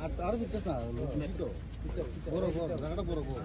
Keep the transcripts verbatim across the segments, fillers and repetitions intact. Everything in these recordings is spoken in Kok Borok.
আর, আরো বিকাশ না, বড়, বড়, জায়গাটা বড়, বড়।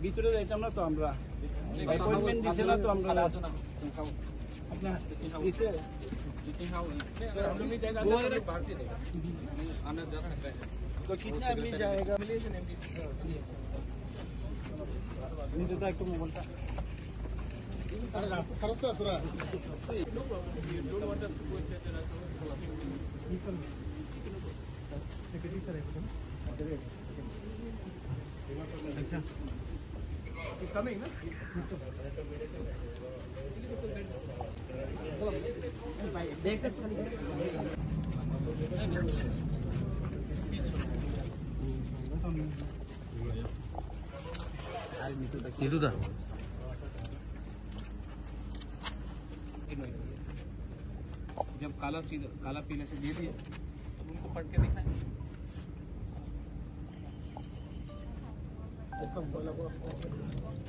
ভিতরে যাইতাম না তো আমরা, অ্যাপয়েন্টমেন্ট দিছে না তো আমরা। আপনার দিছে। তো কিতনা আদমি যায়গা? নিতে তো একটু মোবাইলটা। আরে রাস্তা খারাপ তো তোরা। সেক্রেটারি স্যার এখন। আচ্ছা। He's coming, no? নিতু দা। जब काला सीधा, काला पीला से दे दिया, अब उनको पढ़ के दिखाएं।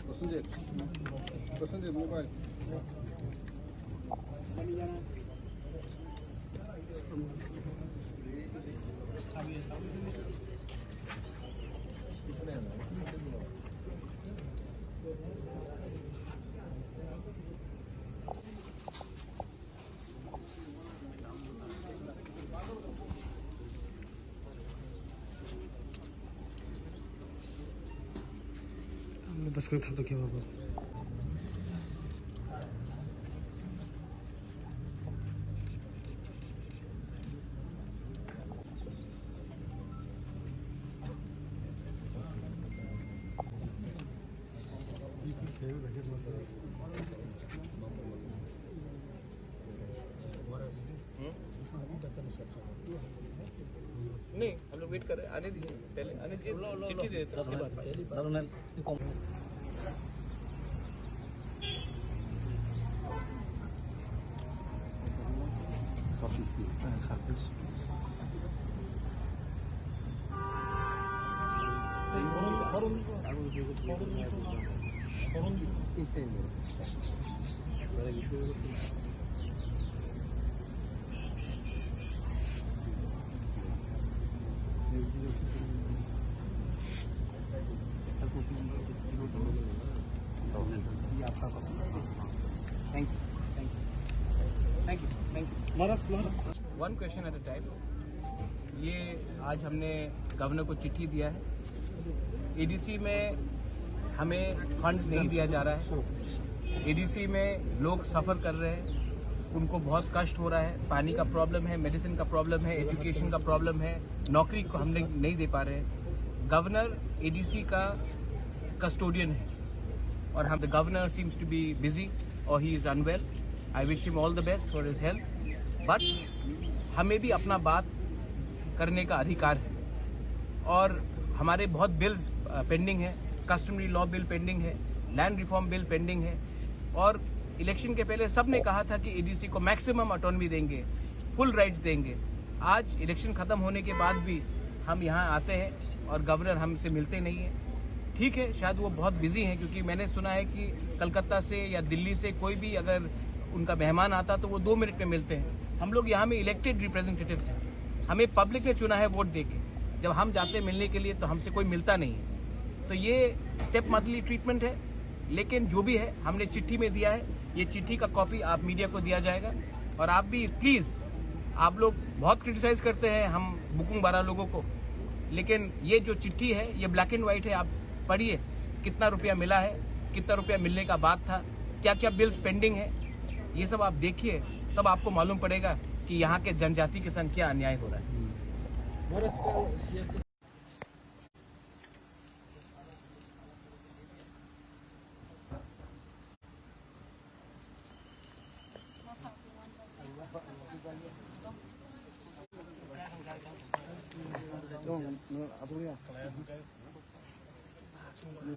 प्रसंजित, Prasenjit mobile. Bas khe thangto khe babo. हम्म? नहीं, हम लोग वेट कर रहे हैं, आने दीजिए, पहले आने दीजिए, चिट्ठी दे देते हैं, उसके बाद। Thank you, thank you, thank you, thank you. One question at a time. ये आज हमने गवर्नर को चिट्ठी दिया है। एडीसी में हमें फंड नहीं दिया जा रहा है। एडीसी में लोग सफ़र कर रहे हैं, उनको बहुत कष्ट हो रहा है। पानी का प्रॉब्लम है, मेडिसिन का प्रॉब्लम है, एजुकेशन का प्रॉब्लम है, नौकरी को हमने नहीं दे पा रहे हैं। गवर्नर एडीसी का कस्टोडियन है और हम, the governor seems to be busy or he is unwell. I wish him all the best for his health. But हमें भी अपना बात करने का अधिकार है और हमारे बहुत बिल्स पेंडिंग है। कस्टमरी लॉ बिल पेंडिंग है, लैंड रिफॉर्म बिल पेंडिंग है और इलेक्शन के पहले सबने कहा था कि एडीसी को मैक्सिमम ऑटोनॉमी देंगे, फुल राइट्स देंगे। आज इलेक्शन खत्म होने के बाद भी हम यहाँ आते हैं और गवर्नर हमसे मिलते नहीं है। ठीक है, शायद वो बहुत बिजी हैं, क्योंकि मैंने सुना है कि कलकत्ता से या दिल्ली से कोई भी अगर उनका मेहमान आता तो वो दो मिनट में मिलते हैं। हम लोग यहाँ में इलेक्टेड रिप्रेजेंटेटिव्स हैं, हमें पब्लिक ने चुना है वोट दे के। जब हम जाते हैं मिलने के लिए तो हमसे कोई मिलता नहीं है। तो ये स्टेप मदरली ट्रीटमेंट है, लेकिन जो भी है हमने चिट्ठी में दिया है। ये चिट्ठी का कॉपी आप मीडिया को दिया जाएगा और आप भी प्लीज, आप लोग बहुत क्रिटिसाइज करते हैं हम बुकुंग बारा लोगों को, लेकिन ये जो चिट्ठी है, ये ब्लैक एंड व्हाइट है, आप पढ़िए कितना रुपया मिला है, कितना रुपया मिलने का बात था, क्या क्या बिल्स पेंडिंग है, ये सब आप देखिए, तब आपको मालूम पड़ेगा कि यहाँ के जनजाति के संग क्या अन्याय हो रहा है।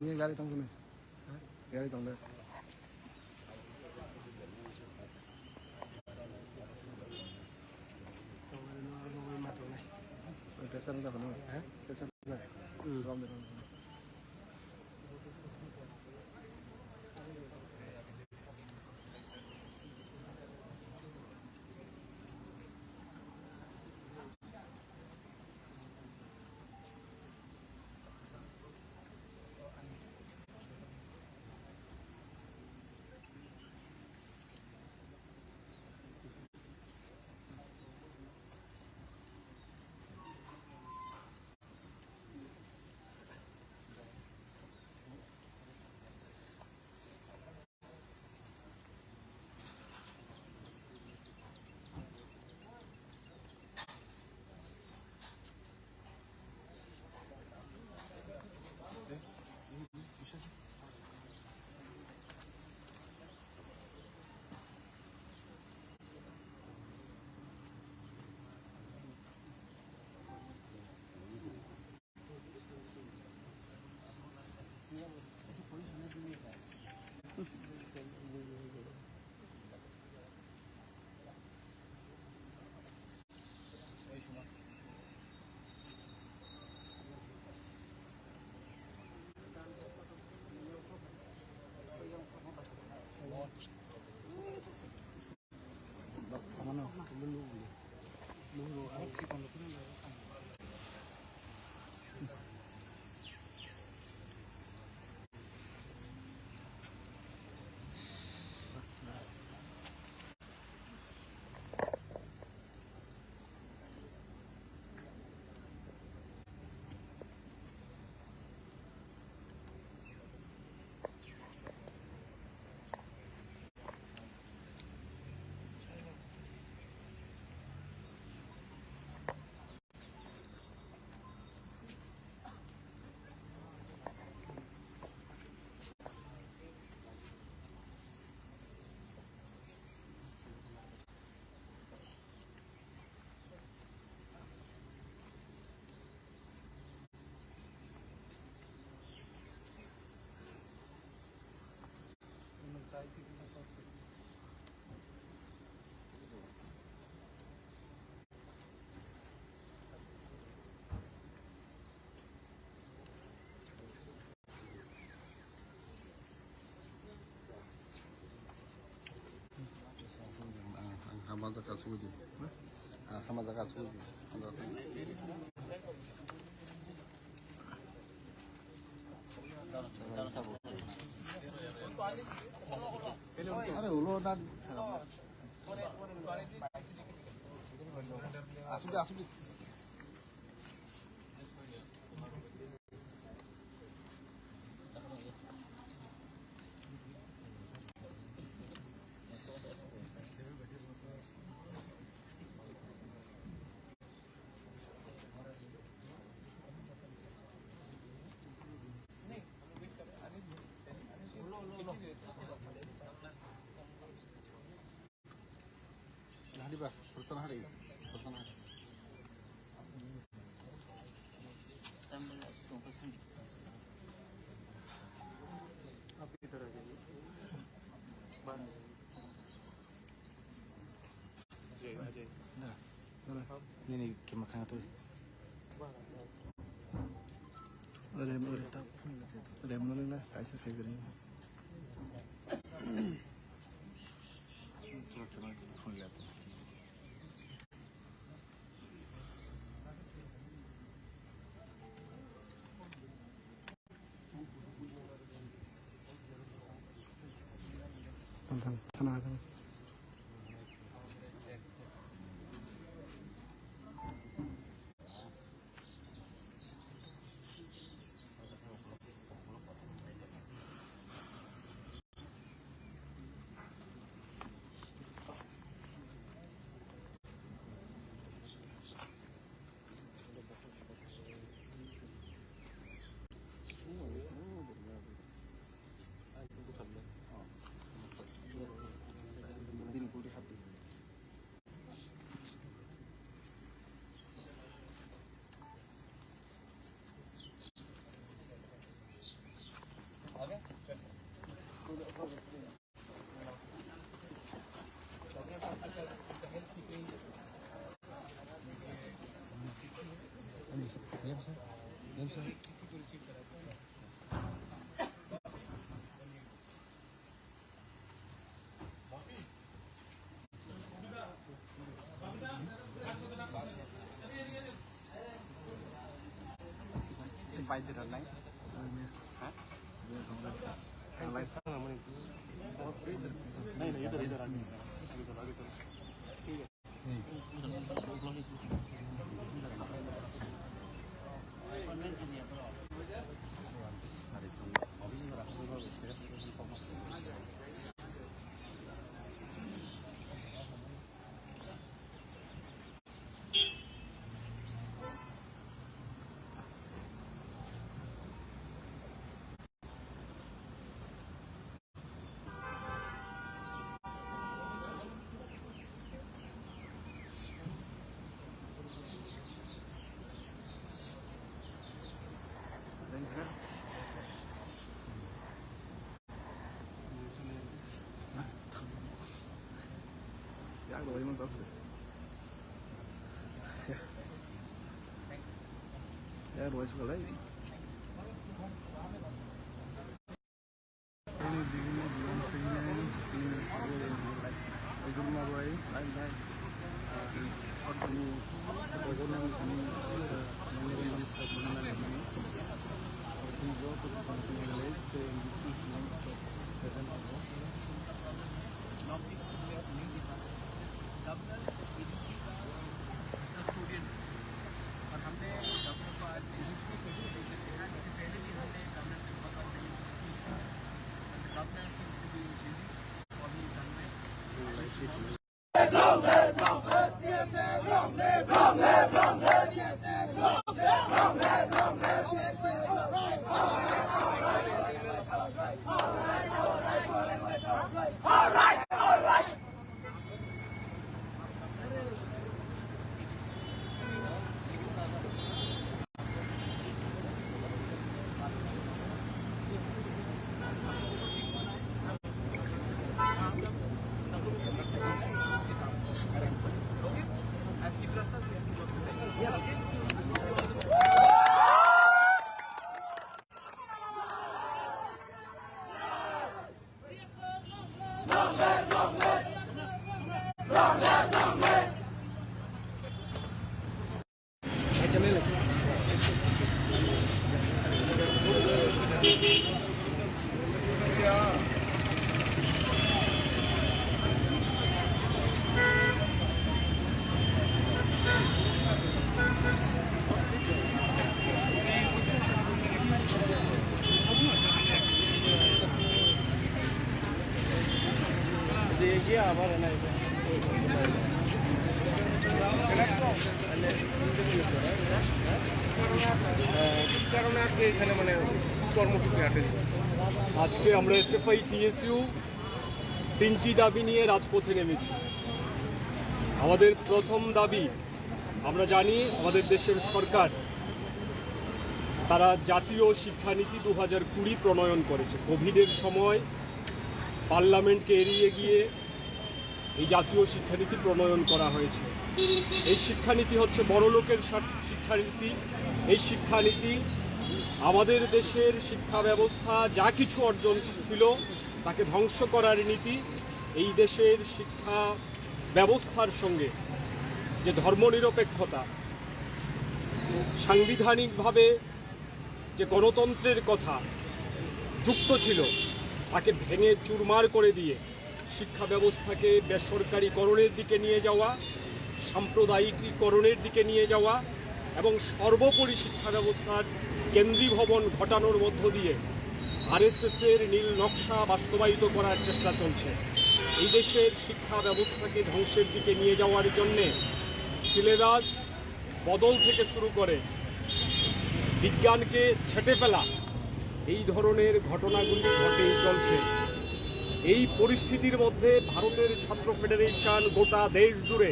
Nini gari tong sini. Gari tong deh. Tesa nang tak kenal. Tesa nang. Rom deh, rom deh. Ang hama jaga sugudi. Ang hama jaga sugudi. Are ulo na. Asudi, asudi. Nahari ba, Sultan Hari, Sultan Hari. Nini kima khana tuli. Rem, rem, rem, no, no, no, kaisa khai gani. Yak rwui man tok. Yak rwui sukalai. Governor agency का custodian है। और हमने governor को आज visit भी किया, क्योंकि इससे पहले भी हमने governor से बहुत बार मिले। But the governor seems to be busy, probably done with. কারণে আজকে এখানে মানে কর্মসূচি আটেন্ড। আজকে আমরা এসএফআই টিএসইউ তিনটি দাবি নিয়ে রাজপথে নেমেছি। আমাদের প্রথম দাবি, আমরা জানি আমাদের দেশের সরকার তারা জাতীয় শিক্ষানীতি দু হাজার কুড়ি প্রণয়ন করেছে। কোভিডের সময় পার্লামেন্টকে এড়িয়ে গিয়ে এই জাতীয় শিক্ষানীতি প্রণয়ন করা হয়েছে। এই শিক্ষানীতি হচ্ছে বড় লোকের স্বার্থ-, শিক্ষানীতি। এই শিক্ষানীতি আমাদের দেশের শিক্ষা ব্যবস্থা যা কিছু অর্জন ছিল তাকে ধ্বংস করার নীতি। এই দেশের শিক্ষা ব্যবস্থার সঙ্গে যে ধর্মনিরপেক্ষতা, সাংবিধানিকভাবে যে গণতন্ত্রের কথা যুক্ত ছিল, তাকে ভেঙে চুরমার করে দিয়ে শিক্ষা ব্যবস্থাকে বেসরকারীকরণের দিকে নিয়ে যাওয়া, সাম্প্রদায়িকীকরণের দিকে নিয়ে যাওয়া এবং সর্বোপরি শিক্ষা ব্যবস্থার কেন্দ্রীভবন ঘটানোর মধ্য দিয়ে আরএসএস এর নীল নকশা বাস্তবায়িত করার চেষ্টা চলছে। এই দেশের শিক্ষা ব্যবস্থাকে ধ্বংসের দিকে নিয়ে যাওয়ার জন্যে সিলেবাস বদল থেকে শুরু করে বিজ্ঞানকে ছেঁটে ফেলা, এই ধরনের ঘটনাগুলি ঘটেই চলছে। এই পরিস্থিতির মধ্যে ভারতের ছাত্র ফেডারেশন গোটা দেশ জুড়ে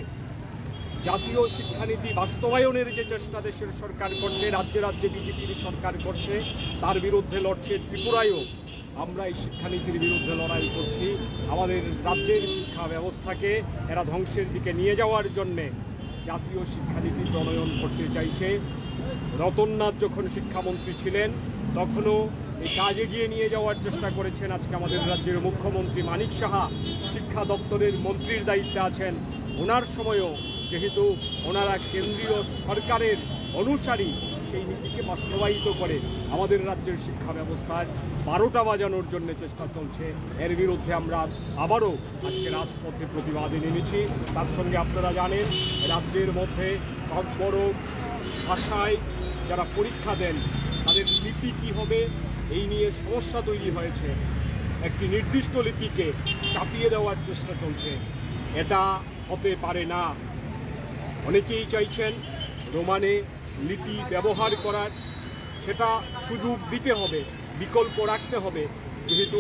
জাতীয় শিক্ষানীতি বাস্তবায়নের যে চেষ্টা দেশের সরকার করছে, রাজ্যে রাজ্যে বিজেপির সরকার করছে, তার বিরুদ্ধে লড়ছে ত্রিপুরায়ও। আমরা এই শিক্ষানীতির বিরুদ্ধে লড়াই করছি। আমাদের রাজ্যের শিক্ষা ব্যবস্থাকে এরা ধ্বংসের দিকে নিয়ে যাওয়ার জন্যে জাতীয় শিক্ষানীতি প্রণয়ন করতে চাইছে। রতননাথ যখন শিক্ষামন্ত্রী ছিলেন, তখনও এই কাজ এগিয়ে নিয়ে যাওয়ার চেষ্টা করেছেন। আজকে আমাদের রাজ্যের মুখ্যমন্ত্রী মানিক সাহা শিক্ষা দপ্তরের মন্ত্রীর দায়িত্বে আছেন, ওনার সময়ও যেহেতু ওনারা কেন্দ্রীয় সরকারের অনুসারী, সেই নীতিকে বাস্তবায়িত করে আমাদের রাজ্যের শিক্ষা ব্যবস্থায় বারোটা বাজানোর জন্য চেষ্টা চলছে। এর বিরুদ্ধে আমরা আবারও আজকে রাজপথে প্রতিবাদে নেমেছি। তার সঙ্গে আপনারা জানেন, রাজ্যের মধ্যে ককবরক ভাষায় যারা পরীক্ষা দেন, তাদের লিপি কী হবে, এই নিয়ে সমস্যা তৈরি হয়েছে। একটি নির্দিষ্ট লিপিকে চাপিয়ে দেওয়ার চেষ্টা চলছে। এটা হতে পারে না। অনেকেই চাইছেন রোমানে লিপি ব্যবহার করার, সেটা সুযোগ দিতে হবে, বিকল্প রাখতে হবে। যেহেতু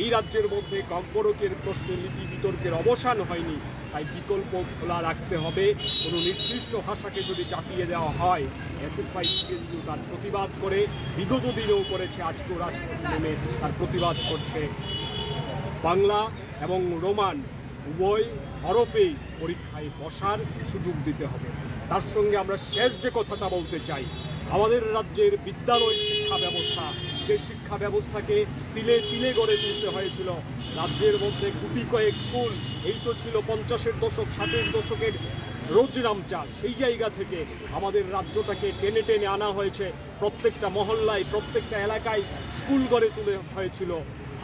এই রাজ্যের মধ্যে ককবরকের প্রশ্নে লিপি বিতর্কের অবসান হয়নি, তাই বিকল্প খোলা রাখতে হবে। কোনো নির্দিষ্ট ভাষাকে যদি চাপিয়ে দেওয়া হয়, এসএফআই কিন্তু তার প্রতিবাদ করে, বিগত দিনেও করেছে, আজকেও রাজপথে নেমে তার প্রতিবাদ করছে। বাংলা এবং রোমান উভয় হরফেই পরীক্ষায় বসার সুযোগ দিতে হবে। তার সঙ্গে আমরা শেষ যে কথাটা বলতে চাই, আমাদের রাজ্যের বিদ্যালয় শিক্ষা ব্যবস্থা, যে শিক্ষা ব্যবস্থাকে তিলে তিলে গড়ে তুলতে হয়েছিল, রাজ্যের মধ্যে গুটি কয়েক স্কুল, এই তো ছিল পঞ্চাশের দশক, ষাটের দশকের রোজনামচা, সেই জায়গা থেকে আমাদের রাজ্যটাকে টেনে টেনে আনা হয়েছে। প্রত্যেকটা মহল্লায়, প্রত্যেকটা এলাকায় স্কুল গড়ে তুলে হয়েছিল।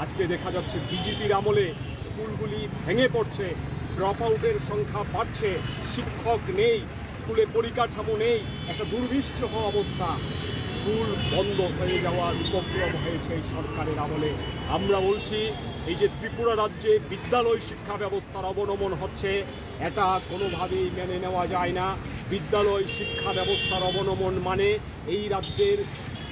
আজকে দেখা যাচ্ছে বিজেপির আমলে স্কুলগুলি ভেঙে পড়ছে, ড্রপ আউটের সংখ্যা বাড়ছে, শিক্ষক নেই, স্কুলে পরিকাঠামো নেই, একটা দুর্বিষহ অবস্থা। স্কুল বন্ধ হয়ে যাওয়ার উপক্রম হয়েছে এই সরকারের আমলে। আমরা বলছি, এই যে ত্রিপুরা রাজ্যে বিদ্যালয় শিক্ষা ব্যবস্থার অবনমন হচ্ছে, এটা কোনোভাবেই মেনে নেওয়া যায় না। বিদ্যালয় শিক্ষা ব্যবস্থার অবনমন মানে এই রাজ্যের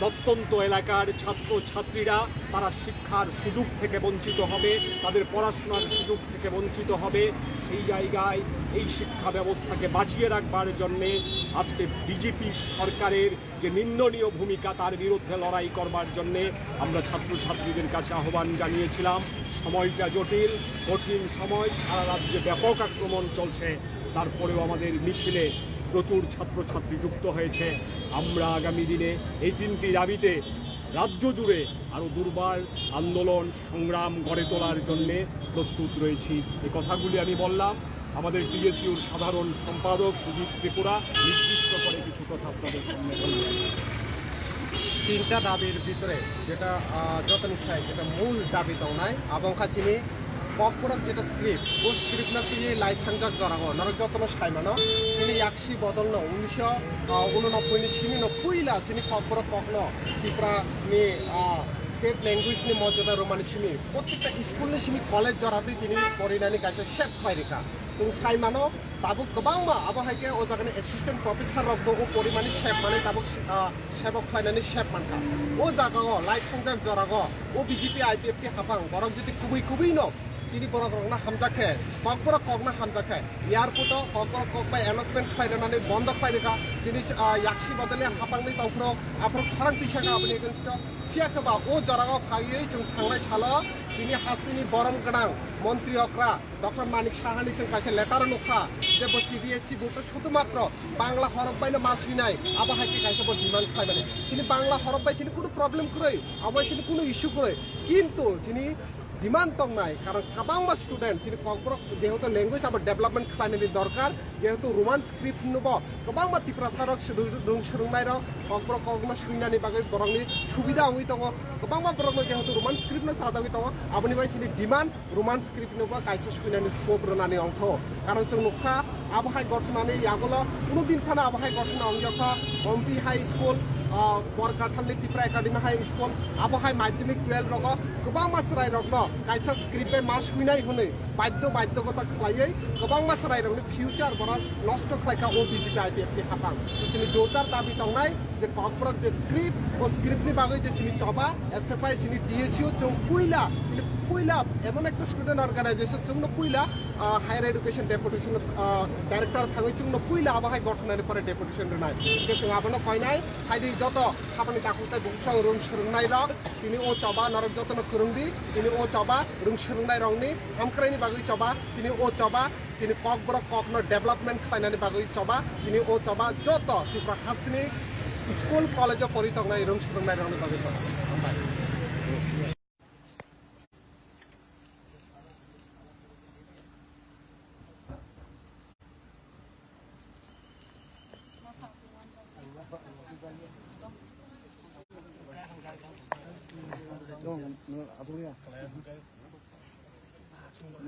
প্রত্যন্ত এলাকার ছাত্রছাত্রীরা তারা শিক্ষার সুযোগ থেকে বঞ্চিত হবে, তাদের পড়াশোনার সুযোগ থেকে বঞ্চিত হবে। সেই জায়গায় এই শিক্ষা ব্যবস্থাকে বাঁচিয়ে রাখবার জন্যে আজকে বিজেপি সরকারের যে নিন্দনীয় ভূমিকা, তার বিরুদ্ধে লড়াই করবার জন্যে আমরা ছাত্রছাত্রীদের কাছে আহ্বান জানিয়েছিলাম। সময়টা জটিল, কঠিন সময়, সারা রাজ্যে ব্যাপক আক্রমণ চলছে। তারপরেও আমাদের মিছিলে প্রচুর ছাত্রছাত্রী যুক্ত হয়েছে। আমরা আগামী দিনে এই তিনটি দাবিতে রাজ্য জুড়ে আরও দুর্বার আন্দোলন সংগ্রাম গড়ে তোলার জন্যে প্রস্তুত রয়েছি। এই কথাগুলি আমি বললাম। আমাদের টিএসইউর সাধারণ সম্পাদক সুজিত ত্রিপুরা নির্দিষ্ট করে কিছু কথা আপনাদের সামনে বলবেন। তিনটা দাবির ভিতরে যেটা, আহ, যতন চাই, যেটা মূল দাবি tongnai, abo wngkha chini Kokborok jeta script, bo script no twiwi lai thangjak jora o norok jotono sai mano, chini yaksi bodol no unisho, ah, unonobboi ni simi no puila chini Kokborok kok no Tripura ni, ah, state language ni mojada romani simi, prottekta school ni simi college jora twi tini porinani kaisa sep khlai rikha. Chwng sai mano, tabuk kwbangma abo hai khe o jagani assistant professor rok bo o porimani sep manwi tabuk, ah, sebok khlainani sep mankha. O jaga o lai thangjak jora o o B J P I P F T hapang borok jodi kubui kubui no tini borok rokno hamjak khe, Kokborok kokno hamjak khe, airport o Kokborok kok bai announcement khlai rwnani bondo khlai rwkha. Tini, ah, yaksi bodol ni hapang ni tongphuru aphuru khorang tisa kha aboni against o. Phiya khe ba o jora o phaiwi chwng thangnai salo tini hasteni borom gwnang montri okra Doctor Manik Sahani chwng kaisa letter nukha je bo C B S E board o sudhumatro Bangla horok bai no ma swinai, abo hai khe kaisa bo demand khlaimani. Chini Bangla horok bai chini kunu problem kwrwi, abo chini kunu issue kwrwi. Kintu chini demand tongnai, karon kwbangma student chini Kokborok jehetu language abo development khlainani dorkar, jehetu Roman script no bo kwbangma Tiprasa rok swrwng, rwng swrwngnai rok Kokborok kokno swinani bagwi borokni subida wngwi tongo. Kwbangma borokno jehetu Roman script no chajagwi tongo, aboni bai chini demand Roman script no bo kaisa swinani scope rwnani ongtho. Karon chwng nukha, abo hai gothonani yagulo kuno din phano abo hai gothona ongya kha. Ompi High School, ah, Borkathal ni Tipra Academy High School, abo hai madhyamik twelve rogo kwbangma chwrai rokno kaisa script bai ma swinai hwnwi badhyo badhyogota khlaiwi kwbangma chwrai rokni future borok nosto khlai kha o B J P I P F T hapang. Chini jordar dabi tongnai je Kokborok je script, o script ni bagwi je chini choba, S F I chini D S U chwng puila, chini puila emon ekta student organization chwngno puila, ah, higher education deputation, ah, director thangwi chwngno puila abo hai gothonani pore deputation rwnai. Hwnkhe chwng abono koinai, phaidi joto hapani takhuk tei bukhuk rwng swrwngnai rok, tini o choba norok jotono kwrwngdi, tini o choba rwng swrwngnai rokni hamkraini bagwi choba, tini o choba Chini Kokborok kokno development khlainani bagwi choba, chini o choba joto Tripura hasteni School, college-o pori tongnai, rwng swrwngnairokni bagwi tongo.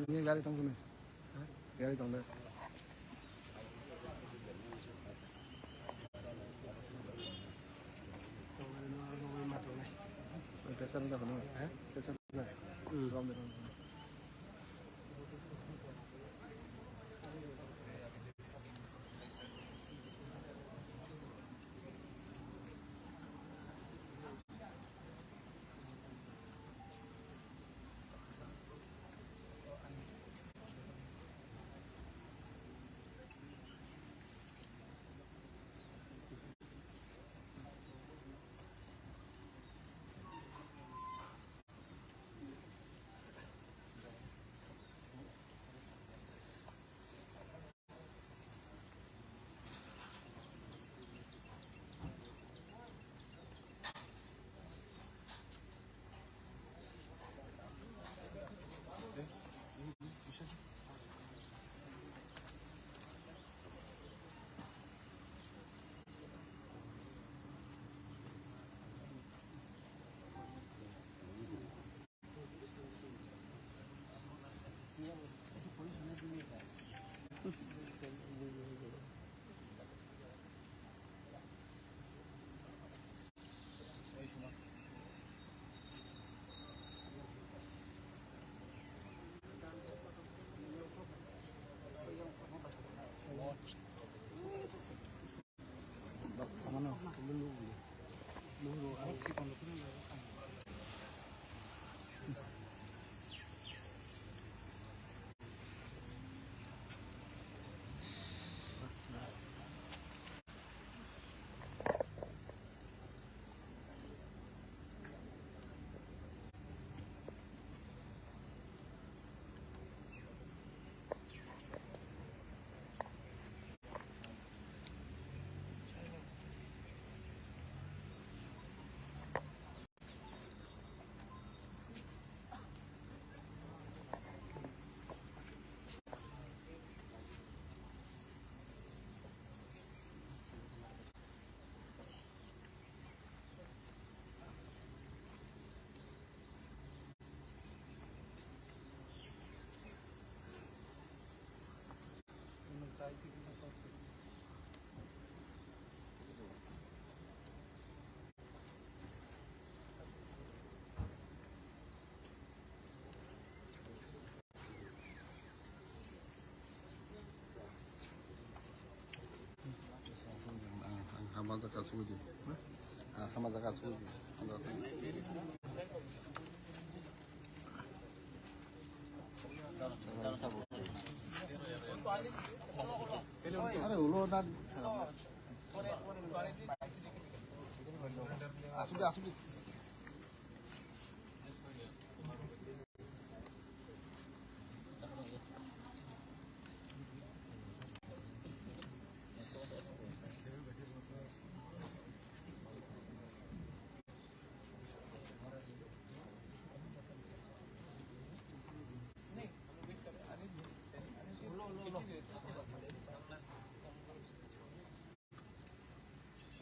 Nini gari tong sini. Gari tong deh. Pressure udah penuh. Pressure udah. Rom deh, rom deh. Ang hama jaka suji. Ang hama jaka suji. Are ulo da. Asuk de, asuk de.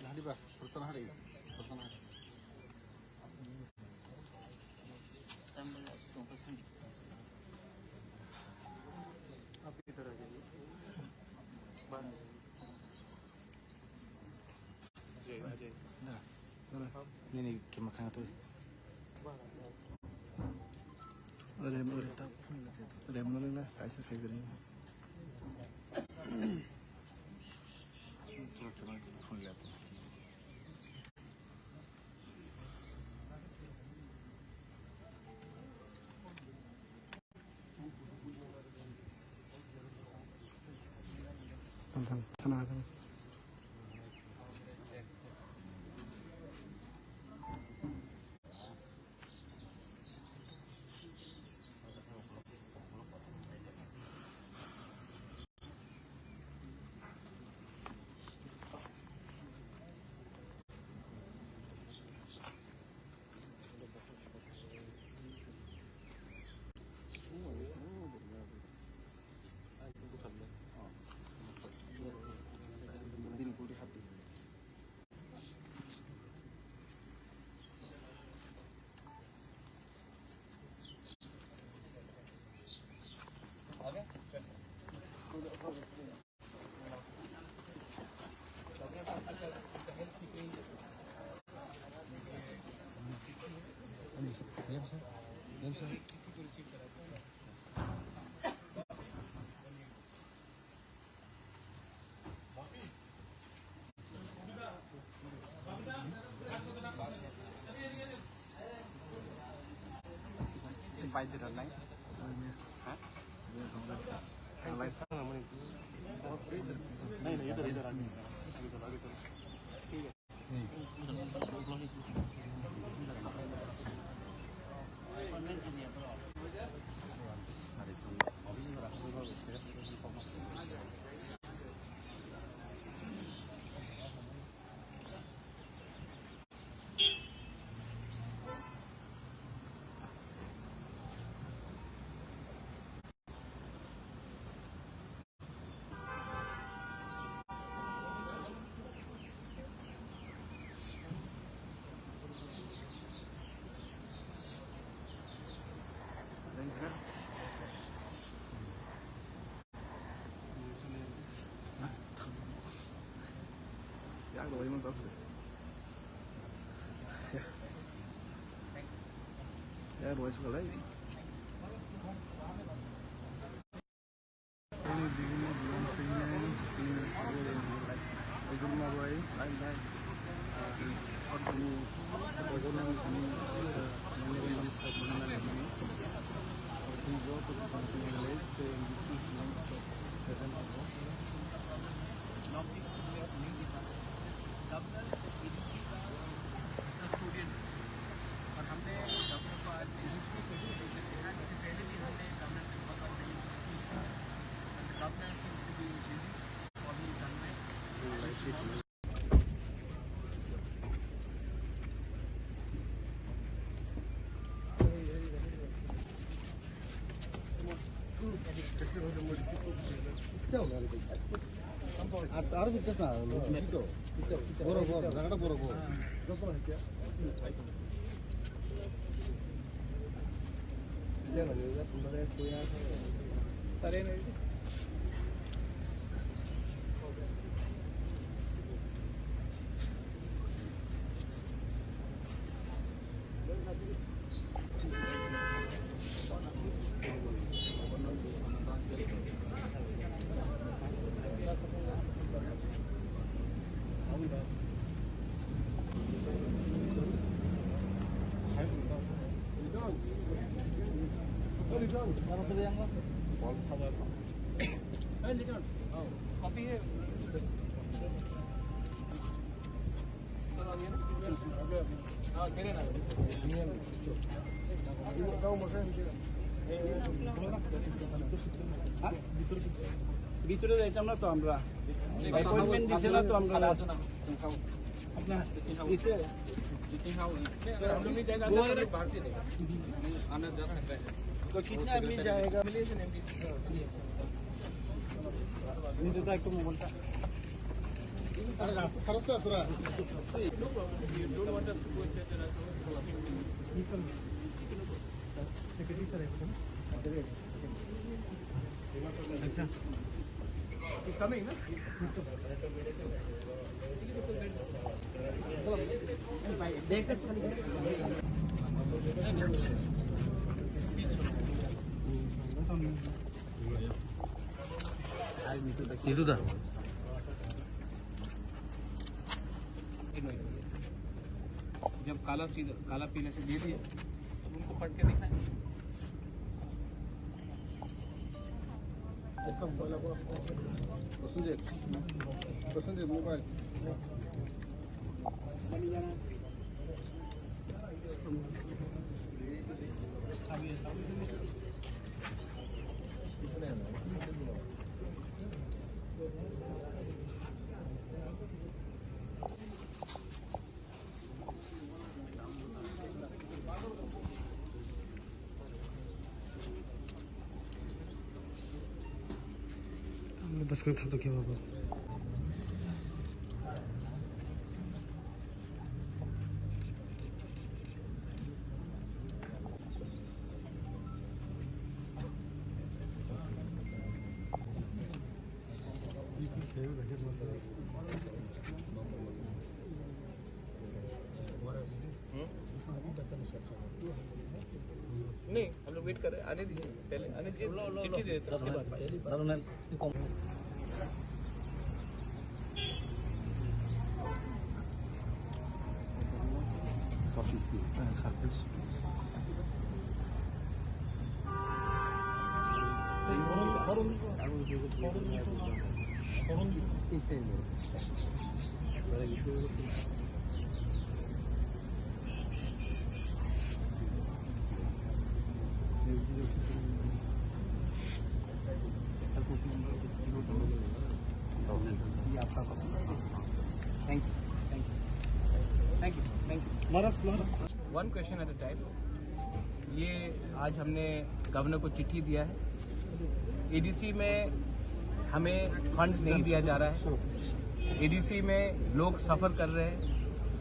Nadi ba, pertama hari, pertama hari. Nini kima khang tu. Rem, rem, rem, rem, kaisa khaigri. Yak rwai sukalai. Ar, aro bikas na, boro, boro, jaga boro, boro. ভিতরে যাইতাম না তো আমরা, অ্যাপয়েন্টমেন্ট দিছে না তো আমরা। আপনার দিছে। तो कितना आदमी जाएगा? Itu dah. जब काला चीज, काला पीला से दे दिया, अब उनको पढ़ के दिखाएं। प्रसंजित, Prasenjit mobile. Bwskang khato khe babu. नहीं, हम लोग वेट कर रहे हैं, आने दीजिए, पहले आने दीजिए, चिट्ठी दे देते हैं, उसके बाद। One question at a time. ये आज हमने गवर्नर को चिट्ठी दिया है। एडीसी में हमें फंड नहीं दिया जा रहा है। एडीसी में लोग सफ़र कर रहे हैं,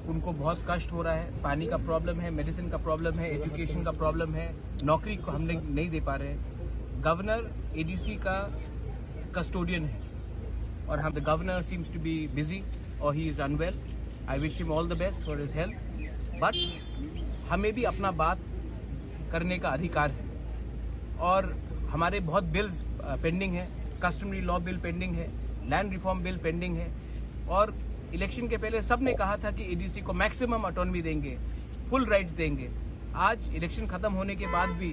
उनको बहुत कष्ट हो रहा है। पानी का प्रॉब्लम है, मेडिसिन का प्रॉब्लम है, एजुकेशन का प्रॉब्लम है, नौकरी को हमने नहीं दे पा रहे हैं। गवर्नर एडीसी का कस्टोडियन है और हम, the governor seems to be busy or he is unwell. I wish him all the best for his health. But हमें भी अपना बात करने का अधिकार है और हमारे बहुत बिल्स पेंडिंग है। कस्टमरी लॉ बिल पेंडिंग है, लैंड रिफॉर्म बिल पेंडिंग है। और इलेक्शन के पहले सबने कहा था कि एडीसी को मैक्सिमम ऑटोनॉमी देंगे, फुल राइट्स देंगे। आज इलेक्शन खत्म होने के बाद भी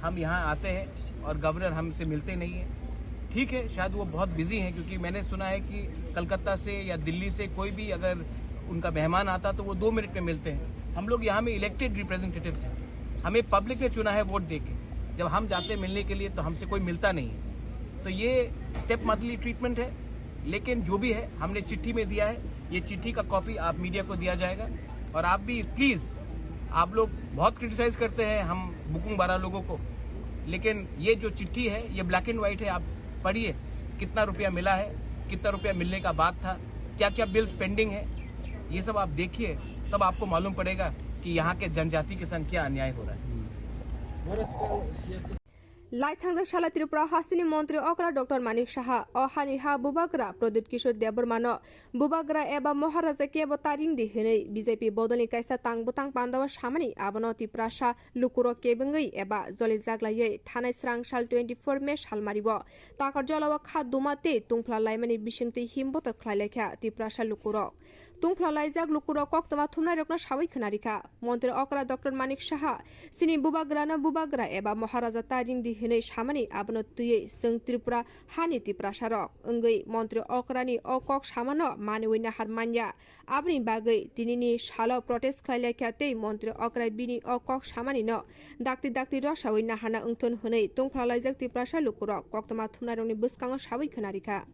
हम यहाँ आते हैं और गवर्नर हमसे मिलते नहीं है। ठीक है, शायद वो बहुत बिजी हैं, क्योंकि मैंने सुना है कि कलकत्ता से या दिल्ली से कोई भी अगर उनका मेहमान आता तो वो दो मिनट में मिलते हैं। हम लोग यहाँ में इलेक्टेड रिप्रेजेंटेटिव्स हैं, हमें पब्लिक ने चुना है वोट दे के। जब हम जाते हैं मिलने के लिए तो हमसे कोई मिलता नहीं है। तो ये स्टेप मदरली ट्रीटमेंट है, लेकिन जो भी है हमने चिट्ठी में दिया है। ये चिट्ठी का कॉपी आप मीडिया को दिया जाएगा। और आप भी प्लीज़, आप लोग बहुत क्रिटिसाइज करते हैं हम बुकुंग बारा लोगों को, लेकिन ये जो चिट्ठी है ये ब्लैक एंड वाइट है। आप पढ़िए, कितना रुपया मिला है, कितना रुपया मिलने का बात था, क्या क्या बिल्स पेंडिंग है, ये सब आप देखिए, तब आपको मालूम पड़ेगा कि यहाँ के जनजाति के साथ क्या अन्याय हो रहा है। Laithang sala Tripura hasteni montri okra Doctor Manik Saha o hani ha bubagra Pradyut Kishore Debbarma no bubagra eba Maharaja kebo taring di hinwi B J P bodolni kaisa tang bwtang pandao samani, abono Tiprasa lukurok kebengwi eba joli jaglaiwi thanai srang sal twenty four May salmario Takarjalao kha duma tei tungphla laimani bisingtwi himbotor khlai laikha Tiprasa lukurok. Tungphla laijak lukurok koktwma thumnairokno sawi khwnarikha. Montri okra Doctor Manik Saha, chini bubagrano bubagra eba Maharaja ta ringdi hinwi samani, abono twiwi chwng Tripura hani Tiprasarok wngwi montri okrani o kok samano maniwi nahar manya. Aboni bagwi tinini salo protest khlai laikha tei montri okra bini o kok samanino dakti dakti rosawi naharna wngthun hwnwi tungphla laijak Tiprasa lukurok koktwma thumnairokni bwskango sawi khwnarikha.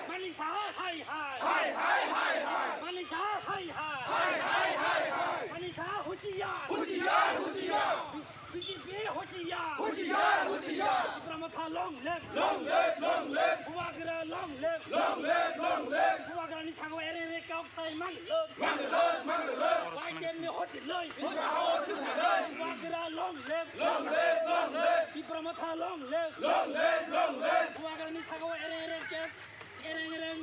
Manik Saha hai hai. Hai hai hai hai. Manik Saha hai hai. Hai hai hai hai. Manik Saha husiar. Husiar, husiar. B J P husiar. Husiar, husiar. Tipra Motha long live. Long live, long live. Bubagra long live. Long live, long live. Bubagrani sago ere ere kok sai mang live. Mang live, mang live. Y T F ni hoti live. Tipra hoti live. Bubagra long live. Long live, long live. Tipra Motha long live. Long live, long live. Bubagrani sago ere ere kok Ereng ereng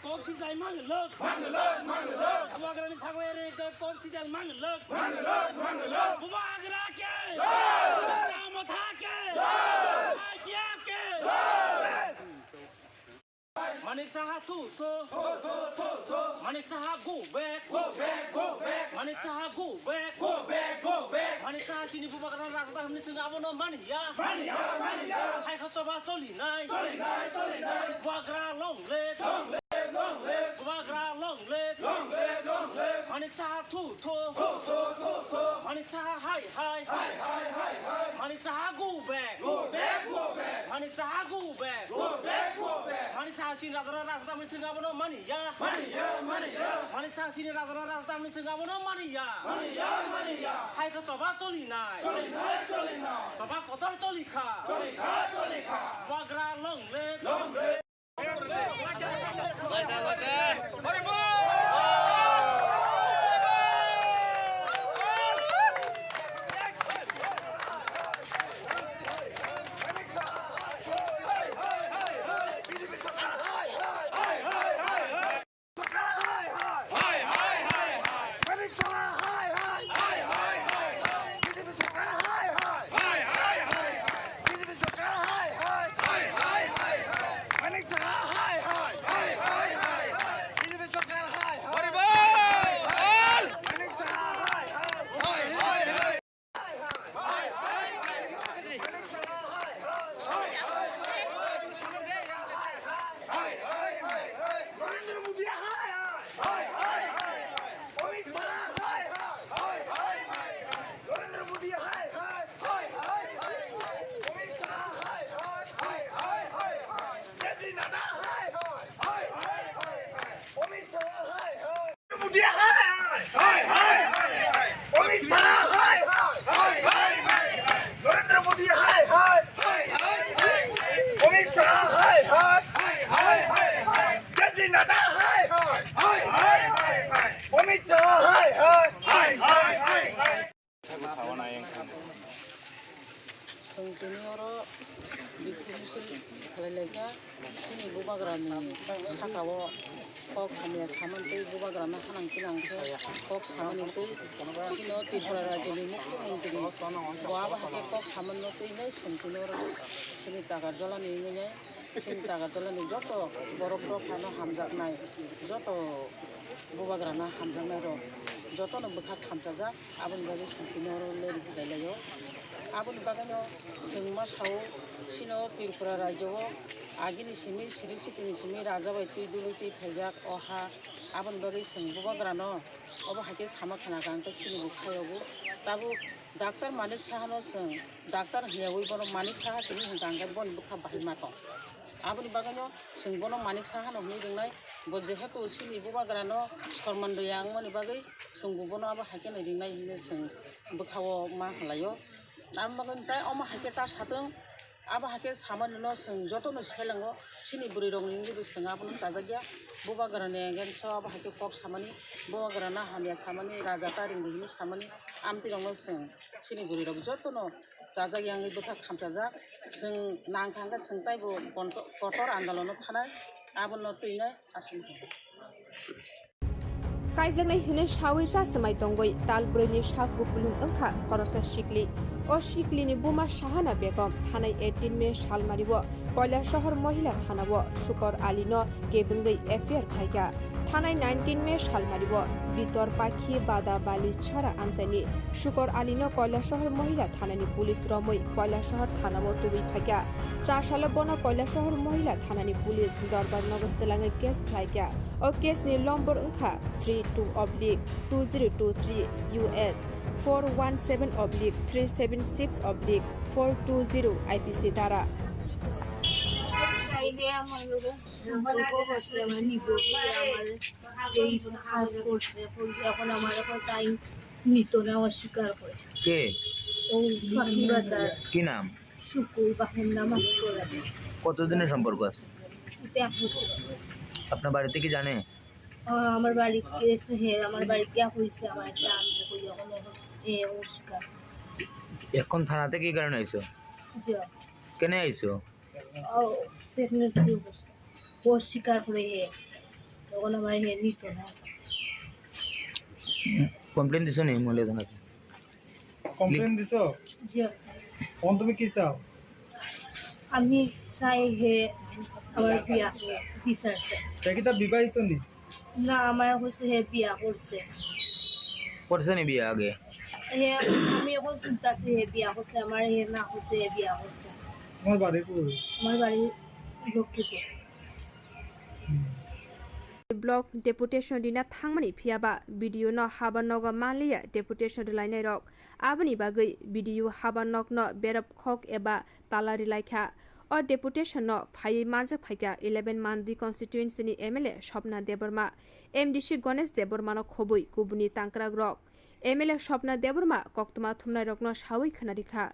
kok sijai mang lok. Mang lok, mang lok. Bubagrani sago ereng ereng kok sijai mang lok. Mang lok, mang lok. Bubagra ke. Jai. Tipra Motha ke. Jai. Akia ke. Jai. Manik Saha thu thu. Thu thu thu thu. Manik Saha go back. Go back, go back. Manik Saha go back. Go back, go back. Manik Saha chini bubagra raja da hwnwi chwng abono mani ya. Mani ya, mani ya. Hai kha choba choli nai. Choli nai, choli nai. Bubagra long live. Long live, long live. Bubagra long live. Long live, long live. Manik Saha thu thu. Thu thu thu thu. Manik Saha hai hai. Hai hai hai hai. Manik Saha go back. Go back, go back. Manik Saha go back. Go back, go back. Manik Saha chini raja da raja da hwnwi chwng abono mani ya. Mani ya, mani ya. Manik Saha chini raja da raja da hwnwi chwng abono mani ya. Mani ya, mani ya. Hai kha choba choli nai. Choli nai, choli nai. Choba kotor choli kha. Choli kha, choli kha. Bubagra long live. Long live. Chwng tini oro biphuru se khlai lai kha, chini bubagrani saka o kok hamya samani tei bubagrano hanang tinang khe kok samani tei chini o Tripura rajyoni mukhyamantri bo abo hai khe kok samani no twi nai chwng tini oro chini Takarjala ni wngwi nai. Chini Takarjala ni joto borok rok phano hamjaknai, joto bubagra no hamjaknai rok joto no bwkha khamchajak, aboni bagwi chwng tini oro le rwkhlai lai o. Aboni bagwi no chwng ma sao, chini o Tripura rajyo o agini simi siri sitini simi raja bai twi dului twi phaijak o ha, aboni bagwi chwng bubagra no obo hai khe sama khna kha, hwnkhe chini bwkha yogo tabuk. Doctor Manik Saha no chwng doctor hwnyawi bono Manik Saha simi hwnkha hwnkhe boni bwkha bahai ma tong. Aboni bagwino chwng bono Manik Saha no hwnwi ringnai, bo jehetu chini bubagra no sorman rwya wngmani bagwi chwng bo bono abo hai kheno ringnai hwnwi chwng bwkha o ma hwnlaio. Aboni bagwi tai omo hai khe ta satwng. Abo hai khe samani no chwng joto no selengo, chini bwrwi rok ni wngwi bo chwng abono chajakya. Bubagra ni against o abo hai khe kok samani, bubagra no hamya samani, raja ta ringdi hinwi samani, amtwi rok no chwng chini bwrwi rok joto no chajakya wngwi bwkha khamchajak. Chwng nang thang khe chwng taibo konto-, kotor andolon o thanai, abono twinai aswk. Kaijaknai hwnwi saui cha swmai tongwi tal brwi ni sak kupulung wngkha khoroksa sikli. O sikli ni buma Sahana Begum thanai eighteen May salmari o Koilasahar Mohila Thana o Sukor Ali no kebengwi F I R khaikha. Thanai nineteen May salmari o Bitor Pakhi Bada Bali Chara amchaini Sukor Ali no Koilasahar Mohila Thana ni police romwi Koilasahar Thana o tubui phaikha. Char salo bono Koilasahar Mohila Thana ni police Dorbar Nagar twlangwi case khlaikha. O case ni lombor wngkha three two oblique two zero two three U S four one seven oblique three seven six oblique four two zero I P C dara. এই যে আমার সম্পর্ক করছে, আমার নিবো, আমার এই কাজ করছে, এখন আমার এখন টাইম নিত না, অস্বীকার করে। কে? ও কাকিমা তার। কি নাম? শুকুর, বাপের নাম আক্তার আলী। কতদিনের সম্পর্ক আছে? এটা এক বছর। আপনার বাড়িতে কি জানে? আহ, আমার বাড়িতে এসে, হ্যাঁ, আমার বাড়িতে হয়েছে, আমার একটা আমি কই, এখন, এখন, এ, অস্বীকার। এখন থানাতে কি কারণে আইছো? জি। কেনে আইছো? ও, প্রেগনেন্সি অবস্থা। ও অস্বীকার করে হে। তখন আমার হে নিত না। কমপ্লেন দিছো নি মহিলা থানাতে? কমপ্লেন দিছো? জি। এখন তুমি কি চাও? আমি চাই হে আমার বিয়া বিচারছে। সে কি তার বিবাহিত নেই? না, আমার হচ্ছে হে বিয়া করছে। করছে নি বিয়া আগে? হে, আমি এখন শুনতেছি হে বিয়া করছে, আমার হে না হচ্ছে হে বিয়া করছে। তোমার বাড়ি কই? আমার বাড়ি Lakshmipur. Block deputation rina thangmani phiya ba B D O no haba nogo manliya deputation rwlainai rok. Aboni bagwi B D O haba nokno berop khok eba tala rwlaikha. O deputation no phaiwi manjak phaikha eleven Mandi constituency ni M L A Swapna Debbarma, M D C Ganesh Debbarma no khobwi kubuni tangkrak rok. M L A Swapna Debbarma koktwma thumnairokno sawi khwnarikha.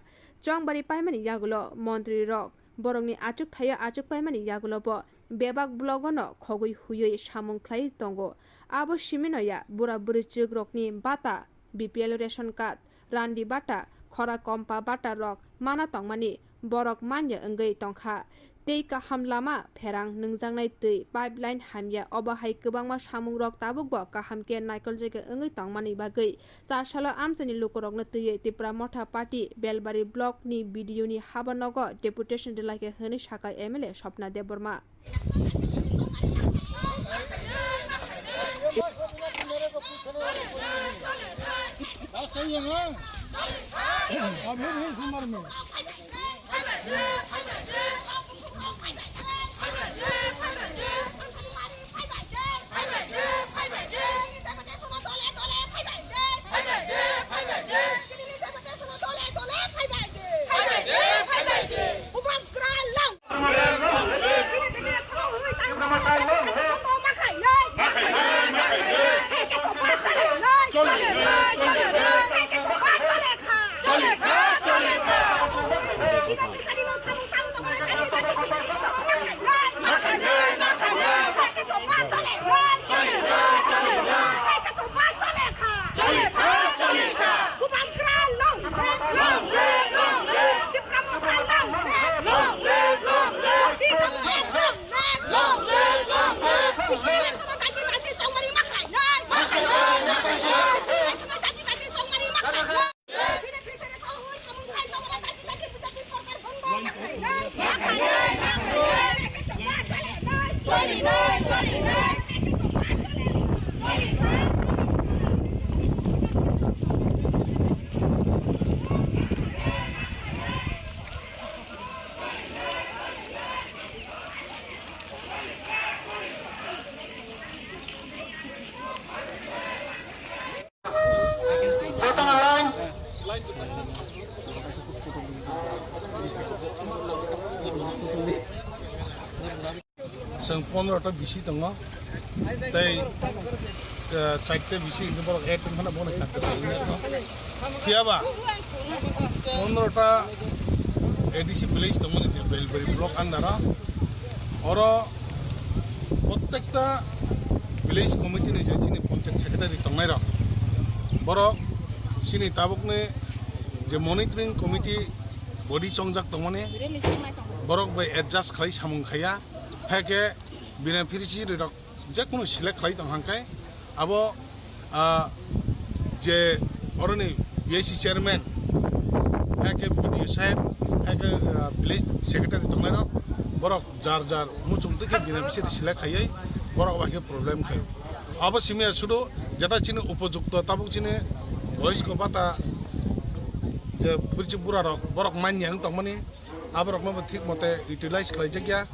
Chongbari paimani yagulo montrirok borokni achukthai-o achuk paimani yagulo bo bebak blogo no khogwi huiwi samung khlaiwi tongo. Abo simino ya bura bwrwichwkrokni bata, B P L ration card, randi bata, khora kompa bata rok mana tongmani borok manya wngwi tongkha. Tei kaham lama pherang, nwngjaknai twi, pipeline hamya, obo hai kwbangma samungrok tabukbo kaham khe naikoljagwi wngwi tongmani bagwi char salo amchaini lukurokno twiwi Tipra Motha Party Belbari Block ni B D O ni haba nogo deputation rwlaikha hwnwi sakha M L A Swapna Debbarma. Chwng pondro ta bisi tongo, tei, eh, chaita bisi hwnwi borok add wngkha na, bono kha kwtal wngya no. Phiya ba pondro ta A D C village tongmani je Belbari block under o, oro prottekta village committee ni je chini panchayat secretary tongnai rok, borok chini tabukni je monitoring committee body chongjak tongmani, borok bai adjust khlai samung khaiya. Hai khe bini phirisi rok je kunu select khlai tong hang khe abo, ah, je oroni B I C chairman, hai khe B D O saheb, hai khe, ah, village secretary tongnai rok, borok jar jar muchung twi khe bini phirisi select khaiwi borok bai khe problem khai. Abo simi ya sudu jeta chini upojukto tabuk chini boysko bata je phirisi bura rok borok manya wng tongmani. Aborokno bo thik mote utilize khlaijakya.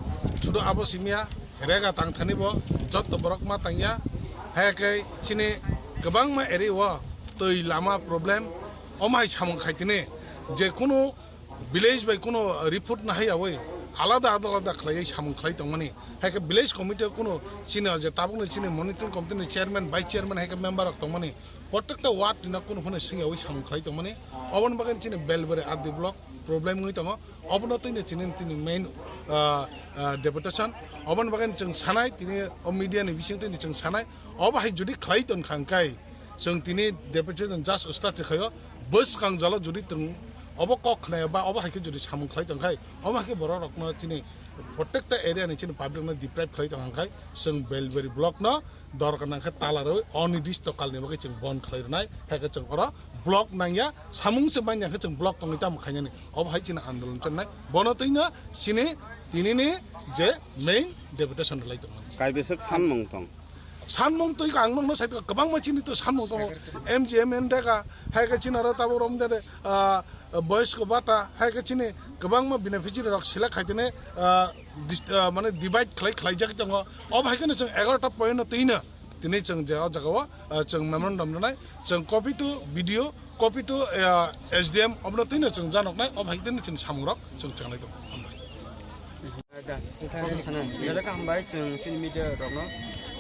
Sudu abo simiya, rega tang thani bo jotto borok ma tangya. Hai khe chini kwbangma area o twi lama problem, omo hai samung khai tini je kunu village bai kunu report nahai yawi alada alada khlaiwi samung khlai tongmani. Hai khe village committee o kunu chini je tabukni chini monitoring committee ni chairman, vice chairman, hai khe member rok tongmani. Prottekta ward ni no kunu phano swngyawi samung khlai tongmani. Oboni bagwi chini Belbari R D block problem wngwi tongo. Obono twi no chini, tini main, ah, ah, deputation. Oboni bagwi chwng sanai, tini o media ni bising twi no chwng sanai. Obo hai jodi khlai tong kha hwnkhe, chwng tini deputation just start se khaio. Bwskang jalo jodi tong, obo kok khnaya ba obo hai khe jodi samung khlai tong khai, omo hai khe borok rokno chini prottekta area ni chini public no deprive khlai tong kha hwnkhe, chwng Belbari block no dorkar nang khe tala rwi onidishto kalni bagwi chwng bon khlai rwnai, hai khe chwng oro block nangya, samung se manya khe chwng block tongwi tamo khainani, obo hai chini andolon channai, bono twi no chini Nini ni je main deputation rwlai tongmani. Kaibeswk sanmung tong? Sanmung twi ang nokno sai kwbangma chini to sanmung tongo. M G M N dega, hai khe chini aro tabuk rom de, ah, boys ko bata, hai khe chini kwbangma beneficiary rok select khai tene, ah, dis-, ah, mane divide khlai khlaijak tongo. Ob hai khe chwng egaroh ta point no twino. Tini chwng je o jaga o, ah, chwng memorandum rwnai, chwng copy to B D O, copy to, ah, S D M, obono twino chwng janoknai, o hai tini chini samung rok chwng changlai tongo. Hambai. Da, sana, belai khe hambai chwng chini media rokno.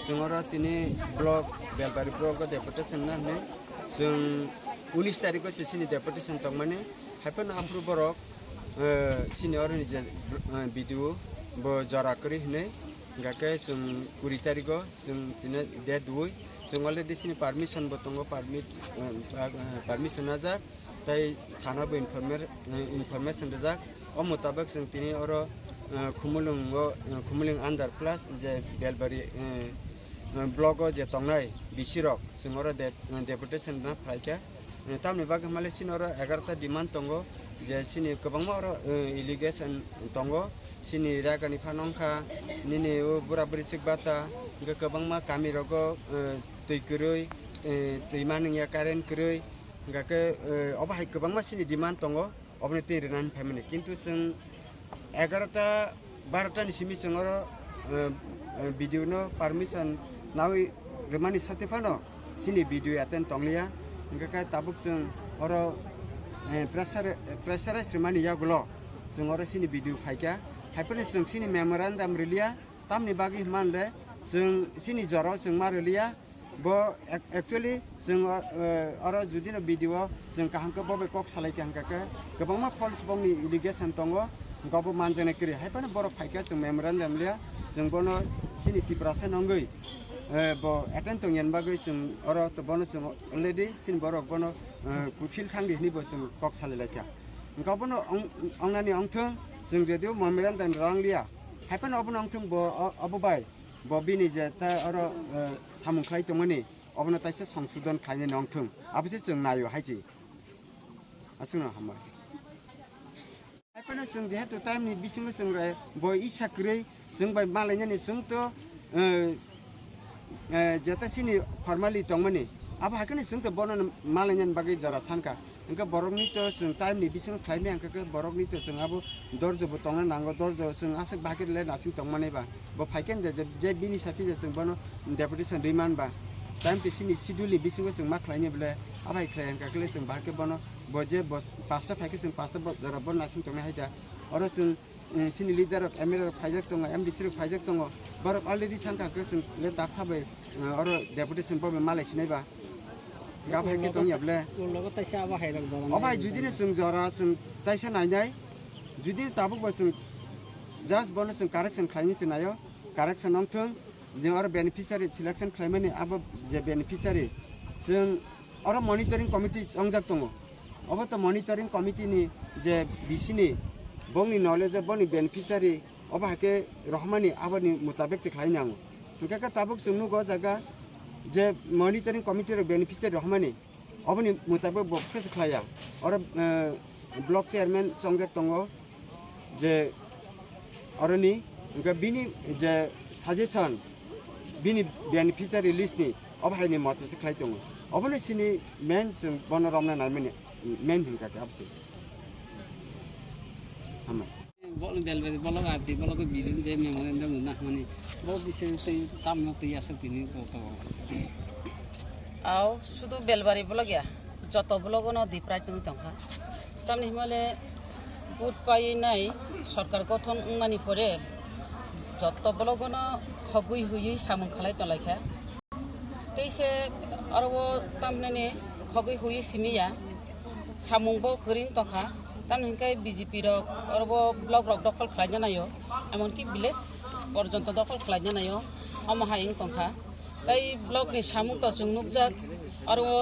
Chwng oro tini block, Belbari block o deputation na hinwi. Chwng unis tarikh o se chini deputation tongmani. Haiphano aphuru borok, eh, chini oroni je, eh, B D O bo jora kwrwi hinwi. Hingkha khe chwng kuri tarikh o chwng tini date dui. Chwng already chini permission bo tongo, permit, eh, eh, permission najak. Tei thana bo informer-, eh, information rijak. O mutabak chwng tini oro, eh, Khumulwng o, eh, Khumulwng under plus je Belbari, eh, eh, block o je tongnai B C rok, chwng oro de-, eh, deputation no phaikha. Eh, tamni bagwi hwnmale chini oro egaroh ta demand tongo, je chini kwbangma oro, eh, allegation tongo. Chini ragani phano wngkha nini o bura buri chwk bata, hingkhe kwbangma kami rogo, eh, twi kwrwi, eh, twi manwngya, current kwrwi, hingkha khe, eh, obo hai kwbangma chini demand tongo, oboni twi rwnani phaimani. Kintu chwng egaroh ta, baroh ta ni simi chwng oro, eh, eh, B D O no permission nawi rwmani sati phano chini B D O attend tongliya, hingkha khe tabuk chwng oro, eh, pressure, pressurize rwmani yagulo chwng oro chini B D O phaikha, haiphano chwng chini memorandum rwliya. Tamni bagwi hwnba hwnle chwng chini jora o chwng ma rwliya. Bo ac-, actually chwng o, eh, oro judino B D O chwng kaham khe bo bai kok salai kha hwnkha khe kwbangma false bongni allegation tongo, hwnkha bo manjaknai kwrwi. Haiphano borok phaikha chwng memorandum liya, chwng bono chini Tiprasa nw wngwi, eh, bo attend tongya bagwi chwng oro to bono chwng already chini borok bono, eh, fulfill thangdi hwnwi bo chwng kok salai laikha. Hwnkha bono ong-, ongnani ongthwng chwng jodio memorandum rang liya. Haiphano obono wngthung bo o-, obo bai bo bini je ta oro, eh, samung khlai tongmani obono taisa songsodon khlainai nongthung. Abo se chwng naio hai se. Aswkno hambai. Haiphano chwng jehetu time ni bisingo chwng re bo isa kwrwi chwng bai malainani chwng to, eh, eh, jeta chini formally tongmani. Abo hai kheno chwng to bono malainani bagwi jora sankha. Hingke borokni to chwng time ni bisingo khlaimaya, hingke khe borokni to chwng abo dorjo bo tongna nango, dorjo chwng aswk bahai khe le nasing tongmani ba. Bo phai khe je, je, je bini sati je chwng bono deputation rwi man ba. Time to chini schedule ni bisingo chwng ma khlaini bole, abai khlai hingka khe le chwng bahai khe bono, bo je bo pasta phai khe chwng pasta bo jora bo nasing tongnai hai da. Oro chwng eh, chini leader rok, M L A rok phaijak tongo, M D C rok phaijak tongo, borok already thangkha khe chwng le daksa bai, eh, oro deputation bo bai malai sinai ba. Gap hai khe tong ya ble. Ulo taisa abo hai rok jora. O bai judi no chwng jora chwng taisa nainai, judi tabuk bo chwng just bono chwng correction khlaini chwng naio, correction wngthwng, je oro beneficiary selection khlaimani abo je beneficiary chwng oro monitoring committee chongjak tongo. Obo to monitoring committee ni je B C ni bongni knowledge o boni beneficiary obo hai khe rohormani aboni mutabek se khlai nango. Hingkhe khe tabuk chwng nugo o jaga je monitoring committee rok beneficiary rohormani oboni mutabek bo khe se khlaiya. Oro, eh, block chairman chongjak tongo. Je oroni hingke bini je suggestion, bini beneficiary list ni obo hai ni mote se khlai tongo. Obono sini main chwng bono romna naimani main hingka khe abo se. Hambai. Bolo Belbari, bolo Abdi, bolo ko bidin je memorandum na mani. Bo bisi twi tamno twi aswk tini ko to. Aw, sudu Belbari block ya, joto block no di price tong tongkha. Tamni himale vote painai sorkar gothon wngmani pore joto block no khogwi huiwi samung khalai tonglaikha. Tei se oro o tamnani khogwi huiwi simiya samung bo kwrwng tongkha. Tamni hwnkhe B J P rok oro o block rok dokhol khlaina naio, emonki village porjonto dokhol khlaina naio, omo hai wng tongkha. Tei block ni samung to chwng nukjak, aro o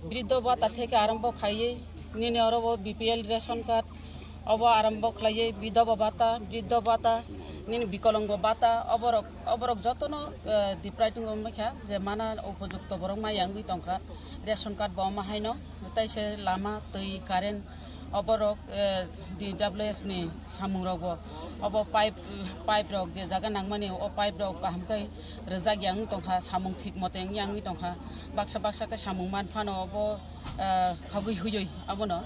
briddo bata theke arombo khaiwi nini oro o B P L ration card obo arombo khlaiwi bidhoba bata, briddo bata, nini bikolongo bata, oborok, oborok jotono, eh, diprai tongo wngkha je mana upojukto borok maya wngwi tongkha, ration card bo omo haino, tei se lama, twi, current, Oborok, eh, D W S ni samung rokbo, obo pipe, pipe rok je jaga nangmani, o pipe rok kaham khe rijak ya wng tongkha, samung thik mote wng ya wngwi tongkha, baksa baksa khe samung man phano obo, eh, khogwi huyoi abono,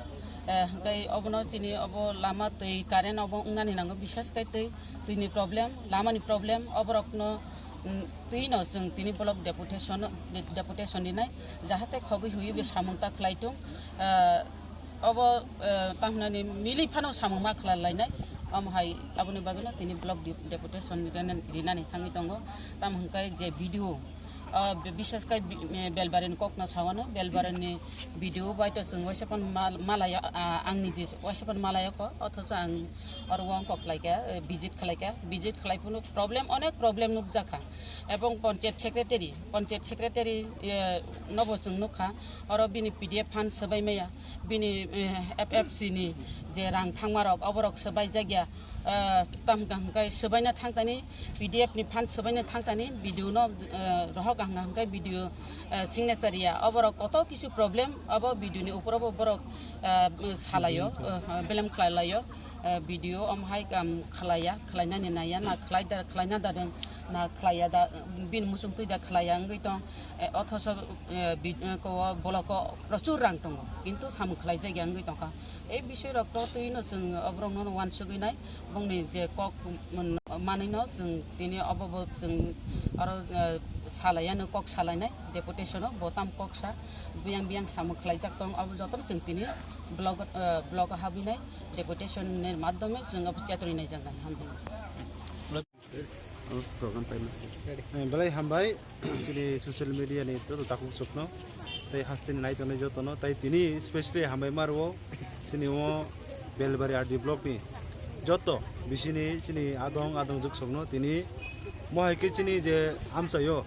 eh, hwnkhe obono chini obo lama twi current obo wngnani nango, bisas khe twi, twini problem, lamani problem, oborokno, mm, twino chwng tini block deputation, deputation rinai, jahate khogwi huyoi bo samung ta khlai thung, eh, Obo, eh, tamo hinani mili phano samung ma khlai lainai. Omo hai aboni bagwino tini block de-, deputation rinani, rinani thangwi tongo. Tamo hwnkhe je B D O, ah, bi-, bisas khe bi-, eh, Belbarini kokno sawano, Belbarini B D O bai to chwng waisa phano mal-, malaya, ah, ang niji waisa phano malaya kho, othocho ang oro wng kok khlaikha, eh, visit khlaikha, visit khlai phano problem, onek problem nukjakha. Ebong panchayat secretary, panchayat secretary, eh, nobo chwng nukha, oro bini P D F fund swbai maya. Bini, eh, F F C ni je rang thangmarok, oborok swbaijak ya, eh, tam hwnkha hwnkhe swbaina thangtani, P D F ni fund swbaina thangtani, B D O no, eh, rohok hwnkha hwnkhe B D O, eh, signature ya, oborok koto kisu problem, obo B D O ni upor obo borok, eh, salaio, eh, belem khlai laio, eh, B D O omo hai kam khlaiya, khlainani naiya, na khlai da, khlaina da deng, na khlaiya da, bini muchung twi da khlaiya wngwi tong, eh, othoso, eh, bi-, eh, ko, block o prochur rang tongo, kintu samung khlaijak ya wngwi tongkha. Ei bisoi rok to twi no chwng oborok no uansugwi nai, bongni je kok, mm, manwi no chwng tini obo bo chwng aro, eh, salai ano kok salai nai, deputation o bo tam kok sa biyang biyang samung khlaijak tong, abo joto no chwng tini block, eh, block o habwi nai, deputation ni madhyome chwng abo chetoni nai jak nai, hambai. Oh, program time. Eh, belai hambai, chini social media ni joto takhuk sukno, tei hasteni nai tongnai jotono, tei tini specially hambai ma rwo, chini o Belbari R D block ni joto bisini chini adong adong juk sokno tini mohai khe chini je amchaio,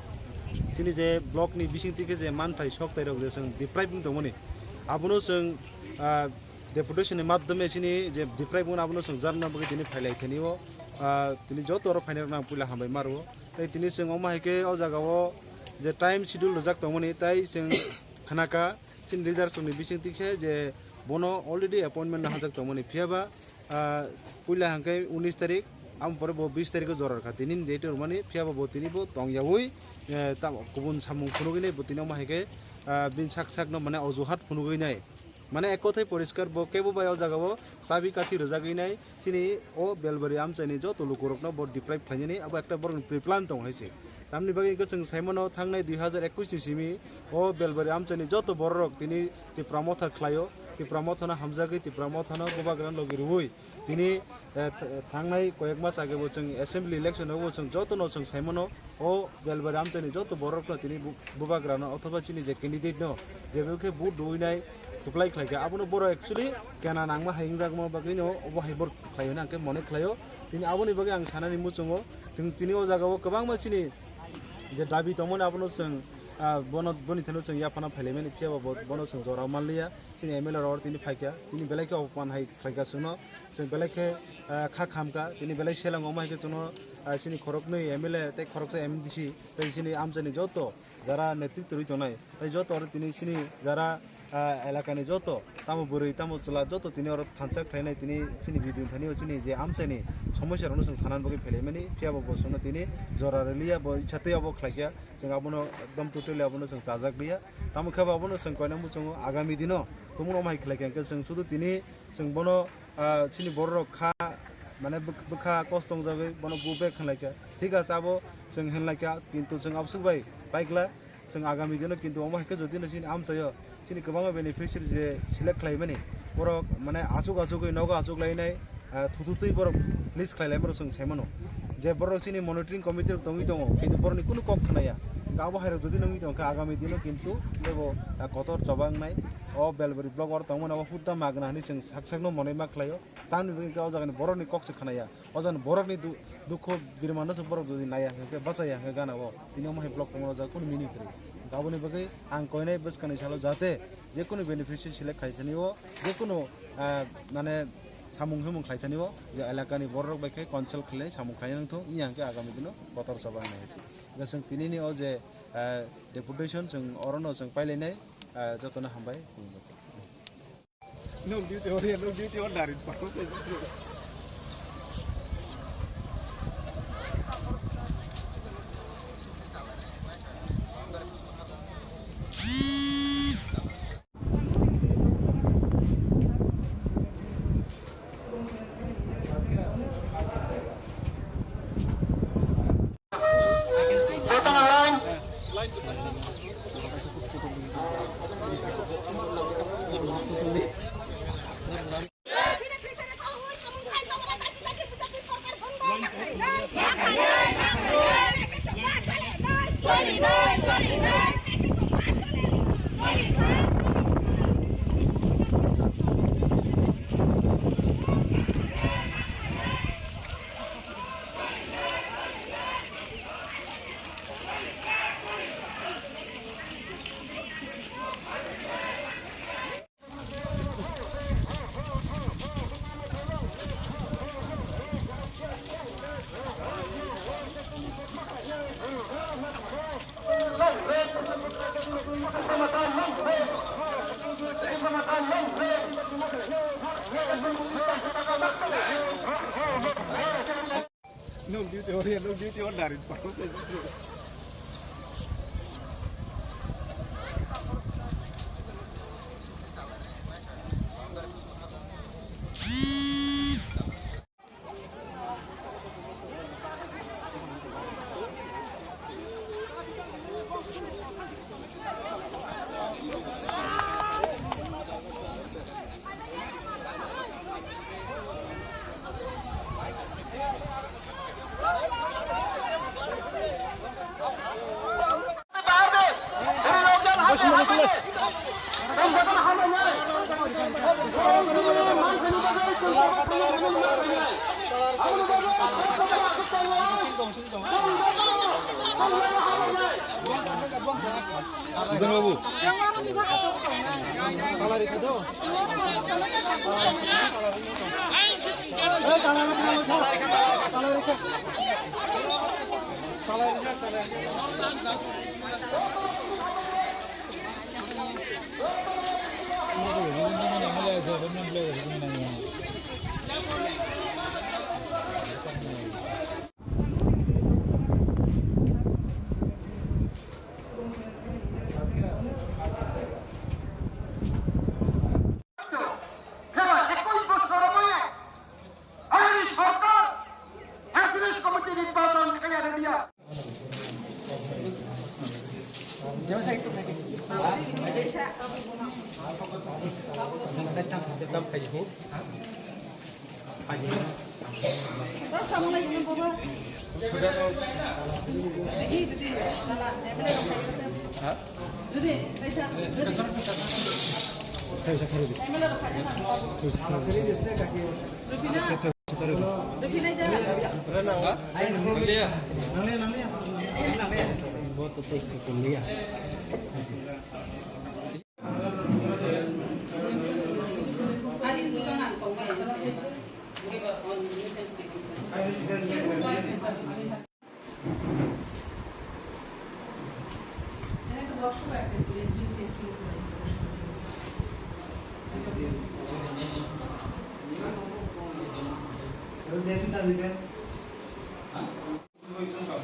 chini je block ni bising twi khe je manthai sok tai rok je chwng deprive wng tongmani, abono chwng, ah, deputation ni madhyome chini je deprive wngmani abono chwng jarna bagwi tini phailai thani o, ah, tini joto oro phainai rokno ang puila hambai ma rwo. Tei tini chwng omo hai khe o jaga o je time schedule rwjak tongmani, tei chwng khnakha chini leaders rokni bising twi khe je bono already appointment no hajak tongmani, phiya ba, ah, puila hwnkhe unis tarik, amo pore bo bis tarik o jora rwkha, tini ni date rwmani, phiya ba bo tini bo tong yaui, eh, tamo kubun samung phunugwi nai bo tini omo hai khe, ah, bini sak sak no mane ojuhat phunugwi nai. Mane ek kothai poriskar bo kebo bai o jaga o chabi kathi rwjagwi nai, chini o Belbari amchaini joto lukurokno bo deprive khlainani abo ekta borokni pre-plan tong hai se. Tamni bagwi hwnkhe chwng saimano thangnai dui hazar ekwis ni simi o Belbari amchaini joto bororok tini Tipra Motha khlaio, Tipra Mothano hamjagwi Tipra Mothano bubagrano logi rwui tini, eh, th-, thangnai koyek mas age bo chwng assembly election o bo chwng jotono chwng saimano o Belbari amchaini joto bororokno tini bu-, bubagrano othoba chini je candidate no je bo khe vote rwinai supply khlaikha, abono borok actually kena nangma hai wngjakma bagwino obo hai borok khlai hwnwi ang khe mone khlaio. Tini aboni bagwi ang sanani muchungo, chwng tini o jagao kwbangma chini je dabi tongmani abono chwng, ah, bono, boni thani chwng yaphana phailaimani, phiya bo bo-, bono chwng jora manliya. Chini M L A rok oro tini phaikha, tini belai khe opan hai khlaikha chwngno, chwng belai khe, ah, kha khamkha, tini belai selango omo hai khe chwngno, ah, chini khoroknwi M L A tei khoroksa M D C tei chini amchaini joto jara netritw rwi tongnai, tei joto oro tini chini jara, ah, elakani joto tamo bwrwi tamo chwla joto tini oro thansa khlainai, tini chini video thani o chini je amchaini somosya rokno chwng sanani bagwi phailaimani, phiya bo bo chwngno tini jora rwliya, bo icha tei obo khlaikha, chwng abono ekdom totally abono chwng chajak liya. Tamo khe bo abono chwng koinai muchungo agami dino tumungno omo hai khlaikha hwnkhe chwng sudu tini chwng bono, ah, chini bororok kha, mane bwk-, bwkha kosto wngjagwi bono go back hwnlaikha. Thik ache, abo chwng hwnlaikha, kintu chwng aboswk bai paikla, chwng agami dino kintu omo hai khe jodi no chini amchaio chini kwbangma beneficiary je select khlaimani, borok mane achuk achugwi nogo achuk lainai, ah, thuthu twi borok list khlai lai borok chwng sai mano. Je borok chini monitoring committee rok tongwi tongo, kintu borokni kunu kok khna ya. Hwnkhe abo hai rok jodi nangwi tongkha agami dino kintu teibo, ah, kotor choba wngnai. O Belbari block oro tongmani abo hutta magna hinwi chwng sak sakno monai ma khlaio. Tamni bagwi hwnkhe o jagani borokni kok se khna ya. O jagani borokni du-, dukho birmano se borok jodi naiya hwnkhe bachaiya hwnkhe gana o. Tini omo hai block tongmani o jaga kunu meaning kwrwi. Hwnkhe aboni bagwi ang koinai bwskangni salo jahate jekunu beneficiary select khai thani o, jekunu, ah, mane samung humung khlai thani o, je elakani bororok bai khe consult khlai samung khlai nang thung, wngya hwnkhe agami dino kotor choba wngnai hai se. Hwnkhe chwng tinini o je, ah, deputation chwng orono chwng pailainai, ah, jotono hambai. Nwng duty order, nwng duty order in pakok. Nwng duty order, nwng duty order in pakok.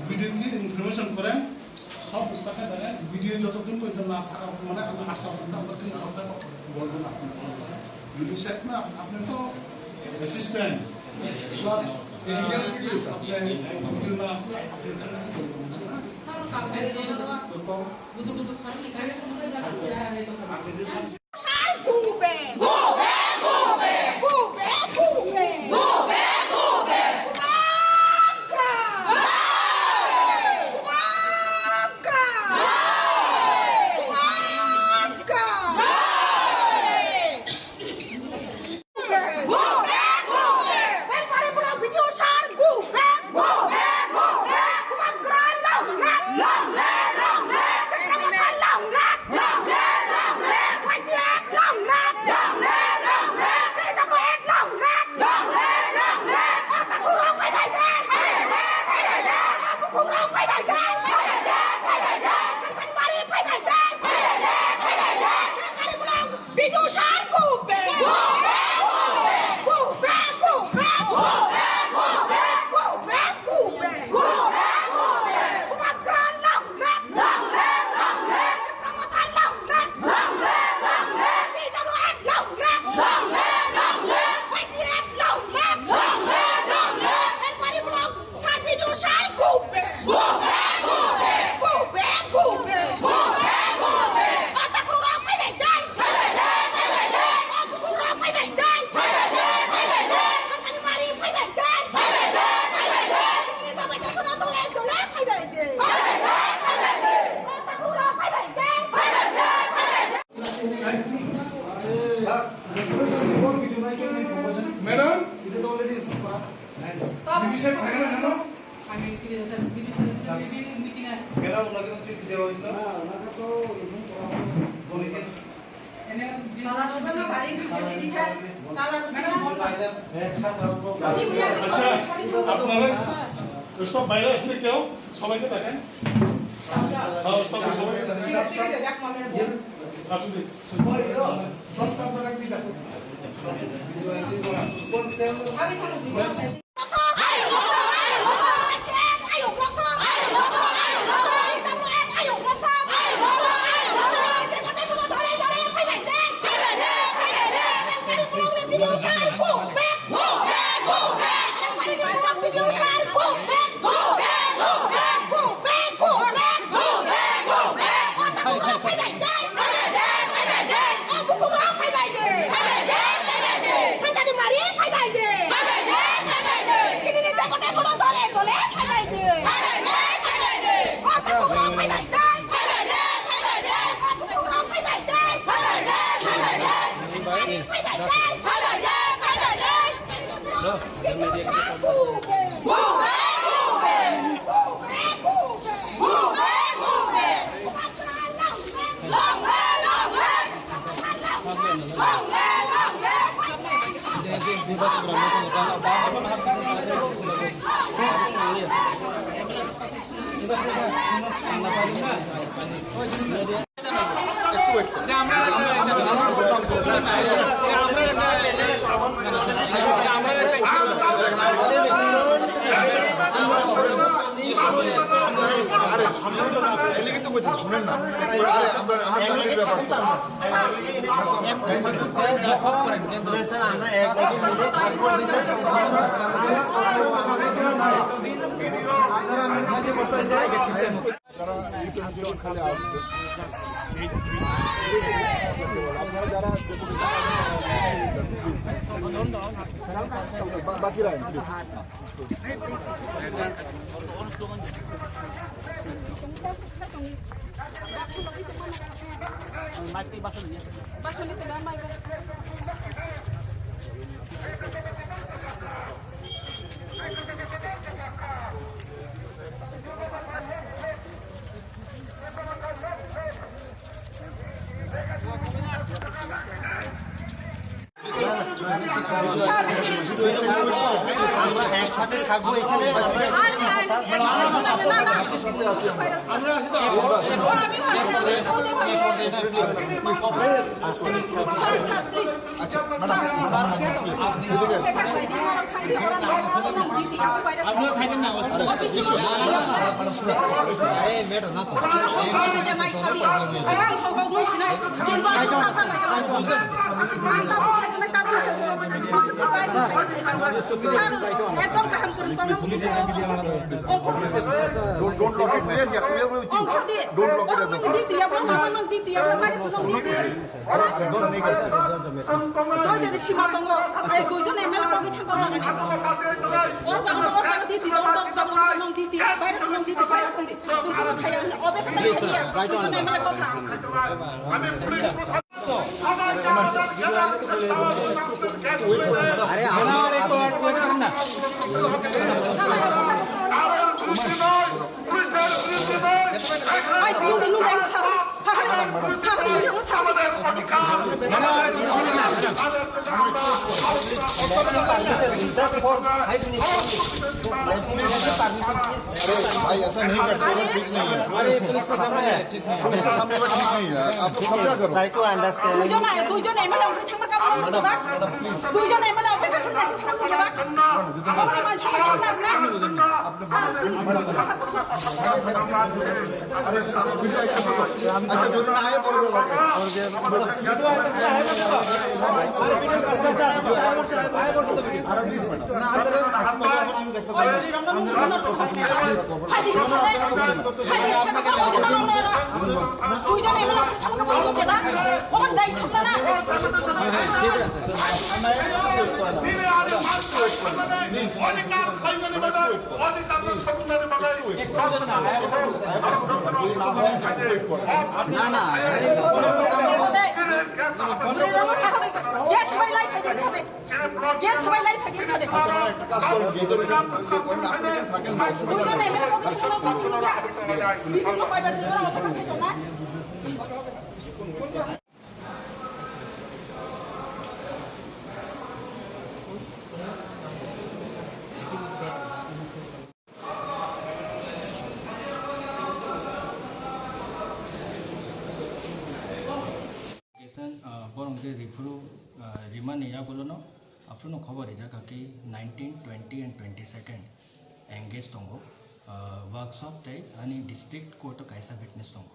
Video ki information kore, sob start kore, video joto din porjonto na thaka mane ami asa kore na, amra tin hafta porjonto na. Video set na, apni to assistant, plus technical skills, apni video na, apni আমি ফিরে যেতে, ফিরে যেতে, ফিরে যেতে, ফিরে যেতে। আচ্ছা, আপনারা সব বাইরে আসলে কেউ সবাইকে দেখেন। হ্যাঁ, সব সবাইকে দেখেন। আসুন। আরে, এলে কিন্তু কইতে শুনেন না। আরে, আমরা, আমরা জানি ব্যাপার। যারা ইউটিউব খালি আসবে, আপনারা যারা বা-, বাকি রাখেন, প্লিজ। আমরা একসাথে থাকবো এখানে। আচ্ছা, ম্যাডাম, ম্যাডাম, ম্যাডাম, প্লিজ, এদিকে আসুন। আপনারা থাকবেন না, ওই আরে, কিছু না, না, না, না, ম্যাডাম, শুনুন। এই ম্যাডাম, না তো। একদম কাম করুন, কোনো Don't, don't lock it, we are here, we are with you. Don't lock it. Duijon ni sima tongo, ai duijon M L A logi thangkha jagani. O jaga no, o jaga diti, dong, dong, dong, dong, diti, virus no diti, virus diti. Duijon no thaya, o bek thaya, duijon M L A kotha. আরে, আমার এই তো আর কইতাম না। अरे भाई, ऐसा नहीं करते, ठीक नहीं है। अरे, पुलिस को सामने है। सामने बैठो, ठीक नहीं है। आप लोग समझा करो। भाई को अंदाज कर। দুইজন, দুইজন M L A ওখানে থাকবে, কারণ ম্যাডাম, ম্যাডাম, প্লিজ। দুইজন M L A অপেক্ষা করতে আছে, থামুন দাদা। ম্যাডাম, যদি আমরা মানুষ আপনার না। अरे, अच्छा, जो ना आए, बोल दो। না, না। Application, ah, borok je riphuru, ah, rimani yagulono, aphuru no khobor rijak kha ki nineteen, twenty and twenty-second engage tongo, ah, workshop tei ani district court o kaisa witness tongo.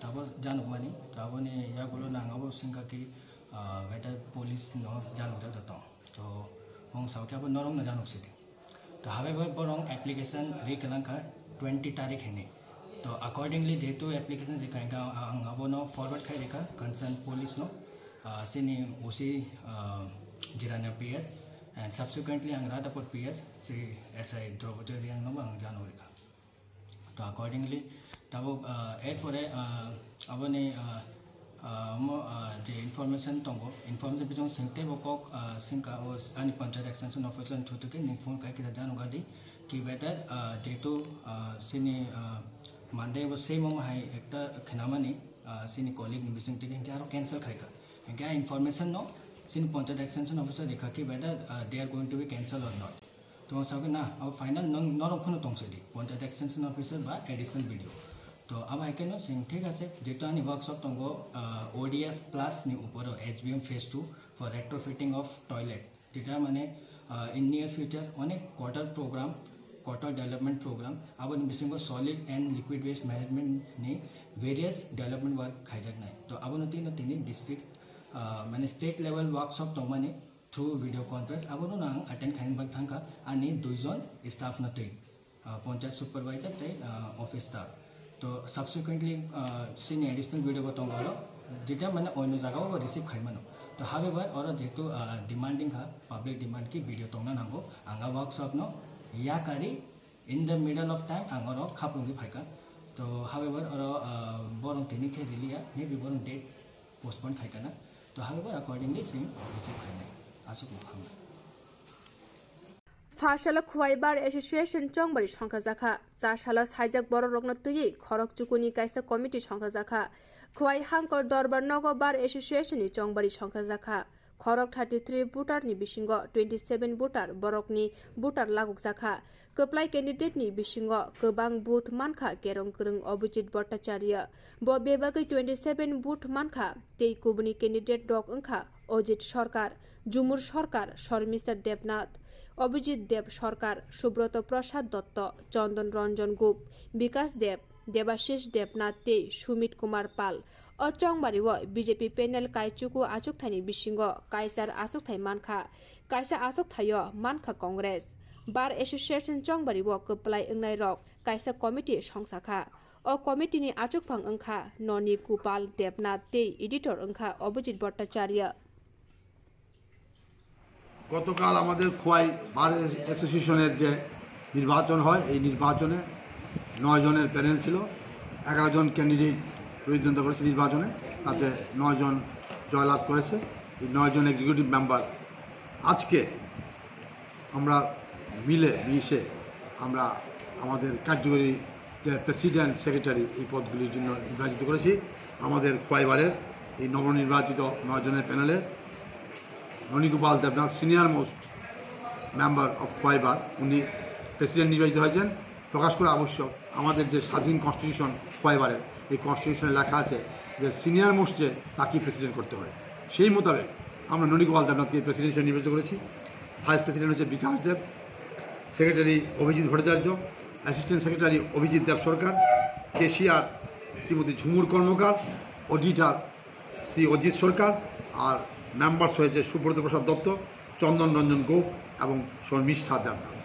Tabo janukmani, taboni yagulono ang abo singkha ki, ah, whether police no janukjak da tong. To, mung sao khe abo norok no januk sidi. To, however, borok application ri kwlang kha twenty tarik hini. To, accordingly, jehetu application ri kha, ang abono forward khai rikha concern police no, ah, sini O C, ah, Jirania P S, and subsequently ang Radhapur P S, si S I Draupadi Reang no ang jano rikha. To accordingly, tabuk, ah, erpore, ah, aboni, ah, ah, mo, ah, je information tongo, information bising sengte bo kok, ah, singka o ani panchayat extension officer thuthuke ning phone kai kisa jano gadi ki whether, ah, jehetu, ah, sini, ah, Monday bo same om hai ekta khnamani, ah, sini colleague ni bising tike hingke aro cancel khaika. Hingke a information no sini panchayat extension officer rikha ki whether, ah, they are going to be cancel or not. Tong sabi na, abo final nang norok phano tong sidi, Panchayat Extension Officer ba Additional B D O. To abo hai khe no sing thik ase, jehetu ani workshop tongo, ah, O D F plus ni uporo S B M phase two for retrofitting of toilet. Jeta mane, ah, in near future onek quarter program, quarter development program, aboni bisingo solid and liquid waste management ni various development work khaijaknai. To abono tino tini district, ah, mane state level workshop tongmani, through video conference, abono ang attend khaina bagwi thangkha ani duijon staff no twi, ah, panchayat supervisor tei, ah, office staff. To subsequently, ah, sini additional video bo tongo oro, jeta mane oino jagao bo receive khaimano. To however, oro jehetu, ah, demanding kha, public demand ki video tongna nango, ang a workshop no yakari in the middle of time ang oro khapungwi phaikha. To however, oro, ah, borok tini khe riliya, maybe borok date postpone khaikha na. To however, accordingly sing receive khainai. Aswk no hambai. Pha salo Khwai Bar Association chongbari songkha jakha. Cha salo saijak borok rokno twiwi khorok chukuni kaisa committee songkha jakha. Khwai Hangkor Dorbar nogo Bar Association ni chongbari songkha jakha. Khorok thirty three voter ni bisingo twenty seven voter borokni voter laguk jakha. Kwplai candidate ni bisingo kwbang booth mankha kerong kwrwng Abhijit Bhattacharya. Bo bebagwi twenty seven booth mankha tei kubuni candidate rok wngkha Ajit Sarkar, Jumur Sarkar, Sharmista Debnath, Abhijit Deb Sarkar, Subroto Prasad Dotto, Chandan Ranjan Gup, Bikas Deb, Debashish Debnath tei Sumit Kumar Pal. O chongbario B J P panel kaichuku achukthai ni bisingo kaisar achukthai mankha, kaisa achukthai o mankha Congress. Bar Association chongbario kwplai wngnai rok kaisa committee songsakha. O committee ni achukphang wngkha Noni Gopal Debnath tei editor wngkha Abhijit Bhattacharya. গতকাল আমাদের খোয়াই বার অ্যাসোসিয়েশনের যে নির্বাচন হয়, এই নির্বাচনে নয় জনের প্যানেল ছিল, এগারো জন ক্যান্ডিডেট প্রতিদ্বন্দ্বিতা করেছে নির্বাচনে, তাতে নয় জন জয়লাভ করেছে। এই নয় জন এক্সিকিউটিভ মেম্বার আজকে আমরা মিলে মিশে আমরা আমাদের কার্যকরী যে প্রেসিডেন্ট, সেক্রেটারি, এই পদগুলির জন্য নির্বাচিত করেছি। আমাদের খোয়াই বারের এই নবনির্বাচিত নয় জনের প্যানেলে Nanigopal Debnath, senior most member of Khowai bar, উনি প্রেসিডেন্ট নির্বাচিত হয়েছেন। প্রকাশ করা আবশ্যক, আমাদের যে স্বাধীন কনস্টিটিউশন খোয়াই বারের, এই কনস্টিটিউশনে লেখা আছে যে সিনিয়র মোস্ট যে তাকে প্রেসিডেন্ট করতে হয়। সেই মোতাবেক আমরা ননীগোপাল দেবনাথকে প্রেসিডেন্ট হিসেবে নির্বাচিত করেছি। ভাইস প্রেসিডেন্ট হচ্ছে বিকাশ দেব, সেক্রেটারি অভিজিৎ ভট্টাচার্য, অ্যাসিস্ট্যান্ট সেক্রেটারি অভিজিৎ দেব সরকার, ক্যাশিয়ার শ্রীমতী ঝুমুর কর্মকার, অডিটর শ্রী অজিত সরকার, আর মেম্বার্স হয়েছে সুব্রত প্রসাদ দত্ত, চন্দন রঞ্জন গোপ এবং শর্মিষ্ঠা Debnath.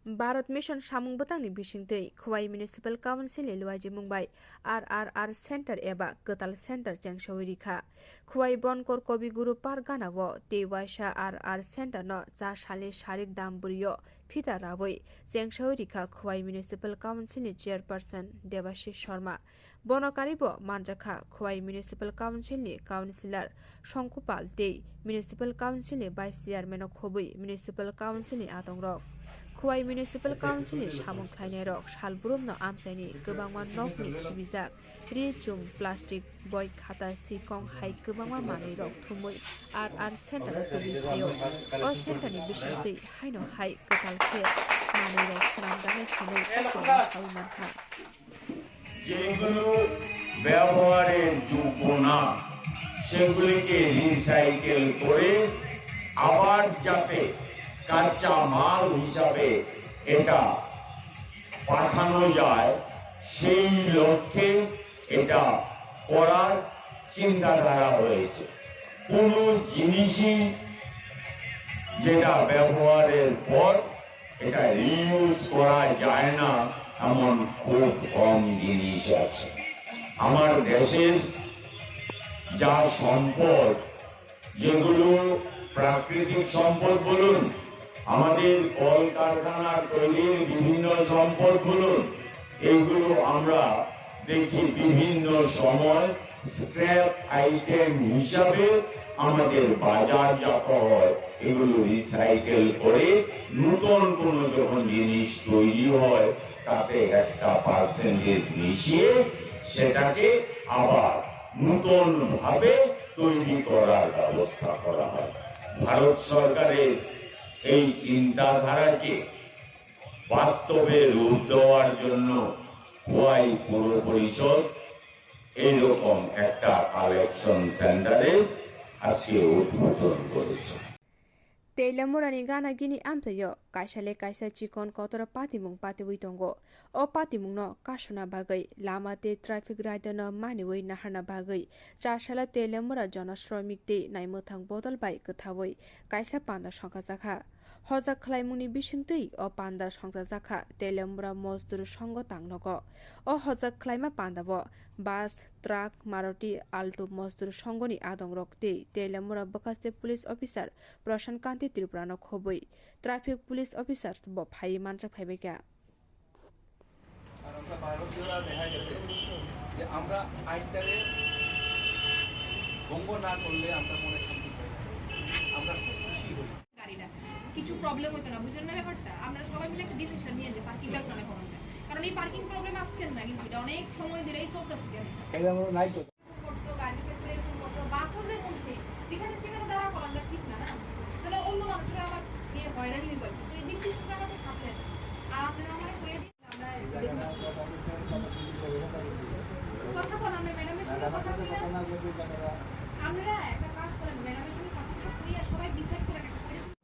Bharat Mission samung bwtangni bisingtwi Khowai Municipal Council ni luaijimung bai R R R Center eba kwtal center chengsawi rikha. Khowai Bonkor Kobi Guru Park gana o tei waisa R R Center no cha salni sarik dam bwrwi o phita rawi chengsawi rikha Khowai Municipal Council ni Chairperson Debashish Sharma. Bono karibo manjakha Khowai Municipal Council ni Councillor Songkupal tei Municipal Council ni Vice Chairman no khobwi Municipal Council ni adongrok. Khowai Municipal Council ni samung khlainairok salbrumno amchaini kwbangma nokni khibijak ri chum, plastic, boi khata, sikong hai kwbangma manwirok thumwi R R center o tubui phaio. O center ni bisingtwi haino hai kwtal khe manwirok swnamjaknai hinwi chwng sawi mankha. যেগুলো ব্যবহারের যোগ্য না, সেগুলিকে রিসাইকেল করে আবার যাতে কাঁচা মাল হিসাবে এটা পাঠানো যায়, সেই লক্ষ্যে এটা করার চিন্তাধারা হয়েছে। কোনো জিনিসই যেটা ব্যবহারের পর এটা রিইউজ করা যায় না, এমন খুব কম জিনিস আছে। আমার দেশের যা সম্পদ, যেগুলো প্রাকৃতিক সম্পদ বলুন, আমাদের কলকারখানার তৈরির বিভিন্ন সম্পদ বলুন, এইগুলো আমরা দেখি বিভিন্ন সময় স্ক্র্যাপ আইটেম হিসাবে আমাদের বাজারজাত হয়। এগুলো রিসাইকেল করে নতুন কোনো যখন জিনিস তৈরি হয়, তাতে একটা পার্সেন্টেজ মিশিয়ে সেটাকে আবার নতুনভাবে তৈরি করার ব্যবস্থা করা হয়। ভারত সরকারের এই চিন্তাধারাকে বাস্তবে রূপ দেওয়ার জন্য খোয়াই পৌর পরিষদ এইরকম একটা কালেকশন সেন্টারের আজকে উদ্বোধন করেছে। Teilamurani gana gini amchaio kaisa le kaisa chikon kotor patimung patiwi tongo. O patimungno kasuna bagwi lama tei traffic rider no maniwi naharna bagwi chasala Teilamura jona sromik tei naimwthang bodol bai kwthawi kaisa panda songkhajakha. Hojak khlaimungni bisingtwi o panda songchajakha Teilamura Mosdur Songho tangnogo. O hojak khlaima pandao bus, truck, Maruti Alto Mosdur Songhoni adongrok tei Teilamura bwkhaste police officer Prashan Kanti Tripura no khobwi traffic police officer bo phaiwi manjak phaibaikha. আর আমরা বারো জোড়া দেখা গেছে যে আমরা আইনটারে ভঙ্গ না করলে আমরা মনে শান্তি পাই না। আমরা খুব খুশি হই। গাড়িটা কিছু প্রবলেম হতো না, বুঝলেন না ব্যাপারটা? আমরা সবাই মিলে একটা ডিসিশন নিয়ে যে পার্কিং ব্যাপারে করা যায়, কারণ এই পার্কিং প্রবলেম আজকের না, কিন্তু এটা অনেক সময় ধরেই চলতেছে। করতো, গাড়ির ক্ষেত্রে এরকম করতো, বাসও যেমন সেই যেখানে সেখানে দাঁড়া করাটা ঠিক না, না? তাহলে অন্য মানুষরা আবার গিয়ে হয়রানি হয়ে পারছে। তো এই দিক দিয়ে আমরা তো সাথে আছি। আর আপনারা আমার হয়ে দিন, আমরা কথা বল, আমরা ম্যাডামের সঙ্গে কথা বলি না। আপনারা একটা কাজ করেন, ম্যাডামের সঙ্গে কথা বলে আর সবাই ডিসাইড করেন একটা পরিস্থিতি।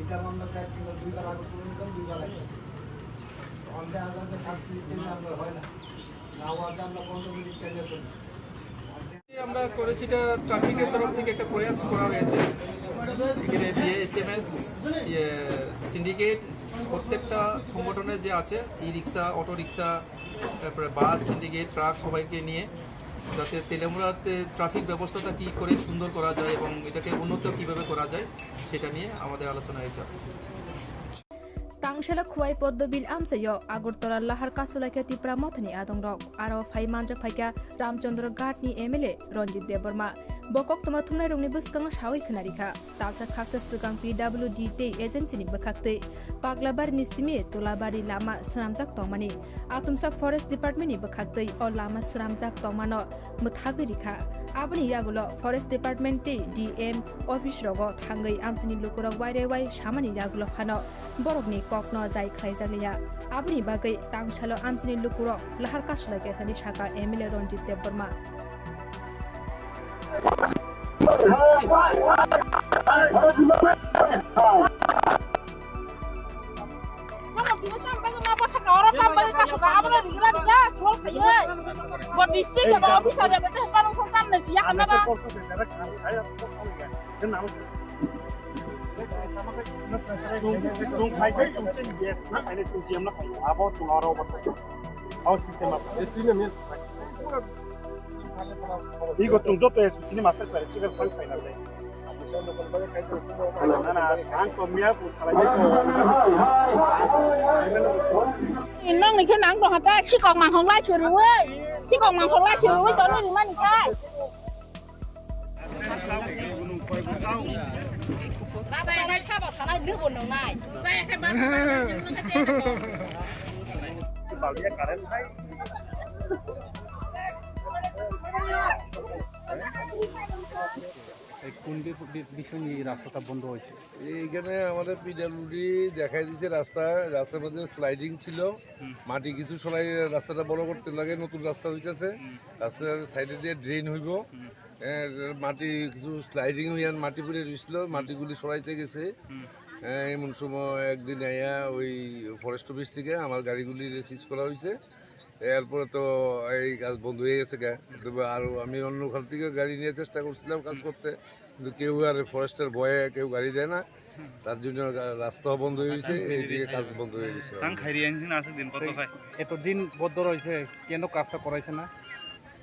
এটা আমরা চার কিলো দুইবার আগে করে নিতাম, দুইবার আগে। ঘন্টা আগে সাত মিনিট ট্রেনে আমরা হয় না, না হওয়াতে আমরা পনেরো মিনিট ট্রেনে চলি। আমরা করেছি, এটা ট্রাফিকের তরফ থেকে একটা প্রয়াস করা হয়েছে। এখানে বিএএসএমএস, ইয়ে, সিন্ডিকেট, প্রত্যেকটা সংগঠনের যে আছে, ই রিক্সা, অটো রিক্সা, তারপরে বাস, সিন্ডিকেট, ট্রাক সবাইকে নিয়ে যাতে তেলেমুড়াতে ট্রাফিক ব্যবস্থাটা কী করে সুন্দর করা যায় এবং এটাকে উন্নত কীভাবে করা যায় সেটা নিয়ে আমাদের আলোচনা হয়েছে। Tangshela Khowai Poddo Bill amchaio Agartala lahar kasulaikha Tipra Mothani adongrok, aro phai manjak phaikha Ramchandra Ghat ni M L A Ranjit Debbarma. Bo koktwma thumnairokni bwskango sawi khwnarikha. Talsa khaksa swkang P W D tei agency ni bwkhaktwi Paglabari ni simi Tulabari lama swnamjak tongmani. Atumsa Forest Department ni bwkhaktwi o lama swnamjak tongmano mwthagwi rikha. Aboni yagulo Forest Department tei D M office rogo thangwi amchaini lukurok wairai wai samani yagulo phano borokni kokno jai khlaijakliya. Aboni bagwi tangsalo amchaini lukurok lahar kasulaikha hwnwi sakha M L A Ranjit Debbarma. Tung, tung khai khai tung chen yes na khai tung tiam na khai. Abo tung aro abo. Abo system abo. Igo tung joto es sini master khai chigar khai khai na khai. Na na, ang ko miya pu salai ko. Nong ni khe nang dong hata, sikok mangkhok lai churu oi. Sikok mangkhok lai churu oi, toni rimani khai. এই কোন B-, B-, বিষয় নিয়ে এই রাস্তাটা বন্ধ হয়েছে? এইখানে আমাদের পিডব্লিউডি দেখাই দিছে রাস্তা, রাস্তার মধ্যে স্লাইডিং ছিল, হুম। মাটি কিছু সরাই রাস্তাটা বড় করতে লাগে, নতুন রাস্তা হইতেছে, হুম। রাস্তার সাইডে দিয়ে ড্রেন হইব। হুম। এ, মাটি কিছু স্লাইডিং হইয়া মাটি পড়ে রইছিল, হুম। মাটিগুলি সরাইতে গেছে। হুম। এ, এমন সময় একদিন আইয়া ওই ফরেস্ট অফিস থেকে আমার গাড়িগুলি সিজ করা হয়েছে। এরপরে তো এই কাজ বন্ধ হয়ে গেছে গা। তবে আর আমি অন্য খাল থেকে গাড়ি নিয়ে চেষ্টা করছিলাম কাজ হুম। করতে, কিন্তু কেউ আর ফরেস্টের ভয়ে কেউ গাড়ি দেয় না। হুম। তার জন্য গা-, রাস্তা বন্ধ হয়ে গেছে, এইদিকে কাজ বন্ধ হয়ে গেছে। Tang khairi yang sini asik din koto khai. এতদিন বন্ধ রয়েছে, কেন কাজটা করাইছে না?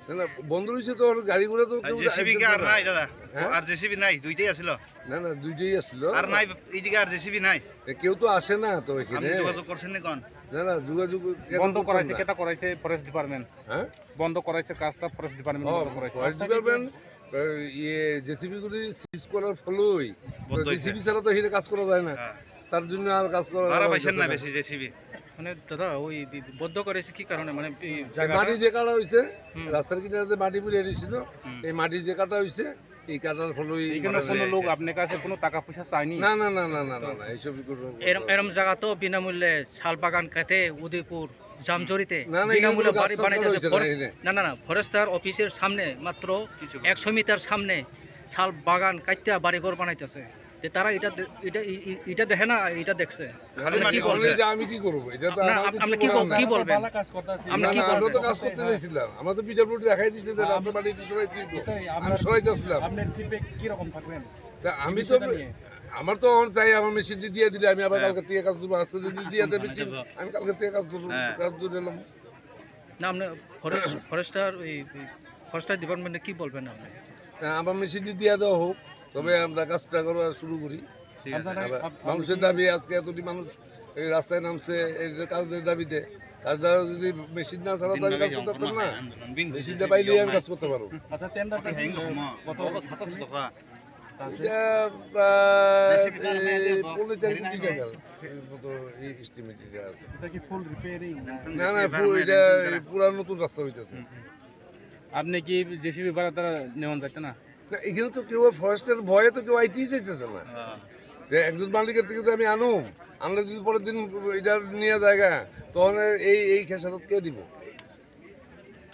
না, না, বন্ধ রয়েছে তো, ওর গাড়ি ঘোড়া তো আর কেউ জেসিবি কি আর নাই দাদা? হ্যাঁ? আর জেসিবি নাই, দুইটাই আছিল। না, না, দুইটাই আছিল। আর নাই, এইদিকে আর জেসিবি নাই। এ, কেউ তো আসে না তো এখানে। আপনি যোগাযোগ করছেন না কোন? না, না, যোগাযোগ কেন বন্ধ করতাম করাইছে, না? কেটা করাইছে? Forest department. হ্যাঁ? বন্ধ করাইছে কাজটা, ফরেস্ট ডিপার্টমেন্ট ও, বন্ধ করাইছে। ফরেস্ট ডিপার্টমেন্ট, এ, ইয়ে, জেসিবি গুলি সিজ করার ফলেই তো বন্ধ হয়েছে। জেসিবি ছাড়া তো এখানে কাজ করা যায় না। হ্যাঁ। তার জন্য আর কাজ করা ভাড়া পাইছেন না না। বেশি জেসিবি? মানে দাদা, ওই বি-, বন্ধ করেছে কি কারণে? মানে এই জায়গাটা? মাটি যে কাটা হয়েছে, হুম। রাস্তার কিনারে যে মাটি পড়ে রয়েছিল, হুম। এই মাটি যে কাটা হয়েছে, এই কাটার ফলেই এখানে মানে কোনো লোক আপনার কাছে কোনো টাকা পয়সা চায়নি? না, না, না, না, না, না, না, এইসব কোনো এরম, এরম জায়গা তো বিনামূল্যে শাল বাগান কাটে উদয়পুর জামজরিতে না, না, এখানে বিনামূল্যে কোনো বাড়ি গাছ বানাইতেছে। কাটা হয়েছে না, ফরে-, এখানে। না, না, না, ফরেস্টার অফিসের সামনে মাত্র কিছু একশো মিটার সামনে শাল বাগান কাটতে বাড়ি ঘর বানাইতেছে। যে তারা এটা দে-, এটা, ই-, ই-, এটা দেখে না, এটা দেখছে। খালি আপনি মাটি কি বলছেন? বলছে। যে আমি কি করবো? এটা তো না, আমার আপ-, কিছু আপনি কি করার বল-, নাই। কি বলবেন? ভালো কাজ করতে আছি। আপনি না, কি না, আমরা তো বলবেন? কাজ করতে চাইছিলাম। আমরা তো বিচারপতি দেখাই দিচ্ছে যে না, রাস্তা আমি বাড়ি একটু সরাই দিতে। এটাই আমরা আমি সরাইতে আসলাম। আপনার ফিডব্যাক কি রকম থাকবেন? তা আমি তো, বিষয়টা নিয়ে? আমার তো অন চাই, আমার মেশিন দিয়ে দিলে আমি আবার হ্যাঁ। কালকে থেকে কাজ করবো। আজকে যদি দিয়ে দেয় মেশিন, আমি কালকে থেকে কাজ করবো, হ্যাঁ। কাজ করে এলাম। না, আপনি ফরেস্ট, ফরেস্টার, ওই, ওই ফরেস্টার ডিপার্টমেন্টে কি বলবেন আপনি? হ্যাঁ, আমার মেশিন দিয়ে দেওয়া হোক, তবে আমরা কাজটা করা শুরু করি। ঠিক আছে। আপনারা, আবার আপ-, আপনি মানুষের কি দাবি, আজকে এতটি মানুষ এই রাস্তায় নামছে, এই যে কাজের দাবিতে, কাজটা যদি মেশিন না ছাড়া তো আমি কাজ করতে পারতাম না। মেশিনটা পাইলেই আমি কাজ করতে পারবো। আচ্ছা, টেন্ডারটা কি, আহ, কত? এটা প্রায় পৌনে চার কোটি টাকার মতো এই এস্টিমেট এটা আছে। এটা কি ফুল রিপেয়ারিং না? না, না, ফুল, এটা এই পুরা নতুন রাস্তা হইতেছে। হুম, হুম। আপনি কি জেসিবি ভাড়া তারা নেওয়ান যাইতে না? না, এখানে তো কেউ ফরেস্টের ভয়ে তো কেউ আইতেই চাইতেছে না। হ্যাঁ। যে একজন মালিকের থেকে তো আমি আনুম, আনলে যদি পরের দিন এটা নিয়ে জায়গা, তখন এই, এই খেসারত কে দিব?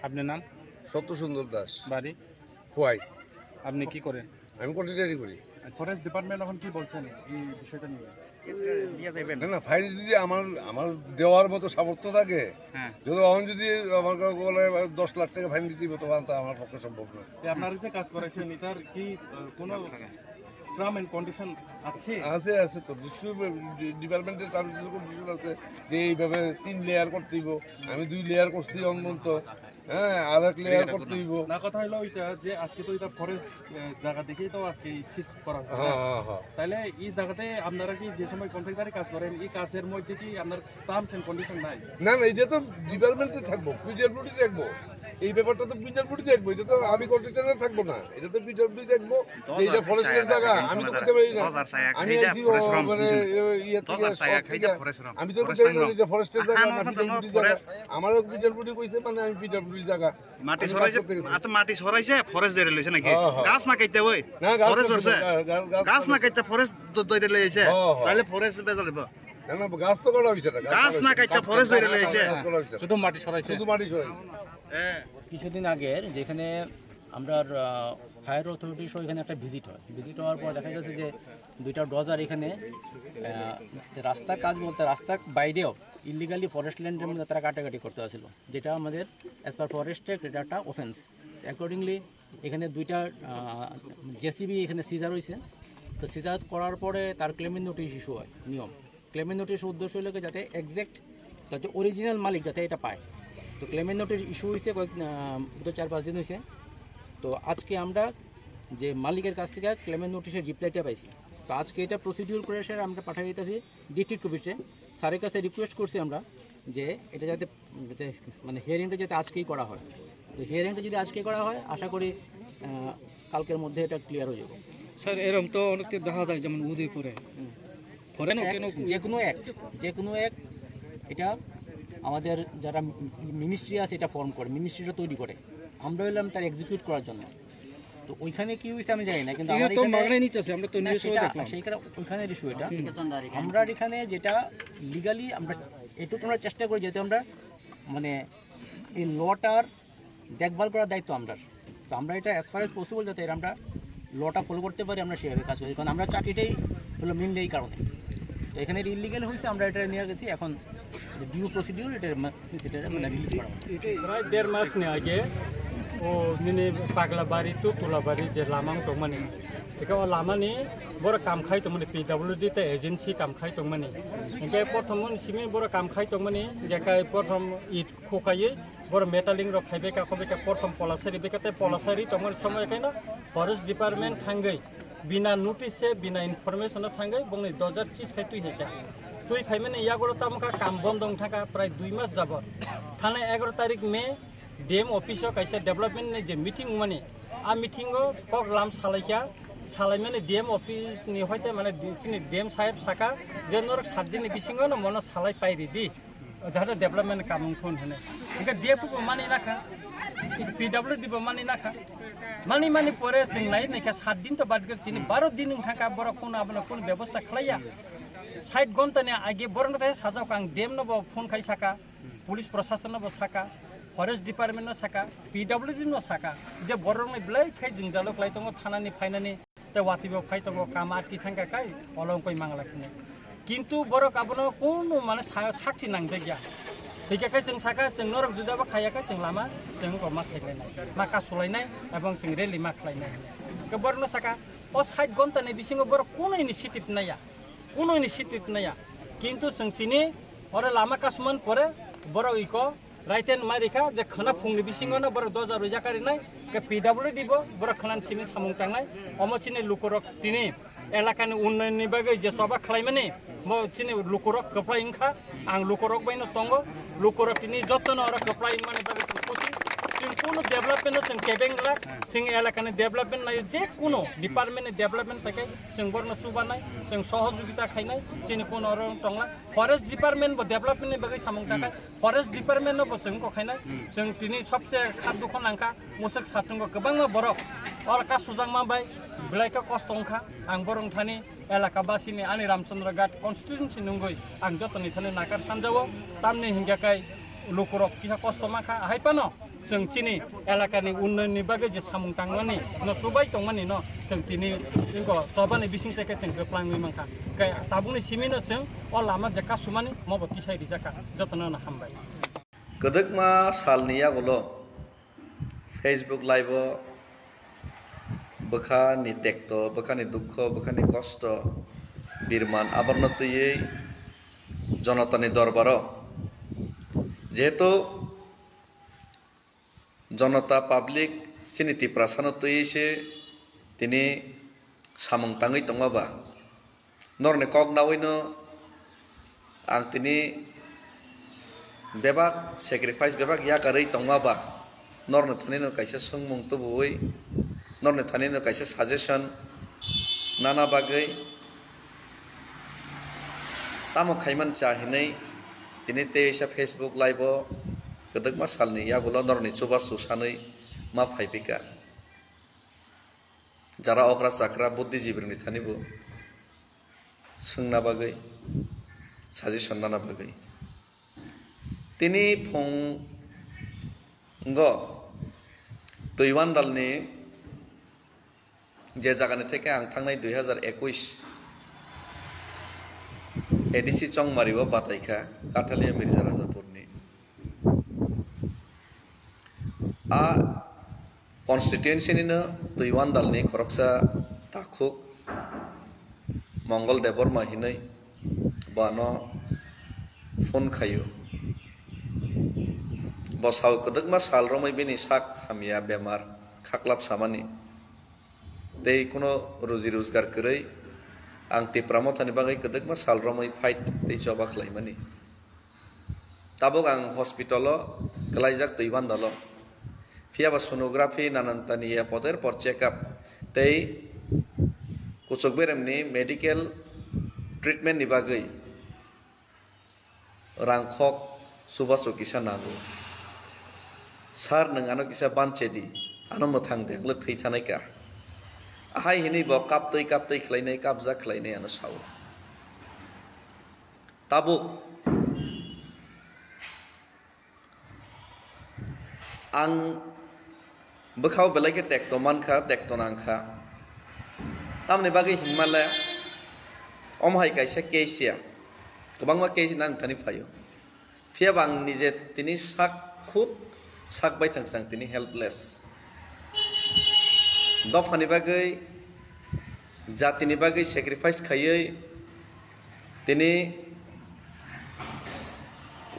আপনার নাম? সত্য সুন্দর দাস। বাড়ি? খোয়াই। আপনি কি করেন? আমি কন্ট্রাক্টরি করি। ফরেস্ট ডিপার্টমেন্ট এখন কি বলছেন এই বিষয়টা নিয়ে? না, না, ফাইন যদি আমার, আমার দেওয়ার মতো সামর্থ্য থাকে, হ্যাঁ। যদি এখন যদি আমার কাছে বলে দশ লাখ টাকা ফাইন দিতে হবে, তখন তো আমার পক্ষে সম্ভব নয়। যে আপনারা যে কাজ করাইছেন, এটার কি, আহ, কোনো টার্ম এন্ড কন্ডিশন আছে? আছে, আছে তো, নিশ্চয়ই ডি-, ডিপার্টমেন্টের টার্মস এন্ড কন্ডিশন আছে যে এইভাবে তিন লেয়ার করতে হইব। আমি দুই লেয়ার করছি অনন্ত, হ্যাঁ, আর এক লেয়ার করতে হইব। না, কথা হলো ওইটা যে আজকে তো এটা ফরেস্ট, আহ, জায়গা দেখেই তো আজকে এই সিজ করা হচ্ছে, হ্যাঁ, না? হ্যাঁ, হ্যাঁ। তাহলে এই জায়গাতে আপনারা কি যে সময় কন্ট্রাক্টরি কাজ করেন, এই কাজের মধ্যে কি আপনার টার্মস এন্ড কন্ডিশন নাই? না, না, এটা তো ডিপার্টমেন্টে থাকবো, পিডব্লিউডি দেখবো। এই ব্যাপারটা তো পিডব্লিউডি দেখবো, এটা তো আমি কন্ট্রাক্টরে থাকবো না, এটা তো পিডব্লিউডি দেখবো। যে এটা ফরেস্টের জায়গা, আমি তো বলতে পারি না। আমি আইছি, ও, মানে, ইয়ে, ইয়ে থেকে, শহর থেকে। আমি তো বলতে পারি না যে ফরেস্টের জায়গা না পিডব্লিউডি জায়গা। আমারও পিডব্লিউডি কইছে, মানে, আমি পিডব্লিউডি জায়গা। মাটি সরাইছে, আচ্ছা, মাটি সরাইছে, ফরেস্ট ধরে লইছে নাকি? হ্যাঁ, হ্যাঁ। গাছ না কাটতে ওই? না, গাছ ফরেস্ট কাটতে ধরছে? না, গাছ, গাছ গাছ না কাটতে। কাটতে ফরেস্ট দ-, ধরে লইছে? হ্যাঁ, হ্যাঁ। তাহলে ফরেস্ট বেজা লইব? না, না, গাছ তো কাটা হইছে না, গাছ গাছ কাটা না হইছে। কাটতে গাছ ফরেস্ট কাটা ধরে লইছে? হইছে না। গাছ কাটা হইছে না। শুধু মাটি সরাইছে? শুধু মাটি সরাইছে। হ্যাঁ। কিছুদিন আগের যেখানে আমরা, আহ, ফায়ার অথরিটি সহ এখানে একটা ভিজিট হয়। ভিজিট হওয়ার পর দেখা গেছে যে দুইটা ডজার এখানে, আহ, রাস্তার কাজ বলতে রাস্তার বাইরেও ইলিগালি ফরেস্ট ল্যান্ডের মধ্যে তারা কাটাকাটি করতে আসছিল, যেটা আমাদের অ্যাজ পার ফরেস্ট অ্যাক্ট এটা একটা অফেন্স। অ্যাকর্ডিংলি এখানে দুইটা, আহ, জেসিবি এখানে সিজার হয়েছে। সিজাত করার পরে তার ক্লেমেন্ট নোটিশ ইস্যু হয়। নিয়ম, ক্লেমেন্ট নোটিশ উদ্দেশ্য হলো কি, যাতে এক্স্যাক্ট, যাতে অরিজিনাল মালিক যাতে এটা পায়। তো ক্লেমেন্ট নোটিশ ইস্যু হয়েছে কয়েক আহ, গত চার পাঁচ দিন হয়েছে। তো আজকে আমরা যে মালিকের কাছ থেকে ক্লেমেন্ট নোটিশের রিপ্লাইটা পাইছি, তো আজকে এটা প্রসিডিউর করে স্যার আমরা পাঠিয়ে দিতেছি ডিস্ট্রিক্ট অফিসে। স্যারের কাছে রিকোয়েস্ট করছি আমরা যে এটা যাতে, যাতে মানে হিয়ারিংটা যাতে আজকেই করা হয়। তো হিয়ারিংটা যদি আজকে করা হয়, আশা করি আহ, কালকের মধ্যে এটা ক্লিয়ার হয়ে যাবে। স্যার, এরম তো অনেকে দেখা যায়, যেমন উদয়পুরে। হুম। ফরেন এক, কেন? যে কোনো এক, যে কোনো এক, এটা আমাদের যারা মিনিস্ট্রি আছে, এটা ফর্ম করে, মিনিস্ট্রিটা তৈরি করে। আমরা হলাম তার এক্সিকিউট করার জন্য। তো ওইখানে কি হয়েছে আমি জানি না, কিন্তু এটা আমার তো এখানে মাগনায় নিতেছে, আমরা তো না, নিউজও সেটা, দেখলাম। সেইটা ওইখানে ইস্যু এটা। হুম। আমরা এখানে যেটা লিগালি আমরা এটুকু আমরা চেষ্টা করি, যাতে আমরা মানে এই লটার দেখভাল করার দায়িত্ব আমরার। তো আমরা এটা অ্যাজ ফার অ্যাজ পসিবল যাতে এর আমরা লটা ফলো করতে পারি, আমরা সেভাবে কাজ করি, কারণ আমরা চাকরিটাই হলো মেইনলি এই কারণে। তো এখানে ইলিগাল হয়েছে, আমরা এটা নিয়ে গেছি, এখন ডিউ প্রসিডিউর এটা মা-, এটা মানে রিলিজ করা হবে। প্রায় দেড় মাস নিয়ে আগে ও nini Paglabari to Tulabari je lama wng tongmani, eka o lama ni borok kam khai tongmani, P W D tei agency kam khai tongmani. Hingke prothom ni simi borok kam khai tongmani, je kai prothom it khukaiwi borok metaling rok khaibai ka, khobai ka, prothom polasari bai ka, tei polasari tongmani somoi kaino forest department thangwi bina notice se, bina information o thangwi bongni dojar chis khai twi hai kha. Twi phaimani yagulo tamo kha kam bondo wng thangkha prai dui mas jabot. Thana egaroh tarik May D M office o kaisa development ni je meeting wngmani, a meeting o kok lam salaikha, salaimani D M office ni hoite mane di-, chini D M saheb saka je norok sat din ni bisingo no mono salai pai ridi. Jahate development ni kaam wngthun hwnwi. Hingke D F O bo mani nakha, P W D bo mani nakha. Mani mani pore chwng nai naikha sat din to bad gari tini baro din wng thangkha borok kunu abono kunu bebosta khlaiya. Sait gonta ni age borok no sajak ang D M no bo phone khai saka, police prosason no bo saka, forest department no saka, P W D no saka, je borok ni belai khai jwngjalo khlai tongo thanani phainani. Tei watwi bo phai tongo, kam atwi thangkha kai, olo wngkoi mangla khini. Kintu borok abono kunu mane sa-, sakchi nangjakya. Hingkhe khe chwng saka, chwng norok juda bo khaiya khe chwng lama, chwng wngkok ma khaikhlainai, ma kasulainai, ebong chwng rally ma khlainai. Hingkhe borokno saka, o sait gonta ni bisingo borok kunu initiative naiya, kunu initiative naiya. Kintu chwng tini oro lama kasumani pore borok iko Raiten mai rikha je khwna phungni bisingo no borok doja rwjak karinai, ke P W D bo borok khwna simi samung tangnai. Omo chini lukurok tini elakani unnayonni bagwi je choba khlaimani, mo chini lukurok kwplai wngkha. Ang lukurok baino tongo, lukurok tini jotono oro kwplai wngmani bagwi chwng khusi. Chwng kunu development no chwng kebeng glak, chwng elakani development nayo, je kunu department ni development paikhe chwng borokno chubanai, chwng sohojogita khainai, chini kunu oro tongla. Forest department bo development ni bagwi samung takhai. Forest department no bo chwng kok khainai. Hmm. Chwng tini sobse kha dukho nangkha, musuk satungo kwbangma borok oro ka sujakma bai belai khe kosto wngkha. Ang borok thani elaka basini ani Ramchandra Ghat constituency nungwi ang jotoni thani nakar sanjao, tamni hingya kai lukurok kisa kosto mankha. Hai phano chwng chini elakani unnayonni bagwi je samung tangmani no chubai tongmani no chwng tini ingko chobani bising se khe chwng kwplangwi mankha. Khe tabukni simi no chwng o lama je kasumani mo bo tisai rijak kha. Jotono no hambai. Kwdwkma salni yagulo Facebook live-o bwkhani tekto, bwkhani dukho, bwkhani kosto, birman aborno twiwi jonotani dorbaro. Jehetu jonota public chini Tiprasano twiwi se tini samung tangwi tongma ba, norokni kok nawino ang tini bebak sacrifice, bebak yakarwi tongma ba, norokni thanino kaisa swngmung tubuwi, norokni thanino kaisa suggestion nana bagwi tamo khaiman cha hinwi tini teisa Facebook live-o kwdwkma salni yagulo norokni chubachu sanwi ma phaipika. Jara okra chakra buddhijibirokni thani bo swngna bagwi, suggestion nana bagwi. Tini phungo Twiwandalni je jagani theke ang thangnai dui hazar ekush A D C Chongmari o batai kha, Kathalia Mirza Rajapurni. A constituency nino Twiwandalni khoroksa takhuk Mongol Debbarma hinwi bono phone khaio. Bo sao kwdwkma sal romwi bini sak hamya bemar khaklap samani. Tei kuno ruji rojgar kwrwi ang Tipra Mothani bagwi kwdwkma sal romwi fight tei choba khlaimani. Tabuk ang hospital-o kwlaijak twi bandalo. Phiya ba sonography, nanantani ya poder por check-up tei kuchuk beremni medical treatment-ni bagwi rangkhok chubachu kisa nango. "Sir, nwng ano kisa banchedi, ano mwthang de, ang le thwi thanai ka." Ahai hinwi bo kaptwi kaptwi khlainai, kapjak khlainai ano sao. Tabuk ang bwkhao belai khe tekto mankha, tekto nangkha. Tamni bagwi hinmale, omo hai kaisa case ya, kwbangma case nang thani phaio. Phiya ba ang nije tini sak khud sak baithang sang tini helpless. Dophani bagwi, jatini bagwi sacrifice khaiwi tini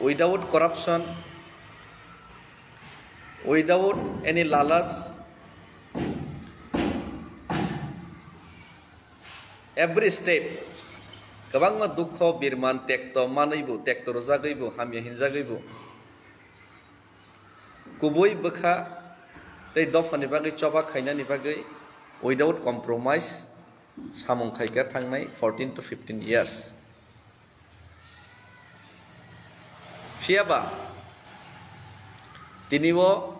without corruption, without any lalas, every step kwbangma dukho birman tekto manwibo, tekto rwjagwibo, hamya hinjagwibo, kubui bwkha tei dophani bagwi choba khainani bagwi without compromise samung khaikha thangnai fourteen to fifteen years. Phiya ba tini o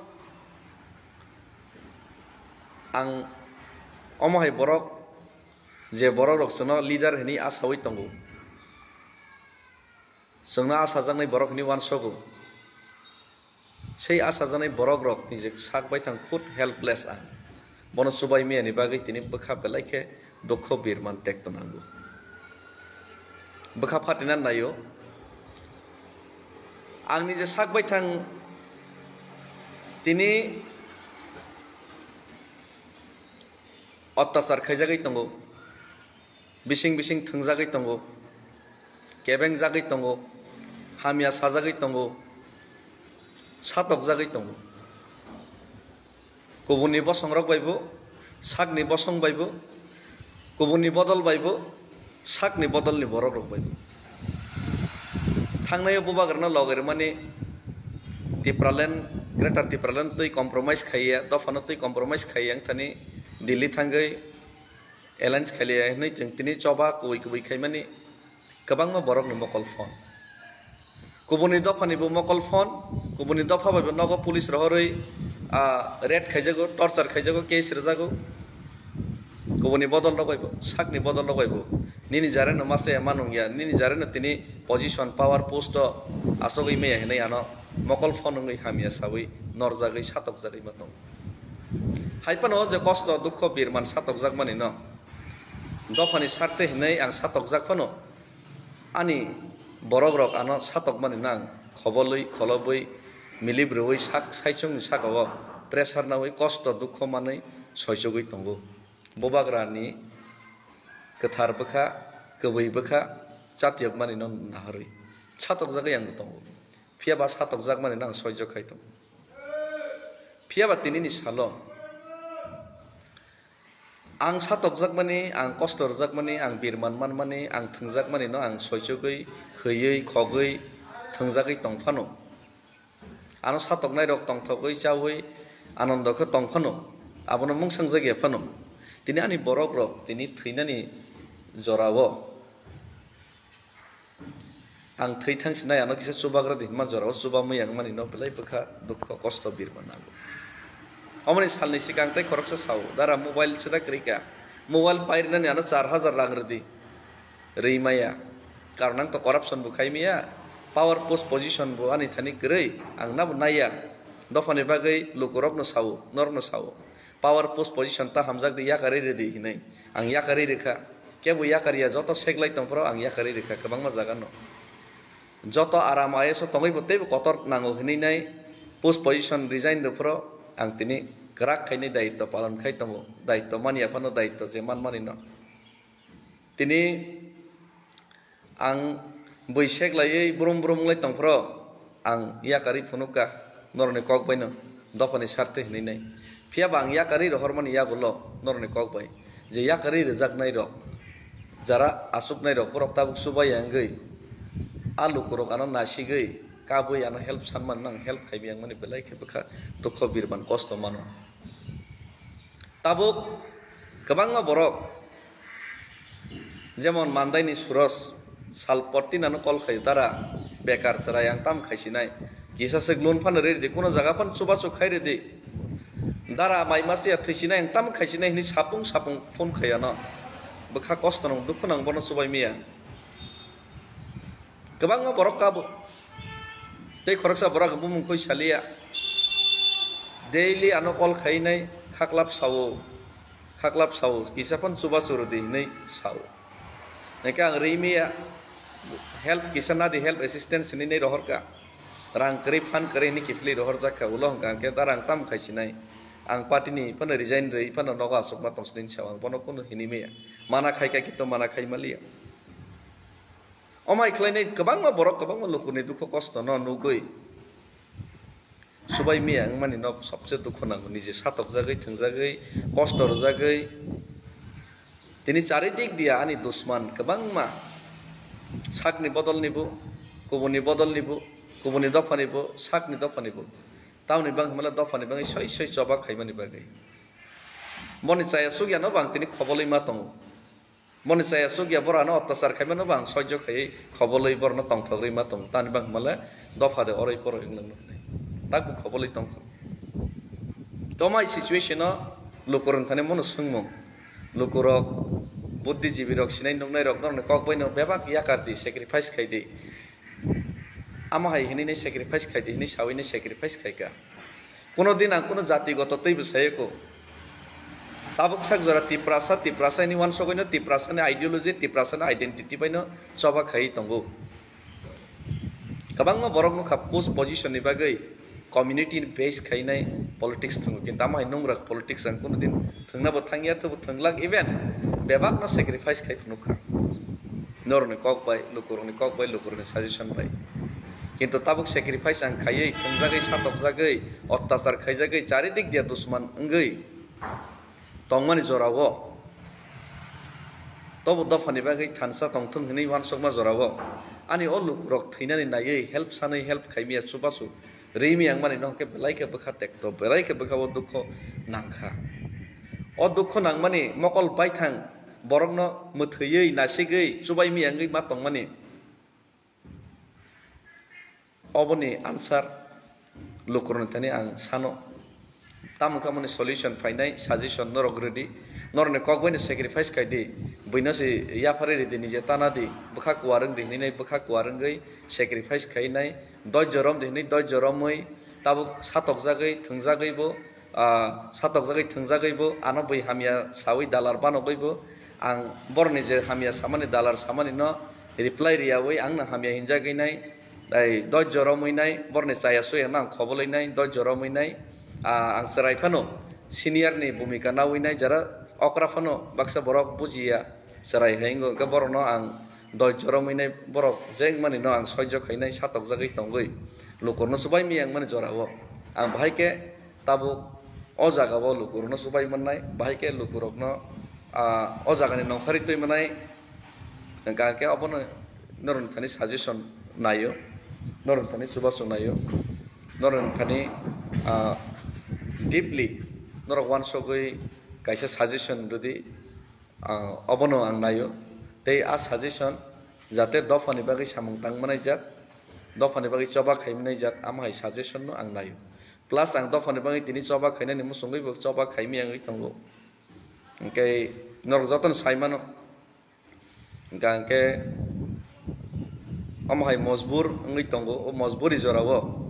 ang omo hai borok, je borok rok chwngno leader hinwi asawi tongo, chwngno asajaknai borok hinwi uansogo. Sei achajaknai borok rok nijek sak baithang khud helpless ang. Bono chubai miyani bagwi tini bwkha belai khe dukho birman tekto nango. Bwkha phatina naio. Ang nije sak baithang tini ottachar khaijagwi tongo. Bising bising thwngjagwi tongo, kebengjagwi tongo, hamya sajagwi tongo, satokjagwi tongo. Kubunni bosongrok baibo, sakni bosong baibo, kubunni bodol baibo, sakni bodolni borokrok baibo. Thangnaio bubagrano logi rwmani Tipraland, Greater Tipraland twi compromise khaiya, dophano twi compromise khaiya wngthani Delhi thangwi alliance khailiya hinwi chwng tini choba kubui kubui khaimani kwbangma borokni mokol phone. Kubuni dophani bo mokol phone, kubuni dopha bai bo nogo police rohorwi, ah, raid khaijago, torture khaijago, case rwjago. Kubuni bodol rok bai bo, sakni bodol rok bai bo. Nini jareno masa ya manung ya, nini jareno tini position, power post o asogwi maya hinwi ano mokol phone wngwi hamya sawi norjagwi satokjagwi ma tongo. Hai phano je kosto dukho birman satokjakmani no dophani sarte hinwi ang satokjak phano ani borok rok ano satokmani no ang khobolwi kholobwi milip rwui sak saichungni saka o pressure naui kosto dukho manwi soichugwi tongo. Bubagrani kwthar bwkha, kwbwi bwkha chatiyokmani no naharwi satokjagwi ang tongo. Phiya ba satokjakmani no ang soijo khai tongo. Phiya ba tinini salo ang satokjakmani, ang kosto rwjakmani, ang birman manmani, ang thwngjakmani no ang soichugwi, khwiwi, khogwi, thwngjagwi tong phano. Ano satoknai rok tongthogwi, chawi, anondo khe tong phano. Abono mungsangjak ya phano. Tini ani borok rok tini thwinani jorao. Ang thwi thang sinai ano kisa chubagra di hinma jorao chuba mui ang mani no belai bwkha dukho kosto birma nango. Omoni salni sikang tei khoroksa sao, "Dara mobile chwda kwrwi ka, mobile pairwnani ano char hajar rang rwdi." Rwi maya. Karon ang to corruption bo khai maya. Power post position bo ani thani kwrwi, ang nabo naiya. Dophani bagwi lukurokno sao, norokno sao. Power post position ta hamjak di, yakarwi rwdi hinwi. Ang yakarwi rwkha. Kebo yakarya, joto seglai tongphuru ang yakarwi rwkha kwbangma jaga no. Joto aram I A S o tongwi bo teibo kotor nango hinwi nai post position resign rwphuru ang tini kwrak khainai daitw palon khai tongo. Daitw manya phano daitw je manmani no. Tini ang bui sek laiwi brum brum wnglai tongphuru ang yakarwi phunukha norokni kok baino dophani sartwi hwnwi nai. Phiya ba ang yakarwi rohormani yagulo norokni kok bai je yakarwi rwjaknairok, jara achuknairok borok tabuk chubai ya wngwi a lukurok ano nasigwi kabwi ano help sanmano ang help khaiwi ang mani belai khe bwkha dukho birman kosto mano. Tabuk kwbangma borok jemon Mandaini Suros sal portin ano call khaio, "Dara, bekar chwrai ang tam khaisinai, kisa swk loan phano rwi rwdi, kuno jaga phano chubachu khai rwdi, dara mai masiya thwisinai ang tam khaisinai," hwnwi sapung sapung phone khai ano. Bwkha kosto nang dukhu nang bono chubai miya. Kwbangma borok kabo. Tei khoroksa borok bumung koi saliya. Daily ano call khainai khaklap sao. Khaklap sao. Kisa phano chubachu rwdi hinwi sao. Hingke ang rimiya help kisa nadi help assistance hinwi nai rohorka. Rang kwrwi phan kwrwi hinwi kiphilwi rohorjakha ulo hwnkha hwnkhe da rang tam khaisinai. Ang party ni phano resign rwi phano nogo aswkma tongsinai sao ang bono kunu hinwi maya. Mana khaika kito mana khai maliya. Omai khlainai kwbangma borok, kwbangma lukurni dukhu kosto no nugwi chubai miya wngmani no sobse dukhu nango, nije satokjagwi, thwngjagwi, kosto rwjagwi. Tini charidik dia ani dusman kwbangma sakni bodolni bo, kubuni bodolni bo, kubuni dophani bo, sakni dophani bo. Tamoni bang hwnmale dophani bagwi soi soi choba khaimani bagwi. Boni chaya sugya no bang tini khobolwi ma tongo. Boni chaya sugya borano ottachar khaimano bo ang soijo khaiwi khobolwi borno tongthok rwi ma tongo. Tani bang hwnmale dopha de oroi poroi wng nang nuknai. Takbo khobolwi tongkha. Tomai situation o lukurok thani mono swngmung. Lukurok, buddhijibirok, sinai nuknairok norokni kok baino bebak yakar di, sacrifice khai di. Amo hai hinwi nai sacrifice khai di, hinwi sawi nai sacrifice khai ka. Kuno din ang kuno jati goto teibo sayo ko. Tabuk sak jora Tiprasa, Tiprasa ni wansogwi no, Tiprasa ni ideology, Tiprasa ni identity bai no choba khai tongo. Kwbangma borok nukha post position ni bagwi community ni base khainai politics thwngo, kintu amo hai nungrak politics ang kuno din thwngna bo thangya, thwbo thwnglak, even bebak no sacrifice khai phunukha. Norokni kok bai, lukurokni kok bai, lukurokni suggestion bai. Kintu tabuk sacrifice ang khaiwi, thwngjagwi, satokjagwi, ottachar khaijagwi, charidik dia dusman wngwi tongmani jorao, tobo dophani bagwi thansa tongthwng hinwi wansukma jorao, ani o lukurok thwinani naiwi, help sanwi help khaimya chubachu rimi ang mani no hwnkhe belai khe bwkha tekto, belai khe bwkha o dukho nangkha. O dukho nangmani mokol baithang borokno mwthwiwi, nasigwi, chubai miyangwi ma tongmani. Oboni answer lukurokni thani ang sano. Tamo khe amoni solution phainai, suggestion norok rwdi. Norokni kok baino sacrifice khaidi. Buino se yapharwi rwdi, nije tana di. Bwkha kuwar wngdi hinwi nai, bwkha kuwar wngwi sacrifice khainai. Doijjo romdi hinwi doijjo romwi tabuk satokjagwi, thwngjagwi bo, ah, satokjagwi thwngjagwi bo, ano bui hamya sawi dalar banogwi bo, ang borokni je hamya samani, dalar samani no reply riyawi ang no hamya hinjagwi nai, tei doijjo romwi nai, borokni chaya suya no ang khobolwi nai, doijjo romwi nai, ah, ang chwrai phano senior ni bhumika nawi nai, jara okra phano baksa borok bujiya, chwrai hai wngkha borokno ang doijjo romwi nai, borok je wngmani no ang soijo khainai, satokjagwi tongwi, lukurokno chubai miyang mani jorao ang bahai khe tabuk o jagao lukurokno chubai mannai, bahai khe lukurokno, ah, o jagani nongkhorwi twi mannai, hwnkha khe obono norokni thani suggestion naio, norokni thani chubachu naio, norokni thani, ah, deeply norok wansugwi kaisa suggestion rwdi, ah, obono ang naio. Tei a suggestion jate dophani bagwi samung tang manai jak, dophani bagwi choba khai manai jak, amo hai suggestion no ang naio. Plus ang dophani bagwi tini choba khainani muchungwi bo choba khai miyangwi tongo. Hwnkhe norok jotono sai mano. Hwnkha hwnkhe omo hai mojbur wngwi tongo, o mojburi jorao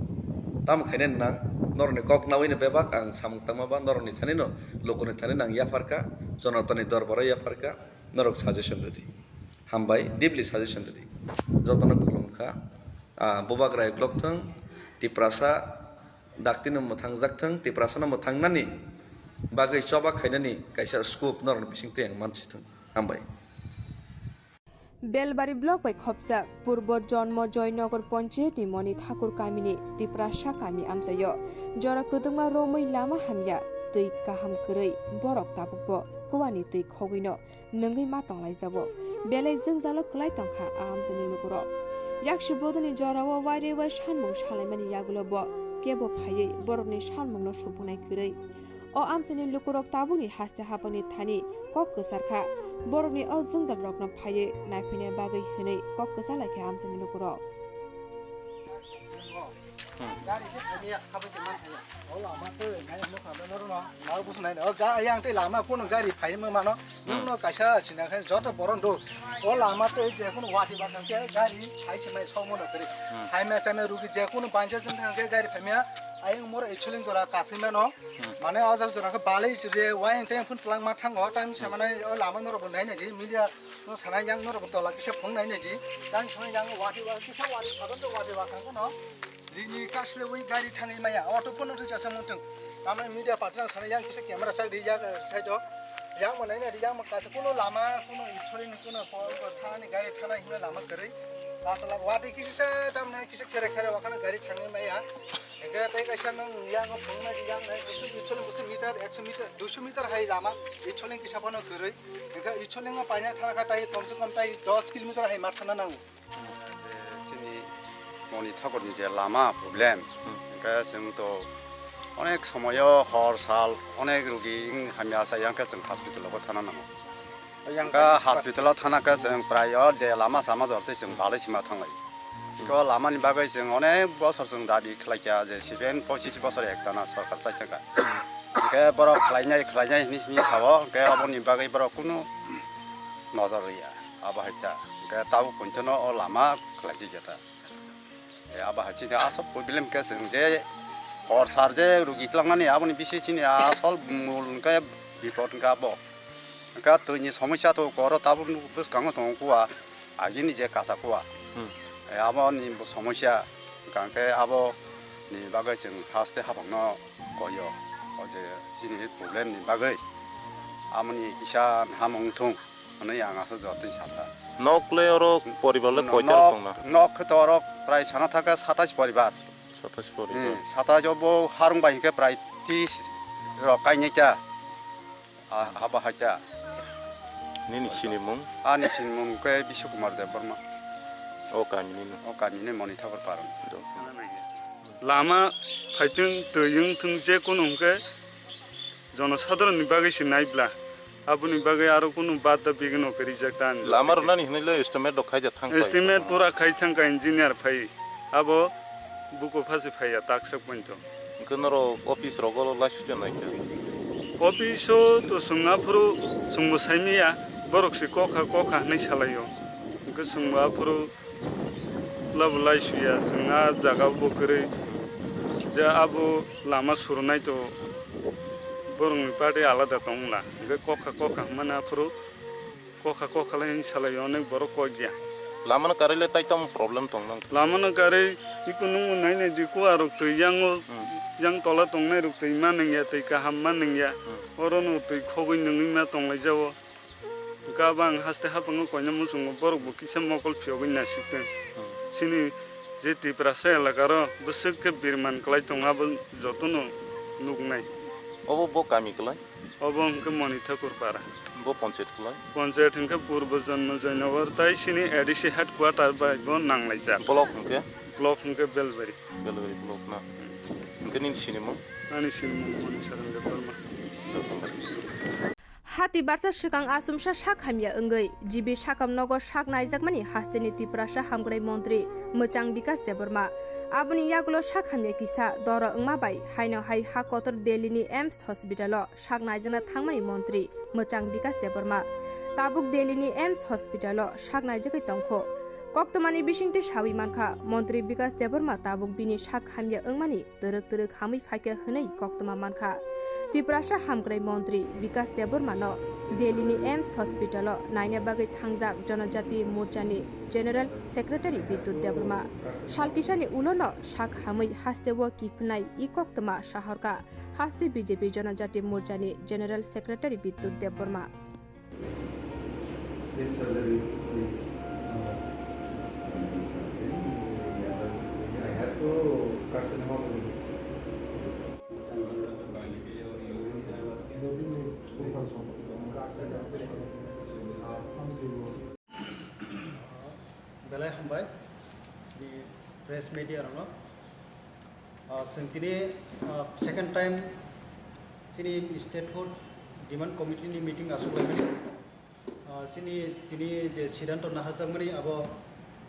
tamo khainani nang? Norokni kok nawino bebak ang samung tangma ba norokni thanino, lukurokni thanino ang yapharkha, Jonatani dorbaro yapharkha, norok suggestion rwdi. Hambai, deeply suggestion rwdi. Jotono khulumkha. Ah, Bubagra Block thung, Tiprasa, Daktino mwthangjakthung, Tiprasano mwthangnani bagwi choba khainani kaisa scope norokni bisingtwi ang mansithung. Hambai. Belbari block bai khopjak Purbo Jonmo Joynagar Panchayat ni Moni Thakur kamini Tiprasa kami amchaio jora kwdwkma romwi lama hamya, twi kaham kwrwi, borok tabukbo kuani twi khogwino nwngwi ma tonglaijao. Belai jwngjalo kwlai tongkha a amchaini lukurok. Yaksi bodoni jorao waire wa sanmung salaimani yagulo bo kebo phaiwi borokni sanmungno supunai kwrwi. O amchaini lukurok tabukni haste haphangni thani kok kwcharkha. Borokni o jwngjalrokno phaiwi naiphaina bagwi hwnwi kok kwchalaikha amchaini lukurok. Hmm. Gari khe thangya, khabai se man thangya. O lama twi nai mo kha norok no, nai busu nai. O ga yang tei lama kuno gari phai mo mano. Hmm. Nwng no kaisa sina khe joto boron do. O lama twi je kuno wati ba thang khe gari phai se mai sok mo no kri. Hmm. Hai ma chana rugi je kuno banja jeng thang khe gari phai ma. Ayang mor echoling jora kasima no. Hmm. Mane o jak jora khe balai se je wayang tei phun tlang ma thang o time se mane o lama norok bo nai nai di media no sana yang norok bo tola kisa phung nai nai di. Tang sana yang wati wa kisa wati khadan to wati wa thang no. Rini kasle wi gari thangwi maya, auto pono thwi chasa mungtung. Tamani media party rang sana yang kisa camera chak di yak side o. Yang mo nai nai di yang mo kasa kuno lama kuno ichori ni kuno po thani gari thana hino lama kwrwi. Asala wati kisa tamna kisa khere khere wakana gari thangwi maya. Hingke tei kaisa nang yang phung nai yang nai ichori busu meter ekso meter duiso meter hai lama ichori kisa pono kwrwi. Hingke ichori ma paina thana kha tai kom se kom tai dos kilometer hai ma thana nango. Chini Moni Thakurni je lama problem, hmm, hingke chwng to onek somoyo hor sal onek rugi wng hamya sa yang khe chwng hospital o thana nango. Yang hingke hospital o thana khe chwng prayo de lama sama jor tei chwng balai sima thanglai. Hmm. Hingke o lama ni bagwi chwng onek bosor chwng dabi khlai kha je seven pochis bosor ek tana sorkar chai thangkha. Hingke borok khlainai khlainai hinwi hinwi sao hingke oboni bagwi borok kunu nojor rwya. Abo hai ta. Hingke tabuk pointono o lama khlai di jeta. E, abo hai chini asol problem khe chwng je hor sar je rugi twlangnani aboni bisi chini asol mul hingke bipot hingke abo. Hingke twini somosya to koro tabuk bwskango tongo kua, agini je kasa kua. Hmm. E, aboni bo somosya hingke aboni bagwi chwng haste habangno koyo. O je chini problem ni bagwi amoni kisa hamung thung. Hwnwi ang aswk jotoi sakha. Nok le oro poribar le koita rok tongna? Nok khe to oro prai sana thaka satais poribar. Satais poribar. Hmm, satais o bo harung bai hwnkhe prai tris rok kainai ta. A, abo hai ta. Nini sinimung? Ani sinimung khe Biswa Kumar Debbarma. O kami ni no? O kami ni Moni Thakur Parang. Lama phaitwng, twi wngthwng, je kunu hwnkhe jonosadharon ni bagwi se naibla, aboni bagwi aro kunu bada bigini hwnkhe rijak ta ani. Lama rwnani hwnwi le estimate rok khaijak thang pai. Estimate pura khai thangkha engineer phai, abo buko phasi phaiya taksa pointo. Hwnkhe norok office rogo laisuja naikha? Office o to chwng aphuru chwngbo saimanya, borok se kokha kokha hwnwi salaio. Hwnkhe chwngbo aphuru Labo lai suya, chwng a jaga bo kwrwi. Je abo lama surunai to borokni party alada tongla. Hingke kokha kokha hwnmani aphuru kokha kokha lai salai onek borok kok ya. Lamano karwi le tai tamo problem tong nang? Lamano karwi iko nung nai nai di kuwa rok twi yango, hmm, yang tola tongnai rok twi ma nang ya, twi kaham ma nang ya. Hmm. Oro no twi khogwi nungwi ma tonglai jao. Hwnkhe abo ang haste haphango koina muchungo, borok bo kisa mokol phiyogwi naisik tong. Hmm. Chini je Tiprasa elaka ro bwswk khe birman kwlai tongo, abo jotono nuknai. Obo bo kami kwlai? Obo hwnkhe Moni Thakur para. Bo panchayat kwlai? Panchayat hwnkhe Purbo Jonmo Joynagar tai chini A D C headquarter bai bo nanglaijak. Block hwnkhe? Block hwnkhe Belbari. Belbari block na. Hwnkhe nini sinimung? Ani sinimung Moni Saran Debbarma. Hati barsa swkang achomsa sak hamya wngwi G B sakam nogo sak naijakmani hasteni Tiprasa hamkrai montri Mwchang Bikas Debbarma. Aboni yagulo sak hamya kisa doro wngma bai haino hai ha kotor Delhini AIIMS hospitalo sak naijakna thangmani montri Mwchang Bikas Debbarma. Tabuk Delhini AIIMS hospitalo sak naijagwi tongkho. Koktwmani bisingtwi sawi mankha, montri Bikas Debbarma tabuk bini sak hamya wngmani twrwk twrwk hamwi phaikha hwnwi koktwma mankha. Tiprasa hamkrai montri Bikas Debbarmano Delhini AIIMS hospitalo naina bagwi thangjak Jonojati Morchani General Secretary Bidyut Debbarma. Sal kisani ulono sak hamwi hasteo kiphilnai i koktwma sahorkha haste B J P Jonojati Morchani General Secretary Bidyut Debbarma. Same salary, please. Belai hambai, chini press media rokno. Ah, chwng tini, ah, second time chini statehood demand committee ni meeting aswk laimani. Ah, chini tini je siddhanto naharjakmani abo,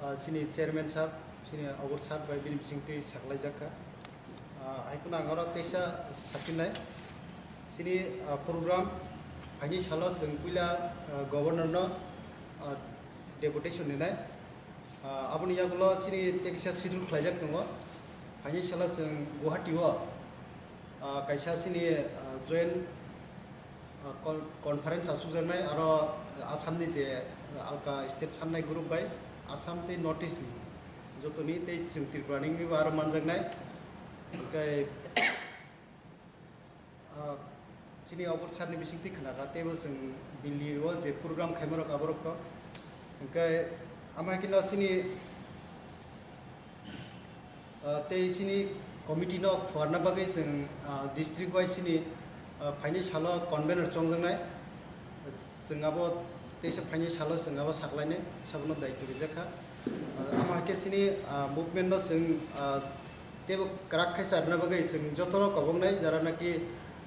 ah, chini chairman sir, chini Obor sir bai bini bisingtwi saklaijak kha. Ah, hai phano ang oro teisa sakhinai. Chini, ah, program phaini salo chwng puila, ah, governor no, ah, deputation rinai. Ah, aboni yagulo chini tekisa schedule khlaijak tongo. Phaini salo chwng Guwahati o, ah, kaisa chini, ah, joint, ah, con-, conference achukjaknai, aro Assam ni je, ah, alka state samnai group bai Assam tei North East ni jotoni tei chwng Tripura ni wngwi bo aro manjaknai. Hwnkhe, Ah, chini Obor sir ni bisingtwi khna kha, teibo chwng Delhi o je program khaima rok aborok to. Hwnkhe ama khe no chini, ah, tei chini committee no phuarna bagwi chwng, ah, district wise chini, ah, phaini salo convener chongjaknai. Chwng abo teisa phaini salo chwng abo saklainai, sabono daitwi rijak kha. Ah, ama khe chini, ah, movement no chwng, ah, teibo kwrak khe charwna bagwi chwng jotono koboknai, jara naki,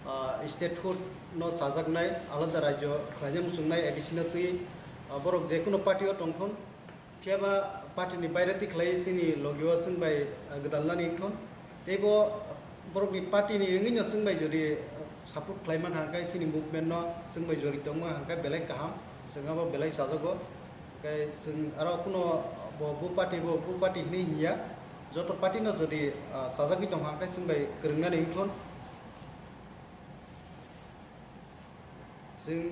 ah, statehood no chajaknai, alada rajyo khlaina muchungnai, A D C no twi, ah, borok jekunu party o tongthun. Phiya ba party ni baire twi khlai chini logi o chwng bai, ah, gwdalnani wngthun. Teibo borok ni party ni wngwi no chwng bai jodi, ah, support khlai man hangkhe chini movement no chwng bai jori tongma hangkhe belai kaham, chwng abo belai chajago. Hwnkhe chwng aro kuno bo, bo party bo, bo party hinwi hinya, joto party no jodi, ah, chajagwi tong hangkhe chwng bai kwrwngnani wngthun. Chwng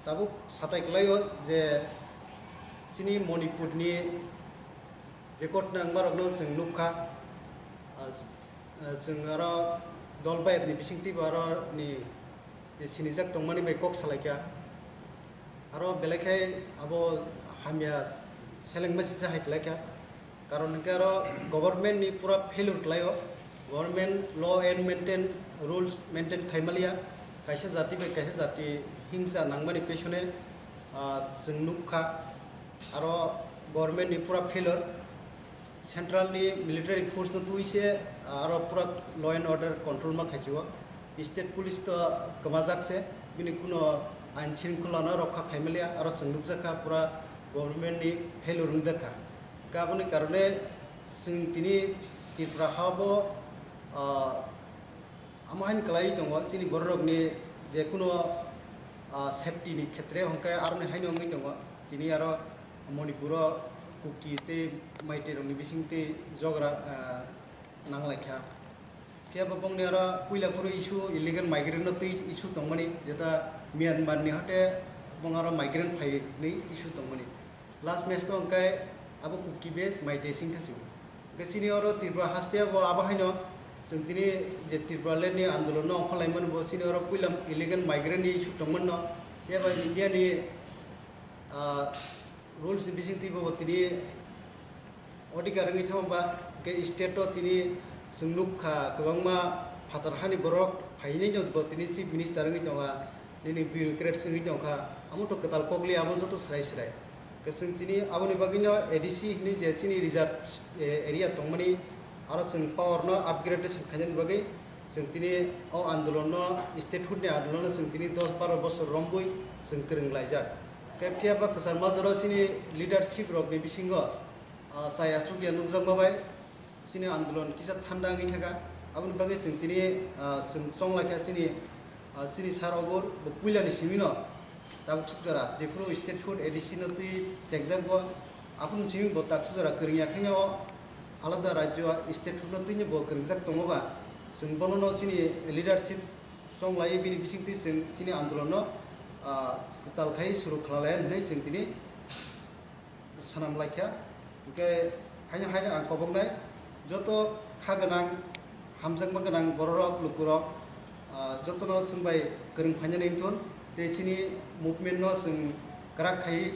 tabuk satai kwlaio je chini Manipurni je ghotna wngmarokno chwng nukha. Ah, ah, chwng aro dol bayapni bisingtwibo aro ni, ni sinijak tongmani bai kok salaikha. Aro belai khai abo hamya selengma sisa hai kwlaikha. Karon hwnkhe aro government ni pura failure khlaio. Government law and maintain, rules maintain khaimaliya. Kaisa jati bai kaisa jati hingsa nangmani pesone, ah, chwng nukha. Aro government ni pura failure. Central ni military force no twi se, ah, aro pura law and order control ma khaisio. State police to kwmajak se, bini kuno ain shringkhola no rokha khaimaliya, aro chwng nukjakha pura government ni failure wngjakha. Aboni karone chwng tini Tripura ha bo, ah, amo haino kwlaiwi tongo, chini bororokni jekuno, ah, safety ni khetre hwnkhe aroni haino wngwi tongo. Tini aro Manipuro Kuki tei Maitei rokni bisingtwi jogra, ah, nanglaikha. Phiya bo bongni aro puila phuru issue illegal migrant no twi issue tongmani, jeta Myanmar ni hote bong aro migrant phai ni issue tongmani. Last match to hwnkhe abo Kuki base Maitei singkha se. Hwnkhe chini oro Tripura haste bo abo haino chwng tini je Tripura land ni andolon no ongkhorlaimani bo chini oro puila illegal migrant ni issue tongmani no. Phiya ba India ni, ah, rules ni bisingtwi bo tini odhikar wngwi thangma ba, hwnkhe state o tini chwng nukha kwbangma phatar hani borok phainai no bo tini chief minister wngwi tongkha, nini bureaucrats wngwi tongkha, amo to kwtal kok li abo joto srai srai. Hwnkhe chwng tini aboni bagwino A D C hinwi je chini reserve, eh, area tongmani aro chwng power no upgradation khainani bagwi chwng tini o andolon no, statehood ni andolon no chwng tini dos baro bosor romwi chwng kwrwng laijak. Hwnkhe phiya ba kwchar majoro chini leadership rokni bisingo, ah, chaya chukya nukjakma bai chini andolon kisa thanda wngwi thangkha. Aboni bagwi chwng tini, ah, chwng chonglaikha chini, ah, chini sar Obor bo puilani simino tabuk sukjora, jephuru statehood A D C no twi chekjak bo, aphuru simi bo tak sukjora kwrwngya khaino alada rajyo statehood no twino bo kwrwngjak tongo ba, chwng bono no chini leadership chonglaiwi bini bisingtwi chwng chini andolon no, ah, kwtal khai suru khlailaiya hinwi chwng tini swnam laikha. Hwnkhe haino haino ang koboknai joto kha gwnang, hamjakma gwnang bororok, lukurok, ah, jotono chwng bai kwrwng phainani wngthun tei chini movement no chwng kwrak khai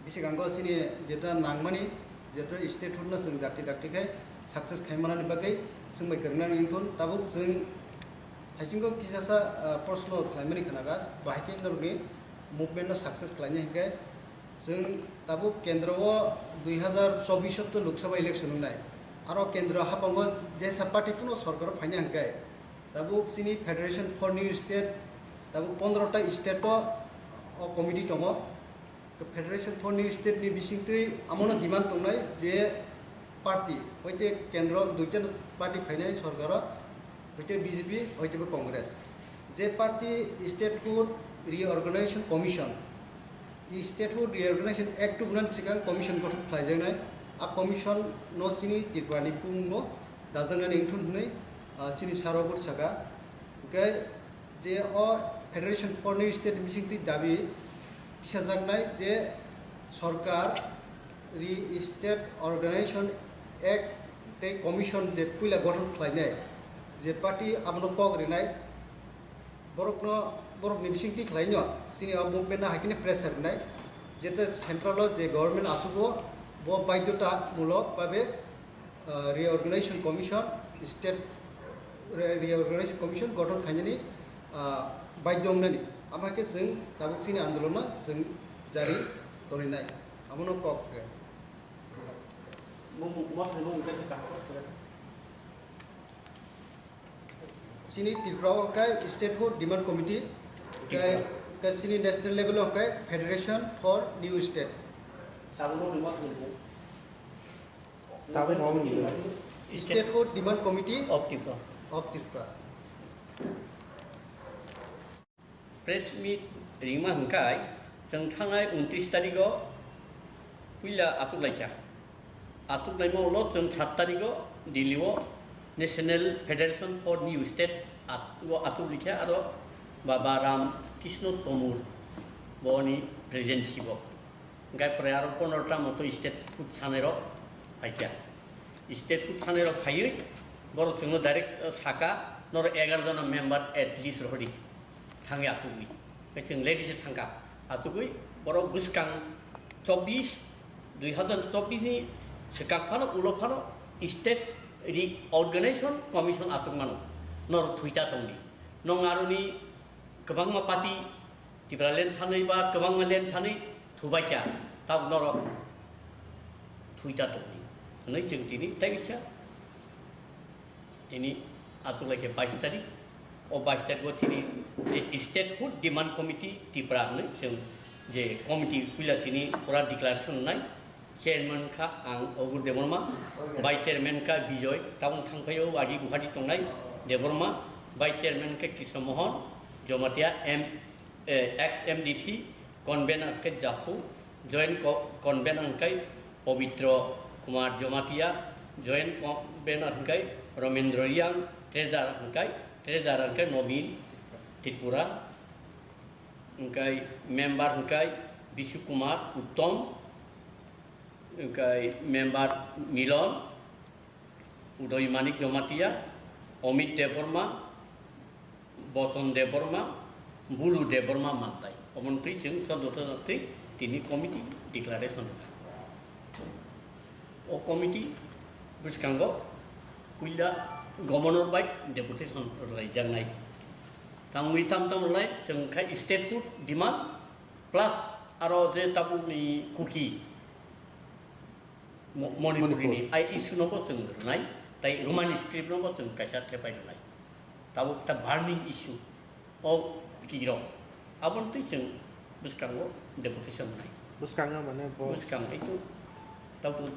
bisikango chini jeta nangmani, jeta statehood no chwng dakti dakti khai success khlai manani bagwi chwng bai kwrwngna wngwi thun. Tabuk chwng haisingo kisasa, ah, proshno khlaimani khwnaga, bahai khe norokni movement no success khlaina hinkhe chwng tabuk kendro o dui hazar chobbish o to Lok Sabha election wngnai. Aro kendro haphango jesa party kuno sorkar o phaina hinkhe tabuk chini Federation for New State tabuk pondro ta state o, o committee tongo. To Federation for New State ni bisingtwi amono demand tongnai je party, hoite kendro duita party phainai sorkaro, hoite B J P, hoite bo Congress. Je party Statehood Reorganization Commission, Statehood Reorganization Act tubunani sikang commission gothon khlaijaknai, a commission no chini Tripura ni bumung no dajaknani wngthun hwnwi, ah, chini saro bo saka. Hwnkhe je o Federation for New State bisingtwi dabi tisajaknai je sorkar ri State Organization Act tei Commission je puila gothon khlainai, je party abono kok rinai, borokno, borokni bisingtwi khlaino chini o movement no hai kheno pressure rinai, jete central o je government aswk o bo baidhota mulok babe ah, Reorganization Commission, State Re-, Reorganization Commission gothon khainani, ah, baidhyo wngnani. Amo hai khe chwng tabuk chini andolonno chwng jari torinai. Abono kok khe. Mung, mung, mung, mung, mung, Chini Tripura o khe Statehood Demand Committee, khe, khe chini national level o khe Federation for New State. Tabuk no rimot hwnwi. Tabuk no rimot. Statehood Demand Committee of Tripura. Of Tripura. Press meet rima hwnkhe chwng thangnai untris tarigo puila achuk laikha. Achuk laima ulo chwng sat tarigo Delhi o National Federation for New State at-, o achuk likha aro Baba Ram Krishna Tomur boni presidency bo. Hwnkhe pore aro pondro ta moto statehood sanairok phaikha. Statehood sanairok phaiwi borok chwngno direct, eh, saka, norok egar jona member at least rohordi thangwi achugwi. Hwnkhe chwng ladies thangkha. Achugwi borok bwskang chobbish, dui hazar chobbish ni swkang phano ulo phano State Reorganization Commission achuk mano. Norok thwita tongdi. Nong aroni kwbangma party Tipraland sanwi ba kwbangma land sanwi thubaikha, tabuk norok thwita tongdi hwnwi chwng tini tei bisa tini achuk laikha bais tarik. O bais tarik o tini je Statehood Demand Committee Tripura hwnwi chwng je committee puila tini pura declaration wngnai. Chairman kha ang Ogur Debbarma, Vice Chairman kha Bijoy, tabuk thangphaio agi Guwahati tongnai Debbarma, Vice Chairman khe Krishna Mohan Jamatia, M, eh, ex M D C, convener khe Japhu, joint co-, convener khe Pabitra Kumar Jamatia, joint convener khe Ramendra Reang, treasurer khe, treasurer khe Nobin Tripura, hwnkhe member hwnkhe Bishu Kumar Uttom, hwnkhe member Milon, Udoy Manik Jamatia, Amit Debbarma, Boton Debbarma, Bulu Debbarma Mantai. Omono twi chwng chwdotha twi tini committee declaration rwkha. O committee bwskango puila governor bai deputation rwlaijaknai. Tangwi tam tam rwlai chwng khai statehood demand plus aro je tabukni Kuki Mo-, Manipur. Manipur ni ai issue no bo chwng rwnai, tai Roman script no bo chwng kaisa thepai rwnai. Tabuk ta burning issue o kirok. Aboni twi chwng bwskango deputation nai. Bwskango mane bo bwskang itu tabuk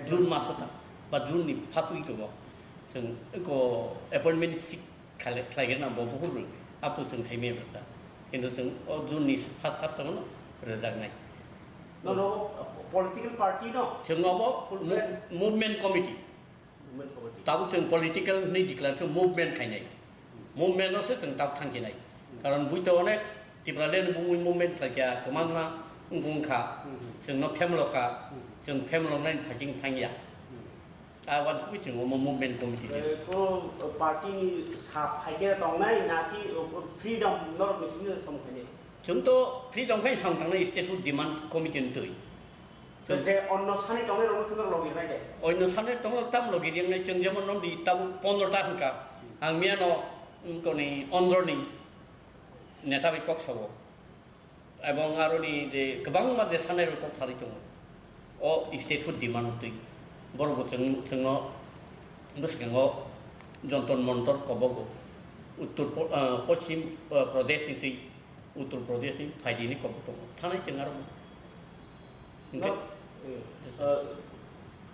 June maso ta ba June ni phatwi tongo. Chwng ko appointment seek khlai-, khlaigena bo bukur up to chwng thaimani rwkha. Kintu chwng o June ni phat sat tongno rwjaknai. No, no, political party no? Chwng obo full mo-, fledged movement committee. Movement committee. Tabuk chwng political hwnwi declare khe movement khainai. Movement no se chwng tabuk thangkhinai. Karon buito onek Tipraland bumui movement khlaikha, kwbangma wngkha wngkha. Hmm. Chwngno phemlokha, Hmm. chwng phemloknai phaiching thangya. Hmm. A wansugwi chwng omo movement committee di. Eh, ko party ni sa phaikhe tongnai, na ki, o, o, freedom norok ni simi samung khainai? Chwng to freedom khai samung tangnai statehood demand committee ni twi. Je onno sanai tongnai rokno khe logi rinai de. Onno sanai tongo tam logi rinai chwng jemon nom di tabuk pondro ta hwnkha. Ang miyano, mm, koni ondro ni neta bai kok sabo. Ebong aroni je kwbangma je sanai rok kok salai tongo. O state food demand twi. Borok bo chwng, chwngno bwskango Jontor Montor kobogo. Uttor Po-, ah, Poschim, ah, Pradesh ni twi Uttor Pradesh ni phaidi ni kok tongo. Thanai chwng aro. Hingke No, eh, eh,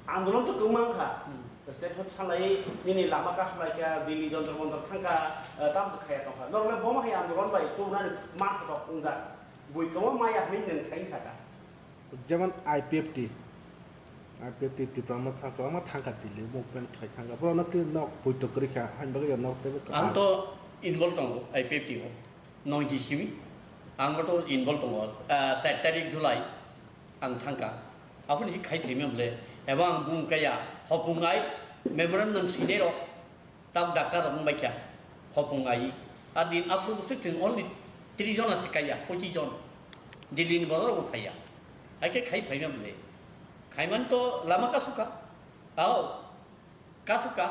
andolon to kwbang kha. Hmm. State hood salai nini lama kasulai kha, Delhi Jontor Montor thangkha, eh, tam to khaya tongkha. Norok le bomo hai andolon bai to nani man to wngjak. Bui kwbangma maya hwnwi nwng sai saka. Jemon I P F T, I P F T Tipra Motha kwbangma thangkha Delhi movement khlai thangkha. Borokno khe nok poito kwrwi kha, hain bagwi nok teibo kwbang. Ang to involve tongo I P F T o. Noiji simi ang to involve tongo. Ah, char tarik July ang thangkha. Aboni khai thwima bole. Eba ang bung kaya hopung ai memorandum sinai rok. Tab doctor rok wngbai kha, hopung ai. A din aphuru bwswk chwng only tris jona se kaiya, pochis jon. Delhi ni borok rok bo phaiya. Hai khe khai phaima bole. Khaiman to lama kasuka. Tao kasuka.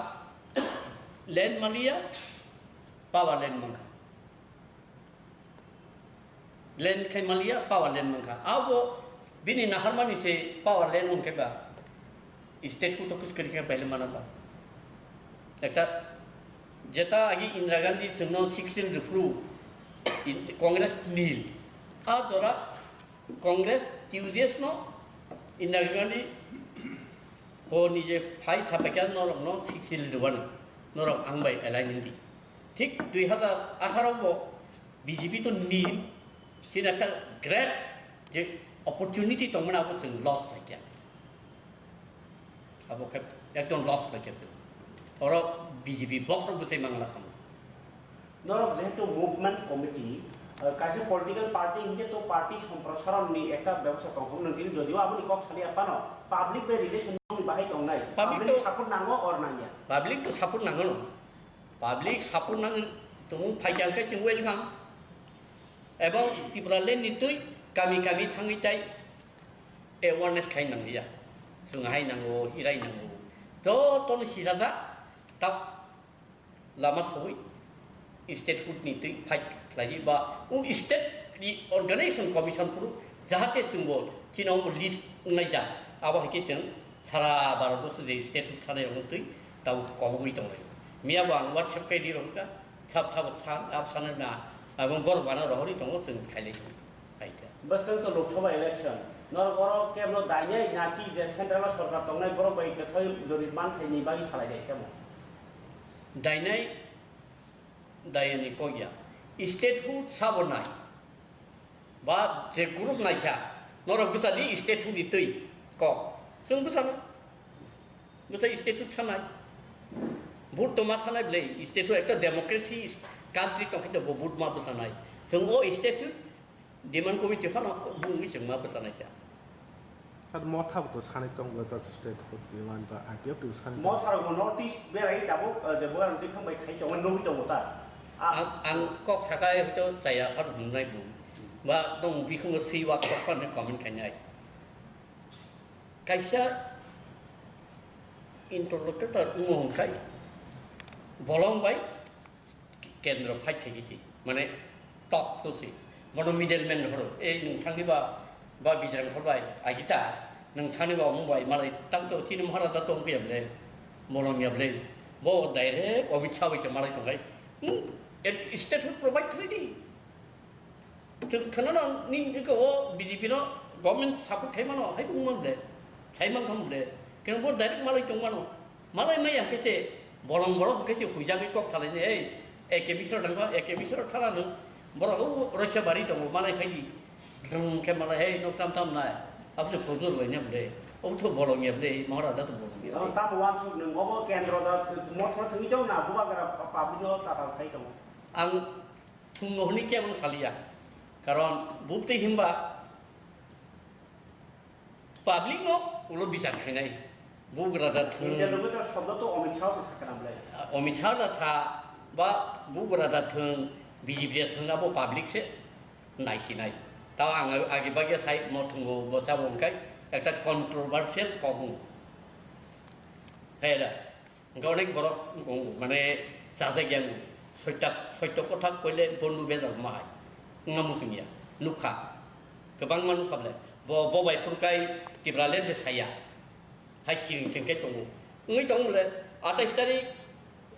Land maliya, power land mankha. Land khai maliya, power land mankha. Abo bini naharmani se power land mankhe ba, state hood office kwrwi khe baile mana ba. Ekta jeta agi Indira Gandhi chwngno sixteen rwphru in-, Congress nil. A jora Congress, T U J S no Indira Gandhi ho nije phai sapaikha norokno sixteen rwbani. Norok ang bai align wngdi. Thik dui hazar atharo bo B J P to nil, chini ekta great je opportunity tongmani abo chwng loss khlaikha. Abo khe ekdom loss khlaikha chwng. Oro B J P box rok bwsai mangla khamu. Norok jehetu movement committee, eh, kaisa political party hinkhe to party somprosaron ni ekta bebosta tongthok nang tini jodio aboni kok saliya phano public bai relation ni bahai tongnai. Public Public to support nango or nangya? Public to support nango no. Public support nang tongo, phaikha khe chwng welcome. Ebong Tipraland ni twi kami kami thangwi chai awareness khai nangliya. Chwng hai nango, hirai nango. Jotono sijajak, tak lama sogwi state hood ni twi fight khlaiwi ba o state ni organization commission phuru jahate chwngbo chini omo list wngnai ja, abo hai khe chwng sara Bharat borso je state hood sanai rokno twi tabuk kobogwi tonglai. Miya bo ang WhatsApp kai di rokha, sab sabo san, ab sanai na, abo borok bana rohorwi tongo chwng khailai. Hai khe. Bwskang to Lok Sabha election. Norok oro keblo dainai naki je central o sorkar tongnai borok bai kwthai jodi man thai ni bagwi salai dai kemo. Dainai, dainai kok ya. State hood sabo nai. Ba je group nai kha. Norok bwsa di state hood ni twi kok. Chwng bwsa no. Bwsa state hood sanai. Vote to ma sanai bwle. State hood ekta democracy country tong khe bo vote ma bwsa nai. Chwng o state hood Demand committee phano bungwi chwng ma bwchanai kha. Sir, Motha bo to sanai tong bo ta state hood demand ba I P F T bo sanai tong. Motha rok bo North East berai tabuk, eh, je bugan twi thang bai khai chongma nugwi tongo ta. Ah. Ang, ang kok sakai hwto chaya phano hnai bu. Ba tong bikhungo swi wak kok phano comment khainai. Kaisa interlocutor wngo hwnkhai bolong bai kendro fight khaikhe se, mane talk to se, bono middleman horo, ei nwng thangni ba, ba Bijrang Khor bai, agita, nwng thangni ba omo bai, malai tang to chini Maharaja tong phiya ble, bolong ya ble, bo direct Amit Shah bai se malai tongkhai, hmm, et-, state hood provide khlai di. Chwng khwnano nini eko o B J P no government support khai mano, hai wngmang ble, khai mang kham ble. Khe bo direct malai tong mano. Malai maya khe se bolong borok khe se huijagwi kok salai ni, ei, A K Mishra thangkha, A K Mishra thana no borok o Roisabari tongo, malai khai di. Dong khe malai, ei, nok tam tam nai. Abo se huzur bai ne ble. O to bolong ya ble, Maharaja to bolong ya ble. Tamo wansuk nwng obo kendro da, motha thwngwi tong na, bubagra public no tatal sai tongo. Ang Thwngno hwnwi kebo saliya. Karon bubtwi himba public no ulo bichar khainai. Bugra da thwng. India loge to shobdo to Amit Shah se sakana blai. Amit Shah da sa ba bugra da thwng, B J P da thwng abo public se naisinai. Tao ang agi bagya sai mo thwngo bo sabo wngkai. Ekta controversial kok wng. Hai da. Hingke onek borok wng, mane, chajak yang. Soita, soito kothak koile bondu bejak ma hai. Wngma muchung ya. Nukha. Kwbangma nukha bole. Bo, bo bai phuru kai Tipraland se saya. Hai siring sing khe tongo. Wngwi tongo le, atais tarik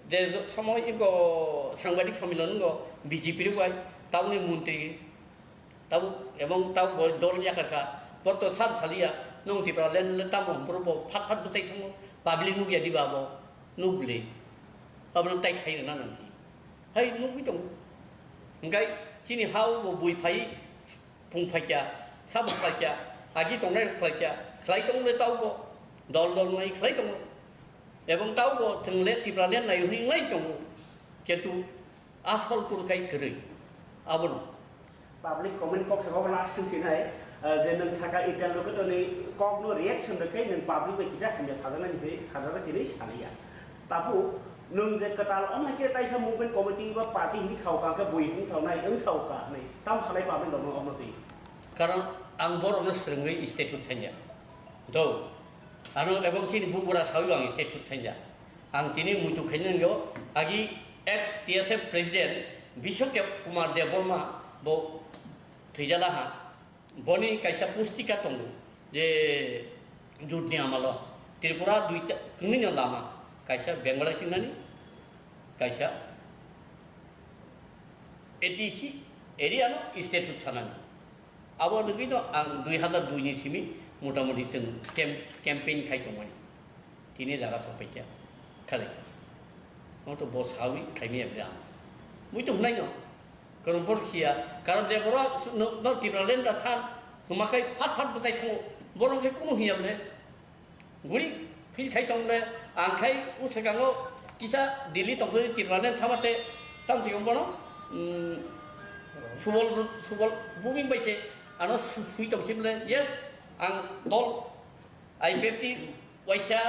je somoy iko sangbadik sommilono B J P rok bai, tabukni montri, tabuk, ebong tabuk bo dol yakar kha, bo to sab saliya, nong Tipraland le tamo, borok bo phat phat bwtai thango, public nukya diba bo, nukle, abono tai khai rwna nang si. Hai nukwi tongo. Hingkai chini ha o bo bui phai, Phung phaikya, sabuk phaikya, agi tongnai rok phaikya, khlai tongo le taubo, dol dol nai khlai tongo. Ebong taubo chwng le Tipraland nai hwnwi nai tongo. Kintu asol kurkai kwrwi. Abono. Public comment box o last thing sinai, eh, je nwng saka Indian lokatorni kokno reaction rwkhe nwng public bai kisa hamya sajaknani hwnwi sajak sinai sanaya. Tabu, nwng je kwtal wng hai khe taisa movement committee ba party hinwi khao ka khe bui hinwi khao nai, wng sao ka hinwi. Tam sanai public rok no omo twi. Karon ang borokno swrwngwi statute sanya. Do. Ano ebong chini bugra sawi ang statute sanya. Ang tini muitu khainani yo agi ex T S F president Biswadev Kumar Debbarma bo thwijala ha. Boni kaisa pustika tongo je jutni amalo Tripura duita kwngwino lama kaisa Bengali singnani kaisa A D C area no statute sanani. Abo nugwi no ang dui hazar dui ni simi motamuti chwng camp-, campaign khai tongmani. Tini jaga sokphaikha. Khali. Mo to bo sawi khaimya bwle ang. Mui to hwnai no. Karon bor khiya. Karon je borok no, no Tipraland da san. Hwma khai phat phat bwtai thango. Borok khe kunu hiya bwle. Guri phil khai tong bwle. Ang khai u sekango kisa Delhi tong thani Tipraland thama te tam thiyong bono. Hmm, subol, subol buming bai se. Ano su-, sui tong si bwle. Yes, ang dol I P F T waisa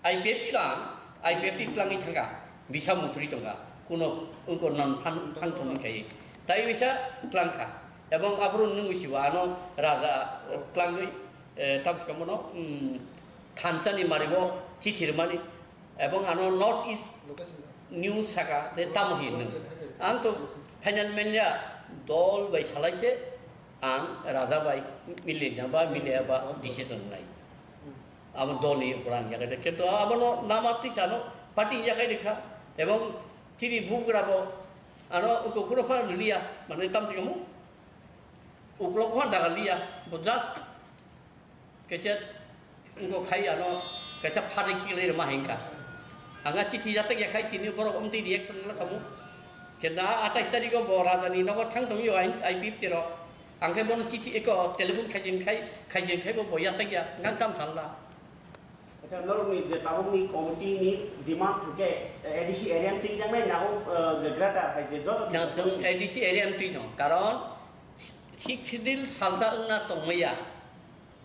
I P F T lang, I P F T tlangwi thangkha, bisa mutri tongkha, kuno wngko nan thang, thang thangwi kaiwi. Tai bisa tlangkha, ebong aphuru nwng bisi bo ano raja, eh, tlangwi, eh, tam khe bono, mm, thansa ni mari bo chithi rwmani, ebong ano North East News saka, je tamo hin nwng. Ang to final manya dol bai salai se, ang raja bai milia ba milia ba decision nai. Abo dol ni upor ang yakai de. Kintu abono nama tisa no party yakai de kha. Ebong chini bugra bo ano uko kuro pha liya, mane tam tikamu. Uklok pha daga liya, bo just kaisa uko khai ano kaisa phari khilai ma hingka. Anga chithi jatak yakai chini borok omti reaction la kamu. Kintu atais tarikh o bo raja ni nogo thang tong yo I P F T rok. Ang khe bono chithi eko telephone khaijin khai, khaijin khai bo boya tangya, nang kam salla. Acha, norokni je tabukni committee ni demand hwnkhe, eh, A D C area ni twi jaknai nago, eh, je greater hai je joto. Na, chwng A D C area ni twi no, karon Sixth Schedule salsa wngna tongmaya,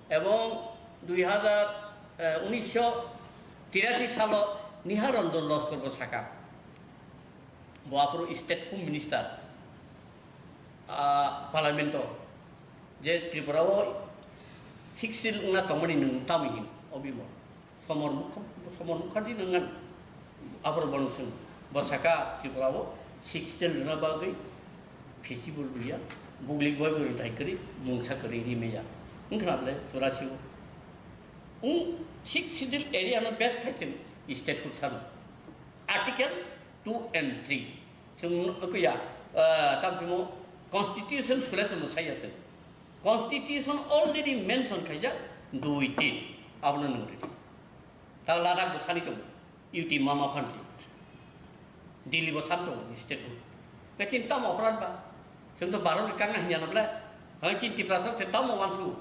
ebong dui hazar, eh, unisho tirashi salo Nihar Ranjan Laskar bo saka. Bo aphuru State Home Minister, ah, Parliament o je Tripura o Sixth Schedule wngna tongmani nwng tamni hin obi bo Somor Mukha-, Somor Mukherjee nwng aphuru bono swng bo saka Tripura o Sixth Schedule rwna bagwi feasible wngya, buglik bai bo rwthai kwrwi mungsa kwrwi ri maya wngkha bwle churasi o. Wng Sixth Schedule area no best khai chwng state hood sano. Article two and three. Chwng wngkha ya, ah, tamo chwng constitution sule chwng sai ya chwng. Constitution already mention khaijak dui tin. Abono nung ridi. Ta Ladakh bo sani tongo. U T mama phanti. Delhi bo san tongo state hood. Kachin tamo opran ba. Chwng to Bharat ni kangna hinya na bwle. Hai kin Tiprasa se tamo wansu.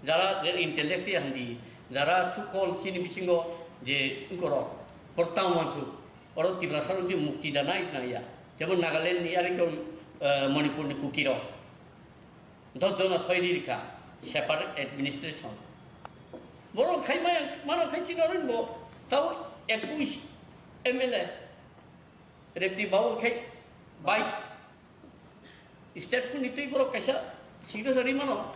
Jara je intellectual handi, jara sukol chini bisingo je wngkorok, portang wansu, oro Tiprasa rok je mukti da nai nai ya. Jemon Nagaland ni ari ko, eh, Manipur ni Kuki rok. Dos jona soi ri rikha, separate administration. Borok khai maya, mano khai chini oro bo, tao ekush M L A. Repti babu khai bais. State ni twi borok kaisa signature ri mano.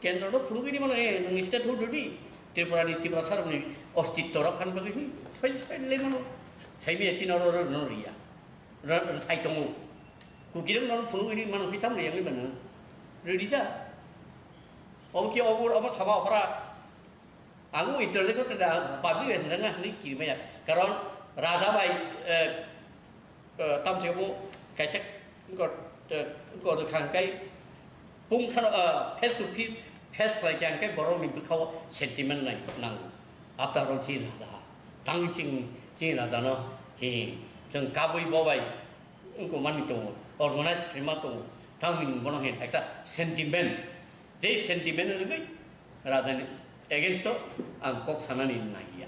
Kendro no phunugwi mano, eh, nwng state hood di, Tripura ni Tiprasa rok ni ostitto rok khan bagwi hi, sai, sai le mano, sai mi chini oro ro no riya, ro, ro sai tongo. Kukirang no phunugwi mano, hitam yang mano, rida. Obo ki obo, obo saba opara. Ang internet ko tada public hwnna hwnwi kirmaya. Karon raja bai, eh, eh, tamsebo kaisa ko, eh, ko khang kai pung khano, eh, face to face, face khlai khe ang khe borok ni bwkhao sentiment nai nango. After all, chi raja ha. Tang ching, chi raja no hi, chwng kabui bobai wngko mani tongo, organize khlai ma tongo. Tang bono hin ekta sentiment. Tei sentiment rwgwi rajani against o ang kok sanani naiya.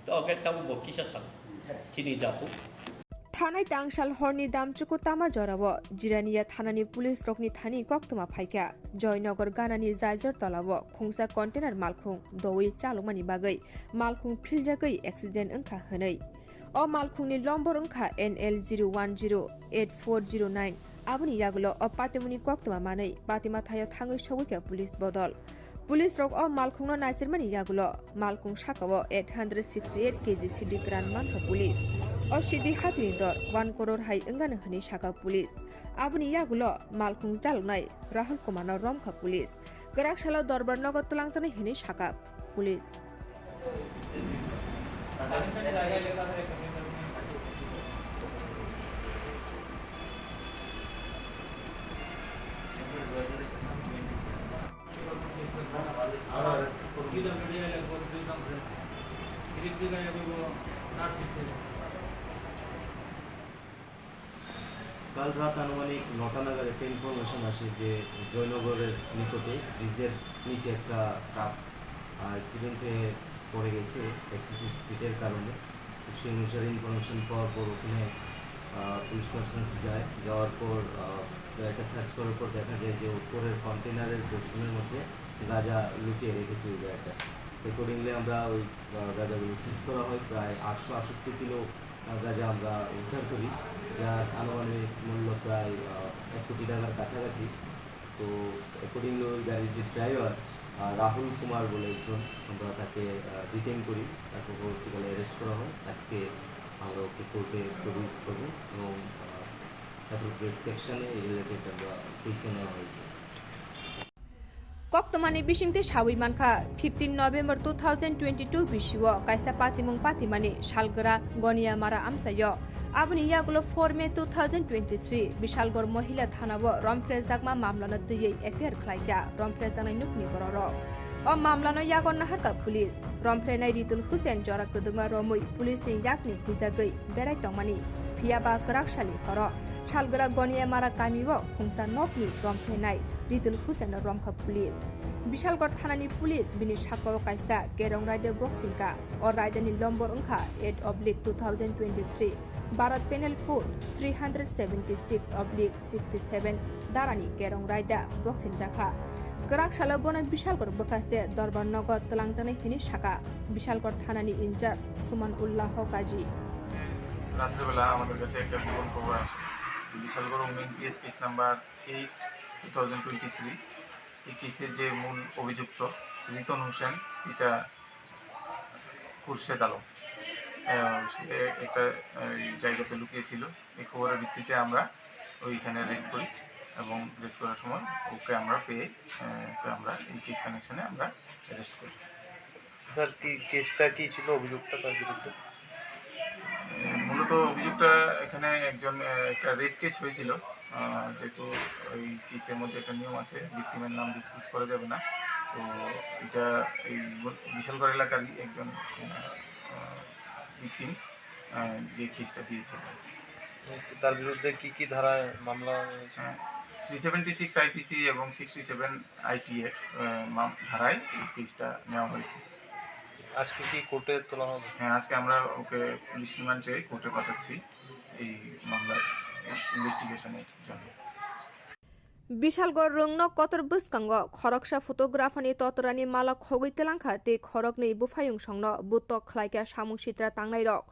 To khe tabuk bo kisa sal chini japu. Thanai tangsal horni damchuku tama jorao Jirania thanani police rokni thani koktwma phaikha. Joynagar ganani Jaijar tolao khungsa container malkhung dowi chalokmani bagwi malkhung philjagwi accident wngkha hwnwi. O malkhungni lombor wngkha N L zero one zero eight four zero nine. Aboni yagulo o patimungni koktwma manwi patima thaio thangwi sogwikha police bodol. Police rok o malkhungno naisirmani yagulo malkhung sakao eight hundred sixty eight K G sidi kwran mankha police. O sidi hatini dor one crore hai wngano hwnwi sakha police. Aboni yagulo malkhung chaloknai Rahul Kumarno romkha police. Kwrak salo Dorbar nogo twlangjaknai hwnwi sakha police. কাল রাত আনুমানিক নটা নাগাদ একটা ইনফরমেশন আসে যে জয়নগরের নিকটে ব্রিজের নিচে একটা ট্রাক, আহ, অ্যাক্সিডেন্টে পড়ে গেছে এক্সেসিভ স্পিডের কারণে। তো সেই অনুসারে ইনফরমেশন পাওয়ার পর ওখানে, আহ, পুলিশ পার্সোনাল যায়। যাওয়ার পর, আহ, গাড়িটা সার্চ করার পর দেখা যায় যে উপরের কন্টেনারের পোর্শনের মধ্যে গাঁজা লুকিয়ে রেখেছে ওই গাড়িটা। অ্যাকর্ডিংলি আমরা ওই, আহ, গাঁজাগুলো সিজ করা হয়, প্রায় আটশো আটষট্টি কিলো আহ, গাঁজা আমরা উদ্ধার করি, যার আনুমানিক মূল্য প্রায়, আহ, এক কোটি টাকার কাছাকাছি। তো অ্যাকর্ডিংলি ওই গাড়ির যে ড্রাইভার, আহ, রাহুল কুমার বলে একজন, আমরা তাকে, আহ, ডিটেইন করি, তারপর পরবর্তীকালে অ্যারেস্ট করা হয়। আজকে আমরা ওকে কোর্টে প্রডিউস করব এবং, আহ, অ্যাপ্রোপ্রিয়েট সেকশনে এই রিলেটেড আমরা কেসও নেওয়া হয়েছে। Koktwmani bisingtwi sawi mankha, fifteen November two thousand twenty-two bisio kaisa patimung patimani salgra Goniamara amchaio. Aboni yagulo four May two thousand twenty-three Bishalgarh Mohila Thanao romphrejakma mamlano twiwi F I R khlaikha romphrejaknai nukni bororok. O mamlano yago naharkha police. Romphreinai Ritul Hussain jora kwdwkma romwi police ni yakni huijagwi berai tongmani, phiya ba kwrak salni horo salgra Goniamara kamio khungsa nokni romphrenai Ritul Hussaino romkha police. Bishalgarh thanani police bini sakao kaisa kerong raida boksingkha. O raidani lombor wngkha eight oblique two thousand twenty-three, Bharat Penal Code three hundred seventy-six oblique sixty-seven darani kerong raida boksingjakha. Kwrak salo bono Bishalgarh bwkhaste Dorbar nogo twlangjaknai hwnwi sakha Bishalgarh thanani incharge Suman Ullah Kaji. রাত্রেবেলা আমাদের কাছে একটা গোপন খবর আসে, Bishalgarh women PS case number eight two thousand twenty three. এই কেসের যে মূল অভিযুক্ত রিতন হোসেন, এটা খুরশেদ আলম, আহ, সে একটা, আহ, এই জায়গাতে লুকিয়েছিল। এই খবরের ভিত্তিতে আমরা ওইখানে রেড করি এবং রেড করার সময় ওকে আমরা পেয়ে, আহ, ওকে আমরা এই কেস কানেকশনে আমরা অ্যারেস্ট করি। স্যার, কি কেসটা কি ছিল, অভিযোগটা তার বিরুদ্ধে? আহ, মূলত অভিযোগটা এখানে একজন, আহ, একটা রেপ কেস হয়েছিল, আহ, যেহেতু এই কেসের মধ্যে একটা নিয়ম আছে, ভিকটিমের নাম ডিসক্লোজ করা যাবে না। তো এটা এই বিশালগড় এলাকারই একজন, আহ, আহ, ভিকটিম, আহ, যে কেসটা দিয়েছে। তার বিরুদ্ধে কি কি ধারায় মামলা হয়েছে? হ্যাঁ, থ্রি সেভেন্টি সিক্স আইপিসি এবং সিক্সটি সেভেন আইটি অ্যাক্ট, আহ, মাম-, ধারায় এই কেসটা নেওয়া হয়েছে। আজকে কি কোর্টে তোলা হবে? হ্যাঁ, আজকে আমরা ওকে পুলিশ রিমান্ডে কোর্টে পাঠাচ্ছি এই মামলার ইনভেস্টিগেশনের জন্য। Bishalgarh rwngno kotor bwskango khoroksa photographerni totorani mala khogwi twlangkha tei khoroknwi buphayungsongno butok khlaikha samung sitra tangnairok.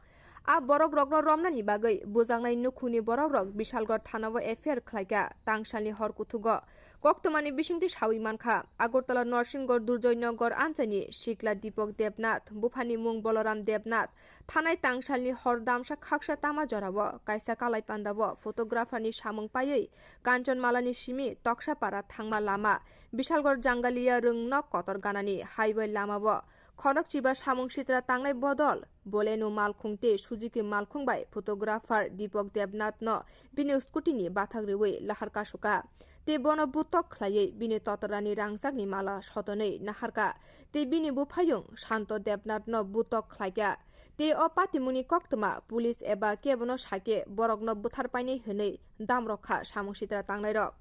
A borokrokno romnani bagwi bujaknai nukhungni borokrok Bishalgarh thanao F I R khlaikha. Tangsalni hor kuthugo Koktwmani bisingtwi sawi mankha, Agartala Narsingore Durjoynagar amchaini sikla Deepak Debnath, buphani mung Balaram Debnath, thanai tangsalni hor damsa khaksa tama jorao kaisa kalai pandao photographerni samung paiwi Kanchanmalani simi Toksapara thangma lama Bishalgarh Jangalia rwngno kotor ganani highway lamao khonok chiba samung sitra tangnai bodol Boleno malkhung tei Suzuki malkhung bai photographer Deepak Debnathno bini scooty ni bathak riwi lahar kasuka tei bono butok khlaiwi bini totorani rangchakni mala sotonwi naharka tei bini buphayung Santo Debnathno butok khlaikha tei o patimungni koktwma police eba kebono sakhe borokno bwthar painai hwnwi damrok kha samung sitra tangnairok.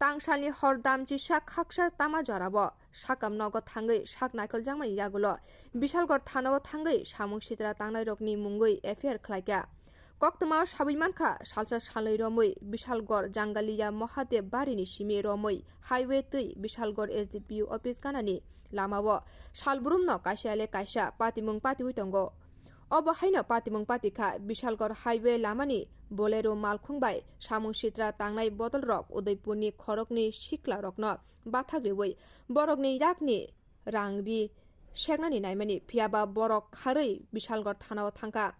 Tangsalni hor damchisa khaksa tama jorao sakam nogo thangwi sak naikholjakmani yagulo Bishalgarh thanao thangwi samung sitra tangnairokni mungwi F I R khlaikha. Koktwmao sawi mankha, salsa salnwi romwi Bishalgarh Jangalia Mahadev barini simi romwi highway twi Bishalgarh S D P O office ganani lamao salbrumno kaisa le kaisa patimung patiwi tongo. Obo haino patimung patikha Bishalgarh highway lamani Bolero malkhung bai samung sitra tangnai bodolrok Udaipurni khoroknwi siklarokno bathak riwi borokni yakni rang ri seknani naimani, phiyaba borok kharwi Bishalgarh thanao thangkha.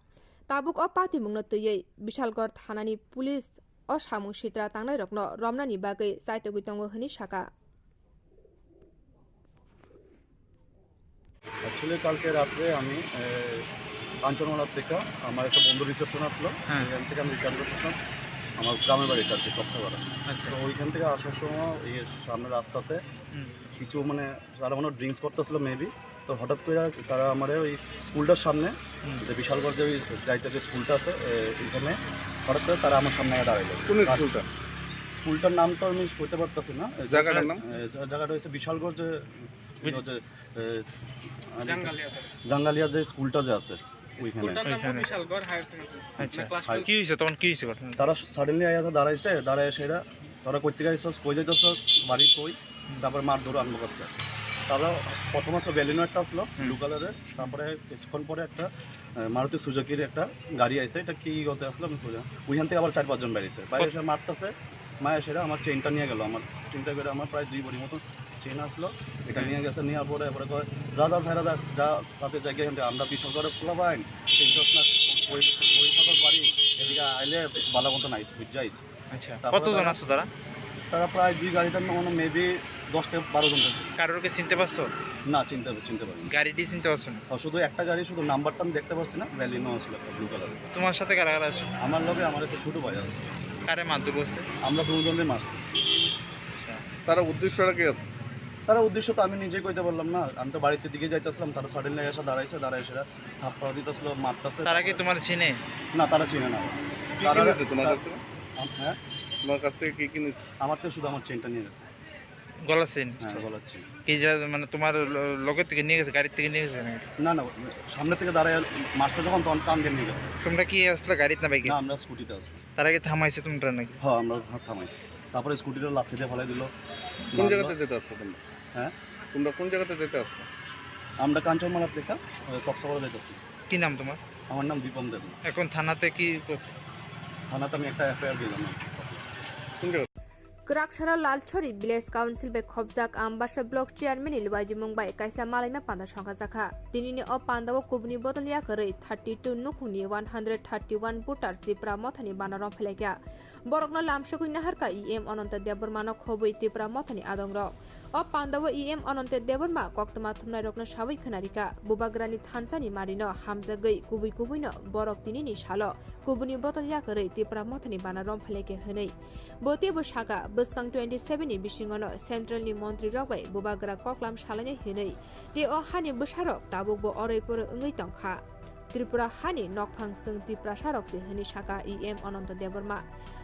Tabuk o patimungno twiwi Bishalgarh thanani police o samung sitra tangnairokno romnani bagwi chaitogwi tongo hwnwi sakha. Actually কালকে রাত্রে আমি কাঞ্চনমালা থেকে আমার একটা বন্ধু রিসেপশন আসলো। হ্যাঁ। এখান থেকে আমি রিটার্ন করতেছিলাম আমার গ্রামের বাড়িতে আর কি, তক্তাপাড়া। আচ্ছা। তো ওইখান থেকে আসার সময় এই সামনে রাস্তাতে হুম। কিছু মানে তারা মনে ড্রিঙ্কস করতেছিল মেবি। তো হঠাৎ করে তারা আমার ওই স্কুলটার সামনে হুম। যে বিশালগড় যে ওই যাইতে যে স্কুলটা আছে, এ, ওইখানে হঠাৎ করে তারা আমার সামনে এসে দাঁড়াইলো। কোন আর স্কুলটা? স্কুলটার নাম তো আমি কইতে পারতেছি না। জায়গাটার নাম? এ, জা-, জায়গাটা হচ্ছে বিশালগড় যে, বুঝ- যে, এ, জাঙ্গালিয়া। জাঙ্গালিয়া যে স্কুলটা যে আছে ওইখানে। স্কুলটার নাম ওইখানে। Bishalgarh higher secondary. আচ্ছা। মানে ক্লাস টুয়েলভ। কি হয়েছে তখন, কি হয়েছে ঘটনা? তারা সাডেনলি আইয়া দাঁড়াইছে, দাঁড়ায় সেটা তারা কই থেকে আইসস, কই যাইতেছস, বাড়ি কই? তারপরে মারধর আরম্ভ করছে। তারা প্রথম আসলো বেলিনো একটা আসলো, হুম। ব্লু কালারের, তারপরে কিছুক্ষণ পরে একটা, আহ, মারুতি সুজুকির একটা গাড়ি আইছে, এটা কি হতে আসলো আমি বুঝলাম। ওইখান থেকে আবার চার পাঁচজন বেরিয়েছে, বাইরে এসে মারতেছে, মায়া সেটা আমার চেইনটা নিয়ে গেল, আমার চিন্তা করে আমার প্রায় দুই ভরি মতো চেইন আসলো, এটা নিয়ে গেছে, নেওয়ার পরে এরপরে কয়, "যা, যা, ছাড়া যা, যা, সাথে যাই গিয়ে আমরা বিশাল করে পোলা পাইন, চিনছস না, ওই, ওই সকল বাড়ি, এদিকে আইলে ভালো মতো নাইস, বুঝ যাইস।" আচ্ছা, তারপরে কতজন তারা, আছো তারা? তারা প্রায় দুই গাড়িটার মনে মেবি দশ থেকে বারো জন থাকবে। কারোরকে চিনতে পারছো? না, চিনতে, চিনতে পারিনি। গাড়িটি চিনতে পারছো না? আর শুধু একটা গাড়ি, শুধু নাম্বারটা আমি দেখতে পাচ্ছি না, ভ্যালিনো আসলে একটা ব্লু কালার। তোমার সাথে কারা কারা আছে? আমার লগে আমার একটা ছোট ভাই আছে। কারে মারধর করছে? আমরা দুজনে মারছি। আচ্ছা। তারা উদ্দেশ্যটা কি আছে? তারা উদ্দেশ্য তো আমি নিজেই কইতে পারলাম না। আমি তো বাড়িতে দিকে যাইতেছিলাম, তারা সাডেনলি এসে দাঁড়াইছে, দাঁড়াই সেটা থাপ্পড় দিতেছিল, মারতেছে। তারা কি তোমার চিনে? না, তারা চিনে না। কি তারা কিনেছে তোমার কাছ থেকে? আম-, হ্যাঁ? তোমার কাছ থেকে কি কিনেছে? আমার তো শুধু আমার চেনটা নিয়ে গেছে। গলার চেন? হ্যাঁ, গলার চেন। কি যা, মানে, তোমার ল-, লগের থেকে নিয়ে গেছে, গাড়ির থেকে নিয়ে গেছে নাকি? না, না, সামনে থেকে দাঁড়ায় মারছে যখন, তখন টান দিয়ে নিয়ে গেছে। তোমরা কি আসলে গাড়িতে না বাইকে? না, আমরা স্কুটিতে আসছি। তারা কি থামাইছে তোমরা নাকি? হ্যাঁ, আমরা থা-, থামাইছি। তারপরে স্কুটিটা লাথি দিয়ে ফেলাই দিল। কোন মারলো। জায়গাতে যেতে আসছো তোমরা? হ্যাঁ? তোমরা কোন জায়গাতে যেতে আসছো? আমরা কাঞ্চনমালা থেকে, আহ, কক্সবাজার যেতে আসছি। কি নাম তোমার? আমার নাম দীপম দেব। এখন থানাতে কি করছো? থানাতে আমি একটা এফআইআর দিলাম। কোন জায়গা? Kwraksaro Lalchori Village Council bai khopjak Ambasa Block Chairman ni luaijimung bai kaisa malaima panda songkhajakha. Tinini o pandao kubuni bodol yakarwi thirty two nukhungni one hundred thirty one voter Tipra Mothani bana romphailaikha. Borokno lamsogwi naharkha E M Ananta Debbarmano khobwi Tipra Mothani adongrok. O pandao E M Ananta Debbarma koktwma thumnairokno sawi khwnarikha, Bubagrani thansani marino hamjagwi kubui kubuino borok tinini salo kubuni bodol yakarwi Tipra Mothani bana romphailaikha hwnwi. Bo teibo sakha, bwskang twenty seven ni bisingono Central ni montri rok bai Bubagra koklam salainai hwnwi, tei o hani bwsarok tabukbo oroi poroi wngwi tongkha. Tripura hani nokphang chwng Tiprasarok se hwnwi sakha E M Ananta Debbarma.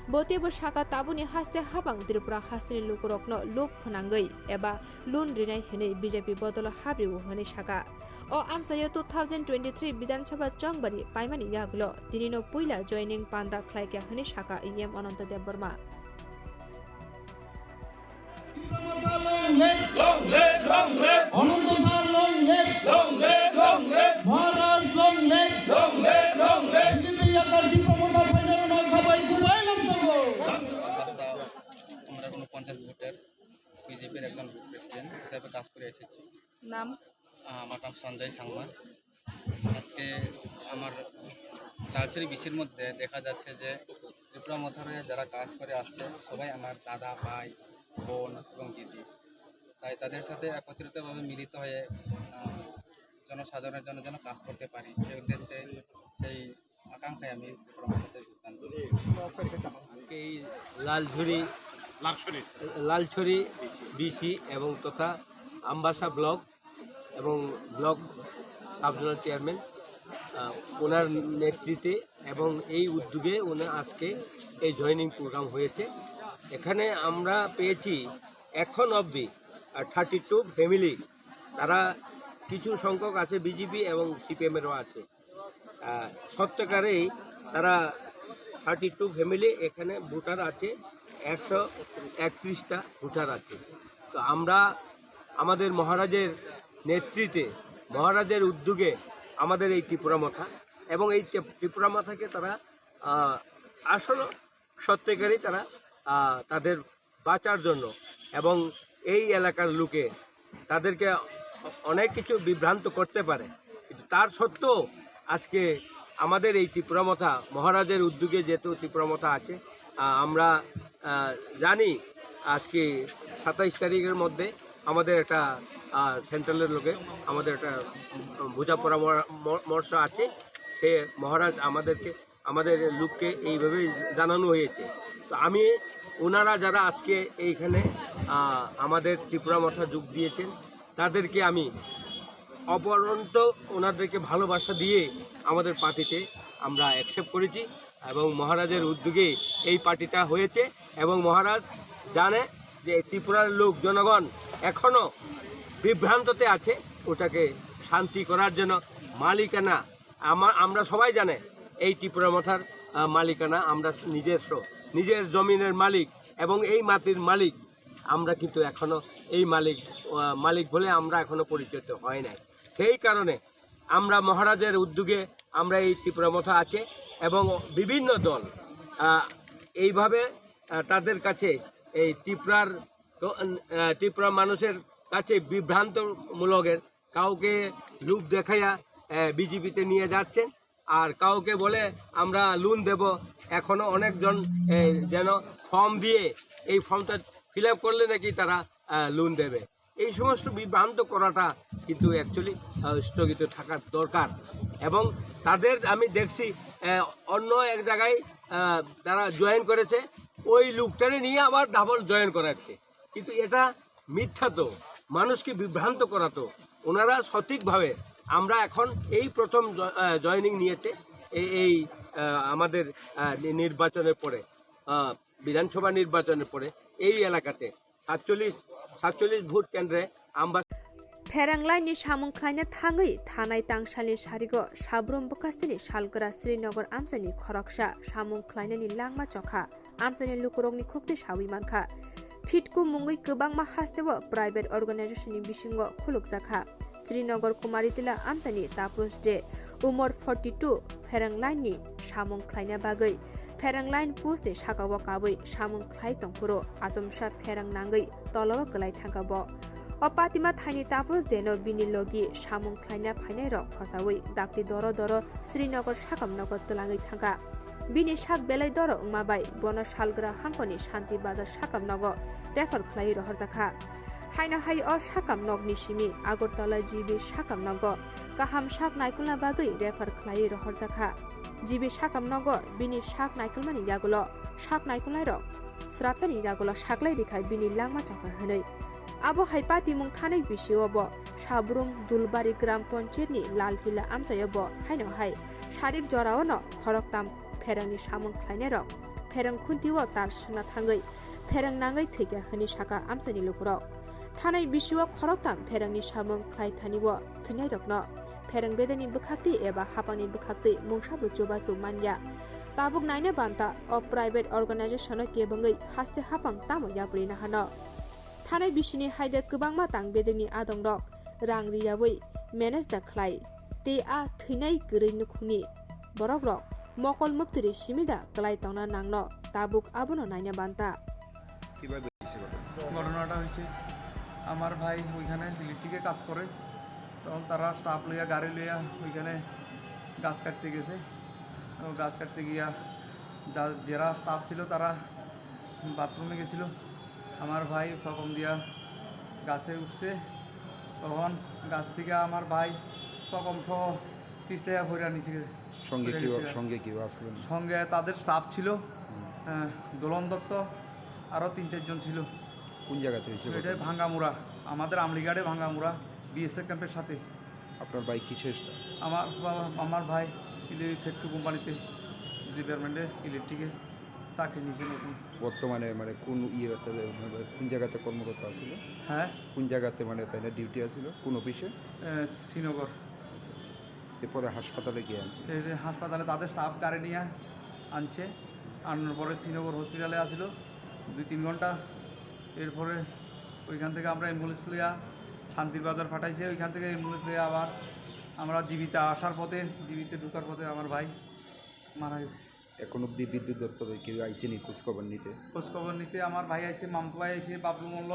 Bo teibo sakha, tabukni haste habang Tripura hasteni lukurokno luk phwnangwi eba loan rinai hwnwi B J P bodolo habrio hwnwi sakha. O amchaio two thousand twenty-three Bidhan Sabha chongbari paimani yagulo tinino puila joining panda khlaikha hwnwi sakha E M Ananta Debbarma. Long live, long live, long live. Ananta sir, long live. Long live, long live. Maharaj, long live. Long live, long live. B J P yakar Tipra Motha phainai rok no khabai kubai lamsongo. আমরা কোনো পঞ্চাশ ভোটের সঞ্জয় সাংমা। আজকে আমার লালছড়ি বিসির মধ্যে দেখা যাচ্ছে যে ত্রিপুরা মথারে যারা কাজ করে আসছে, সবাই আমার দাদা, ভাই, বোন এবং দিদি। তাই তাদের সাথে একত্রিতভাবে মিলিত হয়ে, আহ, জনসাধারণের জন্য যেন কাজ করতে পারি, সেই উদ্দেশ্যে, সেই আকাঙ্ক্ষায় আমি ত্রিপুরা মথাতে যোগদান করি। এই লালছড়ি, লালছড়ি বিসি এবং তথা আমবাসা ব্লক এবং ব্লক সাব জোনাল চেয়ারম্যান, আহ, ওনার নেতৃত্বে এবং এই উদ্যোগে ওনার আজকে এই জয়েনিং প্রোগ্রাম হয়েছে। এখানে আমরা পেয়েছি এখন অবধি থার্টি টু ফ্যামিলি, তারা কিছু সংখ্যক আছে বিজেপি এবং সিপিএমেরও আছে। আহ, সত্যিকারেই তারা থার্টি টু ফ্যামিলি এখানে ভোটার আছে, একশো একত্রিশটা ভোটার আছে। তো আমরা আমাদের মহারাজের নেতৃত্বে, মহারাজের উদ্যোগে আমাদের এই ত্রিপুরা মথা এবং এই ত্রি-, ত্রিপুরা মথাকে তারা, আহ, আসলে সত্যিকারই তারা, আহ, তাদের বাঁচার জন্য এবং এই এলাকার লোকে তাদেরকে অ-, অনেক কিছু বিভ্রান্ত করতে পারে, কিন্তু তার সত্ত্বেও আজকে আমাদের এই ত্রিপুরা মথা, মহারাজের উদ্যোগে যেহেতু ত্রিপুরা মথা আছে, আহ, আমরা, আহ, জানি আজকে সাতাইশ তারিখের মধ্যে আমাদের একটা, আহ, সেন্ট্রালের লোকে আমাদের একটা বোঝা পরামর্শ আছে। সে মহারাজ আমাদেরকে, আমাদের লোককে এইভাবেই জানানো হয়েছে। তো আমি, ওনারা যারা আজকে এইখানে, আহ, আমাদের ত্রিপুরা মথা যোগ দিয়েছেন, তাদেরকে আমি অপরন্ত ওনাদেরকে ভালোবাসা দিয়ে আমাদের পার্টিতে আমরা অ্যাকসেপ্ট করেছি এবং মহারাজের উদ্যোগে এই পার্টিটা হয়েছে। এবং মহারাজ জানে যে ত্রিপুরার লোক, জনগণ এখনো বিভ্রান্ততে আছে, ওটাকে শান্তি করার জন্য মালিকানা আমা-, আমরা সবাই জানে এই ত্রিপুরা মথার, আহ, মালিকানা আমরা নিজস্ব, নিজের জমিনের মালিক এবং এই মাটির মালিক। আমরা কিন্তু এখনো এই মালিক, আহ, মালিক বলে আমরা এখনো পরিচিত হয় নাই। সেই কারণে আমরা মহারাজের উদ্যোগে আমরা এই ত্রিপুরা মথা আছে এবং বিভিন্ন দল, আহ, এইভাবে, আহ, তাদের কাছে এই ত্রিপুরার তো, আহ, ত্রিপুরা মানুষের কাছে বিভ্রান্তমূলকের, কাউকে লোভ দেখাইয়া, আহ, বিজেপিতে নিয়ে যাচ্ছেন, আর কাউকে বলে আমরা লোন দেব। এখনো অনেকজন, আহ, যেন ফর্ম দিয়ে এই ফর্মটা ফিল আপ করলে নাকি তারা, আহ, লোন দেবে। এই সমস্ত বিভ্রান্ত করাটা কিন্তু অ্যাকচুয়ালি, আহ, স্থগিত থাকার দরকার। এবং তাদের আমি দেখছি, আহ, অন্য এক জায়গায়, আহ, তারা জয়েন করেছে, ওই লোকটারে নিয়ে আবার ডাবল জয়েন করাচ্ছে। কিন্তু এটা মিথ্যা তো, মানুষকে বিভ্রান্ত করা তো। ওনারা সঠিকভাবে, আমরা এখন এই প্রথম জ-, আহ, জয়েনিং নিয়েছে এই, এই, আহ, আমাদের, আহ, নি-, নির্বাচনের পরে, আহ, বিধানসভা নির্বাচনের পরে এই এলাকাতে সাতচল্লিশ, সাতচল্লিশ ভোট কেন্দ্রে Ambassa Pherang line ni samung khlaina thangwi thanai tangsalni sarigo Sabrum bwkhasteni salgra Srinagar amchaini khoroksa samung khlainani langma chokha. Amchaini lukurokni khuktwi sawi mankha. Phitku mungwi kwbangma hasteo private organization ni bisingo khulukjakha. Srinagar Kumaritila amchaini Tapus de umor forty two Pherang line ni samung khlaina bagwi Pherang line post ni sakao kabwi samung khlai tongphuru achomsa pherang nangwi tolao kwlai thangkha bo. O patima thaini Tapus deno bini logi samung khlaina phainairok khosawi dakti doro doro Srinagar sakam nogo twlangwi thangkha. Bini sak belai doro wngma bai bono salgra hangkoni Shanti Bazar sakam nogo refer khlaiwi rohorjakha. Haino hai o sakam nokni simi Agartala G B sakam nogo kaham sak naikolna bagwi refer khlaiwi rohorjakha. G B sakam nogo bini sak naikolmani yagulo sak naikolnairok srapsani yagulo saklai rikha bini langma chokha hwnwi. Abo hai patimung thanai bisio bo Sabrum Dulbari Gram Panchayat ni Lalkila amchaio bo haino hai sarik joraono khoroktam pherangni samung khlainairok pherang khuntio tar swngna thangwi pherang nangwi thwikha hwnwi sakha amchaini lukurok. Thanai bisio khoroktam pherangni samung khlai thanio thwinairokno pherang bedeni bwkhaktwi eba hapangni bwkhaktwi mungsa bo chubachu manya. Tabuk naina banta o private organization-o kebengwi haste hapang tamo yapri nahano. Thanai bisini haide kwbangma tang bedekni adongrok rang riyawi manage da khlai. Tei a thwinai kwrwi nukhungni borokrok mokol mwktwiri simi da kwlai tongna nangno tabuk abono naina banta. কিভাবে হয়েছে ঘটনা? ঘটনাটা হয়েছে, আমার ভাই ওইখানে ইলেকট্রিকে কাজ করে, তো তখন তারা স্টাফ লইয়া, গাড়ি লইয়া ওইখানে গাছ কাটতে গেছে। ও গাছ কাটতে গিয়া যা-, যারা স্টাফ ছিল, তারা বাথরুমে গেছিল। আমার ভাই সকম দিয়া গাছে উঠছে, তখন গাছ থেকে আমার ভাই সকম সহ পিছলে পড়ে নিচে গেছে। সঙ্গে পড়ে কেউ, গেছে। সঙ্গে কেউ আসলো না? সঙ্গে তাদের স্টাফ ছিল, হুম। আহ, দোলন দত্ত, আরও তিন চারজন ছিল। কোন জায়গাতে হয়েছে এটা ঘটনা? ভাঙ্গামুড়া, আমাদের আমলিঘাটে ভাঙ্গামুড়া বিএসএফ ক্যাম্পের সাথে। আপনার ভাই কিসের? আমার বাবা, আমার ভাই ইলে ফ্যাক্টরি কোম্পানিতে, ডিপার্টমেন্টে, ইলেকট্রিকে চাকরি নিয়েছে নতুন। বর্তমানে মানে কোন ইয়ে আছে, মানে কোন জায়গাতে কর্মরত আছিল? হ্যাঁ। কোন জায়গাতে মানে তাই না ডিউটি আছিল? কোন অফিসে? এ, শ্রীনগর। এরপরে হাসপাতালে গিয়ে আনছে। এই যে হাসপাতালে তাদের স্টাফ গাড়ি নিয়ে আনছে, আনার পরে শ্রীনগর হসপিটালে আসিল দুই তিন ঘন্টা। এরপরে ওইখান থেকে আমরা অ্যাম্বুলেন্স লইয়া শান্তির বাজার পাঠাইছে, ওইখান থেকে অ্যাম্বুলেন্স লইয়া আবার আমরা জীবিত আসার পথে, জীবিত ঢুকার পথে আমার ভাই মারা গেছে। এখন অবধি বিদ্যুৎ দপ্তরে কেউ আইসেনি খোঁজ খবর নিতে? খোঁজ খবর নিতে আমার ভাই আইছে, মামু ভাই আইছে, বাবলু মল্ল।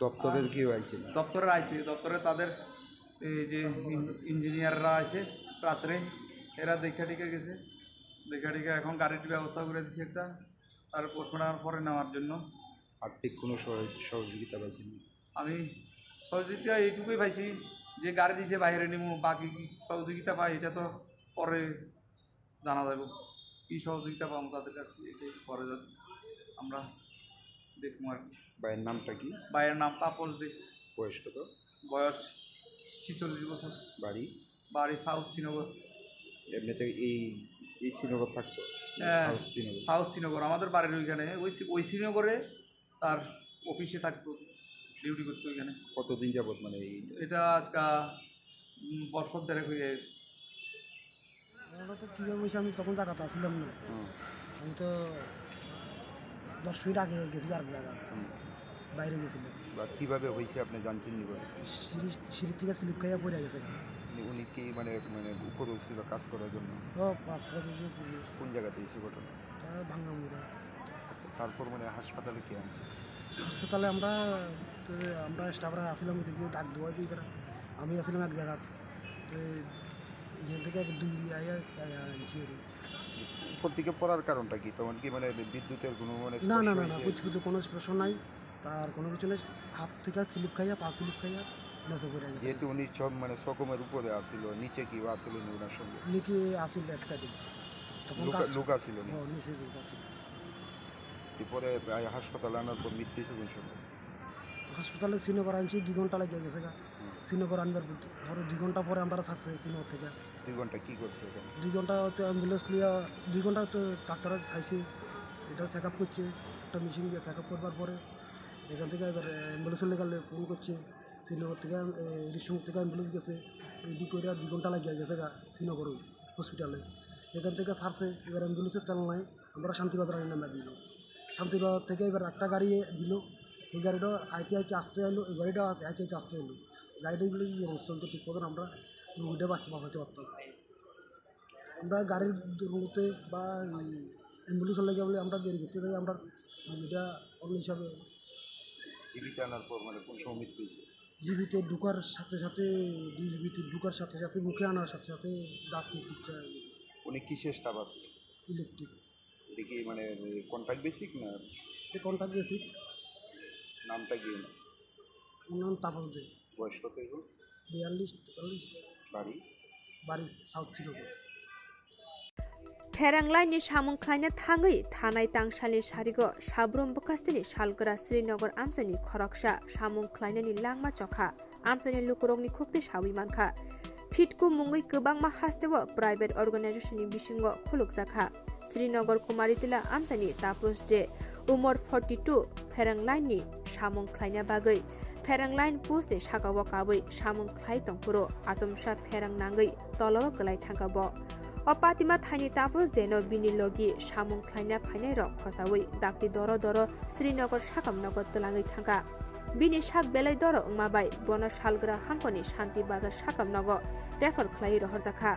দপ্তরের আর কেউ আইসেনি? দপ্তরের আইছে, দপ্তরে তাদের এই যে ইন-, ইঞ্জিনিয়াররা আছে রাত্রে, এরা দেখা টিকা গেছে, দেখা টিকা এখন গাড়ির ব্যবস্থা করে দিচ্ছে একটা, আর পোস্টমর্টম পরে নেওয়ার জন্য। আর্থিক কোনো সহ-, সহযোগিতা পাইছেন? আমি সহযোগিতা এইটুকুই পাইছি যে গাড়ি দিছে বাইরে নিমু, বাকি কি সহযোগিতা পাই এটা তো পরে জানা যাবে, কি সহযোগিতা পাবো তাদের কাছ থেকে, এটাই পরে যা-, আমরা দেখবো আর কি। ভাইয়ের নামটা কি? ভাইয়ের নাম তাপস দে। বয়স কত? বয়স ছেচল্লিশ বছর। বাড়ি? বাড়ি সাউথ শ্রীনগর। এমনিতে এই, এই শ্রীনগর থাকতো? হ্যাঁ, সাউথ শ্রীনগর। সাউথ শ্রীনগর, আমাদের বাড়ির ওইখানে, ওই শ্রী-, ওই শ্রীনগরে তার অফিসে থাকতো, ডিউটি করতো ওইখানে। কতদিন যাবত মানে এই? এটা আজকা, উম, বছর দেড়েক হয়ে গেছে। ওরা তো কীভাবে হয়েছে, আমি তখন জায়গাতে আসলাম না। হুম। আমি তো দশ মিনিট আগে গেছি আর জায়গা। হুম। বাইরে গেছিলাম। বা কিভাবে হয়েছে আপনি জানছেন নি বলে? সিঁড়ি, সিঁড়ি থেকে স্লিপ খাইয়া পড়ে গেছে। উনি, উনি কি মানে, মানে উপরে ছিল কাজ করার জন্য? ও, কাজ করার জন্য উপরে। কোন জায়গাতে হয়েছে ঘটনা? তা ভাঙ্গামুড়া। আচ্ছা, তারপর মানে হাসপাতালে কে আনছে? হাসপাতালে আমরা, তো আমরা স্টাফরা আসলাম ওদিকে ডাক দেওয়া দিয়ে এবার আমি আসলাম এক জায়গা। তো এখান থেকে এক দুই আইয়া, আইয়া আনছি আর কি। উপর থেকে পড়ার কারণটা কি? তেমন কি মানে বিদ্যুতের কোনো মানে না, না, স্পর্শ না, না, হয়েছে? কিছু, কিছু কোনো স্পর্শ নাই। তার কোনো কিছু নেই, হাত থেকে স্লিপ খাইয়া, পা স্লিপ খাইয়া নিচে পড়ে গেছে। যেহেতু উনি সব মানে সকমের উপরে আসিল, নিচে কেউ আসিল নি ওনার সঙ্গে? নিচে আসিল একটা দিন। তখন লোক, কাজ লোক আসিল নি? ও, নিচে লোক আসিল। এরপরে প্রায় হাসপাতালে আনার পর মৃত্যু হয়েছে কোন সময়? হাসপাতালে শ্রীনগর আনছি, দুই ঘন্টা লাগিয়ে গেছে গা। হুম। শ্রীনগর আনবার পর, ধরো দুই ঘন্টা পরে আমরা থাকছি শ্রীনগর থেকে। দুই ঘন্টা কি করছে ওখানে? দুই ঘন্টা তো অ্যাম্বুলেন্স নিয়ে, দুই ঘন্টা তো ডাক্তার খাইছে, এটা চেক আপ করছে, একটা মেশিন দিয়ে চেক আপ করবার পরে এখান থেকে এবার অ্যাম্বুলেন্সের লেগে ফোন করছে, শ্রীনগর থেকে, এ, রিসুং থেকে অ্যাম্বুলেন্স গেছে, রেডি করে দুই ঘন্টা লাগিয়ে গেছে গা শ্রীনগর হসপিটালে। এখান থেকে ছাড়ছে, এবার অ্যাম্বুলেন্সের তেল নাই, আমরা শান্তিবাজার আনি নামিয়ে দিল। শান্তিবাজার থেকে এবার একটা গাড়ি দিল, এই গাড়িটা আইতে আইতে আসতে এলো, এই গাড়িটা আইতে আইতে আসতে এলো, গাড়িটা এগুলো কি অবস্থা হতো ঠিক মতন আমরা রুগীটা বাঁচতে বাঁচাতে পারতাম। আমরা গাড়ির দুর্গতিতে বা অ্যাম্বুলেন্সের লাগে বলে আমরা দেরি করতে থাকি, আমরা রুগীটা অন্য হিসাবে। জীবিত আনার পর মানে কোন সময় মৃত্যু হয়েছে? জীবিত ঢুকার সাথে সাথে, জীবিত ঢুকার সাথে সাথে, মুখে আনার সাথে সাথে দাঁত মুখ ইচ্ছা হয়ে গেছে। উনি কিসের স্টাফ আছে? ইলেকট্রিক। এটা কি মানে কন্ট্রাক্ট বেসিক না? এটা কন্ট্রাক্ট বেসিক। নামটা কি? ওর নাম তাপস দে। বয়স কত এখন? বিয়াল্লিশ, তেতাল্লিশ। বাড়ি? বাড়ি সাউথ Srinagar. Pheranglaini samung khlaina thangwi thanai tangsalni sarigo Sabrum bwkhasteni salgra Srinagar amchaini khoroksa samung khlainani langma chokha. Amchaini lukurokni khuktwi sawi mankha. Phitku mungwi kwbangma hasteo private organization ni bisingo khulukjakha. Srinagar Kumaritila amchaini Tapus de umor forty two Pheranglaini samung khlaina bagwi Pheranglain post ni sakao kabwi samung khlai tongphuru achomsa pherang nangwi tolao kwlai thangkha bo. O patima thaini Tapus de no bini logi samung khlaina phainairok khosawi dakti doro doro Srinagar sakamnogo twlangwi thangkha. Bini sak belai doro wngma bai bono salgra hangkoni Shanti Bazar sakamnogo refer khlaiwi rohorjakha.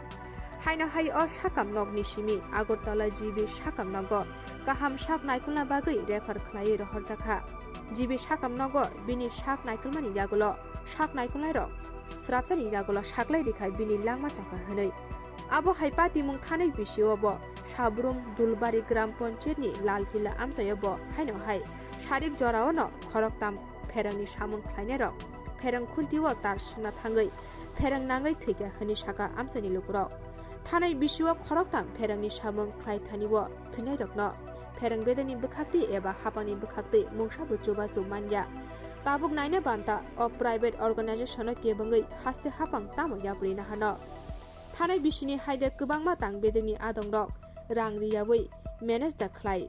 Haino hai o sakamnokni simi Agartala G B sakamnogo kaham sak naikolna bagwi refer khlaiwi rohorjakha. G B sakamnogo bini sak naikolmani yagulo sak naikolnairok srapsani yagulo saklai rikha bini langma chakha hwnwi. Abo hai patimung thanai bisio bo Sabrum Dulbari Gram Panchayat ni Lalkila amchaio bo haino hai sarik jorao no khoroktam pherangni samung khlainairok pherang khunti o tar sungna thangwi pherang nangwi thwikha hwnwi sakha amchaini lukurok. Thanai bisio khoroktham pherangni samung khlai thani o thwinairokno pherang bedani bwkhaktwi eba hapangni bwkhaktwi mungsabo chubachu manya. Tabuk naina banta o private organization-o kebengwi haste hapang tamo yapri nahano. Thanai bisini haide kwbangma tang bedani adongrok rang riyawi manage da khlai.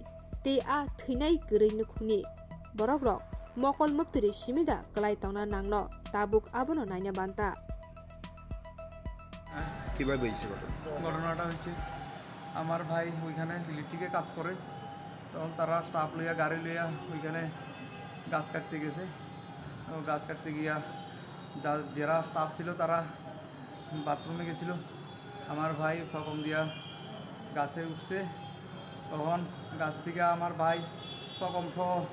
Tei a thwinai kwrwi nukhungni borokrok mokol mwktwiri simi da kwlai tongna nangno tabuk abono naina banta. কিভাবে হয়েছে ঘটনা? ঘটনাটা হয়েছে, আমার ভাই ওইখানে ইলেকট্রিকে কাজ করে, তখন তারা স্টাফ লইয়া, গাড়ি লইয়া ওইখানে গাছ কাটতে গেছে। তো গাছ কাটতে গিয়া যা-, যারা স্টাফ ছিল, তারা বাথরুমে গেছিল। আমার ভাই সকম দিয়া গাছে উঠছে, তখন গাছ থেকে আমার ভাই সকম সহ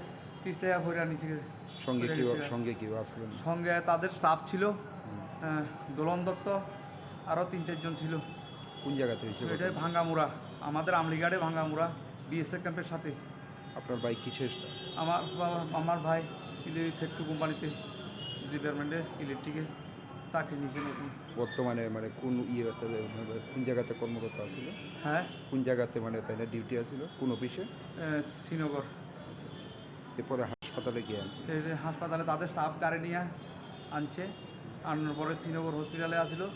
পিছলে পড়ে নিচে গেছে। সঙ্গে পড়ে কেউ, গেছে। সঙ্গে কেউ আসলো না? সঙ্গে তাদের স্টাফ ছিল, হুম। আহ, দোলন দত্ত, আরও তিন চারজন ছিল। কোন জায়গাতে হয়েছে এটা ঘটনা? ভাঙ্গামুড়া, আমাদের আমলিঘাটে ভাঙ্গামুড়া বিএসএফ ক্যাম্পের সাথে। আপনার ভাই কিসের স্টাফ? আমার বাবা, আমার ভাই ইলে ফ্যাক্টরি কোম্পানিতে, ডিপার্টমেন্টে, ইলেকট্রিকে চাকরি নিয়েছে নতুন। বর্তমানে মানে কোন ইয়ে আছে, মানে কোন জায়গাতে কর্মরত আছিল? হ্যাঁ? কোন জায়গাতে মানে তাই না ডিউটি আছিল? কোন অফিসে? এ, শ্রীনগর। এরপরে হাসপাতালে গিয়ে আনছে। এই যে হাসপাতালে তাদের স্টাফ গাড়ি নিয়ে আনছে, আনার পরে শ্রীনগর হসপিটালে আসিল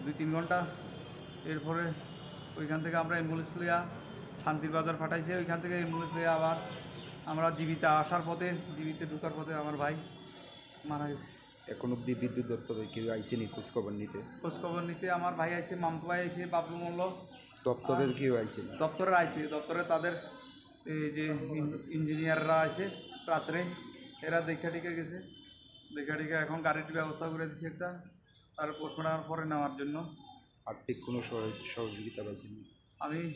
দুই তিন ঘন্টা। এরপরে ওইখান থেকে আমরা অ্যাম্বুলেন্স লইয়া শান্তির বাজার পাঠাইছে, ওইখান থেকে অ্যাম্বুলেন্স লইয়া আবার আমরা জীবিত আসার পথে, জীবিত ঢুকার পথে আমার ভাই মারা গেছে। এখন অব্দি বিদ্যুৎ দপ্তরে কেউ আইসেনি খোঁজ খবর নিতে? খোঁজ খবর নিতে আমার ভাই আইছে, মামতু ভাই আইছে, বাবলু মল্ল। দপ্তরের আর কেউ আইসেনি? দপ্তরের আইছে, দপ্তরে তাদের এই যে ইন-, ইঞ্জিনিয়াররা আছে রাত্রে, এরা দেখা টিকে গেছে। দেখা টিকে এখন গাড়ির ব্যবস্থা করে দিচ্ছে একটা, তার পোস্টমর্টম পরে নেওয়ার জন্য। আর্থিক কোনো সহ-, সহযোগিতা পাইছেনি? আমি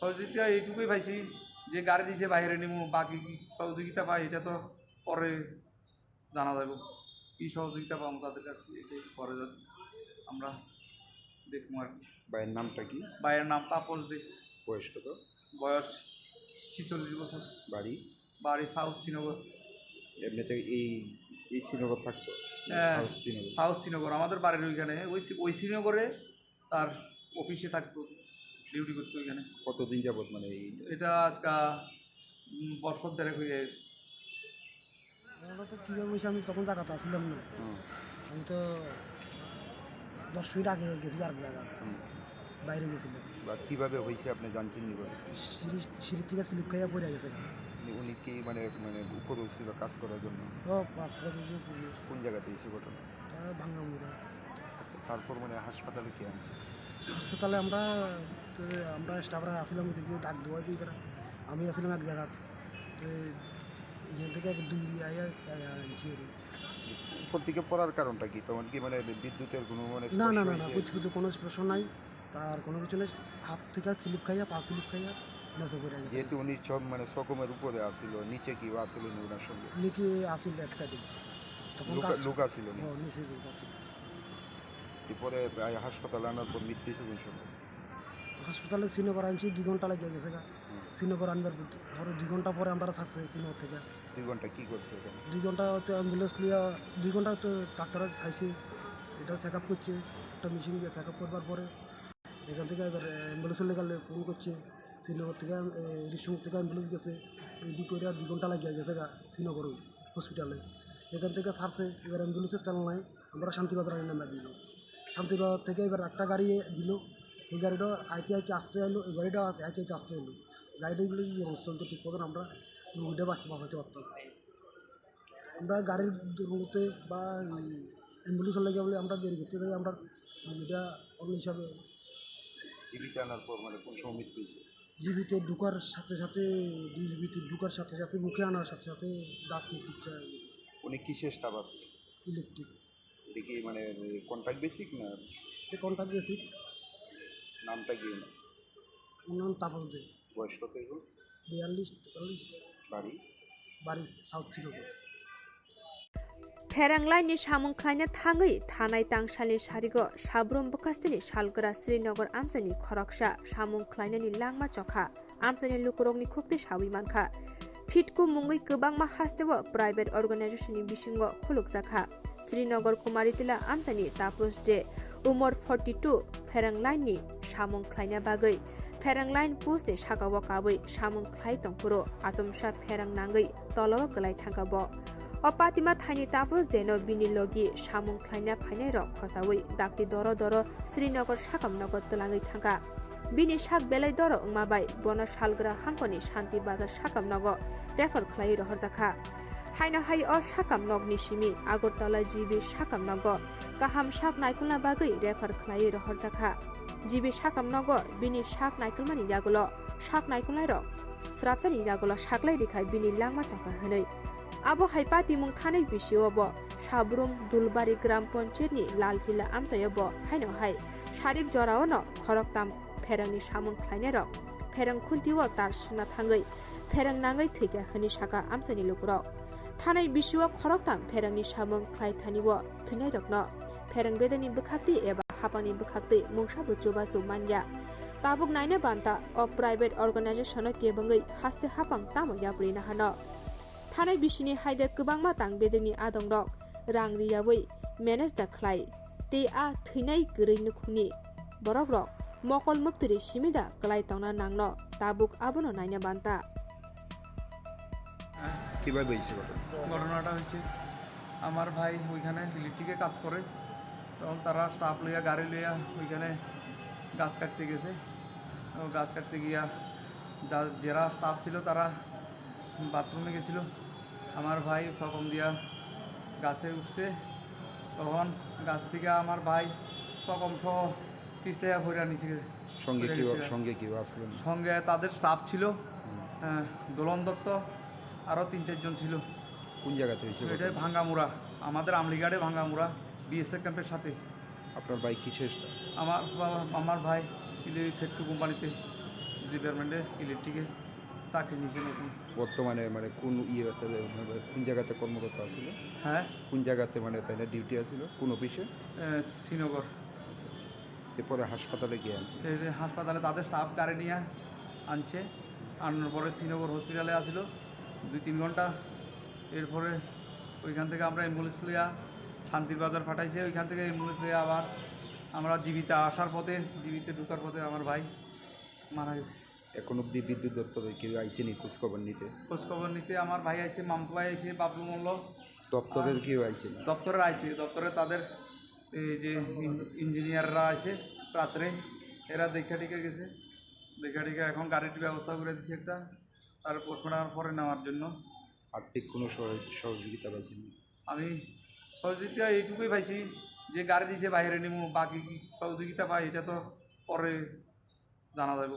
সহযোগিতা এইটুকুই পাইছি যে গাড়ি দিছে বাইরে নিমু, বাকি কি সহযোগিতা পাই এটা তো পরে জানা যাবে। কি সহযোগিতা পাবো তাদের কাছ থেকে, এটাই পরে যা-, আমরা দেখবো আর কি। ভাইয়ের নামটা কি? ভাইয়ের নাম তাপস দে। বয়স কত? বয়স ছেচল্লিশ বছর। বাড়ি? বাড়ি সাউথ শ্রীনগর। এমনিতে এই, এই শ্রীনগর থাকতো? হ্যাঁ, সাউথ শ্রীনগর। সাউথ শ্রীনগর, আমাদের বাড়ির ওইখানে, ওই শ্রী-, ওই শ্রীনগরে তার অফিসে থাকতো, ডিউটি করতো ওইখানে। কতদিন যাবত মানে এই? এটা আজকা, উম, বছর দেড়েক হয়ে গেছে। ওরা তো কীভাবে হয়েছে, আমি তখন জায়গাতে আসলাম না। হুম। আমি তো দশ মিনিট আগে গেছি আর জায়গা, হুম। বাইরে গেছিলাম। বা কিভাবে হয়েছে আপনি জানছেন নি বলে? সিঁড়ি, সিঁড়ি থেকে স্লিপ খাইয়া পড়ে গেছে। উনি, উনি কি মানে, মানে উপরে ছিল কাজ করার জন্য? ও, কাজ করার জন্য উপরে। কোন জায়গাতে হয়েছে ঘটনা? এটা ভাঙ্গামুড়া। আচ্ছা, তারপর মানে হাসপাতালে কে আনছে? হাসপাতালে আমরা, তো আমরা স্টাফরা আসলাম ওদিকে ডাক দেওয়া দিয়ে এবার আমি আসলাম এক জায়গা। তো এখান থেকে এক দুই আইয়া, আইয়া আনছি আর কি। উপর থেকে পড়ার কারণটা কি? তখন কি মানে বিদ্যুতের কোনো মানে না, না, স্পর্শ না, না, হয়েছে? কিছু, কিছু কোনো স্পর্শ নাই। তার কোনো কিছু নেই। হাত থেকে স্লিপ খাইয়া, পা স্লিপ খাইয়া, নেচে পড়ে গেছে। যেহেতু উনি সব মানে সকমের উপরে আসিল, নিচে কেউ আসিল নি ওনার সঙ্গে? নিচে আসিল একটা দিন। তখন লোক, কাজ লোক আসিল নি? হ্যাঁ, নিচে লোক আসিল। এরপরে, আহ, হাসপাতালে আনার পর মৃত্যু হয়েছে কোন সময়? হাসপাতালে শ্রীনগর আনছি, দুই ঘন্টা লাগিয়া গেছে গা। হুম। শ্রীনগর আনবার পর, ধরো, দুই ঘন্টা পরে আমরা থাকছি শ্রীনগর থেকে। দুই ঘন্টা কি করছে ওখানে? দুই ঘন্টা হতে অ্যাম্বুলেন্স লিয়া, দুই ঘন্টা হতে ডাক্তার খাইছি, এটা চেক আপ করছে, একটা মেশিন দিয়ে চেক আপ করবার পরে এখান থেকে এবার, এ, অ্যাম্বুলেন্সের লেগে ফোন করছে, শ্রীনগর থেকে, এ, রিসুম থেকে অ্যাম্বুলেন্স গেছে, রেডি করে দুই ঘন্টা লাগিয়া গেছে গা শ্রীনগর হসপিটালে। এখান থেকে ছাড়ছে, এবার অ্যাম্বুলেন্সের চালনায় আমরা শান্তিবাজার আনি নামিয়ে দিল। শান্তিবাজার থেকে এবার একটা গাড়ি দিল, এই গাড়িটা আইতে আইতে আসতে এলো, এই গাড়িটা আইতে আইতে আসতে এলো। গাড়িটা এগুলো কি অবস্থা হতো ঠিক মতন আমরা রুগীটা বাঁচতে বাঁচাতে পারতাম। আমরা গাড়ির দুর্গতি বা অ্যাম্বুলেন্সের লাগে বলে আমরা দেরি করতে যাই, আমরা রুগীটা অন্য হিসাবে জীবিত আনার পর মানে কোন সময় মৃত্যু হয়েছে? জীবিত ঢুকার সাথে সাথে, জীবিত ঢুকার সাথে সাথে, মুখে আনার সাথে সাথে দাঁত দিয়ে পিচ্ছা হয়ে গেছে। উনি কিসের স্টাফ আছে? ইলেকট্রিক। এটা কি মানে কন্ট্রাক্ট বেসিক না? এটা কন্ট্রাক্ট বেসিক। নামটা কি? ওর নাম তাপস দে। বয়স কত এখন? বিয়াল্লিশ, তেতাল্লিশ। বাড়ি? বাড়ি সাউথ Srinagar. Pherang laini samung khlaina thangwi thanai tangsalni sarigo Sabrum bwkhasteni salgra Srinagar amchaini khoroksa samung khlainani langma chokha amchaini lukurokni khuktwi sawi mankha. Phitku mungwi kwbangma hasteo private organization ni bisingo khulukjakha. Srinagar Kumaritila amchaini Tapros de umor forty two pherang laini samung khlaina bagwi pherang lain post ni sakao kabwi samung khlai tongphuru achomsa pherang nangwi tolao kwlai thangkha bo. O patima thaini Tapros de no bini logi samung khlaina phainai rok khosawi dakti doro doro Srinagar sakam nogo twlangwi thangkha. Bini sak belai doro wngma bai bono salgra hangkoni Shanti Bazar sakam nogo refer khlaiwi rohorjakha. Haino hai o sakam nokni simi Agartala G B sakam nogo kaham sak naikolna bagwi refer khlaiwi rohorjakha. G B sakam nogo bini sak naikolmani yagulo sak naikolnairok srapsani yagulo saklai rikha bini langma chokha hwnwi. Abo hai patimung thanai bisio bo Sabrum Dulbari Gram Panchayat ni Lalkila amchaio bo haino hai sarik jorao no khoroktam pherangni samung khlainairok pherang khuntio tar swngna thangwi pherang nangwi thwikha hwnwi sakha amchaini lukurok. Thanai bisio khoroktam pherangni samung khlai thanio thwinairokno pherang bedeni bwkhaktwi eba hapangni bwkhaktwi mungsabo chubachu manya. Tabuk naina banta o private organization o kebengwi haste hapang tamo yapri nahano. Thanai bisini haide kwbangma tang bedeni adongrok rang riyawi manage da khlai tei a thwinai kwrwi nukhungni borokrok mokol mwktwiri simi da kwlai tongna nangno tabuk abono naina banta. কিভাবে হয়েছে ঘটনা? ঘটনাটা হয়েছে, আমার ভাই ওইখানে ইলেকট্রিকে কাজ করে, তখন তারা স্টাফ লইয়া, গাড়ি লইয়া ওইখানে গাছ কাটতে গেছে। ও গাছ কাটতে গিয়া যা-, যারা স্টাফ ছিল, তারা বাথরুমে গেছিল। আমার ভাই সকম দিয়া গাছে উঠছে, তখন গাছ থেকে আমার ভাই সকম সহ পিছলে পড়ে নিচে সঙ্গে পড়ে কেউ, গেছে। সঙ্গে কেউ আসলো না? সঙ্গে তাদের স্টাফ ছিল, হুম। আহ, দোলন দত্ত, আরও তিন চারজন ছিল। কোন জায়গাতে হয়েছে এটা ঘটনা? ভাঙ্গামুড়া, আমাদের আমলিঘাটে ভাঙ্গামুড়া বিএসএফ ক্যাম্পের সাথে। আপনার ভাই কিসের স্টাফ? আমার বাবা, আমার ভাই ইলে ফেট্টু কোম্পানিতে, ডিপার্টমেন্টে, ইলেকট্রিকে চাকরি নিয়েছেন এখন। বর্তমানে মানে কোন ইয়ে আছে, মানে কোন জায়গাতে কর্মরত আছিল? হ্যাঁ? কোন জায়গাতে মানে তাই না ডিউটি আছিল? কোন অফিসে? এ, শ্রীনগর। এরপরে হাসপাতালে গিয়ে আনছে? এই যে হাসপাতালে তাদের স্টাফ গাড়ি নিয়ে আনছে, আনার পরে শ্রীনগর হসপিটালে আসিল দুই তিন ঘন্টা। এরপরে ওইখান থেকে আমরা অ্যাম্বুলেন্স লইয়া শান্তির বাজার পাঠাইছে, ওইখান থেকে অ্যাম্বুলেন্স লইয়া আবার আমরা জীবিত আসার পথে, জীবিত ঢুকার পথে আমার ভাই মারা গেছে। এখন অবধি বিদ্যুৎ দপ্তরে কেউ আইসেনি খোঁজ খবর নিতে? খোঁজ খবর নিতে আমার ভাই আইছে, মামু ভাই আইছে, বাবলু মল্ল। দপ্তরের আর কেউ আইসেনি? দপ্তরের আইছে, দপ্তরে তাদের এই যে ইঞ্জ-, ইঞ্জিনিয়াররা আইছে রাত্রে, এরা দেখা টেখা গেছে, দেখা টেখা এখন গাড়ির ব্যবস্থা করে দিছে একটা, তার পোস্টমর্টম পরে নেওয়ার জন্য। আর্থিক কোনো সহ-, সহযোগিতা পাইছেন? আমি সহযোগিতা এইটুকুই পাইছি যে গাড়ি দিছে বাইরে নিমু, বাকি কি সহযোগিতা পাই এটা তো পরে জানা যাবে,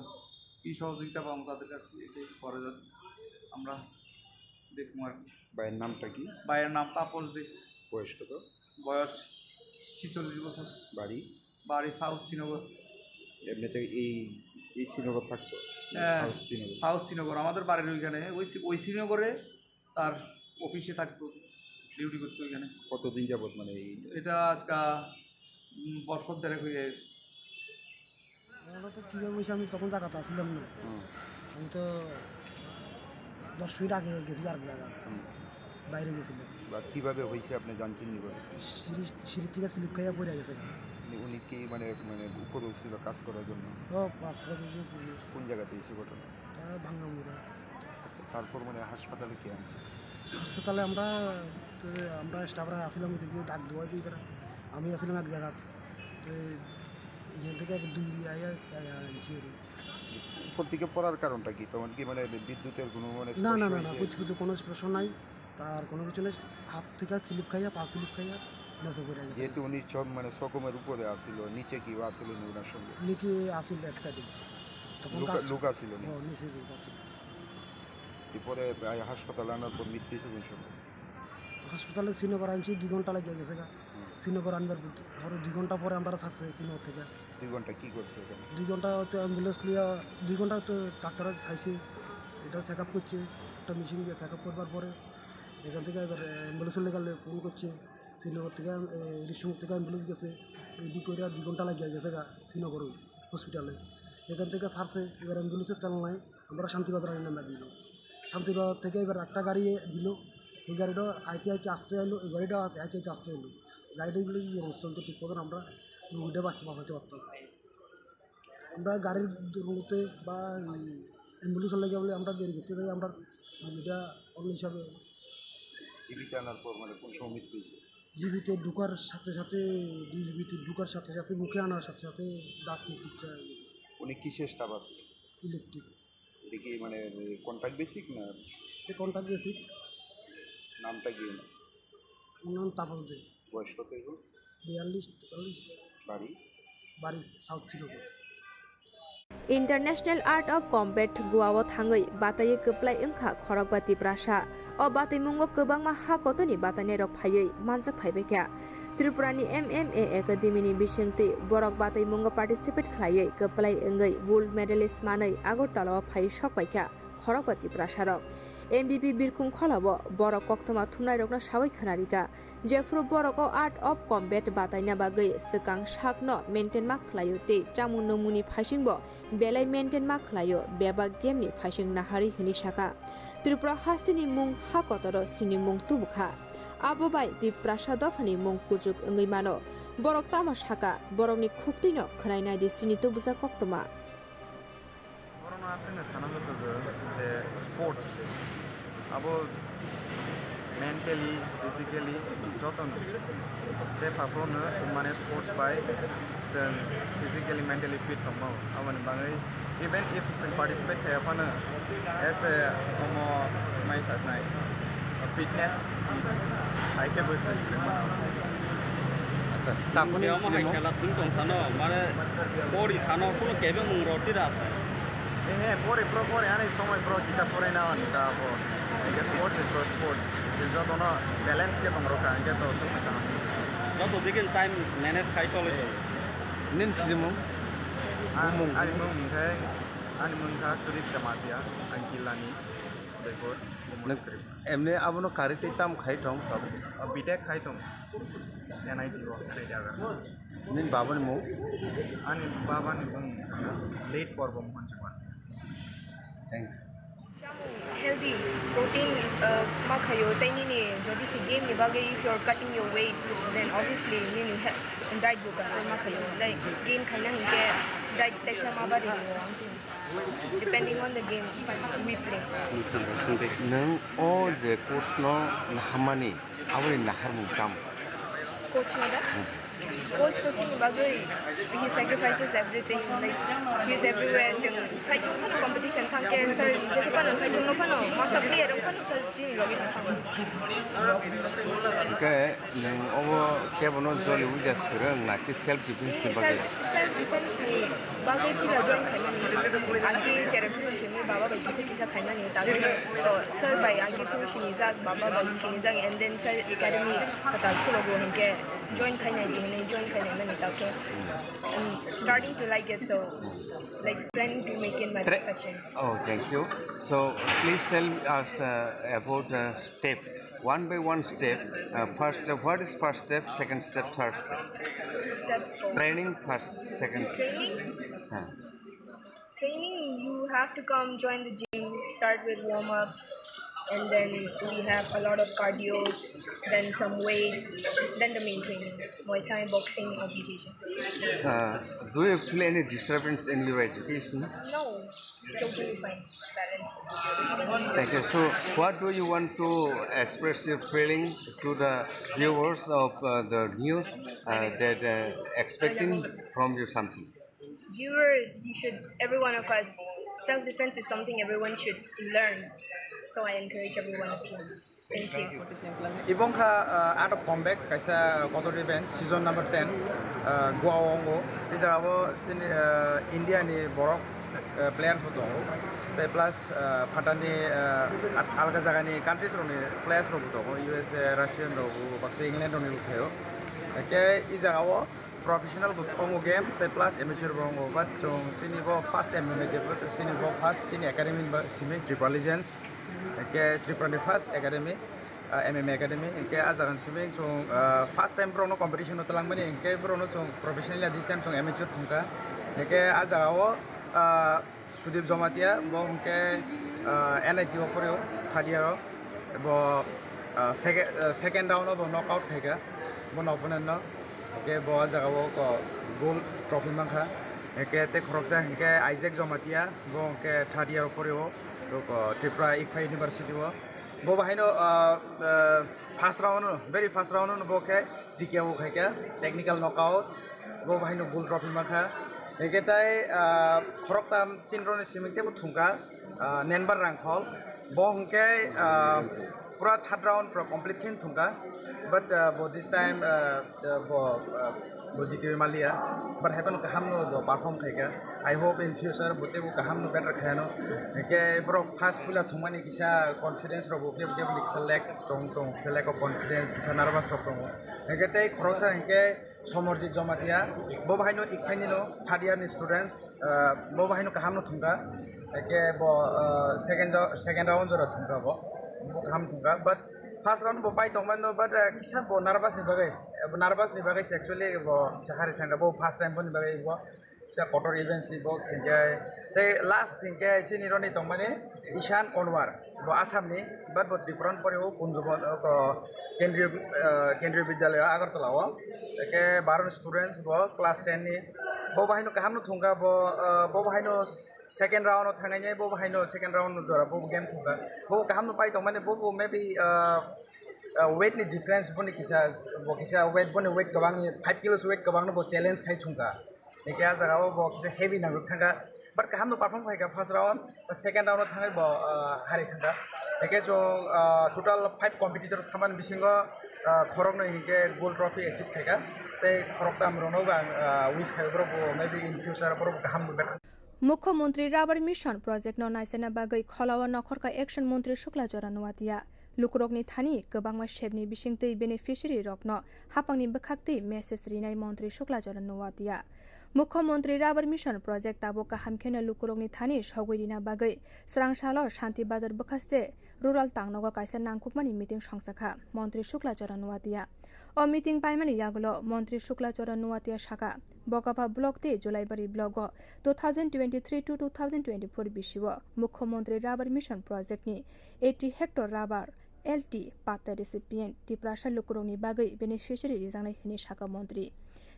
কি সহযোগিতা পাবো তাদের কাছ থেকে, এটাই পরে যা-, আমরা দেখবো আর কি। ভাইয়ের নামটা কি? ভাইয়ের নাম তাপস দে। বয়স কত? বয়স ছেচল্লিশ বছর। বাড়ি? বাড়ি সাউথ শ্রীনগর। এমনিতে এই, এই শ্রীনগর থাকতো? হ্যাঁ, সাউথ শ্রীনগর। সাউথ শ্রীনগর, আমাদের বাড়ির ওইখানে, ওই শ্রী-, ওই শ্রীনগরে তার অফিসে থাকতো, ডিউটি করতো ওইখানে। কতদিন যাবত মানে এই? এটা আজকা, উম, বছর দেড়েক হয়ে গেছে। আমরা তো কীভাবে হয়েছে, আমি তখন জায়গাতে আসছিলাম না। হুম। আমি তো দশ মিনিট আগে গেছি আর জায়গা, হুম। বাইরে গেছিলাম। বা কিভাবে হয়েছে আপনি জানছেন নি বা? সিঁড়ি, সিঁড়ি থেকে স্লিপ খাইয়া পড়ে গেছে। উনি, উনি কি মানে, মানে উপরে উঠছিল কাজ করার জন্য? ও, কাজ করার জন্য। কোন জায়গাতে হয়েছে ঘটনা? এটা ভাঙ্গামুড়া। আচ্ছা, তারপর মানে হাসপাতালে কে আনছে? হাসপাতালে আমরা, তো আমরা স্টাফরা আসলাম ওদিকে ডাক দেওয়া দিয়ে বেড়া। আমি আসলাম এক জায়গা। তো এখান থেকে এক দুই আইয়া, আইয়া আনছি ওরে। উপর থেকে পড়ার কারণটা কি? তখন কি মানে বিদ্যুতের কোনো মানে না, না, স্পর্শ না, না, হয়েছে? কিছু, কিছু কোনো স্পর্শ নাই। তার কোনো কিছু নেই। হাত থেকে স্লিপ খাইয়া, পা স্লিপ খাইয়া নিচে পড়ে গেছে। যেহেতু উনি সব মানে সকমের উপরে আসিল, নিচে কি আসিল নি ওনার সঙ্গে? নিচে আসিল এক সাইডে। তখন লোক, কাজ লোক আসিল নি? ও, নিচে লোক আসিল। এরপরে প্রায় হাসপাতালে আনার পর মৃত্যু হয়েছে কোন সময়? হাসপাতালে শ্রীনগর আনছি, দুই ঘন্টা লাগিয়ে গেছে গা। হুম। শ্রীনগর আনবার পর, ধরো দুই ঘন্টা পরে আমরা থাকছে শ্রীনগর থেকে। দুই ঘন্টা কি করছে এখানে? দুই ঘন্টা হয়তো অ্যাম্বুলেন্স লিয়া, দুই ঘন্টা হয়তো ডাক্তার খাইছে, এটা চেক আপ করছে, একটা মেশিন দিয়ে চেক আপ করবার পরে এখান থেকে এবার অ্যাম্বুলেন্সের লেগে ফোন করছে, শ্রীনগর থেকে, এ, ঋষিমুখ থেকে অ্যাম্বুলেন্স গেছে, এদিক করে দুই ঘন্টা লাগিয়ে গেছে গা শ্রীনগর হসপিটালে। এখান থেকে ছাড়ছে, এবার অ্যাম্বুলেন্সের তেল নাই, আমরা শান্তিবাজার আনি নামিয়ে দিল। শান্তিবাজার থেকে এবার একটা গাড়ি দিল, এই গাড়িটা আইতে আইতে আসতে এলো, এই গাড়িটা আইতে আইতে আসতে এলো, গাড়িটা এগুলো কি অবস্থা হইতো ঠিক মতন আমরা রুগীটা বাঁচতে বাঁচাতে পারতাম। আমরা গাড়ির দুর্গতিতে বা অ্যাম্বুলেন্সের লেগে বলে আমরা দেরি করতে যাই, আমরা রুগীটা অন্য হিসাবে জীবিত আনার পর মানে কোন সময় মৃত্যু হয়েছে? জীবিত ঢুকার সাথে সাথে, জীবিত ঢুকার সাথে সাথে, মুখে আনার সাথে সাথে দাঁত চিকিৎসা। উনি কিসের স্টাফ আছে? ইলেকট্রিক। এটা কি মানে কন্ট্রাক্ট বেসিক না? এটা কন্ট্রাক্ট বেসিক। নামটা কি? ওনার নাম তাপস দে। বয়স কত এখন? বিয়াল্লিশ, তেতাল্লিশ। বাড়ি? বাড়ি সাউথ Srinagar. International Art of Combat Goa o thangwi bataiwi kwplai wngkha khorokba Tiprasa. O bataimungo kwbangma ha kotorni batainairok phaiwi manjak phaibaikha. Tripurani M M A Academy ni bisingtwi borok bataimungo participate khlaiwi kwplai wngwi gold medalist manwi Agartala o phaiwi sokpaikha khorokba Tiprasarok. M B B Birkhung Khola o borok koktwma thumnairokno sawi khwnarikha. Jephru borok o Art of Combat bataina bagwi swkang sakno maintain ma khlaio tei chamung nwngmungni phaisingbo belai maintain ma khlaio, bebak game ni phaising naharwi hwnwi saka. Tripura hasteni mung ha kotoro chini mung tubukha. Abo bai Tiprasa dophani mung kuchuk wngwi mano. Borok tamo saka, borokni khuktwino khwnai naidi chini tubujak koktwma. Borokno aswkno sana muchungo je sports abo mentally, physically jotono je phaprokno mane sports bai chwng physically, mentally fit tongmao. Aboni bagwi even if chwng participate khaiya phano as a omo mai sajnai fitness hai khe bo chwng Acha, tamoni omo hai film o? Khela thung tong sano, mane pori sano, kuno kebe mung roti da asa. He, he, pori pro, pori ani somoi pro kisa pori na ani ta bo. Hingke sports is pro sports. Je jotono balance ke tong rokha, hingke to sung tong. Joto dikin time manage khai chole. Nin sini mung? Ah, mung. Ani mung hingke, ani mung kha Sudip Jamatia, ang Kilani, Udaipur, Nung Umotri. Emni abono kari tei tam khai tong tabuk? O, B Tech khai tong. N I T o, Reddy Agartala. Nini babani mung? Ani babani mung late Porbo Mohan Chakma. Thank you. Chamung healthy, protein, uh, ma khayo, tei nini jodi se game ni bagwi if you are cutting your weight, then obviously nini he-, diet bo control ma khayo. Like gain khaina hinkhe diet teisa ma bari ringo. Depending on the game we play. Nwng o je coach no naharmani, aboni naharmung tamo? Coach no da? Hmm. Coach no chini bagwi he sacrifices everything, like, he's everywhere. Chwng saichung phano competition thangkhe sir, jesa phano saichung no phano masa player wng phano sir chini logi thang. Hingke nwng obo kebono joli uja swrwng na ki self defense ni bagwi? Self, self defense ni bagwi pura join khaimani. Agi cherem phuru simi baba bai kisa kisa khaimani. Tagwi to sir bai agi phuru sinijak, baba bai sinijak, and then sir academy kwtal khulokgo hinkhe join khainai di hinwi join khainai mani. Tagwi I'm starting to like it, so, like, planning to make it my Tra- profession. Oh, thank you. So, please tell us, uh, about, uh, step, one by one step. Uh, first, uh, what is first step, second step, third step? Steps for training first, second. Training? Huh. Training, you have to come join the gym, start with warm-ups, and then we have a lot of cardio, then some weights, then the main training, Muay Thai, boxing, or B J J. Uh, do you feel any disturbance in your education? No, totally fine, balance. Thank you. So, what do you want to express your feeling to the viewers of, uh, the news, uh, that, uh, expecting from you something? Viewers, you should, every one of us, self-defense is something everyone should learn. So I encourage every one of you. Thank you. Ibo wngkha, uh, Art of Combat, kaisa kotor event, season number ten, uh, Goa o wngo. E jaga o chini, uh, India ni borok, uh, players bo tongo. Tei plus, uh, phatani, uh, alga jaga ni countries rok ni players rok bo tongo, U S A, Russian rok bo, baksa England rok ni bo phaio. Hingke e jaga o professional bo tongo game, tei plus amateur bo tongo, but chwng chini bo first M M A debut, chini bo first chini academy ba simi Tripura Legends, hingke Tripura ni first academy. Ah, M M A Academy, hingke ah jaga ni simi chwng, ah, first time borokno competition o twlangmani, hingke borokno chwng professionally this time chwng amateur thungkha. Hingke ah jaga o, ah, Sudip Jamatia, bo hingke, ah, N I T o poreo, third year o. Bo, ah, second, ah, second round o bo knockout khaikha, bo opponent no. Hingke bo ah jaga o ko gold trophy mankha. Hingke tei khoroksa hingke Isaac Jamatia, bo hingke third year o poreo, bo ko Tripura Ikpha University o. Bo bahaino, ah, ah, first round, very first round no bo khe T K O khaikha, technical knockout. Bo bahaino gold trophy mankha. Hingke tai, ah, khoroktam chinroni siming tebo thungkha, ah, Nenbar Rangkhol. Bo hingke, ah, pura third round pura complete khe thungkha. But, ah, bo this time, ah, ah, bo, ah, bo jitiwi maliya. But haiphano kaham no bo perform khaikha. I hope in future bo tebo kaham no better khayano. Hingke borok first puila thungmani kisa confidence rok bo kebo kebo ni kisa lack tong tong, kisa lack of confidence, kisa nervous rok tongo. Hingke tei khoroksa hingke Somorjit Jamatia, bo bahaino Ikphaini no third year ni students, ah, bo bahaino kaham no thungkha. Hingke bo, ah, second jo-, second round jora thungkha bo. Bo kaham thungkha, but first round bo pai tongmani no, but, ah, kisa bo nervous ni bagwi, nervous ni bagwi se actually bo kisa hari thangkha, bo first time boni bagwi bo. Kisa kotor events ni bo hingke tei last hingke chini roni tongmani Ishan Konwar, bo Assam ni, but bo Tripura ni pore o Kunjubon, o ko Kendriya, ah, Kendriya Vidyalaya Agartala o, eke baro ni students bo class ten ni, bo bahaino kaham no thungkha bo, ah, bo bahaino second round o thangnai, bo bahaino second round no jora bo game thungkha, bo kaham no pai tongmani, bo bo maybe, ah, ah, weight ni difference boni kisa, bo kisa weight, boni weight kwbang ni five kilos weight kwbang no bo challenge khai thungkha. Hingke ah jaga o bo kisa heavy nangwi thangkha. But kaham no perform khaikha first round, second round o thangwi bo, ah, hari thangkha. Hingke chwng, ah, total five competitors thamani bisingo, ah, khoroknwi hingke gold trophy achieve khaikha. Tei khoroktam rokno bo ang, ah, wish khai borok bo maybe in future borok bo kaham nungkha. Mukhyamantri Rubber Mission Project no naichana bagwi Kholao nokhorkha Action Montri Shukla Charan Noatia. Lukurokni thani kwbangma sepni bisingtwi beneficiary rokno hapangni bwkhaktwi message rinai Montri Shukla Charan Noatia. Mukhyamantri Rubber Mission Project tabuk kaham kheno lukurokni thani sogwi rina bagwi swrang salo Shanti Bazar bwkhaste rural tangnogo kaisa nangkukmani meeting songchakha Montri Shukla Charan Noatia. O meeting paimani yagulo Montri Shukla Charan Noatia saka, Bokapha block tei Julaibari block o two thousand twenty-three to two thousand twenty-four bisio Mukhyamantri Rubber Mission Project ni eighty hectare rubber L T patta recipient Tiprasa lukurokni bagwi beneficiary rijaknai hwnwi saka montri.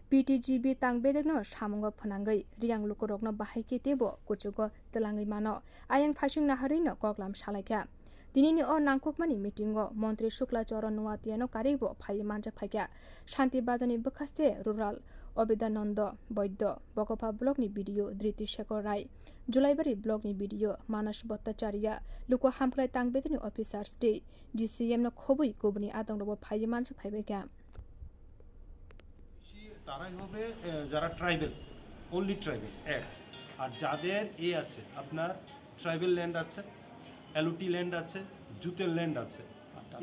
P T G B tang bedekno samungo phwnangwi Riyang lukurokno bahai khe teibo kuchugo twlangwi mano, ayang phaising naharwino koklam salaikha. Tinini o nangkukmani meetingo montri Shukla Charan Noatiano karwibo phaiwi manjak phaikha. Shanti Bazarni bwkhaste rural Obedanando Boiddo, Bokopha blockni B D O Driti Shekhar Rai, Julaibari blockni B D O Manas Bhattacharya, luku hamkrai tang bedekni officers tei D C M no khobwi kubuni adongrokbo phaiwi manjak phaibaikha. বেশি তারাই হবে, আহ, যারা tribal, only tribal এক। আর যাদের এ আছে, আপনার tribal land আছে, এলওটি ল্যান্ড আছে, জুটের ল্যান্ড আছে,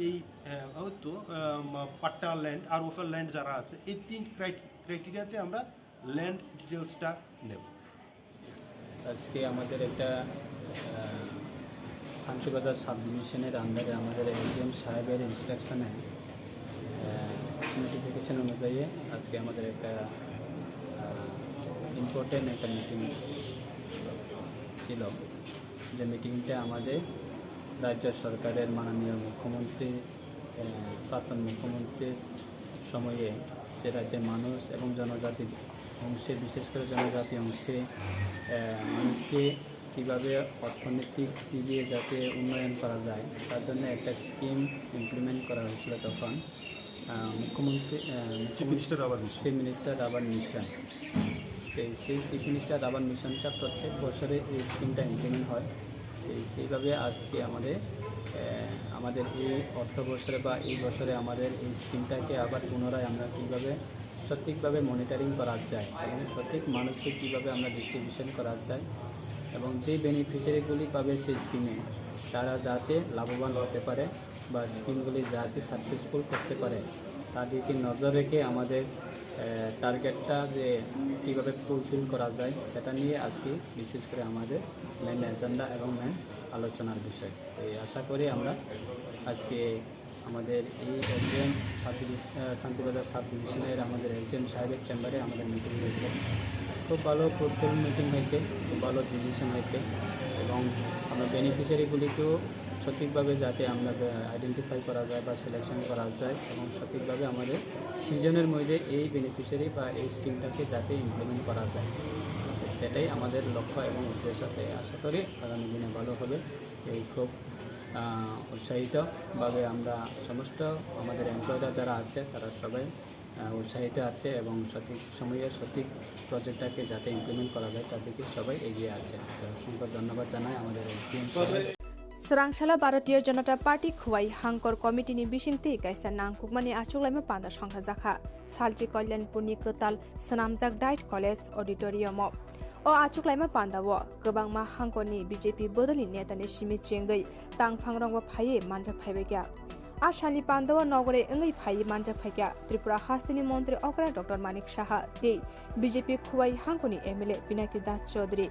এই, আহ, ওই তো, আহ, পাট্টা ল্যান্ড আর ওফার ল্যান্ড যারা আছে, এই তিন ক্রাইট-, ক্রাইটেরিয়াতে আমরা ল্যান্ড ডিটেলসটা নেব। আজকে আমাদের একটা, আহ, শান্তিবাজার সাব ডিভিশনের আন্ডারে আমাদের এসডিএম সাহেবের ইনস্ট্রাকশনে, আহ, নোটিফিকেশন অনুযায়ী আজকে আমাদের একটা, আহ, ইম্পর্টেন্ট একটা মিটিং ছিল, যে মিটিংটা আমাদের রাজ্য সরকারের মাননীয় মুখ্যমন্ত্রী, আহ, প্রাক্তন মুখ্যমন্ত্রীর সময়ে যে রাজ্যের মানুষ এবং জনজাতি অংশে, বিশেষ করে জনজাতি অংশে, আহ, মানুষকে কীভাবে অর্থনৈতিক দিকে যাতে উন্নয়ন করা যায়, তার জন্য একটা স্কিম ইমপ্লিমেন্ট করা হয়েছিল তখন। আহ, মুখ্যমন্ত্রী, আহ, চিফ মিনিস্টার আবাস মিশন। চিফ মিনিস্টার আবাস মিশন। তো সেই চিফ মিনিস্টার আবাস মিশনটা প্রত্যেক বছরে এই স্কিমটা ইমপ্লিমেন্ট হয়। এই সেইভাবে আজকে আমাদের, আহ, আমাদের এই অর্থ বছরে বা এই বছরে আমাদের এই স্কিমটাকে আবার পুনরায় আমরা কীভাবে সঠিকভাবে মনিটরিং করা যায় এবং সঠিক মানুষকে কীভাবে আমরা ডিস্ট্রিবিউশন করা যায় এবং যে বেনিফিশিয়ারিগুলি পাবে সেই স্কিমে, তারা যাতে লাভবান হতে পারে বা স্কিমগুলি যাতে সাকসেসফুল করতে পারে, তার দিকে নজর রেখে আমাদের, আহ, টার্গেটটা যে কীভাবে ফুলফিল করা যায়, সেটা নিয়ে আজকে বিশেষ করে আমাদের মেন এজেন্ডা এবং মেন আলোচনার বিষয়। এই আশা করি আমরা আজকে আমাদের এই এসডিএম সাব ডিভিশ-, আহ, শান্তিবাজার সাব ডিভিশনের আমাদের এসডিএম সাহেবের চেম্বারে আমাদের মিটিং হয়েছে। খুব ভালো ফ্রুটফুল মিটিং হয়েছে, খুব ভালো ডিসিশন হয়েছে এবং আমরা বেনিফিশিয়ারিগুলিকেও সঠিকভাবে যাতে আমরা আইডেন্টিফাই করা যায় বা সিলেকশন করা যায় এবং সঠিকভাবে আমাদের সিজনের মধ্যে এই বেনিফিশিয়ারি বা এই স্কিমটাকে যাতে ইমপ্লিমেন্ট করা যায়, সেটাই আমাদের লক্ষ্য এবং উদ্দেশ্য। তাই আশা করি আগামী দিনে ভালো হবে। এই খুব, আহ, উৎসাহিতভাবে আমরা সমস্ত আমাদের এমপ্লয়িরা যারা আছে তারা সবাই, আহ, উৎসাহিত আছে এবং সঠিক সময়ে সঠিক প্রজেক্টটাকে যাতে ইমপ্লিমেন্ট করা যায় তার দিকে সবাই এগিয়ে আছে। তো অসংখ্য ধন্যবাদ জানাই আমাদের SDM sir. Swrangshalo Bharatiya Janata Party Khowai Hangkor Committee ni bisingtwi kaisa nangkukmani achuklaima panda songchajakha Salchi Kalyanpur ni kwtal swnamjak Diet College Auditorium o. O achuklaima panda o kwbangma hangkor ni B J P bodol ni neta ni simi chengwi tangphang rok bo phaiwi manjak phaibaikha. A salni panda o nogore wngwi phaiwi manjak phaikha Tripura hasteni montri okra Doctor Manik Saha tei B J P Khowai hangkor ni M L A Pinaki Das Chaudhary.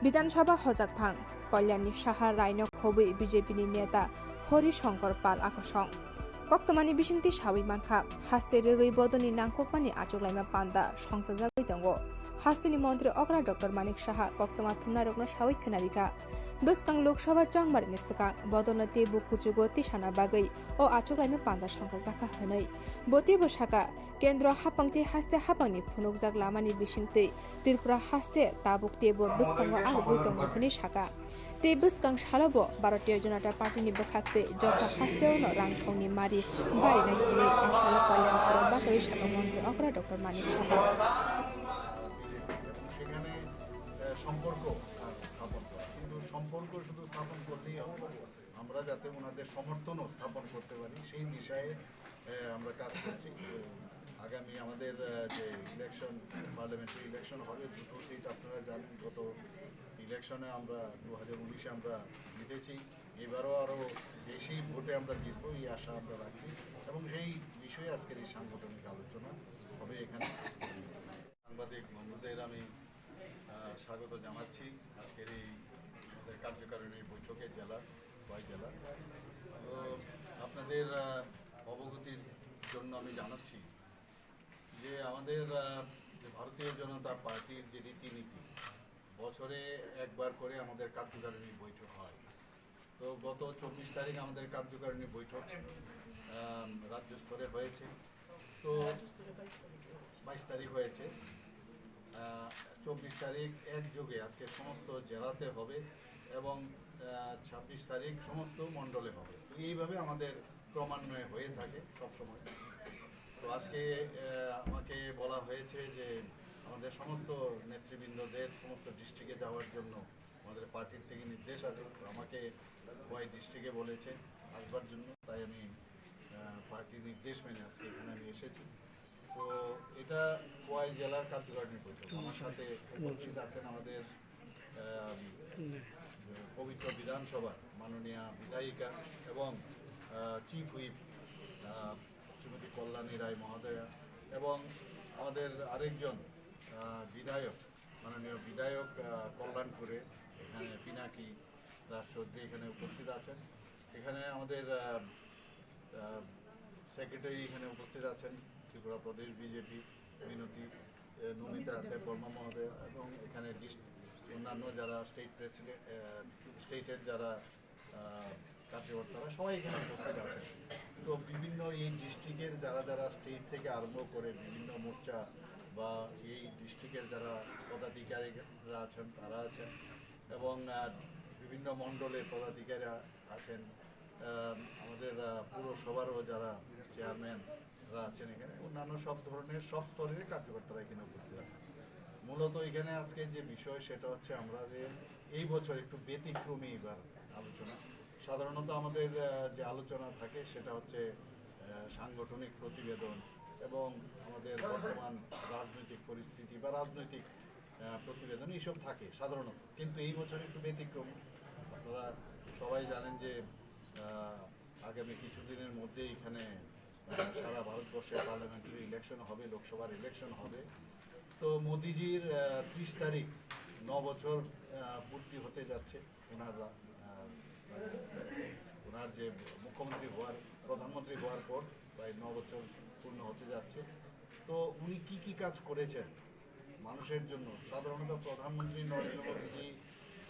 Bidhan Sabha hojakphang Kalyanni Saha Raino khobwi B J P ni neta Hori Shankar Pal akosong. Koktwmani bisingtwi sawi mankha, haste rwgwi bodolni nangkukmani achuklaima panda songchajagwi tongo. Hasteni montri okra Doctor Manik Saha koktwma thumnairokno sawi khwnarikha. Bwskang Lok Sabha chongmarini swkang bodolno teibo kuchugo tisana bagwi o achuklaima panda songchajakha hwnwi. Bo teibo sakha, Kendro haphang tei haste haphangni phunukjak lamani bisingtwi Tripura haste tabuk teibo bwskango arogwi tongo hwnwi sakha. Tei bwskang salobo Bharatiya Janata Party ni bwkhaktwi jotto hasteo no rang thongni mari barinai hwnwi a salo Kalyanpuro bagwi sakha montri okra Doctor Manik Saha. এবং সেখানে, আহ, সম্পর্ক, আহ, স্থাপন করা। কিন্তু সম্পর্ক শুধু স্থাপন করলেই হবে না, আমরা যাতে ওনাদের সমর্থনও স্থাপন করতে পারি, সেই বিষয়ে, আহ, আমরা কাজ করছি। তো আগামী আমাদের, আহ, যে ইলেকশন, পার্লামেন্টারি ইলেকশন হবে, দুটো সিট আপনারা জানেন, গত ইলেকশনে আমরা দু হাজার উনিশে আমরা জিতেছি, এবারও আরও বেশি ভোটে আমরা জিতবো, এই আশা আমরা রাখছি। এবং সেই বিষয়ে আজকের এই সাংগঠনিক আলোচনা হবে এখানে। সাংবাদিক বন্ধুদের আমি, আহ, স্বাগত জানাচ্ছি আজকের এই আমাদের কার্যকারিণী বৈঠকে জেলা, খোয়াই জেলা। তো আপনাদের, আহ, অবগতির জন্য আমি জানাচ্ছি যে আমাদের, আহ, যে ভারতীয় জনতা পার্টির যে রীতিনীতি, বছরে একবার করে আমাদের কার্যকারিণী বৈঠক হয়। তো গত চব্বিশ তারিখ আমাদের কার্যকারিণী বৈঠক, আম, রাজ্য স্তরে হয়েছে। তো বাইশ তারিখ হয়েছে। আহ, চব্বিশ তারিখ একযোগে আজকে সমস্ত জেলাতে হবে এবং, আহ, ছাব্বিশ তারিখ সমস্ত মণ্ডলে হবে। তো এইভাবে আমাদের ক্রমান্বয়ে হয়ে থাকে সবসময়। তো আজকে, আহ, আমাকে বলা হয়েছে যে আমাদের সমস্ত নেতৃবৃন্দদের সমস্ত ডিস্ট্রিক্টে যাওয়ার জন্য আমাদের পার্টির থেকে নির্দেশ আছে। তো আমাকে খোয়াই ডিস্ট্রিক্টে বলেছে আসবার জন্য, তাই আমি, আহ, পার্টির নির্দেশ মেনে আজকে এখানে আমি এসেছি। তো এটা খোয়াই জেলার কার্যকারিণী বৈঠক। আমার সাথে উপস্থিত আছেন আমাদের, আহ, পবিত্র বিধানসভার মাননীয় বিধায়িকা এবং, আহ, চিফ হুইপ, আহ, শ্রীমতী কল্যাণী রায় মহোদয়া এবং আমাদের আরেকজন, আহ, বিধায়ক, মাননীয় বিধায়ক, আহ, কল্যাণপুরে এখানে পিনাকি দাস চৌধুরী এখানে উপস্থিত আছেন। এখানে আমাদের, আহ, আহ, সেক্রেটারি এখানে উপস্থিত আছেন ত্রিপুরা প্রদেশ বিজেপি মিনতি, আহ, নমিতা দেববর্মা মহোদয় এবং এখানে ডিস-, অন্যান্য যারা স্টেট প্রেসিডেন্ট, আহ, স্টেটের যারা, আহ, কার্যকর্তারা সবাই এখানে উপস্থিত আছেন। তো বিভিন্ন এই ডিস্ট্রিক্টের যারা যারা স্টেট থেকে আরম্ভ করে বিভিন্ন মোর্চা বা এই ডিস্ট্রিক্টের যারা পদাধিকারীরা আছেন তারা আছেন এবং, আহ, বিভিন্ন মণ্ডলের পদাধিকারীরা আছেন, আহ, আমাদের, আহ, পৌরসভারও যারা চেয়ারম্যানরা আছেন এখানে, অন্যান্য সব ধরনের সব স্তরের কার্যকর্তারা এখানে উপস্থিত আছেন। মূলত এখানে আজকে যে বিষয় সেটা হচ্ছে আমরা যে এই বছর একটু ব্যতিক্রমী এবার আলোচনা। সাধারণত আমাদের, আহ, যে আলোচনা থাকে সেটা হচ্ছে, আহ, সাংগঠনিক প্রতিবেদন এবং আমাদের বর্তমান রাজনৈতিক পরিস্থিতি বা রাজনৈতিক, আহ, প্রতিবেদন এইসব থাকে সাধারণত, কিন্তু এই বছর একটু ব্যতিক্রম। আপনারা সবাই জানেন যে, আহ, আগামী কিছুদিনের মধ্যে এখানে, আহ, সারা ভারতবর্ষে পার্লামেন্টারি ইলেকশন হবে, লোকসভার ইলেকশন হবে। তো মোদিজির, আহ, ত্রিশ তারিখ ন বছর, আহ, পূর্তি হতে যাচ্ছে ওনার রা-, আহ, ওনার যে মুখ্যমন্ত্রী হওয়ার, প্রধানমন্ত্রী হওয়ার পর প্রায় ন বছর পূর্ণ হতে যাচ্ছে। তো উনি কি কি কাজ করেছেন মানুষের জন্য? সাধারণত প্রধানমন্ত্রী নরেন্দ্র মোদীজি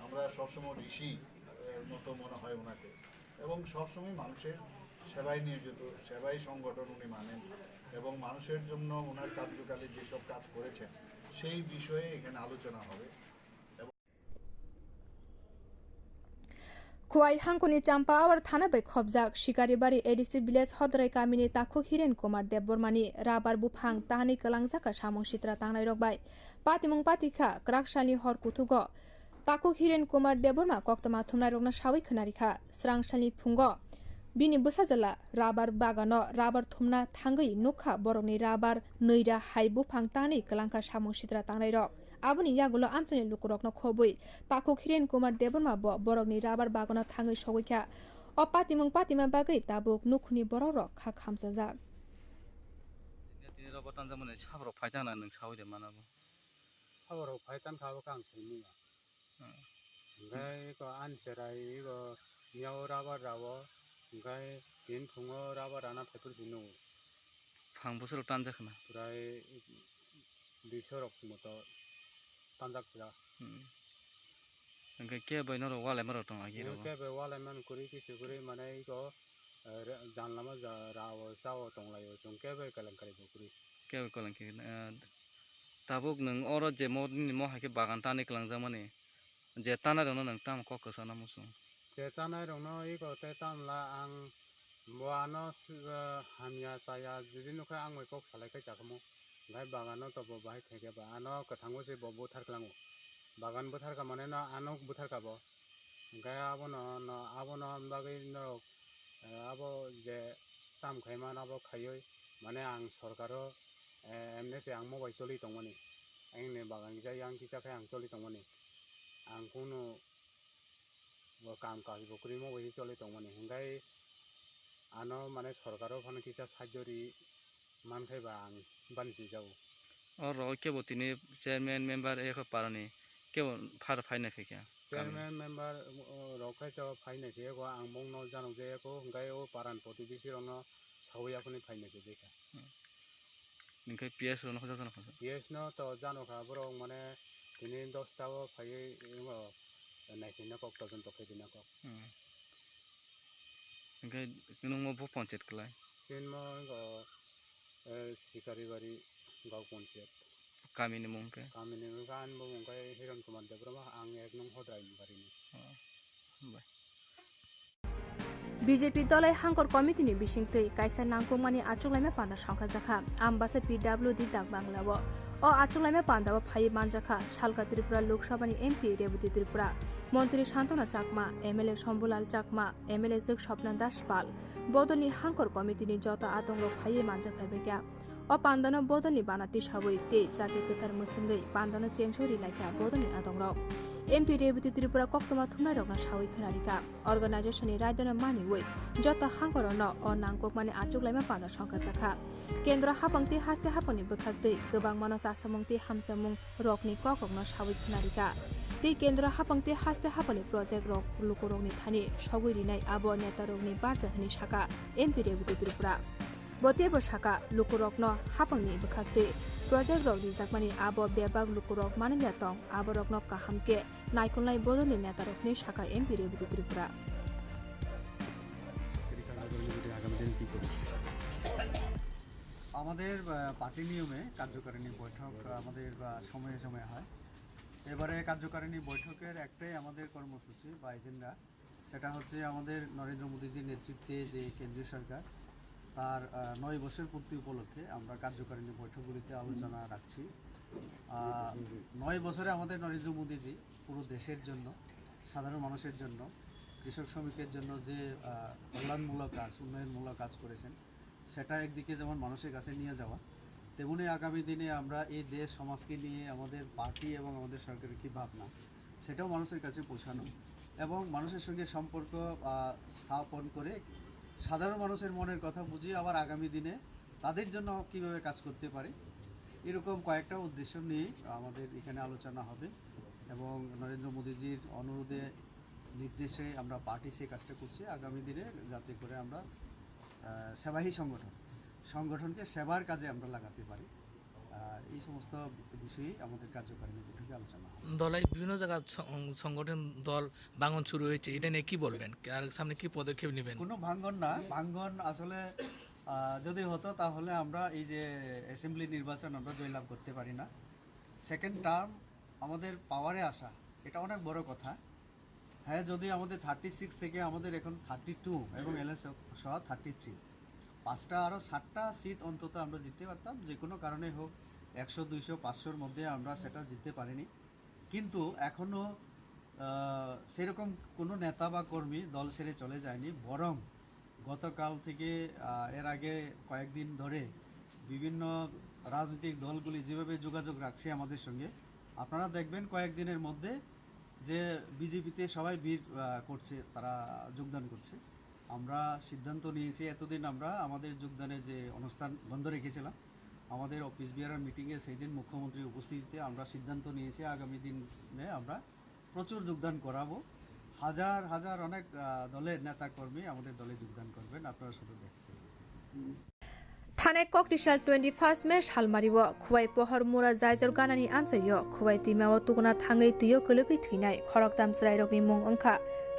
আমরা সবসময় ঋষি, আহ, মতো মনে হয় ওনাকে, এবং সবসময় মানুষের সেবায় নিয়োজিত, সেবায় সংগঠন উনি মানেন এবং মানুষের জন্য ওনার কার্যকালে যেসব কাজ করেছেন সেই বিষয়ে এখানে আলোচনা হবে। Khowai hangkoni Champa Awar thana bai khobjak Sikaribari A D C village Hodrai kamini takhuk Hiren Kumar Debbarmani rabar buphang tahanwi kwlangjak kha samung sitra tangnairok bai. Patimung patikha kwraksalni hor kuthugo takhuk Hiren Kumar Debbarma koktwma thumnairokno sawi khwnarikha. Srangsalni phungo bini bwsajwla rabar bagano rabar thumna thangwi nukha, borokni rabar nwi ra hai buphang tanwi kwlangkha samung sitra tangnairok. Aboni yagulo amchaini lukurokno khobwi takhuk Hiren Kumar Debbarma bo borokni rabar bagano thangwi sogwi kha. O patimung patima bagwi tabuk nukhungni borokrok kha khamchajak. Tini robo tanjakmani saborok phai tangna nwng sawi de mana bo? Saborok phai tangkha abo khe ang simi ya. Hmm. Hwnkhe eko ani cherai eko miyao rabar rao, hwnkhe tini phungo rabar rana phaiphuru si nugo. Phang bwswk rok tanjak khna? Prai duiso rok moto tanjak pura. Hmm. Hwnkhe kebo norok walai marok tong agi rok? Kebo walai man kwrwi kisu kwrwi mane eko, eh, re-, janlama ja rao chao tonglaio chwng kebo kelenkwrwi bo kwrwi. Kebo kelenkwrwi, eh, tabuk nwng oro je mo, nini mo hai khe bagan tanwi kwlangjakmani, je tanai rokno nwng tamo kok kwchangna muchung? Je tanai rokno eko tei tamla ang bo ano hamya chaya jodi nukha ang bai kok salai khe chakhamu, hwnkhe bagano to bo bahai khaikhe ba ano kwthango se bo buthar kwlango, bagan buthar kha mane no ano buthar kha bo, hwnkhe abono no abono bagwi norok, eh, abo je tam khaimano abo khaiwi mane ang sorkaro, eh, M N S ang mo bai choli tongmani, ani bagan kisa yang kisa khe ang choli tongmani, ang kunu bo kam kaji bo kwrwi mo bai choli tongmani, hwnkhe ano mane sorkaro phano kisa sahajyo ri mankhai ba ang bani swijao. Oro kebo tini chairman member eko parani kebo phar phainai phaikha? Chairman member, o, rok khe to phainai phaikha, ang bongno janok jaya kho, hwnkhe o paran protibesi rokno sawi yaphani phainai phaikha. Hmm. Hwnkhe P S rokno hoja jano kha? P S no to jano kha, borok mane tini dosta o phaiwi wngo, naisingna kok, todonto khaidina kok. Hmm. Hwnkhe nwngmo bo ponchayat kwlai? Chini mo wngo, eh, Sikaribari Gao Ponchayat. Kamini mung khe? Kamini mung khe ani bo mung khe Hiron Kumar Debbarma, ang ek nung Hodrai barini. Oh, hambai. B J P dolai hangkor committee ni bisingtwi kaisa nangkukmani achuklaima panda songkhajakha, Ambasa P W D Dak Bangla o. O achuklaima panda o phaiwi manjakha Salka Tripura Lok Sabha ni M P Rebati Tripura, Montri Santona Chakma, M L A Shambhulal Chakma, M L A Jwk Swapna Das Pal, bodolni hangkor committee ni joto adongrok phaiwi manjak phaibaikha. O pandano bodolni bana tisawi tei chati kwthar mwswngwi pandano chengso ri laikha bodolni adongrok. M P Rebati Tripura koktwma thumnairokno sawi khwnarikha, organization ni raidano maniwi joto hangkorokno o nangkukmani achuklaima panda songkhajakha. Kendro haphang tei haste haphangni bwkhaktwi kwbangmano chasamung tei hamchamung rokni kokrokno sawi khwnarikha. Tei kendro haphang tei haste haphangni project rok lukurokni thani sogwi rinai abo netarokni barja hwnwi sakha M P Rebati Tripura. Bo teibo sakha, lukurokno haphangni bwkhaktwi project rok rijakmani abo bebak lukurok manliya tong, aborokno kaham khe naikolnai bodolni netarokni sakha M P Rebati Tripura. আমাদের, আহ, পার্টি নিয়মে কার্যকারিণী বৈঠক, আহ, আমাদের, আহ, সময়ে সময়ে হয়। এবারে কার্যকারিণী বৈঠকের একটাই আমাদের কর্মসূচি বা এজেন্ডা, সেটা হচ্ছে আমাদের নরেন্দ্র মোদীজির নেতৃত্বে যে কেন্দ্রীয় সরকার, তার, আহ, নয় বছর পূর্তি উপলক্ষে আমরা কার্যকারিণী বৈঠকগুলিতে আলোচনা রাখছি। আহ, নয় বছরে আমাদের নরেন্দ্র মোদীজি পুরো দেশের জন্য, সাধারণ মানুষের জন্য, কৃষক শ্রমিকের জন্য যে, আহ, কল্যাণমূলক কাজ, উন্নয়নমূলক কাজ করেছেন, সেটা একদিকে যেমন মানুষের কাছে নিয়ে যাওয়া, তেমনি আগামী দিনে আমরা এই দেশ সমাজকে নিয়ে আমাদের পার্টি এবং আমাদের সরকারের কি ভাবনা, সেটাও মানুষের কাছে পৌঁছানো এবং মানুষের সঙ্গে সম্পর্ক, আহ, স্থাপন করে সাধারণ মানুষের মনের কথা বুঝিয়ে আবার আগামী দিনে তাদের জন্য কিভাবে কাজ করতে পারি, এরকম কয়েকটা উদ্দেশ্য নিয়ে আমাদের এখানে আলোচনা হবে। এবং নরেন্দ্র মোদীজির অনুরোধে নির্দেশে আমরা পার্টি সেই কাজটা করছি। আগামী দিনে যাতে করে আমরা আহ, সেবাহী সংগঠন, সংগঠনকে সেবার কাজে আমরা লাগাতে পারি। আহ, এই সমস্ত বিষয়ে আমাদের কার্যকারিণী বৈঠকে আলোচনা হয়। দলে বিভিন্ন জায়গার সং- সংগঠন দল ভাঙন শুরু হয়েছে, এটা নিয়ে কি বলবেন? আর সামনে কি পদক্ষেপ নেবেন? কোনো ভাঙন না, ভাঙন আসলে আহ, যদি হতো তাহলে আমরা এই যে অ্যাসেম্বলি নির্বাচন আমরা জয়লাভ করতে পারি না। সেকেন্ড টার্ম আমাদের পাওয়ারে আসা, এটা অনেক বড় কথা। হ্যাঁ, যদি আমাদের থার্টি সিক্স থেকে আমাদের এখন থার্টি টু এবং এলএস সহ থার্টি থ্রি, পাঁচটা, আরও সাতটা সিট অন্তত আমরা জিততে পারতাম। যে কোনো কারণে হোক, একশো, দুইশো, পাঁচশোর মধ্যে আমরা সেটা জিততে পারিনি। কিন্তু এখনও সেরকম কোনো নেতা বা কর্মী দল ছেড়ে চলে যায়নি, বরং গতকাল থেকে আহ, এর আগে কয়েকদিন ধরে বিভিন্ন রাজনৈতিক দলগুলি যেভাবে যোগাযোগ রাখছে আমাদের সঙ্গে, আপনারা দেখবেন কয়েকদিনের মধ্যে যে বিজেপিতে সবাই ভিড় আহ, করছে, তারা যোগদান করছে। আমরা সিদ্ধান্ত নিয়েছি, এতদিন আমরা আমাদের যোগদানের যে অনুষ্ঠান বন্ধ রেখেছিলাম, আমাদের অফিস বিয়ারার মিটিংয়ে সেই দিন মুখ্যমন্ত্রীর উপস্থিতিতে আমরা সিদ্ধান্ত নিয়েছি আগামী দিনে আমরা প্রচুর যোগদান করাবো। হাজার হাজার অনেক আহ, দলের নেতা কর্মী আমাদের দলে যোগদান করবেন, আপনারা শুধু দেখতে। Thanai Koktisal twenty first May salmario Khwai Pohor Mura Jaijor Ganani amchaio Khwai twimao tukuna thangwi twio kwlwgwi thwinai khoroktham chwrairokni mung wngkha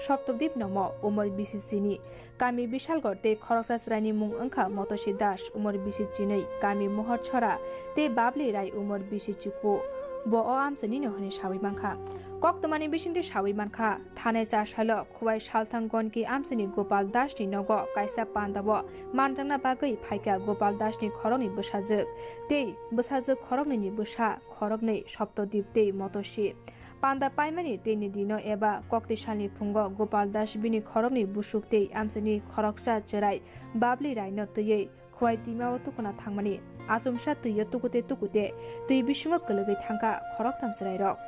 Soptodip Nomo, umor bisi chini, kami Bisalgor, tei khoroksa chwraini mung wngkha Motosi Das, umor bisi chinwi, kami Mohor Chhora, tei Babli Rai, umor bisi chikhu. Bo o amchainino hwnwi sawi mankha. Koktwmani bisingtwi sawi mankha, thanai cha salo Khwai Salthang Gonki amchaini Gopal Dasni nogo kaisa pandao manjakna bagwi phaikha Gopal Dasni khoroknwi bwsajwk tei bwsajwk khoroknwini bwsa khoroknwi Soptodip tei Motosi. Panda paimani teini dino eba koktisalni phungo Gopal Das bini khoroknwi busuk tei amchaini khoroksa chwrai Babli Raino twiwi Khwai twimao tukuna thangmani. Achomsa twio tukute tukute twi bisingo kwlwgwi thangkha khoroktham chwrairok.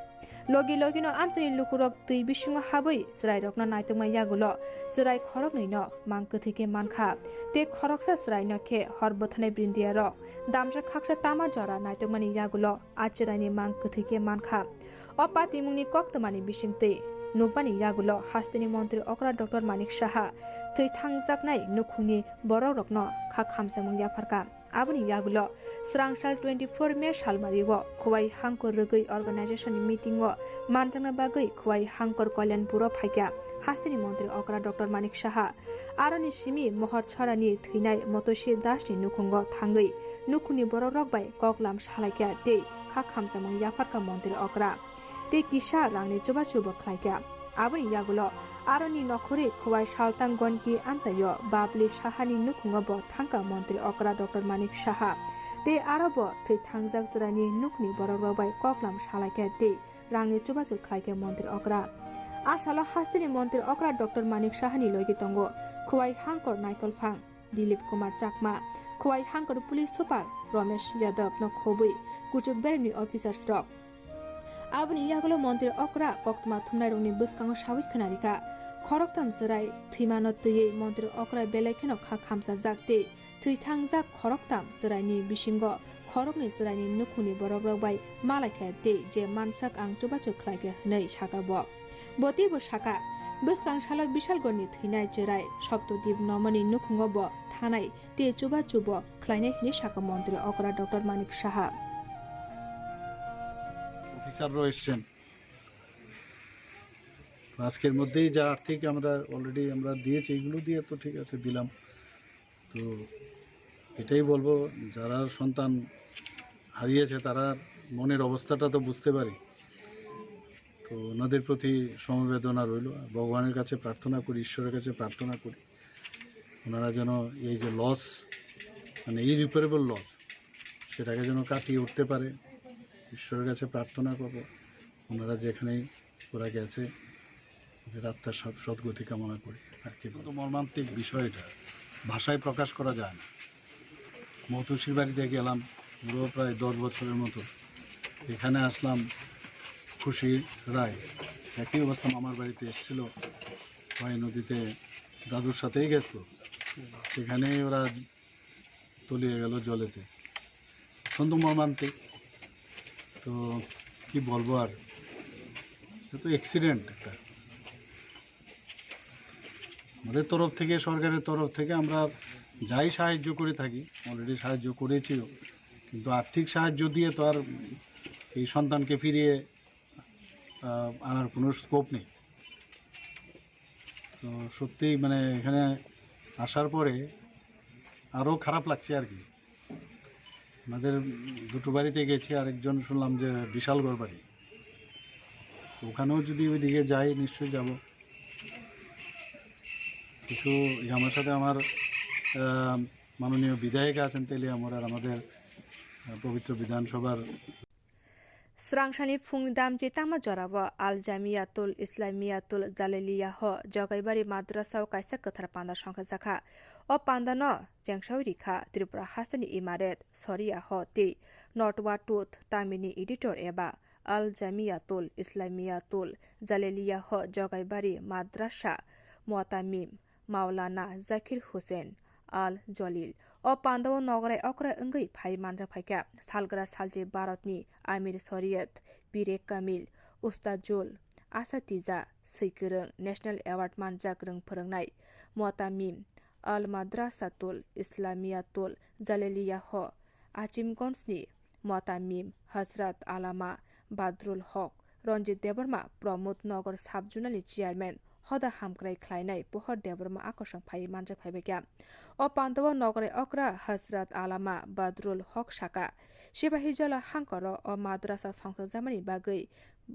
Logi logino amchaini lukurok twi bisingo habwi chwrairokno naitokma yagulo chwrai khoroknwino mang kwthwi khe mankha. Tei khoroksa chwraino khe hor bwthanai brindiyarok damsa khaksa tama jora naitokmani yagulo a chwraini mang kwthwi khe mankha. O patimungni koktwmani bisingtwi nukmani yagulo hasteni montri okra Doctor Manik Saha thwi thangjaknai nukhungni borokrokno kha khamsamung yapharkha. Aboni yagulo swrangsal twenty four May salmario Khwai Hangkor Rwgwi Organization ni meeting o manjakna bagwi Khwai Hangkor Kalyanpuro phaikha hasteni montri okra Doctor Manik Saha. Aroni simi Mohor Chhorani thwinai Motosi Dasni nukhungo thangwi nukhungni borokrok bai koklam salaikha tei kha khamsamung yapharkha montri okra. Tei kisa rangni chubachu bo khlaikha. Aboni yagulo aroni nokhorwi Khwai Salthang Gonki amchaio Babli Sahani nukhungo bo thangkha montri okra Doctor Manik Saha. Tei aro bo thwi thangjak chwraini nukhni borokrok bai koklam salaikha tei rangni chubachu khlaikha montri okra. A salo hasteni montri okra Doctor Manik Sahani logi tongo Khwai Hangkor Naitolphang Dilip Kumar Chakma, Khwai Hangkor Police Super Romesh Yadav no khobwi kuchuk beremni officers rok. Aboni yagulo montri okra koktwma thumnairokni bwskango sawi khwnarikha. Khoroktham chwrai thwimano twiwi montri okra belai kheno kha khamchajak tei thwi thangjak khoroktham chwraini bisingo khoroknwi chwraini nukhungni borokrok bai malaikha tei je mansak ang chubachu khlaikha hwnwi sakha bo. Bo teibo sakha, bwskang salo Bisalgorni thwinai chwrai Soptodip Nomoni nukhungo bo thanai tei chubachu bo khlainai hwnwi sakha montri okra Doctor Manik Saha. অফিসাররাও এসছেন। তো আজকের মধ্যেই যা আর্থিক আমরা অলরেডি আমরা দিয়েছি, এগুলো দিয়ে তো ঠিক আছে, দিলাম। তো এটাই বলবো, যারা সন্তান হারিয়েছে তারা মনের অবস্থাটা তো বুঝতে পারি। তো ওনাদের প্রতি সমবেদনা রইল। ভগবানের কাছে প্রার্থনা করি, ঈশ্বরের কাছে প্রার্থনা করি, ওনারা যেন এই যে লস, মানে ইরিপেয়ারেবল লস, সেটাকে যেন কাটিয়ে উঠতে পারে। ঈশ্বরের কাছে প্রার্থনা করব, ওনারা যেখানেই ওরা গেছে, ওদের আত্মার সৎ-, সদ্গতি কামনা করি আর কি। তো মর্মান্তিক বিষয় এটা, ভাষায় প্রকাশ করা যায় না। মৌতোসির বাড়িতে গেলাম, পুরো প্রায় দশ বছরের মতো। এখানে আসলাম, খুশি রায়, একই অবস্থা, মামার বাড়িতে এসেছিল, ভাই নদীতে দাদুর সাথেই গেছিল, সেখানেই ওরা তলিয়ে গেল জলেতে। অত্যন্ত মর্মান্তিক। তো কি বলবো আর, এটা তো অ্যাক্সিডেন্ট একটা। আমাদের তরফ থেকে, সরকারের তরফ থেকে আমরা যাই সাহায্য করে থাকি, অলরেডি সাহায্য করেছিও, কিন্তু আর্থিক সাহায্য দিয়ে তো আর এই সন্তানকে ফিরিয়ে আহ, আনার কোনো স্কোপ নেই। তো সত্যিই মানে এখানে আসার পরে আরও খারাপ লাগছে আর কি। আমাদের দুটো বাড়িতে গেছি, আরেকজন শুনলাম যে বিশালগড় বাড়ি, তো ওখানেও যদি ওইদিকে যাই নিশ্চয়ই যাব। কিছু এই আমার সাথে আমার আহ, মাননীয় বিধায়িকা আছেন তেলিয়ামুড়ার, আমাদের আহ, পবিত্র বিধানসভার Srangsani phungni damchi tangma jorao Al Jamiyatul Islamiyatul Jaliliya ho Jogaibari Madrasa o kaisa kwthar panda songkhajakha. O panda no chengsaui rikha Tripura hasteni Imaret Soria ho tei Notwa Tooth Tamini editor eba Al Jamiyatul Islamiyatul Jaliliya ho Jogaibari Madrasa Muatamim Maulana Zakir Hussain Al Jalil. O pandao nograi okra wngwi phai manjak phaikha. Salgra salchi Bharatni Amir Shariat, Pire Kamil, Ustazul Asatiza, Swikwrwng, National Award manjak rwng phwrwngnai Muatamim Al Madrasatul Islamiyatul Jaliliya ho Achimgonjni Muatamim Hazrat Alama Badrul Hok, Ranjit Debbarma, Pramod Nagar Sub-Zonal ni Chairman, hoda hamkrai khlainai Pohor Debbarma akosong phaiwi manjak phaibaikha. O pandao nograi okra Hazrat Alama Badrul Hok saka, Sipahi Jola hangkoro o madrasa songchakjakmani bagwi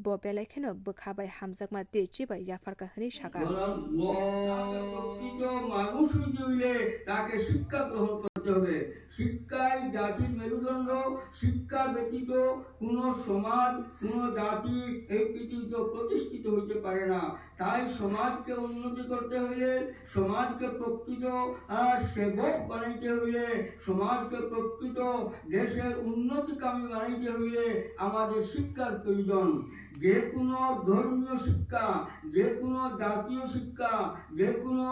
bo belai kheno bwkha bai hamjakma tei chibai yapharkha hwnwi saka. সুতরাং ব-, প্রকৃত মানুষ হইতে হইলে তাকে শিক্ষা গ্রহণ করতে হবে। শিক্ষাই জাতির মেরুদণ্ড, শিক্ষা ব্যতীত কোনো সমাজ, কোনো জাতি এই পৃথিবীতে প্রতিষ্ঠিত হইতে পারে না। তাই সমাজকে উন্নতি করতে হইলে, সমাজকে প্রকৃত, আহ, সেবক বানাইতে হইলে, সমাজকে প্রকৃত দেশের উন্নতিকামী বানাইতে হইলে আমাদের শিক্ষার প্রয়োজন। যে কোনো ধর্মীয় শিক্ষা, যে কোনো জাতীয় শিক্ষা, যে কোনো,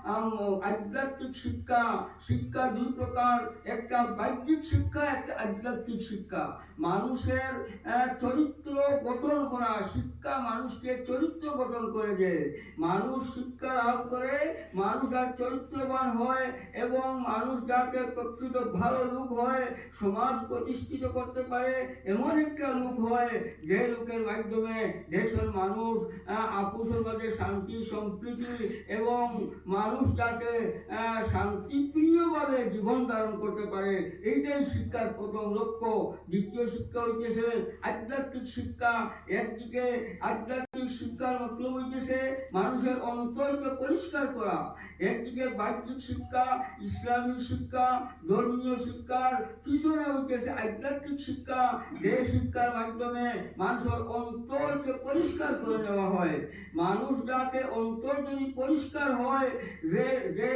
আম, আধ্যাত্মিক শিক্ষা, শিক্ষা দুই প্রকার, একটা বাহ্যিক শিক্ষা, একটা আধ্যাত্মিক শিক্ষা। মানুষের, আহ, চরিত্র গঠন করা, শিক্ষা মানুষকে চরিত্র গঠন করে দেয়। মানুষ শিক্ষা লাভ করে, মানুষ আর চরিত্রবান হয় এবং মানুষ যাতে প্রকৃত ভালো লোক হয়, সমাজ প্রতিষ্ঠিত করতে পারে, এমন একটা লোক হয় যে লোকের মাধ্যমে দেশের মানুষ, আহ, আপোষের মাঝে শান্তি, সম্প্রীতি এবং মানুষ যাতে, আহ, শান্তিপ্রিয়ভাবে জীবন ধারণ করতে পারে, এইটাই শিক্ষার প্রথম লক্ষ্য। দ্বিতীয় শিক্ষা হইতেছে আধ্যাত্মিক শিক্ষা। একদিকে আধ্যাত্মিক শিক্ষার মতলব হইতেছে মানুষের অন্তরকে পরিষ্কার করা, একদিকে বাহ্যিক শিক্ষা, ইসলামিক শিক্ষা, ধর্মীয় শিক্ষার পিছনে হইতেছে আধ্যাত্মিক শিক্ষা, যে শিক্ষার মাধ্যমে মানুষের অন্তরকে পরিষ্কার করে নেওয়া হয়। মানুষ যাতে অন্তর যদি পরিষ্কার হয়, যে, যে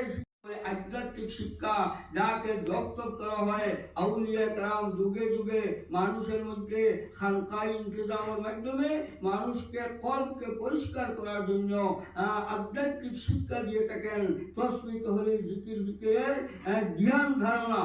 আধ্যাত্মিক শিক্ষা যাকে জপ তপ করা হয়, আউলিয়া কেরাম যুগে যুগে মানুষের মধ্যে খানকায় ইন্তেজামের মাধ্যমে মানুষকে কলবকে পরিষ্কার করার জন্য, আহ, আধ্যাত্মিক শিক্ষা দিয়ে থাকেন। তসবি তহলিল জিকির ফিকিরের, আহ, ধ্যান ধারণা,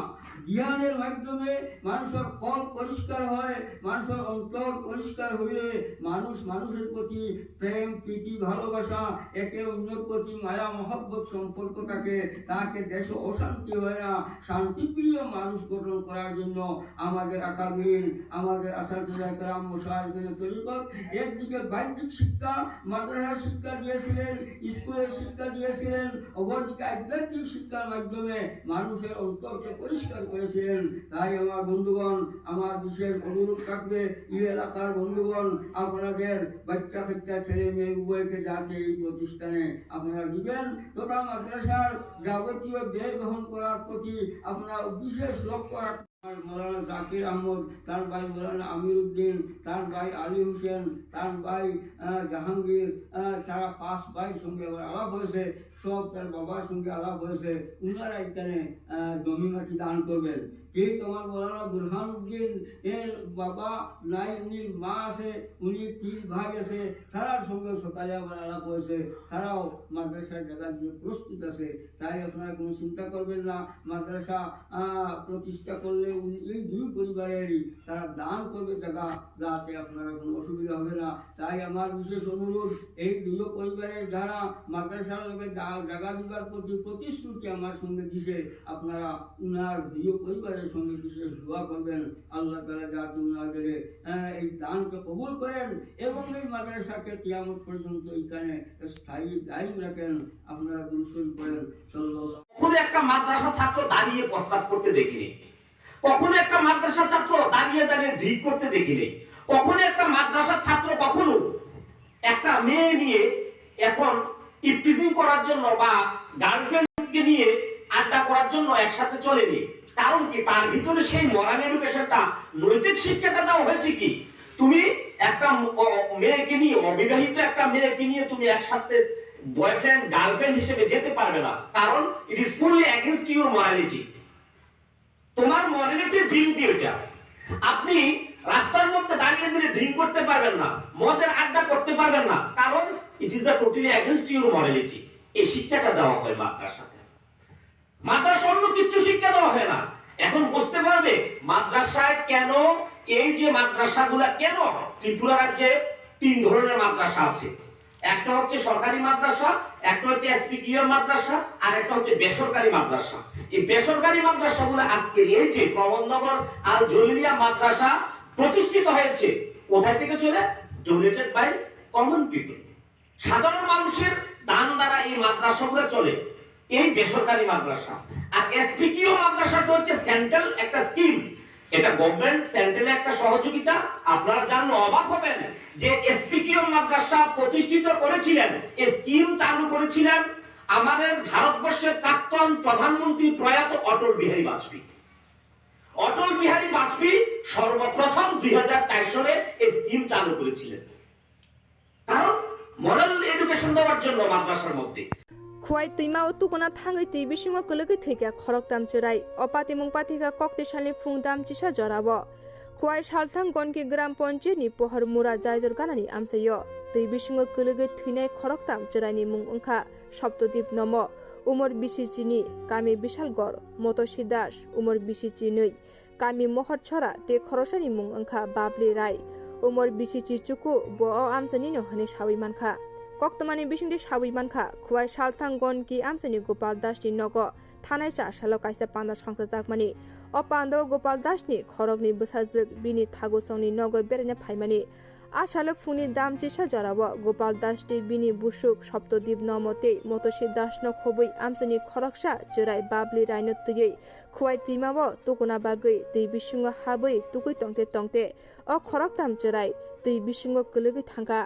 ধ্যানের মাধ্যমে মানুষের কলব পরিষ্কার হয়, মানুষের অন্তর পরিষ্কার হইলে মানুষ মানুষের প্রতি প্রেম, প্রীতি, ভালোবাসা, একে অন্যের প্রতি মায়া মহব্বত সম্পর্ক থাকে, তাকে দেশে অশান্তি হয় না, শান্তিপ্রিয় মানুষ গঠন করার জন্য আমাদের আকাবিরিন, আমাদের আসাতিজা কেরাম, মশায়েখিনে তরিকত একদিকে বাহ্যিক শিক্ষা, মাদ্রাসা শিক্ষা দিয়েছিলেন, স্কুলের শিক্ষা দিয়েছিলেন, অপরদিকে আধ্যাত্মিক শিক্ষার মাধ্যমে মানুষের অন্তরকে পরিষ্কার করেছিলেন। তাই আমার বন্ধুগণ, আমার বিশেষ অনুরোধ থাকবে, এই এলাকার বন্ধুগণ, আপনাদের বাচ্চা কাচ্চা ছেলে মেয়ে উভয়কে যাতে এই প্রতিষ্ঠানে আপনারা দিবেন তথা মাদ্রাসার যাবতীয় ব্যয় বহন করার প্রতি আপনারা বিশেষ লক্ষ্য রাখবেন। মৌলানা জাকির আহমদ, তার ভাই মৌলানা আমির উদ্দিন, তার ভাই আলী হোসেন, তার ভাই, আহ, জাহাঙ্গীর, আহ, তারা পাঁচ ভাইর সঙ্গে আমার আলাপ হয়েছে। সব তার বাবার সঙ্গে আলাপ হয়েছে, উনারা এখানে, আহ, জমি মাটি দান করবেন। যেহেতু আমার মৌলানা বুরহানুদ্দিন এর বাবা নাই, উনি মা আছে, উনি তিন ভাই আছে, তারার সঙ্গে সকালে আমার আলাপ হয়েছে, তারাও মাদ্রাসার জায়গা দিয়ে প্রস্তুত আছে। তাই আপনারা কোনো চিন্তা করবেন না। মাদ্রাসা আহ, প্রতিষ্ঠা করলে উনি এই দুই পরিবারেরই তারা দান করবে জায়গা, যাতে আপনারা কোনো অসুবিধা হবে না। তাই আমার বিশেষ অনুরোধ, এই দুই পরিবারের যারা মাদ্রাসার লগে জা-, জায়গা দিবার প্রতি প্রতিশ্রুতি আমার সঙ্গে দিছে, আপনারা উনার দুই পরিবারের সঙ্গে বিশেষ দোয়া করবেন। আল্লাহ তাআলা যাতে উনাদের আহ, এই দানকে কবুল করেন এবং এই মাদ্রাসাকে কিয়ামত পর্যন্ত এখানে স্থায়ী দায়ম রাখেন। আপনারা দুরূদ শরীফ পড়েন, সাল্লাল্লাহু কখনো একটা মাদ্রাসা ছাত্র দাঁড়িয়ে প্রস্রাব করতে দেখিনি, কখনো একটা মাদ্রাসা ছাত্র দাঁড়িয়ে দাঁড়িয়ে ঢিক করতে দেখিনি, কখনো একটা মাদ্রাসা ছাত্র কখনো একটা মেয়ে নিয়ে এখন ইভটিজিং করার জন্য বা গার্লফ্রেন্ডকে নিয়ে আড্ডা করার জন্য একসাথে চলেনি। কারণ কি? তার ভিতরে সেই মরাল এডুকেশনটা, নৈতিক শিক্ষাটা দেওয়া হয়েছে কি? তুমি একটা ম-, অ-, মেয়েকে নিয়ে, অবিবাহিত একটা মেয়েকে নিয়ে তুমি একসাথে বয়ফ্রেন্ড গার্লফ্রেন্ড হিসেবে যেতে পারবে না, কারণ it is fully against your morality। তোমার মরালিটির বিরুদ্ধে এটা। আপনি রাস্তার মধ্যে দাঁড়িয়ে দাঁড়িয়ে ড্রিঙ্ক করতে পারবেন না, মদের আড্ডা করতে পারবেন না, কারণ it is the totally against your morality। এই শিক্ষাটা দেওয়া হয় মাদ্রাসাতে। মাদ্রাসা অন্য কিছু শিক্ষা দেওয়া হয় না। এখন বুঝতে পারবে মাদ্রাসায় কেন, এই যে মাদ্রাসাগুলা কেন, ত্রিপুরা রাজ্যে তিন ধরনের মাদ্রাসা আছে। একটা হচ্ছে সরকারি মাদ্রাসা, একটা হচ্ছে এসপিকিউ মাদ্রাসা, আর একটা হচ্ছে বেসরকারি মাদ্রাসা। এই বেসরকারি মাদ্রাসাগুলো আজকে এই যে প্রমোদনগর আল জলিলিয়া মাদ্রাসা প্রতিষ্ঠিত হয়েছে, কোথায় থেকে চলে? Donated by common people. সাধারণ মানুষের দান দ্বারা এই মাদ্রাসাগুলো চলে, এই বেসরকারি মাদ্রাসা। আর এসপিকিউ মাদ্রাসাটা হচ্ছে সেন্ট্রাল একটা স্কিম, এটা গভর্নমেন্ট সেন্ট্রাল একটা সহযোগিতা। আপনারা জানলে অবাক হবেন যে এসপিকিউ মাদ্রাসা প্রতিষ্ঠিত করেছিলেন, এই স্কিম চালু করেছিলেন আমাদের ভারতবর্ষের প্রাক্তন প্রধানমন্ত্রী প্রয়াত অটল বিহারী বাজপেয়ী। অটল বিহারী বাজপেয়ী সর্বপ্রথম দুই হাজার চার সালে এই স্কিম চালু করেছিলেন। কারণ মরাল এডুকেশন দেওয়ার জন্য মাদ্রাসার মধ্যে। Khuai twima o tukuna thangwi twi bisingo kwlwgwi thwikha khoroktham chwrai. O patimung pathikha Koktisalni phung dam chisa jorao. Khuai salthang Gonki Gram Panchayatni Pohor Mura Jaijor ganani amchaio twi bisingo kwlwgwi thwinai khoroktham chwraini mung wngkha Saptodip Nomo, umor bisi chini, kami Bisalgor, Motosi Das, umor bisi chinwi, kami Mohorchhora tei khoroksani mung wngkha Babli Rai, umor bisi chi chuku, bo o amchainino hwnwi saui mankha. Koktwmani bisingtwi saui mankha, Khuai salthang Gonki amchaini Gopal Dasni nogo thanaisa salo kaisa panda songchajakmani. O pandao Gopal Dasni khorokni bwsajwk bini thagosongni nogo beraina phaimani. A salo phungni dam chisa jorao Gopal Das tei bini busuk Saptodip Nomo tei Motosi Dasno khobwi amchaini khoroksa chwrai Babli Raino twiwi Khuai twimao tukuna bagwi twi bisingo habwi tugwi tongte tongte o khoroktham chwrai twi bisingo kwlwgwi thangkha.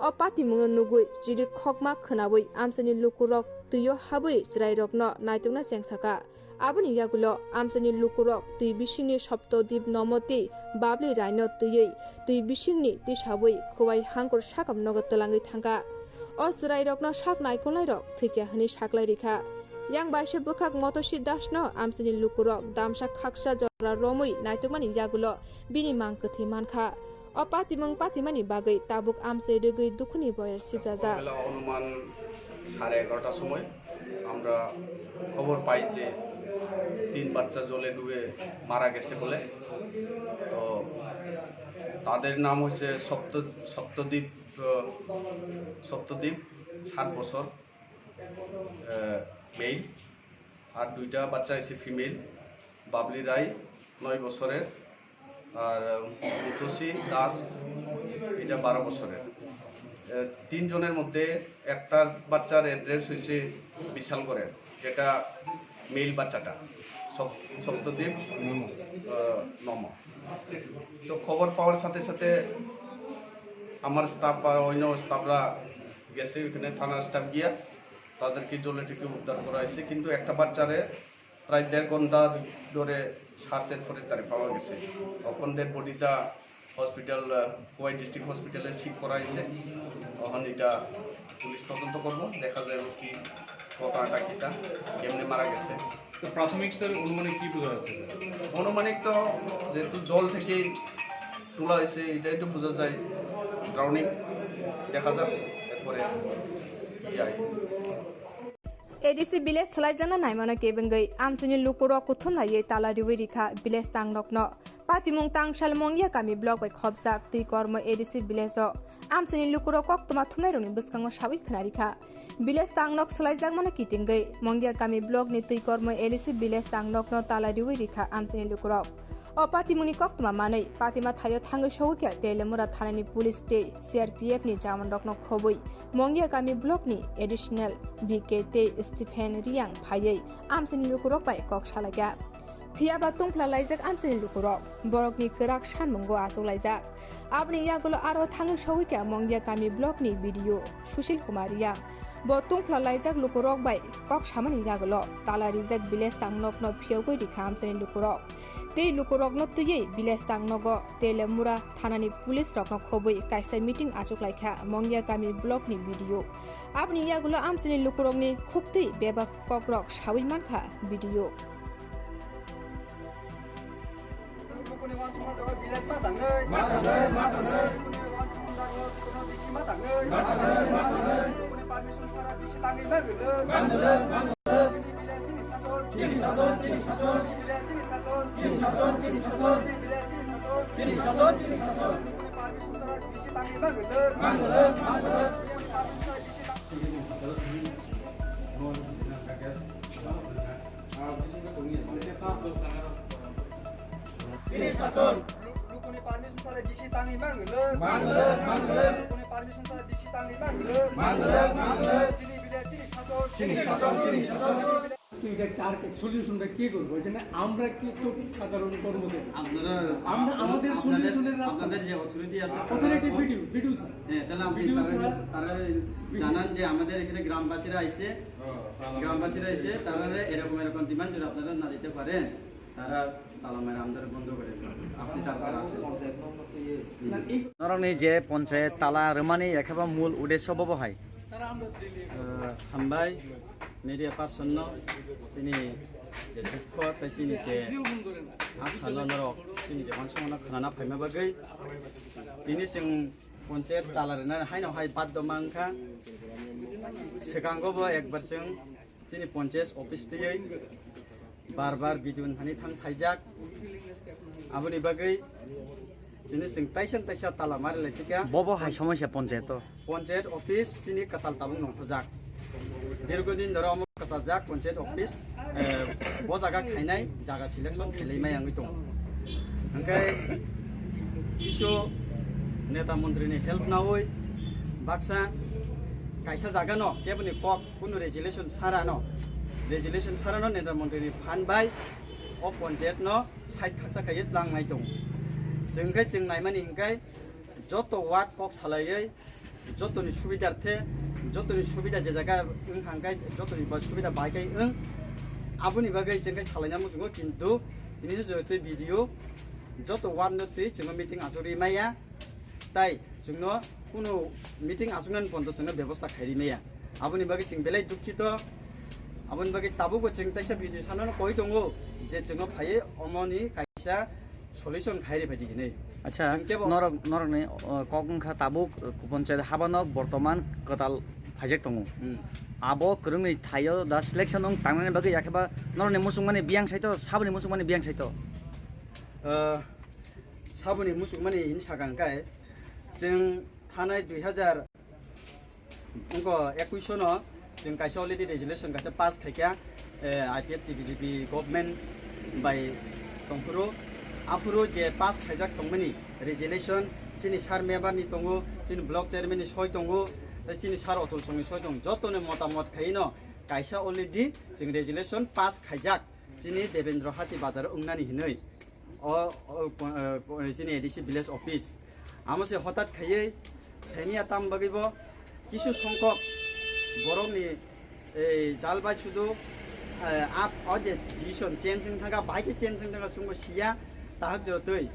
O patimungno nugwi chirikhokma khwnawi amchaini lukurok twio habwi chwrairokno naitokna chengsakha. Aboni yagulo amchaini lukurok twi bisingni Saptodip Nomo tei Babli Raino twiwi twi bisingni tisawi Khuai Hangkur sakam nogo twlangwi thangkha. O chwrairokno sak naikolnairok thwikya hwnwi saklai rikha. Yang baisa bwkhak Motosi Dasno amchaini lukurok damsa khaksa jora romwi naitokmani yagulo bini mang kwthwi mankha. O patimung patimani bagwi tabuk amchai rwgwi dukhuni boyar sibjajak. সকালবেলা অনুমান সাড়ে এগারোটার সময় আমরা খবর পাই যে তিন বাচ্চা জলে ডুবে মারা গেছে বলে। তো তাদের নাম হচ্ছে সপ্ত-, সপ্তদ্বীপ, আহ, সপ্তদ্বীপ, সাত বছর, আহ, মেল। আর দুইটা বাচ্চা হচ্ছে ফিমেল, বাবলি রায় নয় বছরের, আর মুতসি দাস, এটা বারো বছরের। আহ, তিনজনের মধ্যে একটা বাচ্চার অ্যাড্রেস হয়েছে বিশালগড়ের, যেটা মেল বাচ্চাটা, সপ-, সপ্তদ্বীপ, আহ, নম। তো খবর পাওয়ার সাথে সাথে আমার স্টাফ বা অন্য স্টাফরা গেছে ওইখানে, থানার স্টাফ গিয়া তাদেরকে জলে থেকে উদ্ধার করা হয়েছে, কিন্তু একটা বাচ্চারে প্রায় দেড় ঘন্টা ধরে সার্চের পরে তারে পাওয়া গেছে। এখন ডেড বডিটা হসপিটাল, আহ, খোয়াই ডিস্ট্রিক্ট হসপিটালে শিফট করা হয়েছে। এখন এটা পুলিশ তদন্ত করবো, দেখা যাবে কি ঘটনাটা কিটা, কেমনে মারা গেছে। তো প্রাথমিক স্যার অনুমানিক কি বোঝা যাচ্ছে স্যার? অনুমানিক তো যেহেতু জল থেকে তোলা হয়েছে, এটাই তো বোঝা যায় ড্রাউনিং, দেখা যাক এরপরে কি হয়। A D C village swlaijakna naimano kebengwi amchaini lukurok kuthum laiwi tala riwi rikha village tangnokno. Patimung tangsal Mongia kami block bai khopjak twi kormo A D C village o amchaini lukurok koktwma thumnairokni bwskango sawi khna rikha. Village tangnok swlaijakmano kitingwi Mongia kami block ni twi kormo A D C village tangnokno tala riwi rikha amchaini lukurok. O patimungni koktwma manwi patima thaio thangwi sogwi khe Telemura thanani police tei C R P F ni jawanrokno khobwi Mongia kami block ni additional B K tei Stephen Riang phaiwi amchaini lukurok bai kok salaikha. Phiya ba tungphla laijak amchaini lukurok, borokni kwrak sanmungo achuk laijak. Aboni yagulo aro thangwi sogwi kha Mongia kami block ni B D O Sushil Kumar Riang. Bo tungphla laijak lukurok bai kok samani yagulo tala rijak village tangnokno phiyogwi rikha amchaini lukurok. Tei lukurokno twiwi village tangnogo Telemura thanani police rokno khobwi kaisa meeting achuk laikha Mongia kami block ni B D O. Aboni yagulo amchaini lukurokni khuktwi bebak kokrok sawi mankha B D O. Lukuni wansukma jaga village ma tangnai. Ma tangnai, ma tangnai. Lukuni wansukma jaga kono bisi ma tangnai. Ma tangnai, ma tangnai. Lukuni permission sara bisi tangwi ma gwnang. Ma gwnang, ma gwnang. Chini village chini sason. Chini sason, chini sason. Chini village chini sason. Chini sason, chini sason. Chini village chini sason. Chini sason, chini sason. Lukuni permission sara bisi tangwi ma gwnang. Ma gwnang, ma gwnang. Lukuni permission sara bisi tang- Chini sason. Lukuni permission sara bisi tangwi ma gwnang. Ma gwnang, ma gwnang. Lukuni permission sara bisi tangwi ma gwnang. Ma gwnang, ma gwnang. Chini village chini sason. Chini sason, chini sason. তো এটা কার সলিউশনটা কে করবো? এখানে আমরা কি তো সাধারণ কর্মচারী। আপনারা, আমরা আমাদের আপনাদের, সলিউশনের রাস্তা আপনাদের যে অথরিটি আছে, অথরিটি আপনারা বিডিও, বিডিও স্যার। হ্যাঁ, তাহলে আপনি বিডিও তারা, স্যার। তারা বিডিও। জানান যে আমাদের এখানে গ্রামবাসীরা আইছে, হ্যাঁ। গ্রামবাসীরা আইছে, তারা এরকম এরকম ডিমান্ড যদি আপনারা না দিতে পারেন, তারা তালা মেরে আমাদের বন্ধ করে দেবে। আপনি তারপরে আসেন। পঞ্চায়েত নম্বর তো ইয়ে। হুম। না, এই Norokni je ponchayat tala rwmani ekheba mul uddesho bobo hai. Ah, hambai media person no chini je dukho tei chini je asalo norok chini je wansukmano khwnana phaima bagwi tini chwng ponchayat tala rwna haino hai baddo mankha. Swkango bo ekbar chwng chini ponchayat office twiwi bar bar bidun hani thang saijak. Aboni bagwi chini chwng taisa taisa tala mari lai thika. Bobo hai somosya ponchayat o. Ponchayat office chini kwtal tabuk nongthajak. Dirgo din dhoro omo kwtaljak ponchayat office, eh, bo jaga khainai jaga selection khailai mai wngwi tongo. Hwnkhe kisu neta montri ni help nawi baksa kaisa jaga no keboni kok kunu resolution sara no, resolution sara no neta montri ni phan bai o ponchayat no side khaksa khaiwi tlang nai tongo. Chwng khe chwng naimani hwnkhe joto ward kok salaiwi jotoni subidar the, jotoni subida je jaga wng kha hwnkhe jotoni ba subida bai khe wng. Aboni bagwi chwng khe salaina muchungo, kintu tini joto twi B D O joto ward no twi chwngno meeting achugwi maya. Tai chwngno kunu meeting achuknani pondo chwngno bebosta khairi maya. Aboni bagwi chwng belai dukhito. Aboni bagwi tabukbo chwng taisa video sanano koi tongo je chwngno phaiwi omoni kaisa solution khairi phaidi hinwi. Acha, chwng kebo norok, norokni, o, kok wngkha tabuk, o, ponchayat habanok bortoman kwtal phaijak tongo. Hmm. Abo kwrwngni thaio da selection wng tangnani bagwi yakheba norokni muchungmani biyang saito, saboni muchungmani biyang saito? O, saboni muchungmani hini sakha hwnkhe chwng thanai dui hazar wngkha ekuish no chwng kaisa already resolution kaisa pass khaikha, eh, I P F T B J P government bai tongphuru. Aphuru je pass khaijak tongmani resolution chini sir member ni tongo, chini block chairman ni soi tongo, tei chini sir Atul Song ni soi tongo. Jotoni motamot khaino kaisa already chwng resolution pass khaijak chini Devendra Hati bazar o wngnani hinwi. O, o, po-, eh, po-, chini A D C village office. Amo se hotat khaiwi saimya tam bagwi bo kisu songkok borokni ei jal bai sudu, eh, ap o je decision change wng thangkha, bahai khe change wng thangkha chwngbo siya, tahak jotoi,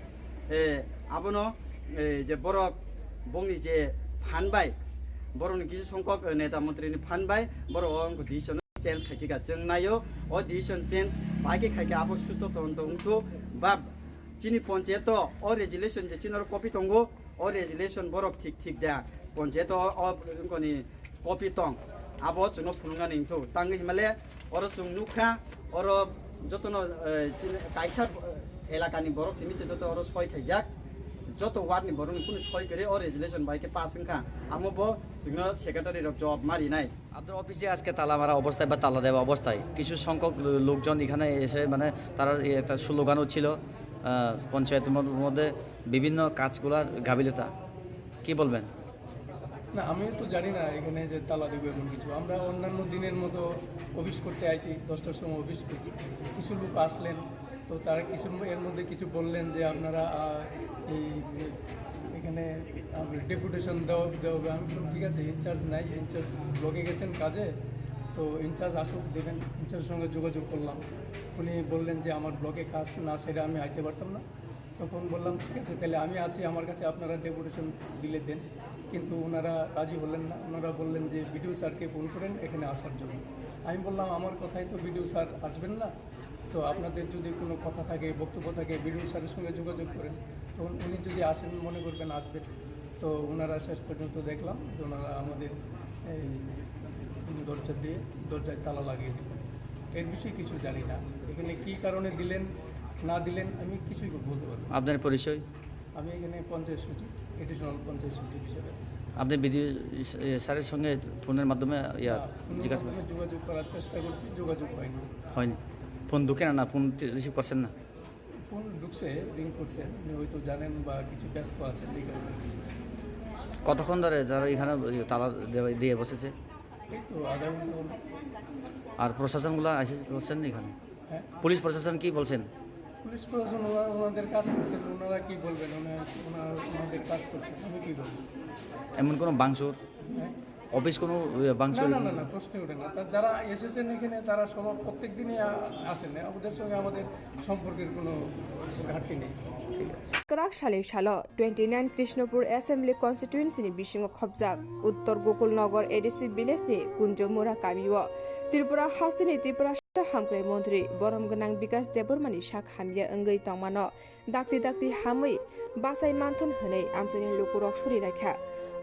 eh, abono, eh, je borok bongni je phan bai, borokni kisu songkok, eh, neta montri ni phan bai borok o decision change khai kha, chwng naio, o decision change bai khe khai kha, abo susto tonto wngthu, ba chini ponchayat o, o resolution je chini oro copy tongo, o resolution borok thik thik da, ponchayat o, o wngkoni copy tong, Abo chwngno phunuknani wngthok. Tangwi himale oro chwng nukha, oro jotono, eh, chini kaisa, eh, elakani borok simi se joto oro soi khaijak. Joto ward ni borokni kunu soi kwrwi o resolution bai khe pass wngkha. Amo bo chwngno secretary rok jawab ma rinai. আপনার অফিসে আজকে তালা মারা অবস্থায় বা তালা দেওয়া অবস্থায় কিছু সংখ্যক লো-, লোকজন এখানে এসে মানে তারা এই একটা স্লোগানও ছিল, আহ, পঞ্চায়েতের মধ্যে বিভিন্ন কাজগুলার গাফিলতা। কি বলবেন? না, আমি তো জানি না এখানে যে তালা দিব এমন কিছু। আমরা অন্যান্য দিনের মতো অফিস করতে আইছি, দশটার সময় অফিস করছি। কিছু লোক আসলেন, তো তারা কিছু, এর মধ্যে কিছু বললেন যে আপনারা, আহ, এই, এখানে ডেপুটেশন দেওয়া, দেওয়া হবে। আমি বললাম, "ঠিক আছে, ইনচার্জ নাই, ইনচার্জ ব্লকে গেছেন কাজে, তো ইনচার্জ আসুক, দেখেন।" ইনচার্জের সঙ্গে যোগাযোগ করলাম। উনি বললেন যে, "আমার ব্লকে কাজ না সেরে আমি আইতে পারতাম না।" তখন বললাম, "ঠিক আছে, তাহলে আমি আছি, আমার কাছে আপনারা ডেপুটেশন দিলে দেন।" কিন্তু ওনারা রাজি হলেন না। ওনারা বললেন যে, "বিডিও স্যারকে ফোন করেন এখানে আসার জন্য।" আমি বললাম, "আমার কথায় তো বিডিও স্যার আসবেন না, তো আপনাদের যদি কোনো কথা থাকে, বক্তব্য থাকে, বিডিও স্যারের সঙ্গে যোগাযোগ করেন।" তখন উনি যদি আসেন, মনে করবেন আসবেন, তো ওনারা শেষ পর্যন্ত দেখলাম যে ওনারা আমাদের এই দরজা দিয়ে, দরজায় তালা লাগিয়ে দিলেন। এর বিষয়ে কিছু জানি না, এখানে কী কারণে দিলেন না দিলেন আমি কিছুই বলতে পারবো না। আপনার পরিচয়? আমি এখানে পঞ্চায়েত সচিব, এডিশনাল পঞ্চায়েত সচিব হিসেবে আছি। আপনি বিডিও স্যারের সঙ্গে ফোনের মাধ্যমে ইয়া না, ফোনের জিজ্ঞাসা মাধ্যমে যোগাযোগ করার চেষ্টা করছি, যোগাযোগ হয়নি। হয়নি? ফোন ঢুকে না, না ফোন রিসিভ করছেন না? ফোন ঢুকছে, রিং করছে, উনি হয়তো জানেন বা কিছু ব্যস্ত আছেন, এই কারণে। কতক্ষণ ধরে যারা এখানে ওই তালা দেওয়া-, দিয়ে বসেছে? এই তো আধা ঘন্টা হলো। আর প্রশাসনগুলো এসে বসছেন এখানে? হ্যাঁ? পুলিশ প্রশাসন কি বলছেন? পুলিশ প্রশাসন ওরা ওনাদের কাজ করছেন, ওনারা কি বলবেন? ওনারা, ওনারা ওনাদের কাজ করছেন, আমি কি বলবো? এমন কোনো ভাঙচুর? হ্যাঁ? অফিস কোনো, ইয়ে, না, ভাঙচুর? না, না, না, প্রশ্নই ওঠে না। তা যারা এসেছেন এখানে, তারা সব প্রত্যেক দিনই আ-, আসেন, ওদের সঙ্গে আমাদের সম্পর্কের কোনো ঘাটতি নেই। Kwrak salni salo twenty nine Krishnapur Assembly Constituency ni bisingo khopjak Uttor Gokulnagar A D C village ni Kunjomura kamio Tripura hasteni Tiprasa hamkrai montri borom gwnang Bikas Debbarma ni sak hamya wngwi tongmano dakti dakti hamwi bachai manthun hwnwi amchaini lukurok suri laikha.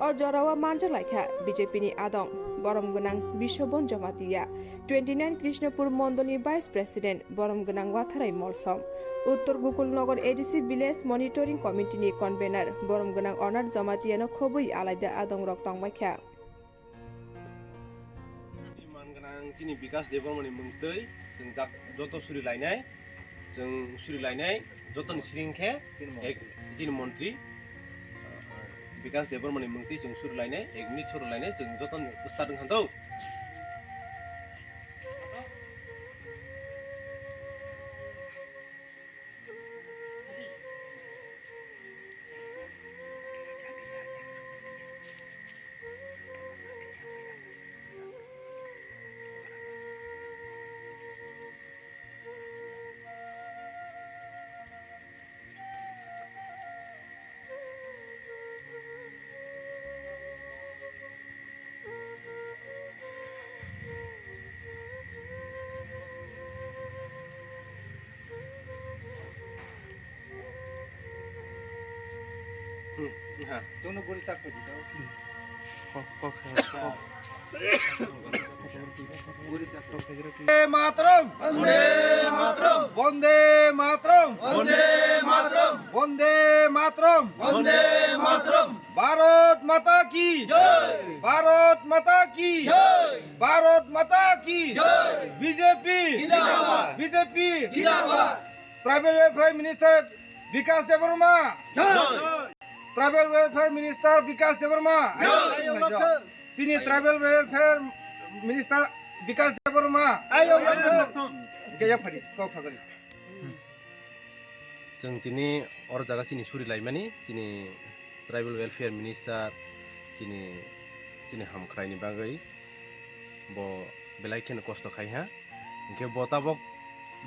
O jorao manjak laikha B J P ni adong borom gwnang Biswabon Jamatia, twenty nine Krishnapur Mondolni Vice President borom gwnang Watharai Molsom, Uttor Gokulnagar A D C Village Monitoring Committee ni Convener borom gwnang Onar Jamatia no khobwi alaida adong rok tongbaikha. Chini man gwnang chini Bikas Debbarma ni mungtwi chwng jak-, joto suri lainai, chwng suri lainai, joto ni siring khe ek, chini montri Bikas Debbarma ni mungtwi chwng suri lainai, ek minute suri lainai, chwng joto ni start wngkha do. Hmm, ha. Jono guri tak paji dao. Kok, kok, kok. Guri tak paji. Vande Mataram! Vande Mataram! Vande Mataram! Vande Mataram! Vande Mataram! Vande Mataram! Bharat Mata ki! Jai! Bharat Mata ki! Jai! Bharat Mata ki! Jai! B J P! Zindabad! B J P! Zindabad! Tribal Welfare Minister Bikas Debbarma. Jai! Tribal Welfare Minister Bikas Debbarma. Jai! Chini Tribal Welfare Minister Bikas Debbarma. Ayo, ayo. Gaya phari, kok phagari. Chwng tini oro jaga chini suri laimani, chini Tribal Welfare Minister, chini, chini hamkraini bagwi bo belai kheno kosto khai ha. Hinkhe bo tabok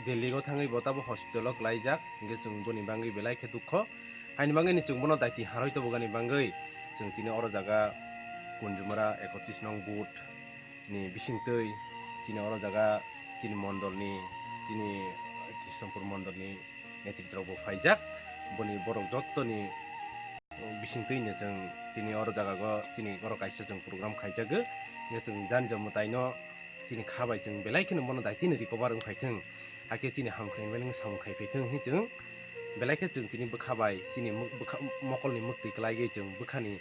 Delhi o thangwi bo tabok hospital o klaijak, hinkhe chwng boni bagwi belai khe dukho. Haini bagwi ni chwng bono daiti harwi tobogani bagwi chwng tini oro jaga Kunjumara ekotris nong booth ni bisingtwi chini oro jaga chini mondol ni, chini Krishnapur mondol ni netritwrok bo phaijak. Boni borok jottoni bisingtwi no chwng tini oro jaga o chini oro kaisa chwng program khaijago. Chwng jani jommo taino chini kha bai chwng belai kheno bono daitino recover wng phaithwng, hakhe chini hamkrai mani samung khai phaithwng hinwi chwng belai khe chwng tini bwkha bai chini muk-, bwkha mokolni muktwi kwlaiwi chwng bwkhani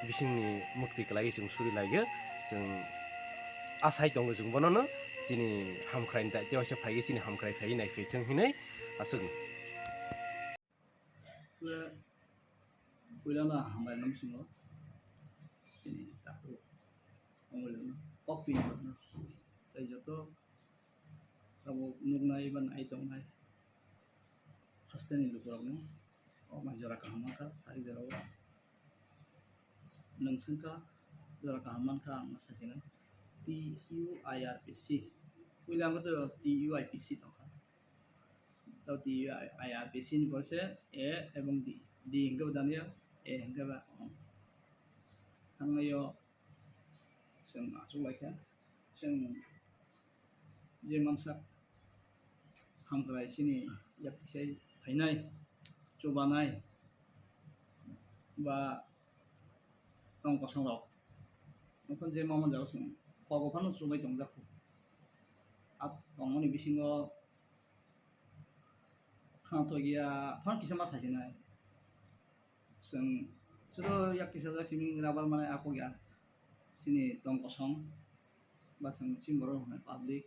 bisingni muktwi kwlaiwi chwng suri laiyo. Chwng asai tongo chwng bonono chini hamkrai daitino waisa phaiwi chini hamkrai phaiwi nai phaithwng hinwi aswk. Puilano hambai nang singo chini takhuk omolino kok pini tei joto abo nuknai ba nai tongnai hasteni lukurokno o mai jora kaham mankha, sari jorao nwng swngkha jora kaham mankha ang ma sakhinai T U I R P C. Puila wngkha to T U I P C tongkha. Tao T U I R P C ni pore se A ebong D. D hingke bo daniya, A hingke ba, oh. Thangnaio chwng achuk laikha. Chwng je mansak hamkrai chini yaktisai phainai, chubanai, ba tong kosong rok. Nokha je mama jaga chwng kogo phano chubai tongjak. Ap tongmani bisingo Khwnathok ya, phano kisa ma sasinai. Chwng chwro yak kisa jak simi rubber manai apok ya. Chini tong kosong ba chwng chini borok rok hwnwi public,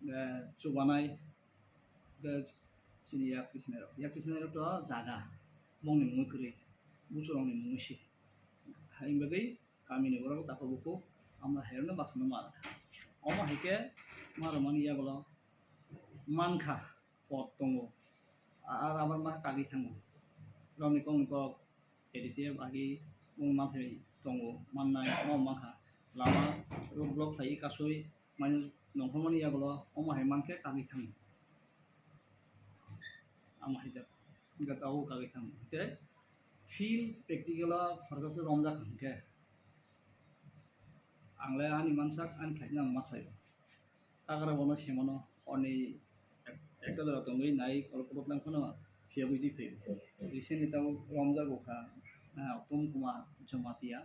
eh, chubanai, eh, chini yak kisinai rok. Yak kisinai rok to jaga, bongni mungwi kwrwi, busurokni mungwi se. Haini bagwi kamini borok takhuk bukhuk amo hairokno baksano ma rwkha. Omo hai khe ma rwmani yagulo mankha. Pot tongo. A, a rubber ma kagwi thango. Romni kokni kok A D T F agi mung manthai tongo, mannai, omo mankha. Lama road block khlaiwi kasui mani nongkhormani yagulo omo hai mankhe kagwi thango. Amo hai jak, hwnkhe tabuk kagwi thango. Hwnkhe field practical o khoroksa romjak hwnkhe ang le ani mansak ani khlaina ang ma khlaio. Tagra bono semano, hwnwi ek-, ekta jora tongwi nai, kolok kolok lang phano phiyogwi twi phaio. Recently tabuk romjago kha, ah, Uttom Kumar Jamatia,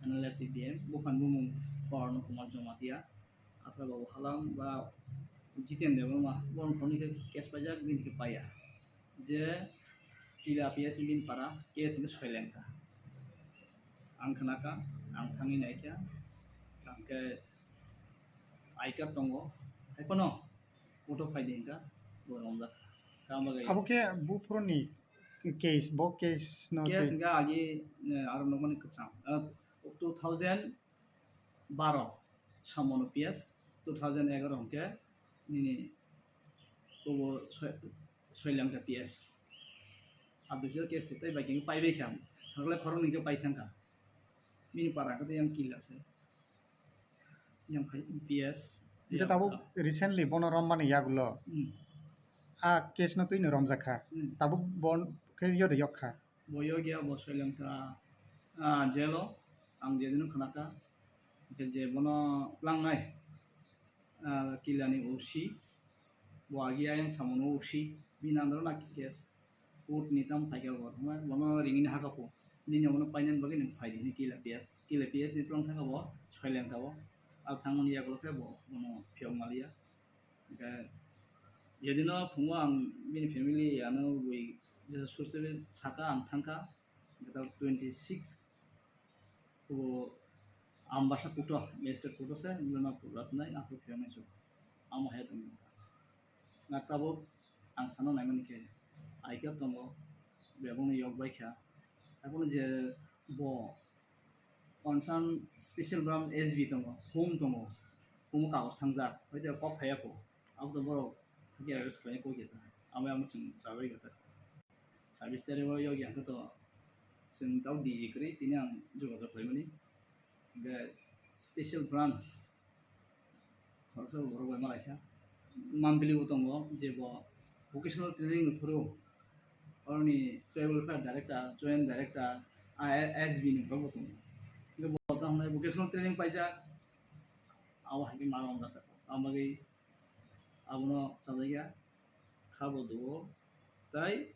N L F T T M, buphang bumung Korno Kumar Jamatia, Athra Babu Halam ba Jiten Debbarma, borok thani khe case paijak, bini khe paiya. Je Kila P S ni bini para case ni soilengkha. Ang khnakha, ang thangwi naikha, hwnkhe I card tongo, haiphano photo phaidi hwnkha, bo romjak. Tamo gai. Abo khe buphuruni case, bo case no case tei hwnkha agi, eh, aro nokmani kwcham. Eh, two thousand baro samono P S, two thousand egaro hwnkhe nini kobo soi-, soilangkha P S. Abdul case tei bai khe paibai kha. Thangla khoroknwi khe pai thangkha. Bini para khe yang killa se. Yang khai P S. Hingke tabuk recently bono rommani yagulo. Hmm. A case no twino romjak kha. Hmm. Tabuk bon khe yode yok kha. Bo yogya bo soilengkha, ah, jail o. Ang jedino khnakha. Hingke je bono tlangnai, ah, killani O C. Bo agi ayang samono O C. Bini andro na case. Court ni tamo phaikha bo, bono ringni hakha pho. Nini omono painani bagwi nwng phaidi hinwi kila P S, kila P S ni tlang thangkha bo, soilengkha bo. Al thangmani yagulo khe bo, bono phiyok maliya. Hingkhe jedino phungo ang bini family ano bui jesa sustwi saka ang thangkha, hingkhe twenty six Bo Ambasa kuto, magistrate kuto se, bini no pura tunai, ang khe phiyoknai se. Amo hai tongmani. Na tabuk ang sana naimani khe, I card tongo, bebakni yok bai kha. Abo je bo concern special branch S B tongo, home tongo, home kagoj thangjak, hoite kok phaiya kho. Abo to borok thangya arrest khlai kok ya ta. Amo amo chwng chabai kha ta. Service tare o yokya hwnkhe to chwng tao D G kwrwi tini ang jogajog khlaimani. Hwnkhe special branch khoroksa borok bai malaikha. Mambili bo tongo je bo vocational training ni phuru oroni tribal welfare director, joint director, I R S B ni borok bo tongo. Hwnkhe bo tamo hwnwi vocational training paijak, abo hai khe ma romjak. Abo bagwi abono chajakya. Kha bo duo, tai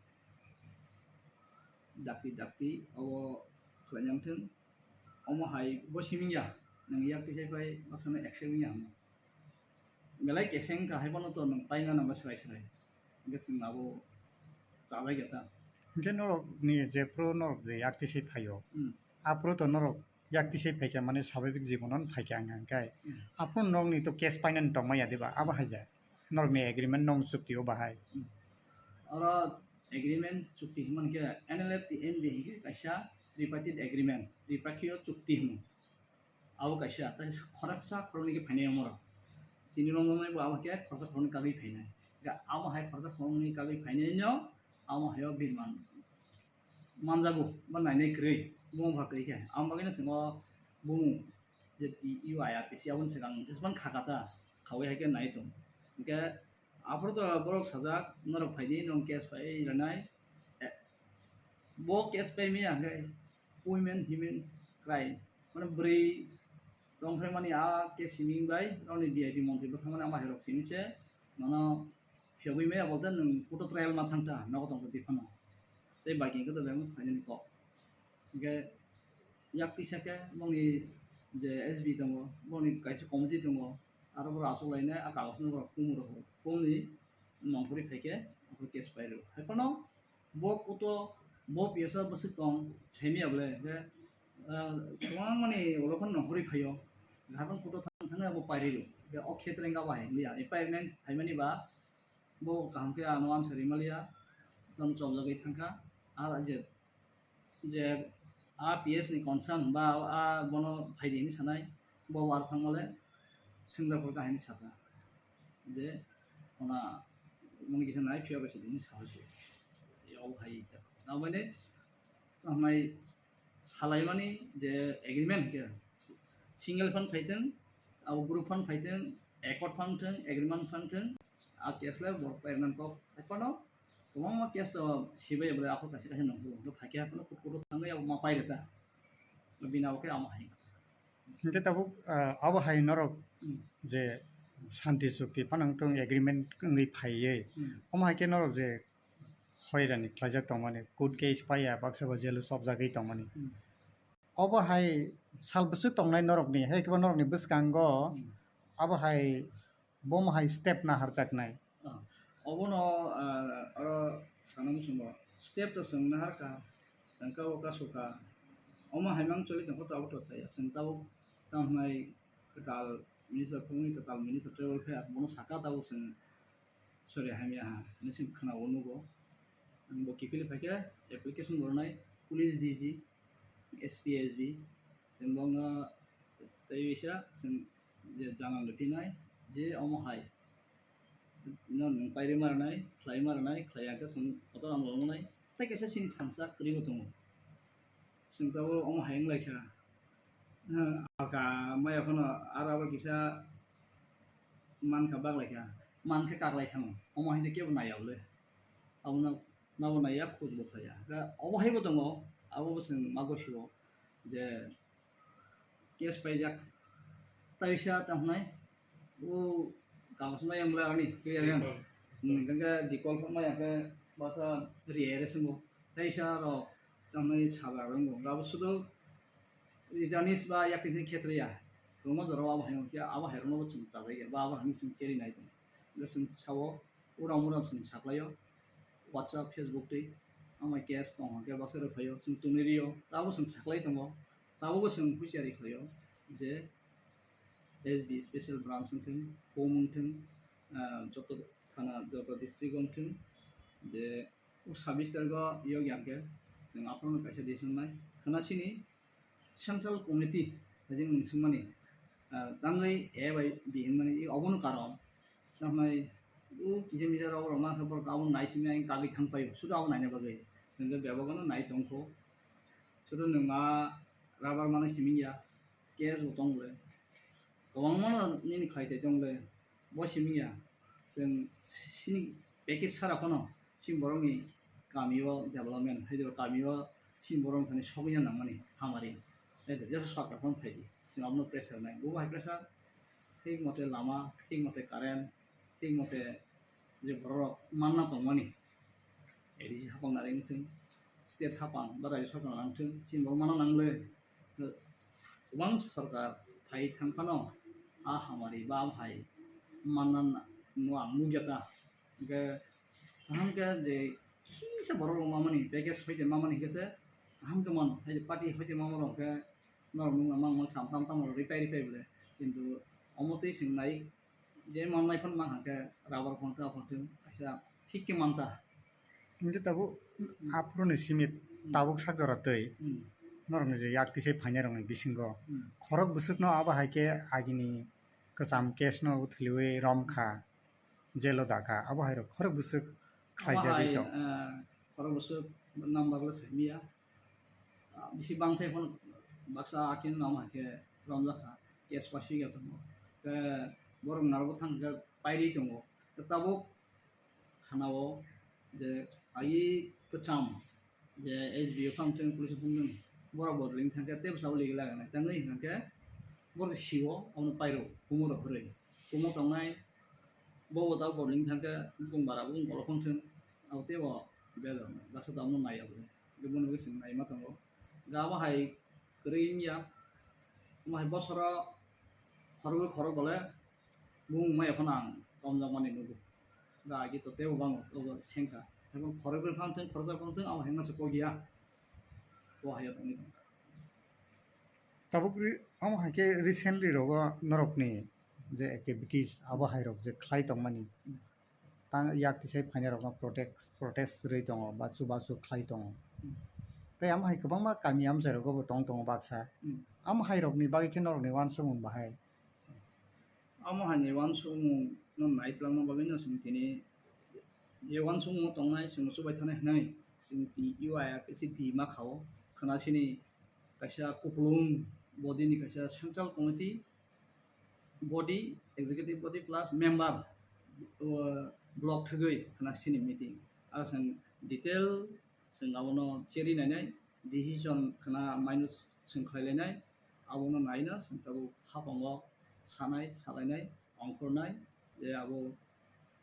dakti dakti obo khlainang thung. Omo hai bo simi ya, Nwng yak tisai phai baksa no accept wngya hwnwi. Belai keseng kha, hai phano to nwng paina nangma swrai swrai. Hwnkhe chwng abo chalai kha ta. Hwnkhe norok ni jephru norok je yak tisai phaio, Hmm. aphuru to norok yak tisai phaikha, mane swabhabik jibono phaikha wngkha, hwnkhe Hmm. aphuru norok ni to case painani tongma ya diba, abo hai ya. Norok ni agreement nong chukti o bahai. Hmm. Oro agreement chukti hwnmani khe N L F T N B hinkhe kaisa tripartite agreement, tripakhiyo chukti hwnwi. Abo kaisa, tei khoroksa khoroknwi khe phainai omorok. Tini romjaknai bo abo khe khoroksa khoroknwi kagwi phainai. Ga abo hai khoroksa khoroknwi kagwi phainai no amo hayo birman manjago, ba nainai kwrwi, buma bwkha kwrwi khe. Amo bagwino chwng o bumung je T U I R P C aboni swkang jesman kha kha ta, khaui hai khe nai tong. Hwnkhe aphuru to borok sajak, norok phaidi, nwng case pai rwnai. Eh, bo case pai maya hwnkhe women human crime, mane bwrwi tongphai mani a case simi bai, roni V I P montri bwthang mani ama herok simi se, mano phiyogwi maya bolte nwng kuto trial ma thang ta, nogo tong ta di phano. Tei baki hwnkhe to bebak khlainani kok. Hwnkhe yak tisa khe bongni je S B tongo, bongni kaisa committee tongo, aro borok achuk lainai, a kagoj no borok kum rw, kumni nongkhorwi phaikhe, aphuru case pai rw. Hai phano bo kuto, bo P S O bwswk tong, semi ya bole, hwnkhe, ah, kwbangmani ulo phano nongkhorwi phaio. Haiphano kuto thang thangwi abo pai rw. Hwnkhe o khetre wngkha bai, liya, appointment phaimani ba, bo kaham khe ano answer rwmaliya, tamo chopjagwi thangkha. A je, je a P S ni concern ba a bono phaidi hinwi sanai, bo war thangmale sengjakgo ta hinwi sakha je ona moni kisa nai phiya bai sidi hinwi saui se. Yao hai ta. Tamani, tamnai salaimani je agreement hwnkhe single phan phaithwng, abo group phan phaithwng, accord phan thwng, agreement phan thwng, a case le borok pai rwna kok. Ekhano kwbangma case to sibai bwlai aphuru kaisa kaisa nongkhor. Hwnkhe phaikhe haphano kut kutu thangwi abo ma pai rwkha. Bini abo khe amo hai. Hwnkhe tabuk, ah, abo hai norok Hmm. je shanti chukti phano wngthung, agreement wngwi phaiwi. Hmm. Omo hai khe norok je hoirani khlaijak tongmani, court case paiya, baksa bo jail o chopjagwi tongmani. Hmm. Obo hai sal bwswk tongnai norokni, hai khe bo norokni bwskango Hmm. abo hai Bomo hai step naharjaknai. Ah, obono, ah, oro sana muchungo. Step to chwng naharkha, chwng kabo kasu kha. Omo hai mang choli tongkha, tabuk to chaya. Chwng tabuk tamo hwnai kwtal minister, phungni kwtal minister travel fair, bono saka tabuk chwng sori hamya ha, hinwi chwng khwnao nugo. Ang bo kiphilwi phaikhe application bo rwnai police D G, S P, S B, chwng bo wngkha tei bisa chwng je janal rwphinai je omo hai no nwng pairwi ma rwnai, khlai ma rwnai, khlai ya khe chwng kotor ang bo wngnai. Tei kaisa chini thansa kwrwi bo tongo. Chwng tabuk omo hai wng lai kha. Alka maya phano aro abo kisa man kha bak lai kha. Man khe kak lai thango. Omo hai khe kebo nai ya bole. Abono nabo naiya, khoj bo khlaiya. Hwnkhe obo hai bo tongo, abo bo chwng ma gosio je case paijak. Taisa tamo hwnai, o kagos ma yang bwla ani, clear yang. Hmm, hwnkhe dikol phano ma yang khe basa riyai re swngo. Taisa rok tamo hwnai sabra rwngo. Abo sudu Janis ba yakni khetre ya. Kwbangma jora o abo hai, abo hai rokno bo chwng chajak ya, ba abo hai chwng cheri nai tongo. Hwnkhe chwng sao, uram uram chwng saklaio, WhatsApp, Facebook twi, amai case tong hwnkhe baksa rw phaio, chwng twnwi rio, tabuk chwng saklai tongo, tabukbo chwng husiari khlaio je S B special branch wngthwng, home wngthwng, ah, joto thana, joto district wngthwng, je o sub district o yokya hwnkhe chwng aphano kaisa decision nai. Khwna chini Central Committee hai je nwng swngmani, ah, tamjai A bai B hinmani, i obono karon. Tamhnai o kisa misa rok rok mankha borok abono nai simi ang kagwi thang paio, sudu abo naina bagwi. Chwng khe bebak no nai tongkho. Sudu nwng ma rubber manwi simi ya, case bo tong le. Kwbangma no nini khlai tei tong le. Bo simi ya, chwng chini package sara phano chini borokni kami o development, hai kami o chini borok thani sogwi ya nangmani hamari. Hai jesa sarkar phano phai di, chwng abono pressure nai. Bo hai pressure, thik mote lama, thik mote current, thik mote je borok manna tongmani, A D C hapang nari wngthwng, state hapang ba rajyo sarkar nang thwng, chini borok manna nang le. Kwbang sarkar Phai thang phano a hamari ba hai manna no ang nugya ta. Hingke kaham khe je kisa borok rok mamani package hoite mamani hingke se kaham khe mano. Hai je party hoite mama rok khe norok nung mang mang sam tam tam rok ripai ripai bole. Kintu omo twi sing nai je mannai phano mang hingke rubber phano ta phano kaisa thik khe man ta. Hingke tabuk aphuru ni simi tabuk sak jora twi Hmm. norok ni je yak tisai phainai rok ni bisingo Hmm. khorok bwswk no abo hai khe agini kwcham case no thwiwi rom kha, jail o da kha, abo hai rok khorok bwswk khlai Abo jagwi hai, tong. eh, khorok bwswk number le sai miya. Ah, bisi bangthai phano baksa akin nam hai khe romjak kha, case pasi ya tongo. Khe borok narwk thang khe pairi tongo. Khe tabuk hanao je ai kwcham je S D O phang thung, police phang thung, borok bo ring thang khe tei bwsao ligi laga nai. Tangwi hwnkhe borok sio abono pairo kumo rok kwrwi. Kumo tongnai bo bo tabuk bo ring thang khe bukung bara bukung kolok phang thung. Abo tei bo bel baksa tabukno nai abo. Bini bagwi chwng naima tongo. Ga abo hai kwrwi wngya. Omo hai bosoro khoroknwi khorok bole bumung maya phano ang romjakmani nugo. Ga agi to teibo bango, obo sengkha. Haikhe khoroknwi phano thung, khoroksa phano thung, abo hai masa kok ya. Bo hai ya tongwi tongkha. Tabuk ri-, omo hai khe recently rogo norokni je activities abo hai rok je khlai tongmani. Hmm. Tang yak tisai phainai rokno protect, protest rwi tongo ba chubachu khlai tongo. Hmm. Tei amo hai kwbangma kami amchai rogo bo tong tongo baksa. Hmm. Amo hai rokni bagwi khe norokni uansukmung bahai. Amo hai ni uansukmung no nai twlangna bagwi no chwng tini je uansukmung tongnai chwng chubai thanai hwnwi chwng tini U I R P C di ma kha o khwna sini kaisa kupulung body ni kaisa central committee body, executive body plus member, o, block thwgwi khwna sini meeting. Aro chwng detail chwng abono cheri nainai, decision khwna maino chwng khlai lainai, abono naino chwng tabuk hapango sanai, salainai, ongkhornai, je abo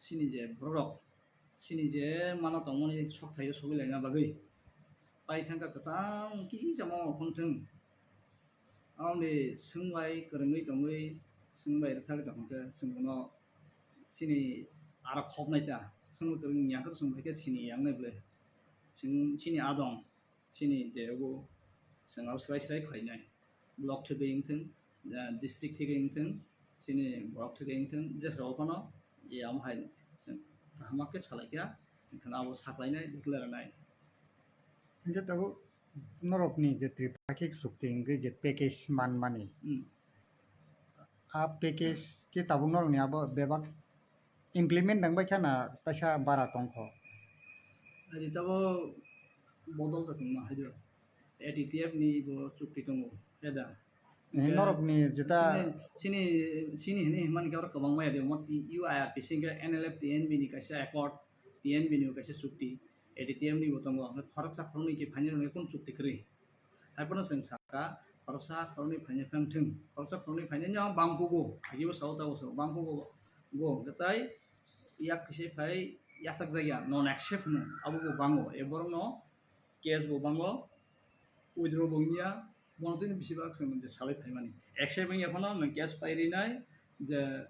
chini je borok rok, chini je mano tongmani sok thaio sogwi laina bagwi. Pai thangkha kwchang kisa mama phone thung. Amoni swngbai kwrwngwi tongwi, swngbai rwthagwi tongkhe chwng bono chini aro khopnai ta. Swngbai kwrwng ya khe chwng bai khe sini yangnai bwle. Chwng chini adong, chini je obo chwng abo swrai swrai khlainai. Block thwgwi wngthung, ah, district thwgwi wngthung, chini borok thwgwi wngthung, jesao phano je amo hai chwng kaham khe salaikha, chwng kheno abo saklainai, declare rwnai. Hingke tabuk norokni je Tripura khe chukti wngwi je package manmani, Hmm. a package khe tabuk norokni abo bebak implement nangbai kha na kaisa bara tongkho? Ari tabo bodol ta tongma hai do. A T T F ni bo chukti tongo, heda. Eh, norokni jeta chini, chini, chini hini himani khe oro kwbangma ya de, mo T-, U I R P C khe N L F T N B ni kaisa accord, T N B ni kaisa chukti, A T T F ni bo tongo, hwnkhe khoroksa khoroknwi khe phaini rwngwi kunu chukti kwrwi. Haiphano chwng sakha, khoroksa khoroknwi phaini phang thung, khoroksa khoroknwi phaini no bangkugo, agibo sao tabo sao, bangkugo, go, hwnkhe tai yak kisa phai yachak jagya, non accept hwno, abo bo bango, e borokno case bo bango, withdraw bo wngya, bono tini bisi bak chwng je salai phaimani. Accept wngya phano nwng case pai rinai, je,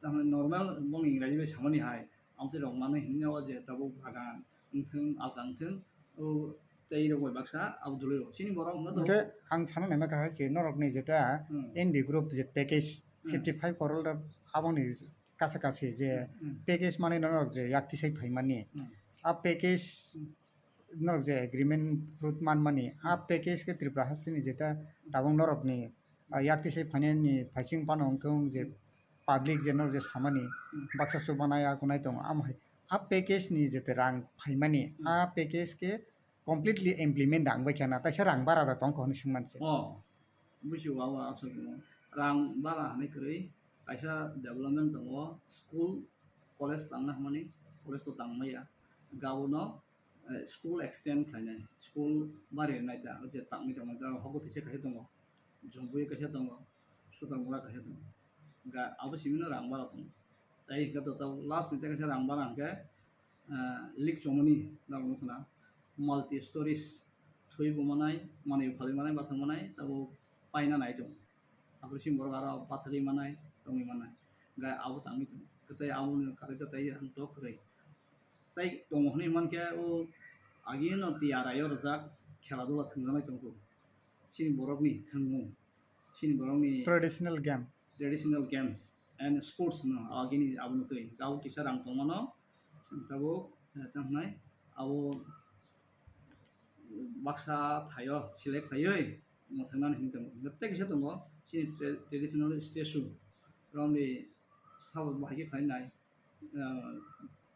tamni normal boni Engraji bai samani hai, amtwi rok manwi hwnwi o je tabuk bagan wngthung, alka wngthung, o tei rok bai baksa abo dului rok. Chini borok wngkha to. Hwnkhe ang sana naima kha hai khe norokni jeta Hmm. N D group je package Hmm. fifty five crore da aboni kasa kasi je Hmm. package manwi norok je yak tisai phaimani. Hmm. A package Hmm. norok je agreement fruit manmani, a Hmm. package khe Tripura hasteni jeta tabuk norokni, ah, yak tisai phainani phaising phano wngkhe wng je Hmm. public je norok je samani Hmm. baksa chubanai akunai tongo. Amo hai a package ni jete rang phaimani, Hmm. a package khe completely implement da wngbai kha na, kaisa rang bara da tongkha hwnwi swngmani se. Oh, bujigo, abo aswk no. Rang bara hwnwi kwrwi kaisa development tongo, school, college tangna hwnmani, college to tangmaya. Gabono eh, school extend khlainai, school bari rwnai ta, je tangwi tongmani ta, hobo teisa kaisa tongo, Jombui kaisa tongo, Sutarmura kaisa tongo, ga abo simi no rang bara tongo. Tai hwnkhe to, to last ni tei kaisa rang bara hwnkhe, eh, leak chomani nang nukho na, multi stories thwi bo manai, manwi phalwi manai, bathang manai, tabo paina nai tongo. Aboni simi borok aro bathagwi manai, tongwi manai. Ga abo tangwi tongo. Tei aboni karwi ta tei ang tok kwrwi. Tei tongo hwnwi mankhe o agini no tiyar ayo rwjak khela dula thwngjaknai tongkhu. Chini borokni thwngmung, chini borokni traditional game, traditional games and sports no agini abono twi. Abo kisa rang tongmano, chwng tabuk, eh, tamo hwnai abo baksa thaio select khaiwi mwthangna hinwi tongo. Tei kisa tongo chini tra-, traditional statue, romni sabo bahai khe khlainai, ah,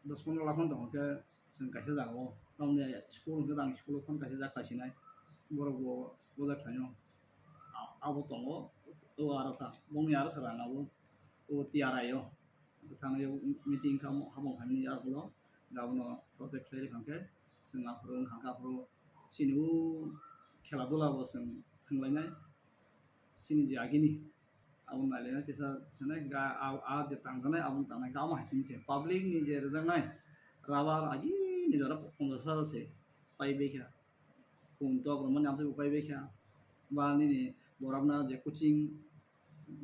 dos pondro lakh tong hwnkhe chwng kaisa jagao, romni school hwnkhe ang school phano kaisa jak khlaisinai, borok bo boja khlaino. A-, abo tongo, o aro kha, bongni aro sa rang abo, o T R I o. Thangwi meeting kha, habong khaimani yagulo, gabono project khlai rwkha khe, chwng aphuru wngkha khe aphuru chini o khela dula bo chwng thwnglainai, chini je agini abo nailainai kisa sanai, ga a, a je tangjaknai abo tangjaknai, ga omo hai simi se public ni je rwjaknai rubber agini jora ponchash hajar se pai bai kha. Kun tok rwmani amtwi bo paibai kha. Ba nini borokno je coaching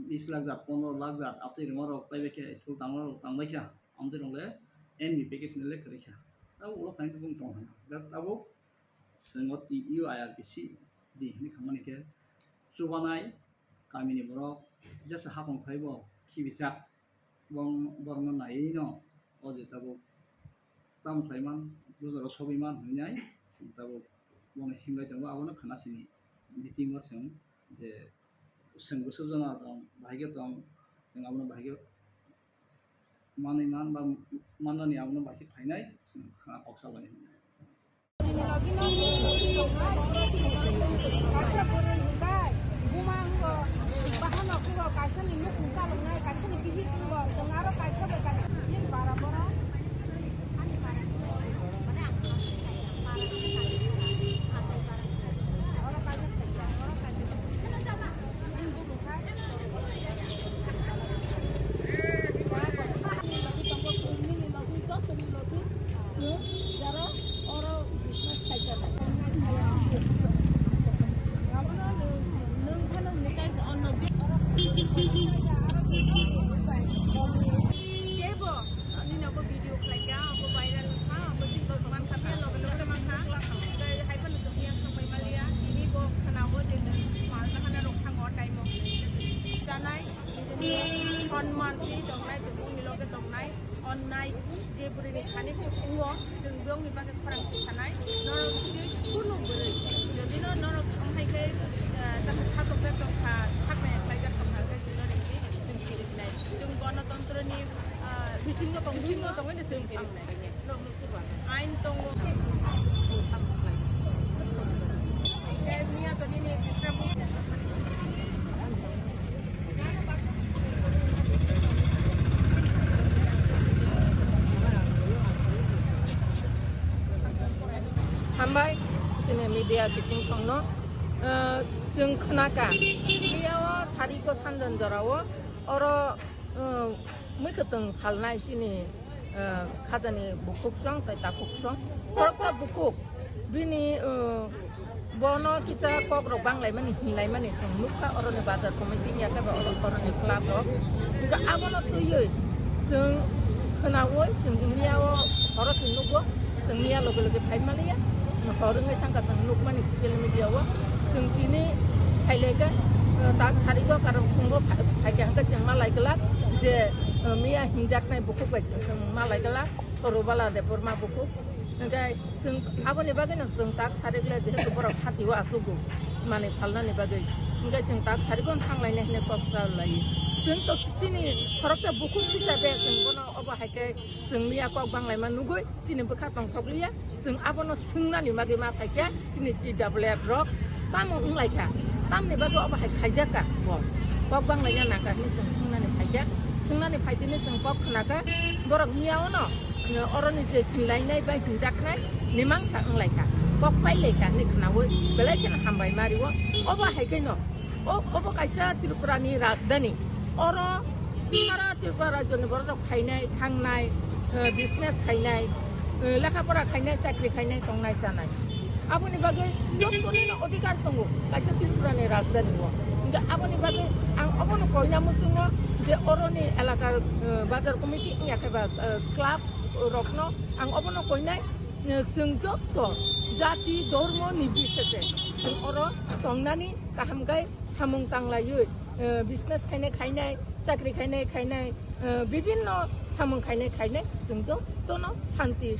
bish lakh jat, pondro lakh jat, amtwi rwma rok paibai kha, school tangma rok tangbai kha. Amtwi rok le N B package ni le kwrwi kha. Tabuk ulo phaina tubung tong hwnna. Tabuk chwng o T U I R P C di hinwi khamani khe chubanai kamini borok jesa hapang phaibo khibichak. Bong-, borokno naiwi no o je tabuk tamo khlai man, bujaro sogwi man hwnwi nai, chwng tabuk bono himlai tongo, abono khna sini meeting o chwng je chwng bwswk jona tong, bahai khe tong, chwng abono bahai khe manwi man ba mannani abono bahai khe khlainai, chwng khna kok salai hwnwi nai. Kaisa bwrwi hwnbai, buma wngkha, bahan wngkha, kaisani nukhung chaloknai, kaisani bihik wngkha, chwng aro kaisa bai kaisa bini bara borok. Oro kaisa khaikha, oro kaisa. Kebo nini abo video khlaikha, abo viral wngkha, abo tiktok mankha, loge loge mankha. Tei hai phano chwng yang thangbai maliya, tini bo khwnao je nwng mal kahana rok thango time o. Janai. Nijini honman twi tongnai, tongmungni loge tongnai, onnai, je bwrwini thani kuchungo, chwng biyongni bagwi khorang se sanai, norok je kunu bwrwi, jodi no norok thang hai khe, eh, tamo kha tokjak tong kha, sak nai khlaijak tong kha, khe chwng no ringdi, chwng phiriknai. Chwng gonotontroni, ah, bisingo tong, bisingo tongwi no chwng phiriknai. Ain tongo. Hambai, chini media kiting songno, eh, chwng khnaka, media o sari ko sanjan jora o, oro, eh, mui kwtwng phalnai chini, eh, khajani bukhuk song tei takhuk song. Khoroksa bukhuk bini, eh, bono kisa kok rok banglaimani hinlaimani chwng nukha oroni bazar committee ya khe ba oro oroni club rok. Hwnkhe abono twiwi chwng khwnaui chwng wngya o oro se nukgo. Chwng miya loge loge phai maliya, hor wngwi thangkha chwng nukmani social media o. Chwng tini phailaikha, eh, tak sarigo, karon phungo phai-, phaikha hwnkhe chwng malai glak je, eh, miya hinjaknai bukhuk bai chwng malai glak, Rubala Debbarma bukhuk. Hwnkhe chwng aboni bagwino chwng tak sariglai, jehetu borok hatio achugo manwi phalnani bagwi. Hwnkhe chwng tak sarigo thanglaina hinwi kok salai. Chwng to chini khoroksa bukhuk hisabe chwng bono obo hai khe chwng miya kok banglaima nugwi. Chini bwkha tongthokliya, chwng abono swngnani bagwi ma phaikha, chini T W F rok tamo wnglaikha, tamni bagwi obo hai khaijakka bo, kok banglaina nangkha hinwi chwng swngnani phaikha, swngnani phaitini chwng kok khnakha, borok miyao no, oroni je hinlainai bai hinjaknai mimangsa wnglaikha, kok pailaikha hinwi khnaui belai kheno hambai mario, obo hai khe no. O, obo kaisa Tripura ni rajdhani. Oro sara Tripura rajyo ni borok rok phainai, thangnai, eh, business khainai, eh, lekha pora khainai, chakri khainai, tongnai chanai. Aboni bagwi joto ni no odhikar tongo kaisa Tripura ni rajdhani o. Aboni bagwi ang obono koina muchungo je oroni elakar, eh, bazar committee wngya khe ba, eh, club rokno ang obono koinai, eh, chwng jotto jati dhormo nirbisese chwng oro tongnani kaham khe samung tanglaiwi, eh, business khainai khainai, chakri khainai khainai, eh, bibhinno samung khainai khainai chwng jottono shanti,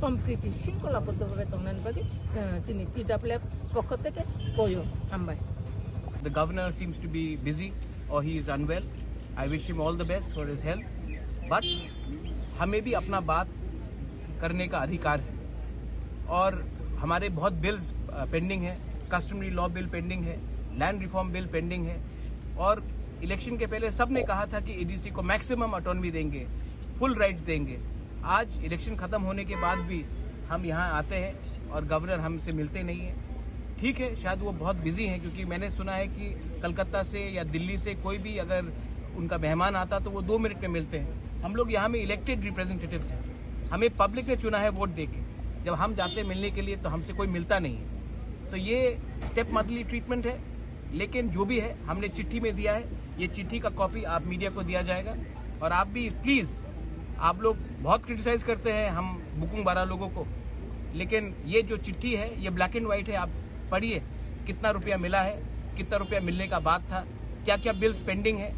sompriti, shringkhola boddo bhabe tongnani bagwi, eh, chini T W F pokho theke koyo. Hambai. The governor seems to be busy or he is unwell. I wish him all the best for his health. But हमें भी अपना बात करने का अधिकार है और हमारे बहुत बिल्स, अ, पेंडिंग है। कस्टमरी लॉ बिल पेंडिंग है, लैंड रिफॉर्म बिल पेंडिंग है और इलेक्शन के पहले सबने कहा था कि एडीसी को मैक्सिमम ऑटोनॉमी देंगे, फुल राइट्स देंगे। आज इलेक्शन खत्म होने के बाद भी हम यहाँ आते हैं और गवर्नर हमसे मिलते नहीं है। ठीक है, शायद वो बहुत बिजी हैं, क्योंकि मैंने सुना है कि कलकत्ता से या दिल्ली से कोई भी अगर उनका मेहमान आता तो वो दो मिनट में मिलते हैं। हम लोग यहाँ में इलेक्टेड रिप्रेजेंटेटिव्स हैं, हमें पब्लिक ने चुना है वोट दे के। जब हम जाते हैं मिलने के लिए तो हमसे कोई मिलता नहीं है। तो ये स्टेप मदरली ट्रीटमेंट है, लेकिन जो भी है हमने चिट्ठी में दिया है। ये चिट्ठी का कॉपी आप मीडिया को दिया जाएगा और आप भी प्लीज, आप लोग बहुत क्रिटिसाइज करते हैं हम बुकुंग बारा लोगों को, लेकिन ये जो चिट्ठी है ये ब्लैक एंड वाइट है। आप पढ़िए कितना रुपया मिला है, कितना रुपया मिलने का बात था, क्या क्या बिल्स पेंडिंग है,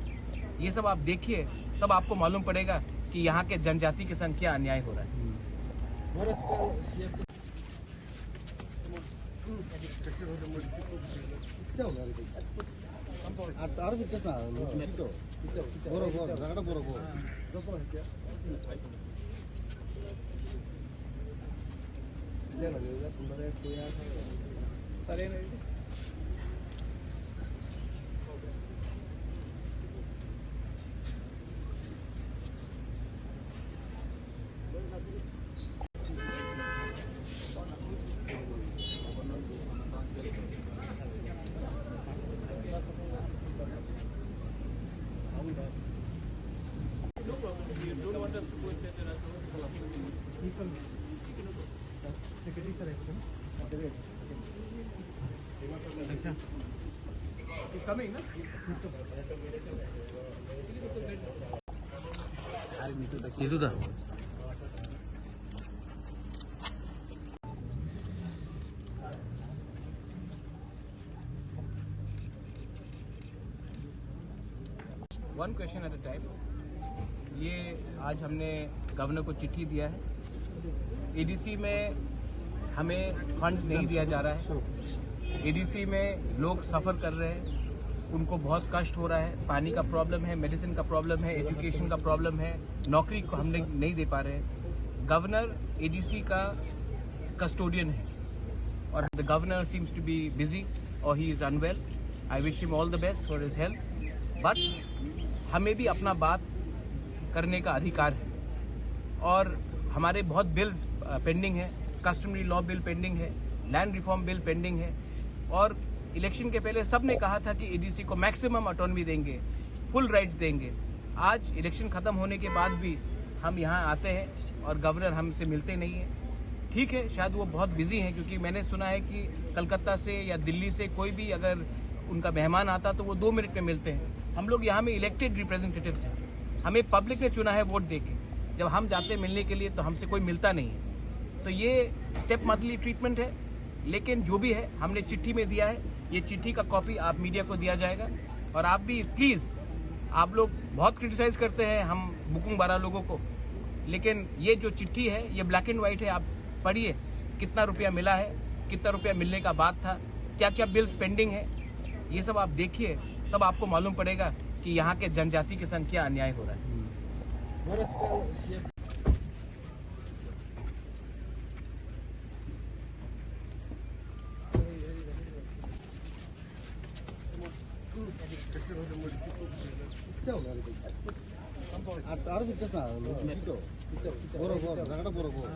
ये सब आप देखिए, तब आपको मालूम पड़ेगा कि यहाँ के जनजाति के संग क्या अन्याय हो रहा है। Ar, ar bikkas na, boro, boro, jaga ta boro, boro. Itu dah. One question at a time. ये आज हमने गवर्नर को चिट्ठी दिया है। एडीसी में हमें फंड्स नहीं दिया जा रहा है। एडीसी में लोग सफ़र कर रहे हैं, उनको बहुत कष्ट हो रहा है। पानी का प्रॉब्लम है, मेडिसिन का प्रॉब्लम है, एजुकेशन का प्रॉब्लम है, नौकरी को हमने नहीं दे पा रहे हैं। गवर्नर एडीसी का कस्टोडियन है और the governor seems to be busy or he is unwell. I wish him all the best for his health. But हमें भी अपना बात करने का अधिकार है और हमारे बहुत बिल्स, अ, पेंडिंग है। कस्टमरी लॉ बिल पेंडिंग है, लैंड रिफॉर्म बिल पेंडिंग है और इलेक्शन के पहले सबने कहा था कि एडीसी को मैक्सिमम ऑटोनॉमी देंगे, फुल राइट्स देंगे। आज इलेक्शन खत्म होने के बाद भी हम यहाँ आते हैं और गवर्नर हमसे मिलते नहीं है। ठीक है, शायद वो बहुत बिजी हैं, क्योंकि मैंने सुना है कि कलकत्ता से या दिल्ली से कोई भी अगर उनका मेहमान आता तो वो दो मिनट में मिलते हैं। हम लोग यहाँ में इलेक्टेड रिप्रेजेंटेटिव्स हैं, हमें पब्लिक ने चुना है वोट दे के। जब हम जाते हैं मिलने के लिए तो हमसे कोई मिलता नहीं है। तो ये स्टेप मदरली ट्रीटमेंट है, लेकिन जो भी है हमने चिट्ठी में दिया है। ये चिट्ठी का कॉपी आप मीडिया को दिया जाएगा और आप भी प्लीज, आप लोग बहुत क्रिटिसाइज करते हैं हम बुकुंग बारा लोगों को, लेकिन ये जो चिट्ठी है ये ब्लैक एंड वाइट है। आप पढ़िए कितना रुपया मिला है, कितना रुपया मिलने का बात था, क्या क्या बिल्स पेंडिंग है, ये सब आप देखिए, तब आपको मालूम पड़ेगा कि यहाँ के जनजाति के संग क्या अन्याय हो रहा है। Ar, ar bikkas na, boro, boro, jaga ta boro, boro.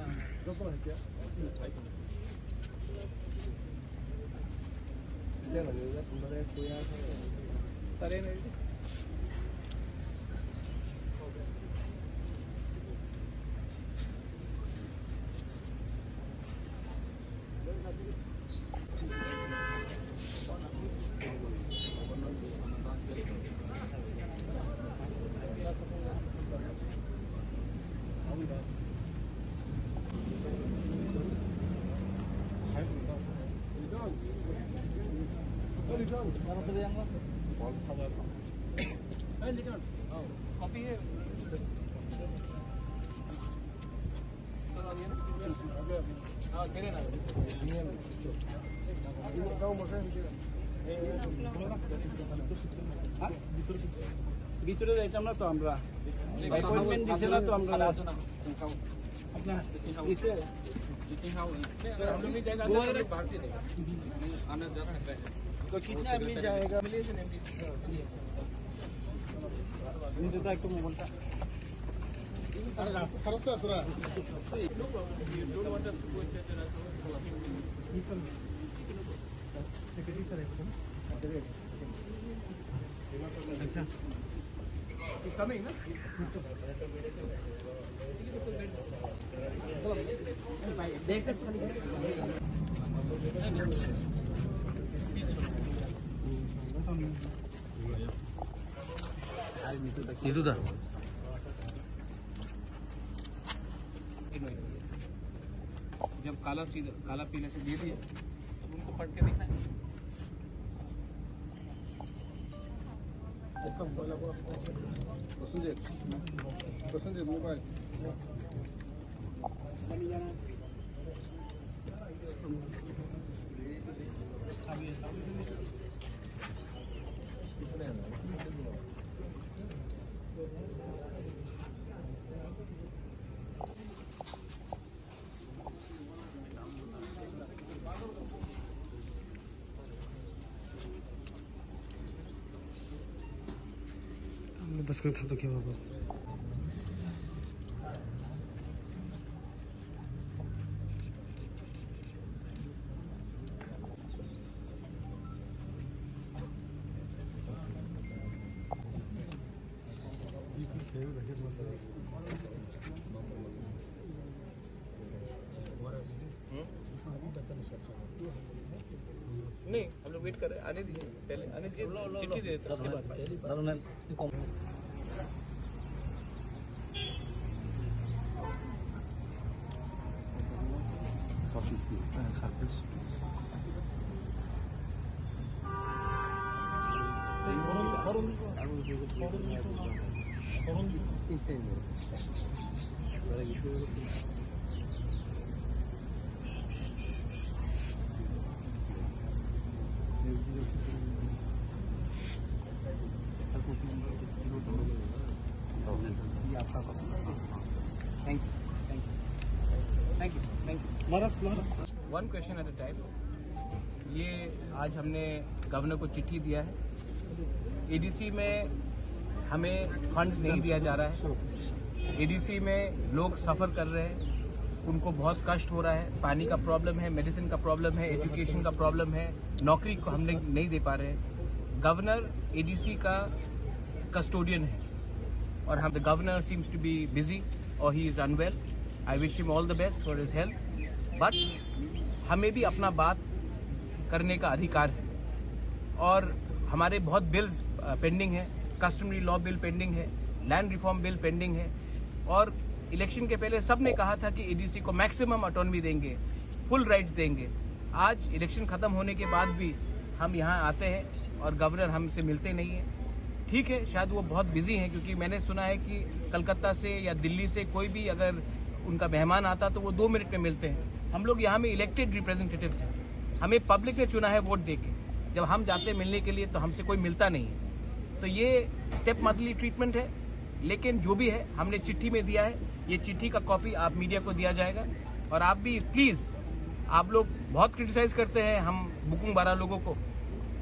ভিতরে যাইতাম না তো আমরা, অ্যাপয়েন্টমেন্ট দিছে না তো আমরা। আপনার ইসে, তো কিতনা আদমি যায়েগা? মিলিয়ে দেন এমডি। নিতে তো একটু মোবাইলটা। আরে রাস্তা খারাপ তো তোরা। जब काला सीधा, काला पीले से दे दिए, अब उनको पढ़ के दिखाएं। प्रसंजित, Prasenjit mobile. Bwskang thapdok khe babu. नहीं, हम लोग वेट कर रहे हैं, आने दीजिए, पहले आने दीजिए, चिट्ठी दे देते हैं, उसके बाद। Thank you, thank you, thank you, thank you. One question at a time. ये आज हमने गवर्नर को चिट्ठी दिया है। एडीसी में हमें फंड्स नहीं दिया जा रहा है। एडीसी में लोग सफ़र कर रहे हैं, उनको बहुत कष्ट हो रहा है। पानी का प्रॉब्लम है, मेडिसिन का प्रॉब्लम है, एजुकेशन का प्रॉब्लम है, नौकरी को हमने नहीं दे पा रहे हैं। गवर्नर एडीसी का कस्टोडियन है और हम, the governor seems to be busy or he is unwell. I wish him all the best for his health, but हमें भी अपना बात करने का अधिकार है और हमारे बहुत बिल्स पेंडिंग है। कस्टमरी लॉ बिल पेंडिंग है, लैंड रिफॉर्म बिल पेंडिंग है और इलेक्शन के पहले सबने कहा था कि एडीसी को मैक्सिमम ऑटोनॉमी देंगे, फुल राइट्स देंगे। आज इलेक्शन खत्म होने के बाद भी हम यहाँ आते हैं और गवर्नर हमसे मिलते नहीं है। ठीक है, शायद वो बहुत बिजी हैं, क्योंकि मैंने सुना है कि कलकत्ता से या दिल्ली से कोई भी अगर उनका मेहमान आता तो वो दो मिनट में मिलते हैं। हम लोग यहाँ में इलेक्टेड रिप्रेजेंटेटिव्स हैं, हमें पब्लिक ने चुना है वोट दे के। जब हम जाते हैं मिलने के लिए तो हमसे कोई मिलता नहीं है। तो ये स्टेप मदरली ट्रीटमेंट है, लेकिन जो भी है हमने चिट्ठी में दिया है। ये चिट्ठी का कॉपी आप मीडिया को दिया जाएगा और आप भी प्लीज, आप लोग बहुत क्रिटिसाइज करते हैं हम बुकुंग बारा लोगों को,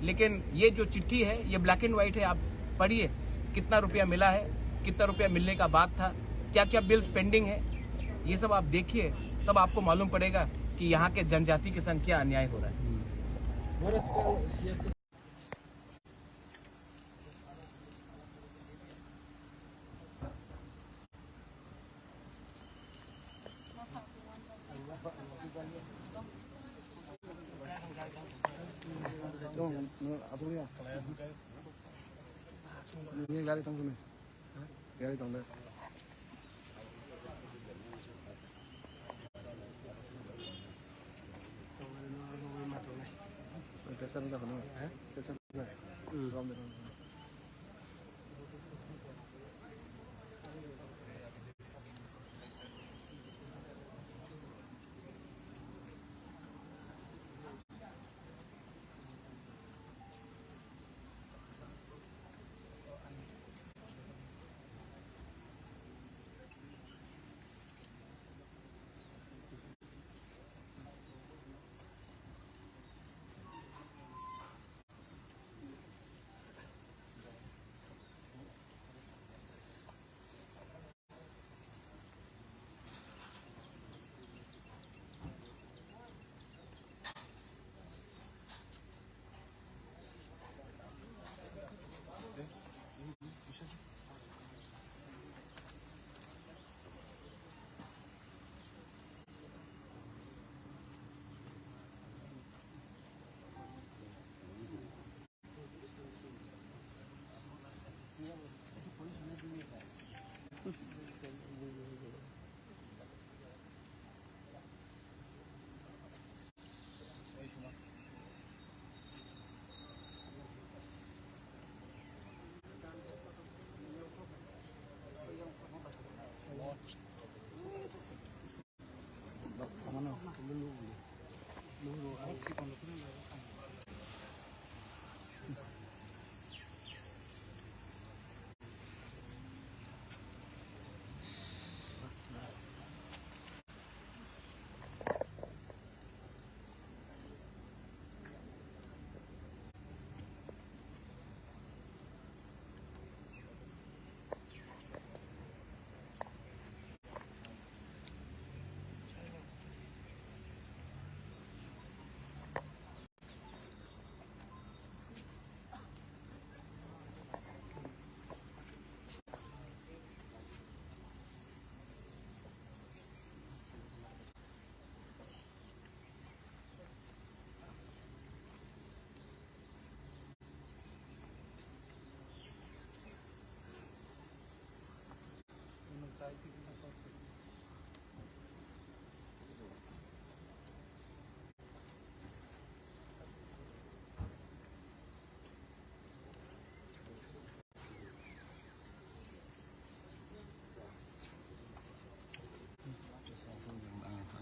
लेकिन ये जो चिट्ठी है ये ब्लैक एंड व्हाइट है। आप पढ़िए कितना रुपया मिला है, कितना रुपया मिलने का बात था, क्या क्या बिल्स पेंडिंग है, ये सब आप देखिए, तब आपको मालूम पड़ेगा कि यहाँ के जनजाति के साथ क्या अन्याय हो रहा है। Gari tong de.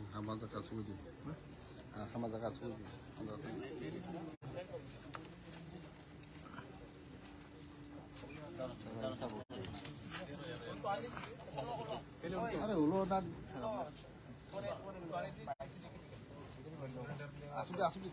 Ang hama jaga suji. Ang hama jaga suji. Are ulo na. Asuk asuk.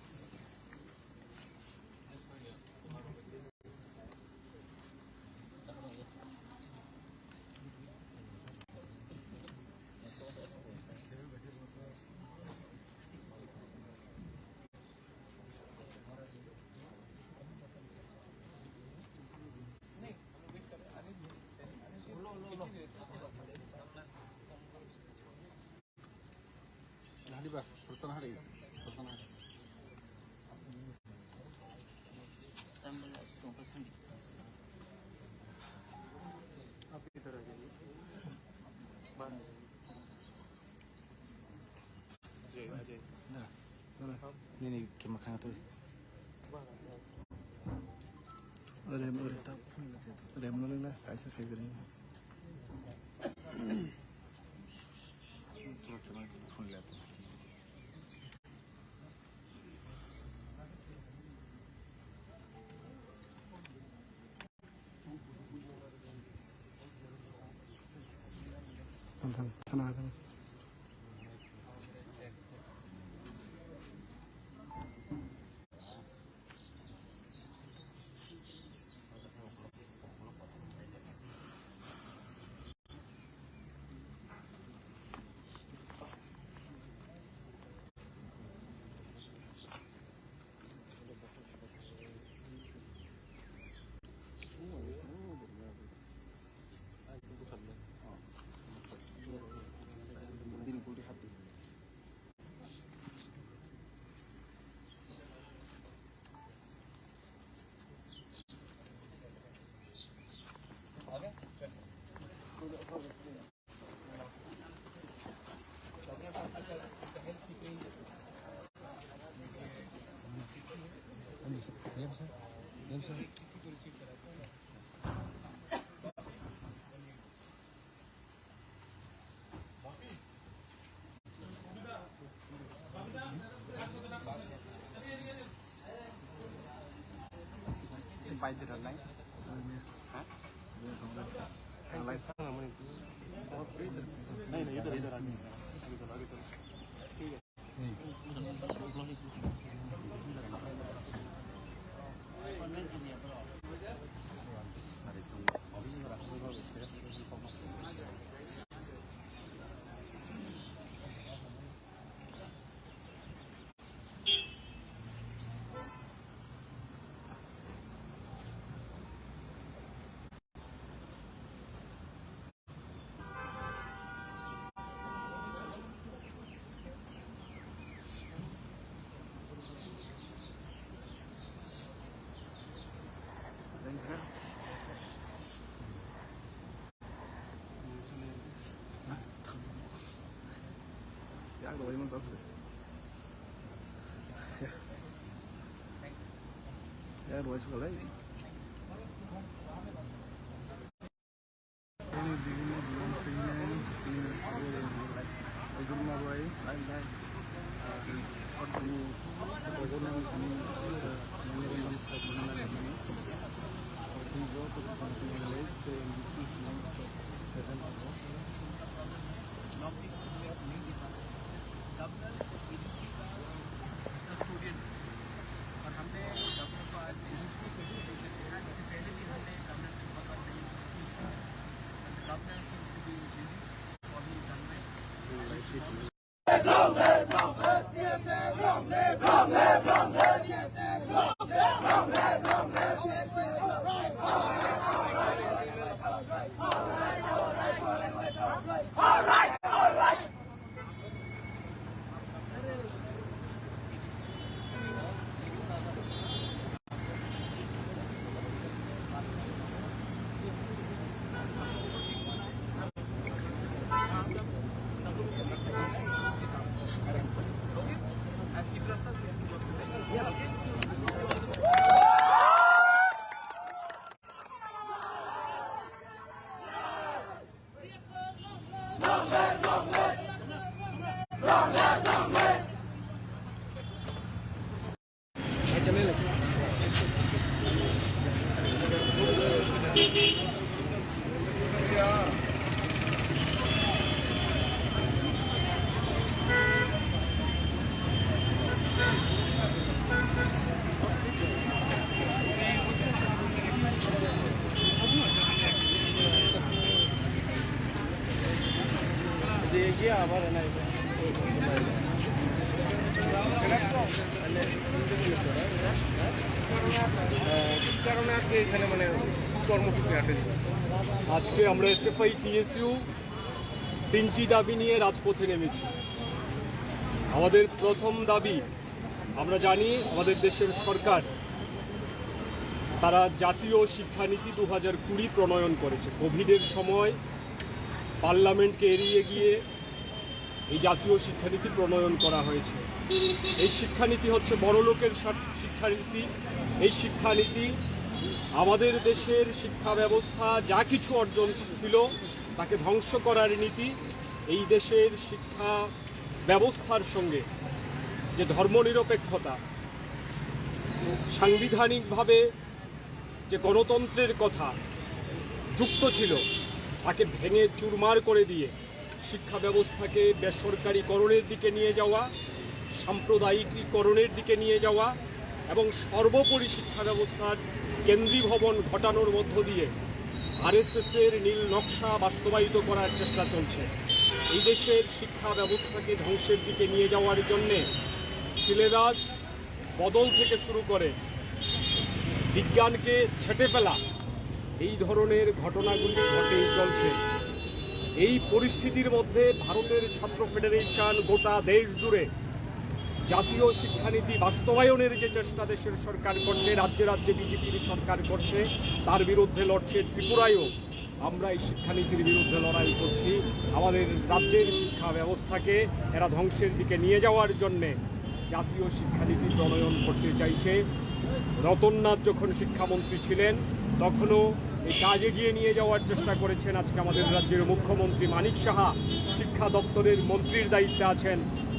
Nadi ba, Sultan Hari, Sultan Hari. Api tara jadi. Bang. Ajay, Ajay. Nini kima khang tu. Rem, rem, rem no lengna kaisa khaigri. Thura thura phone le. কারণে আজকে এখানে মানে কর্মসূচি আটে। আজকে আমরা SFI TSU তিনটি দাবি নিয়ে রাজপথে নেমেছি। আমাদের প্রথম দাবি, আমরা জানি আমাদের দেশের সরকার তারা জাতীয় শিক্ষানীতি দু হাজার কুড়ি প্রণয়ন করেছে। কোভিডের সময় পার্লামেন্টকে এড়িয়ে গিয়ে এই জাতীয় শিক্ষানীতি প্রণয়ন করা হয়েছে। এই শিক্ষানীতি হচ্ছে বড়লোকের স্বার্থ-, শিক্ষানীতি। এই শিক্ষানীতি আমাদের দেশের শিক্ষা ব্যবস্থা যা কিছু অর্জন ছিল তাকে ধ্বংস করার নীতি। এই দেশের শিক্ষা ব্যবস্থার সঙ্গে যে ধর্মনিরপেক্ষতা, সাংবিধানিকভাবে যে গণতন্ত্রের কথা যুক্ত ছিল, তাকে ভেঙে চুরমার করে দিয়ে শিক্ষা ব্যবস্থাকে বেসরকারীকরণের দিকে নিয়ে যাওয়া, সাম্প্রদায়িকীকরণের দিকে নিয়ে যাওয়া এবং সর্বোপরি শিক্ষা ব্যবস্থার কেন্দ্রীভবন ঘটানোর মধ্য দিয়ে আরএসএস এর নীল নকশা বাস্তবায়িত করার চেষ্টা চলছে। এই দেশের শিক্ষা ব্যবস্থাকে ধ্বংসের দিকে নিয়ে যাওয়ার জন্যে সিলেবাস বদল থেকে শুরু করে বিজ্ঞানকে ছেঁটে ফেলা, এই ধরনের ঘটনাগুলি ঘটেই চলছে। এই পরিস্থিতির মধ্যে ভারতের ছাত্র ফেডারেশন গোটা দেশ জুড়ে জাতীয় শিক্ষানীতি বাস্তবায়নের যে চেষ্টা দেশের সরকার করছে, রাজ্যে রাজ্যে বিজেপির সরকার করছে, তার বিরুদ্ধে লড়ছে ত্রিপুরায়ও। আমরা এই শিক্ষানীতির বিরুদ্ধে লড়াই করছি। আমাদের রাজ্যের শিক্ষা ব্যবস্থাকে এরা ধ্বংসের দিকে নিয়ে যাওয়ার জন্যে জাতীয় শিক্ষানীতি প্রণয়ন করতে চাইছে। রতননাথ যখন শিক্ষামন্ত্রী ছিলেন, তখনও এই কাজ এগিয়ে নিয়ে যাওয়ার চেষ্টা করেছেন। আজকে আমাদের রাজ্যের মুখ্যমন্ত্রী মানিক সাহা শিক্ষা দপ্তরের মন্ত্রীর দায়িত্বে আছেন,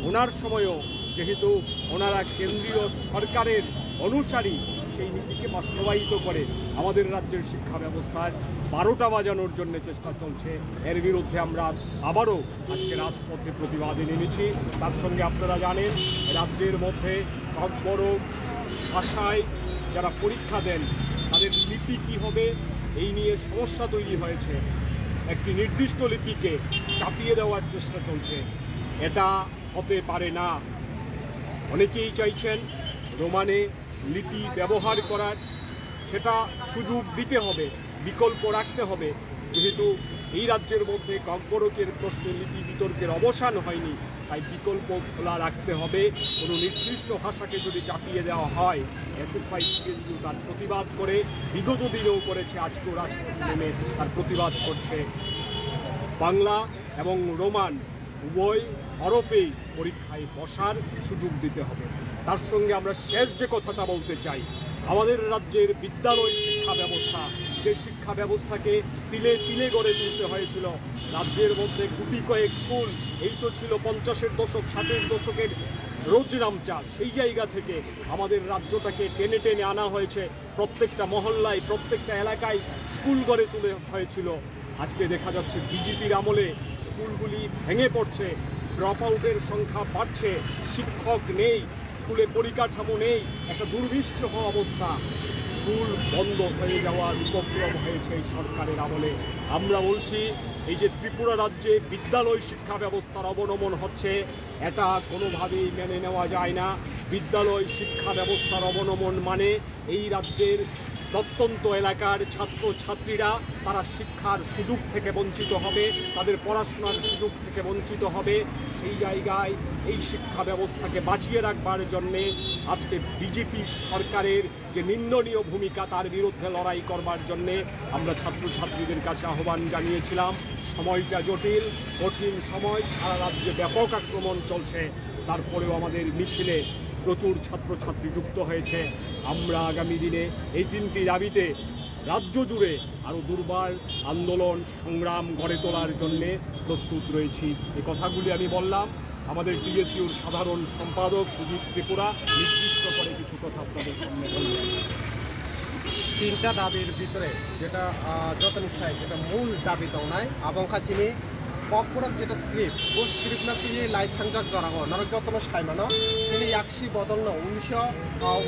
ওনার সময়ও যেহেতু ওনারা কেন্দ্রীয় সরকারের অনুসারী, সেই নীতিকে বাস্তবায়িত করে আমাদের রাজ্যের শিক্ষা ব্যবস্থার বারোটা বাজানোর জন্য চেষ্টা চলছে। এর বিরুদ্ধে আমরা আবারও আজকে রাজপথে প্রতিবাদে নেমেছি। তার সঙ্গে আপনারা জানেন, রাজ্যের মধ্যে ককবরক ভাষায় যারা পরীক্ষা দেন, তাদের লিপি কি হবে, এই নিয়ে সমস্যা তৈরি হয়েছে। একটি নির্দিষ্ট লিপিকে চাপিয়ে দেওয়ার চেষ্টা চলছে। এটা হতে পারে না। অনেকেই চাইছেন রোমানে লিপি ব্যবহার করার, সেটা সুযোগ দিতে হবে, বিকল্প রাখতে হবে। যেহেতু এই রাজ্যের মধ্যে ককবরকের প্রশ্নে লিপি বিতর্কের অবসান হয়নি, তাই বিকল্প খোলা রাখতে হবে। কোনো নির্দিষ্ট ভাষাকে যদি চাপিয়ে দেওয়া হয়, এসএফআই টিএনজিও তার প্রতিবাদ করে, বিগত দিনেও করেছে, আজকেও রাজপথে নেমে তার প্রতিবাদ করছে। বাংলা এবং রোমান উভয় হরফেই পরীক্ষায় বসার সুযোগ দিতে হবে। তার সঙ্গে আমরা শেষ যে কথাটা বলতে চাই, আমাদের রাজ্যের বিদ্যালয় শিক্ষা ব্যবস্থা, যে শিক্ষা ব্যবস্থাকে তিলে তিলে গড়ে তুলতে হয়েছিল, রাজ্যের মধ্যে গুটি কয়েক স্কুল, এই তো ছিল পঞ্চাশের দশক, ষাটের দশকের রোজরামচা, সেই জায়গা থেকে আমাদের রাজ্যটাকে টেনে টেনে আনা হয়েছে। প্রত্যেকটা মহল্লায়, প্রত্যেকটা এলাকায় স্কুল গড়ে তুলে হয়েছিল। আজকে দেখা যাচ্ছে বিজেপির আমলে স্কুলগুলি ভেঙে পড়ছে, ড্রপ আউটের সংখ্যা বাড়ছে, শিক্ষক নেই, স্কুলে পরিকাঠামো নেই, একটা দুর্বিষহ অবস্থা। স্কুল বন্ধ হয়ে যাওয়ার উপক্রম হয়েছে এই সরকারের আমলে। আমরা বলছি, এই যে ত্রিপুরা রাজ্যে বিদ্যালয় শিক্ষা ব্যবস্থার অবনমন হচ্ছে, এটা কোনোভাবেই মেনে নেওয়া যায় না। বিদ্যালয় শিক্ষা ব্যবস্থার অবনমন মানে এই রাজ্যের প্রত্যন্ত এলাকার ছাত্রছাত্রীরা তারা শিক্ষার সুযোগ থেকে বঞ্চিত হবে, তাদের পড়াশোনার সুযোগ থেকে বঞ্চিত হবে। সেই জায়গায় এই শিক্ষা ব্যবস্থাকে বাঁচিয়ে রাখবার জন্যে আজকে বিজেপি সরকারের যে নিন্দনীয় ভূমিকা, তার বিরুদ্ধে লড়াই করবার জন্যে আমরা ছাত্রছাত্রীদের কাছে আহ্বান জানিয়েছিলাম। সময়টা জটিল, কঠিন সময়, সারা রাজ্যে ব্যাপক আক্রমণ চলছে। তারপরেও আমাদের মিছিলে প্রচুর ছাত্রছাত্রী যুক্ত হয়েছে। আমরা আগামী দিনে এই তিনটি দাবিতে রাজ্য জুড়ে আরও দুর্বার আন্দোলন সংগ্রাম গড়ে তোলার জন্যে প্রস্তুত রয়েছি। এই কথাগুলি আমি বললাম। আমাদের টিএসইউর সাধারণ সম্পাদক সুজিত ত্রিপুরা নির্দিষ্ট করে কিছু কথা আপনাদের সামনে বললেন। তিনটা দাবির ভিতরে যেটা, আহ, যতন চাই, যেটা মূল দাবি tongnai, abo wngkha chini Kokborok jeta script, bo script no tini lai thangjak jora o, norok jotono sai mano, tini yaksi bodol no, unisho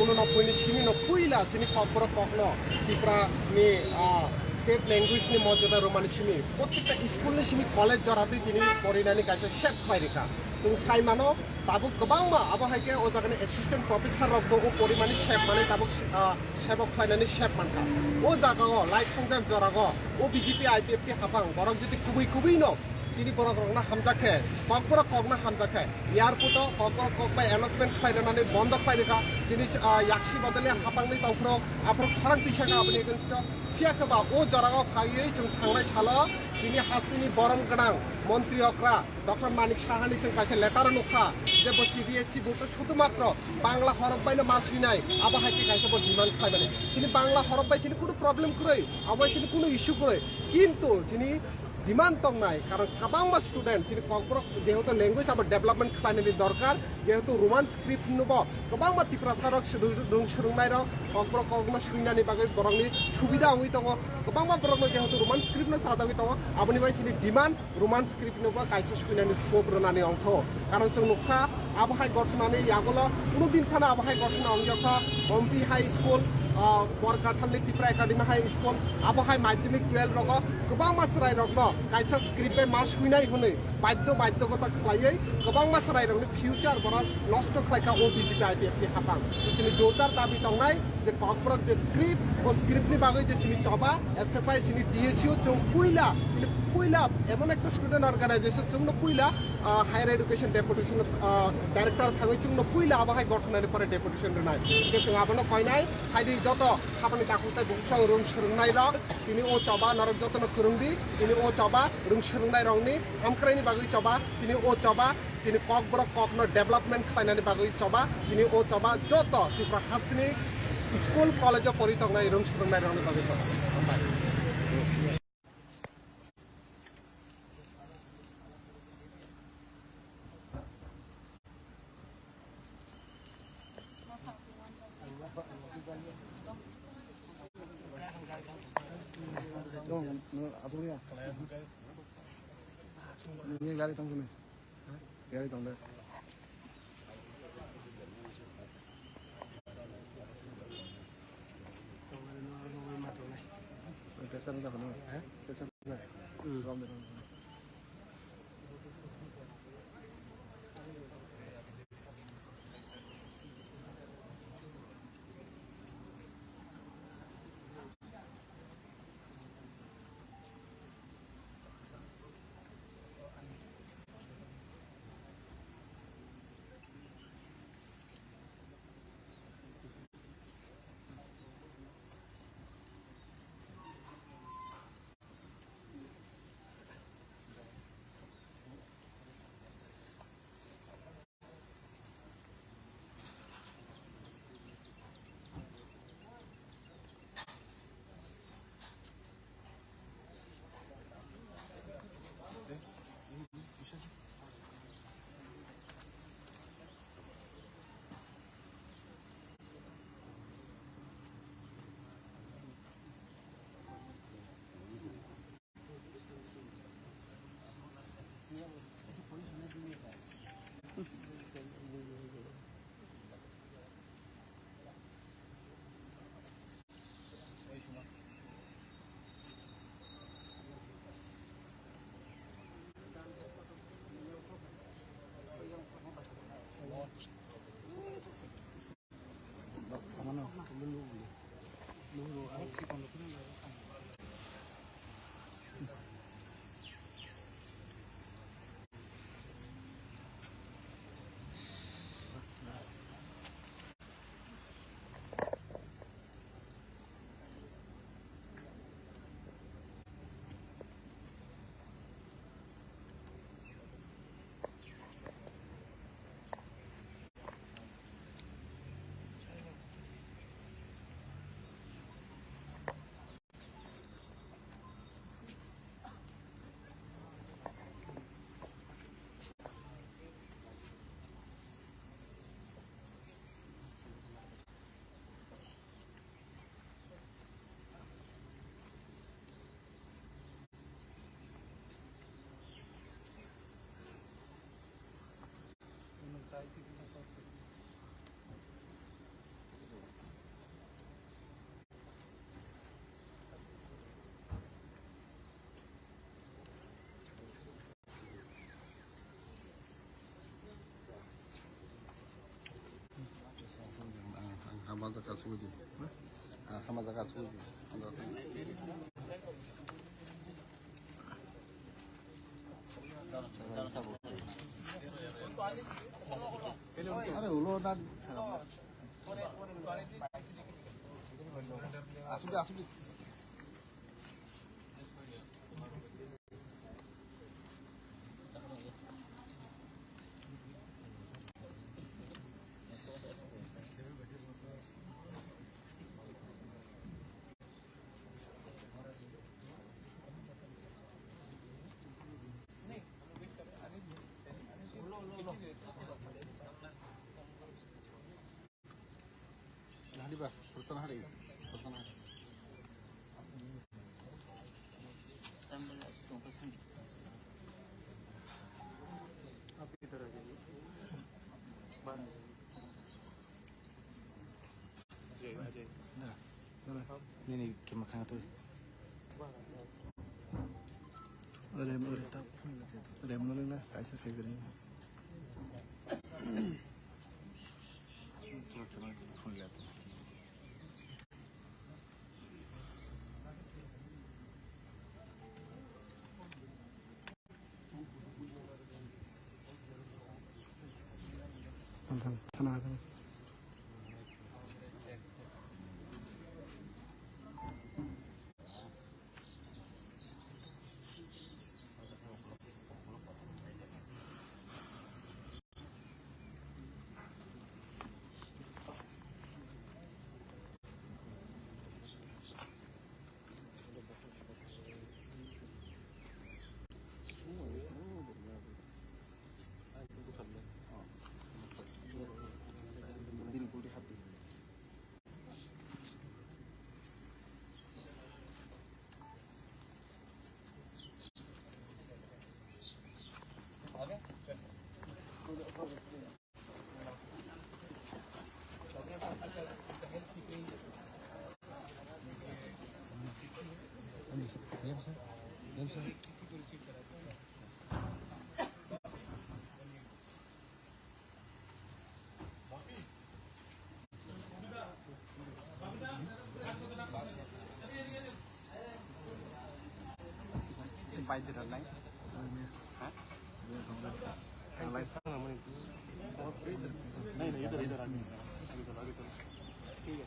unonobboi ni simi no puila chini Kokborok kok no Tripura ni, ah, state language ni mojoda romani simi, protekta school ni simi college jora twi tini porinani kaisa sep khlai rikha. Chwng sai mano, tabuk kwbangma abo hai khe o jaga ni assistant professor rok bo o porimani sep manwi tabuk, ah, sebok khlainani sep mankha. O jaga o lai thangjak jora o, o BJP IPFT hapang, borok jodi kubui kubui no, tini borok rokno hamjak khe, Kokborok kokno hamjak khe, airport o Kokborok kok bai announcement khlai rwnani bondo khlai rwkha, tini, ah, yaksi bodol ya hapangni tongphuru, aphuru khorang tisa kha aboni against o. Phiya khe ba o jora o phaiwi chwng thangnai salo tini hasteni borom gwnang montri okra Doctor Manik Sahani chwng kaisa letter nukha je bo CBSE board o sudhumatro Bangla horok bai no ma swinai, abo hai khe kaisa bo demand khlaimani. Tini Bangla horok bai tini kunu problem kwrwi, abo hai tini kunu issue kwrwi, kintu tini demand tongnai, karon kwbangma student chini Kokborok jehetu language abo development khlainani dorkar, jehetu Roman script no bo kwbangma Tiprasa rok swrwng, rwng swrwngnai rok Kokborok kokno swinani bagwi borokni subida wngwi tongo, kwbangma borokno jehetu Roman script no chajagwi tongo, aboni bai chini demand Roman script no bo kaisa swinani scope rwnani ongtho. Karon chwng nukha, abo hai gothonani yagulo kuno din phano abo hai gothona ongya kha. Ompi High School, ah, Borkathal ni Tipra Academy High School, abo hai madhyamik twelve rogo kwbangma chwrai rokno kaisa script bai ma swinai hwnwi badhyo badhyogota khlaiwi kwbangma chwrai rokni future borok nosto khlai kha o BJP IPFT hapang. Chini jordar dabi tongnai je Kokborok je script, o script ni bagwi je chini choba, SFI chini DSU chwng puila, chini puila emon ekta student organization chwngno puila, ah, Higher Education Deputation, ah, Director thangwi chwngno puila abo hai gothonani pore deputation rwnai. Je chwng abono koinai, haidi joto hapani takhuk tai bukhuk rwng swrwngnai rok, tini o choba norok jotono kwrwngdi, tini o choba rwng swrwngnai rokni hamkraini bagwi choba, tini o choba Chini Kokborok kokno development khlainani bagwi choba, chini o choba joto Tripura hasteni School, college o pori tongnai, rung swrwngnai rokni bagwi kok. Hambai. Nini gari tong sini. Gari tong deh. Tesa na kono. Tesa na. Rom de rom. Ang hama jaga sugudi. Ang hama jaga sugudi. Are ulo dan. Asudi, asudi. Nadi ba, Sultan Hari, Sultan Hari. Nini kima khang tu. Rem, rem, rem, no na, kaisa khai gani. Phone le. नहीं, नहीं, इधर, इधर आके। आगे चलो, आगे चलो। ठीक है।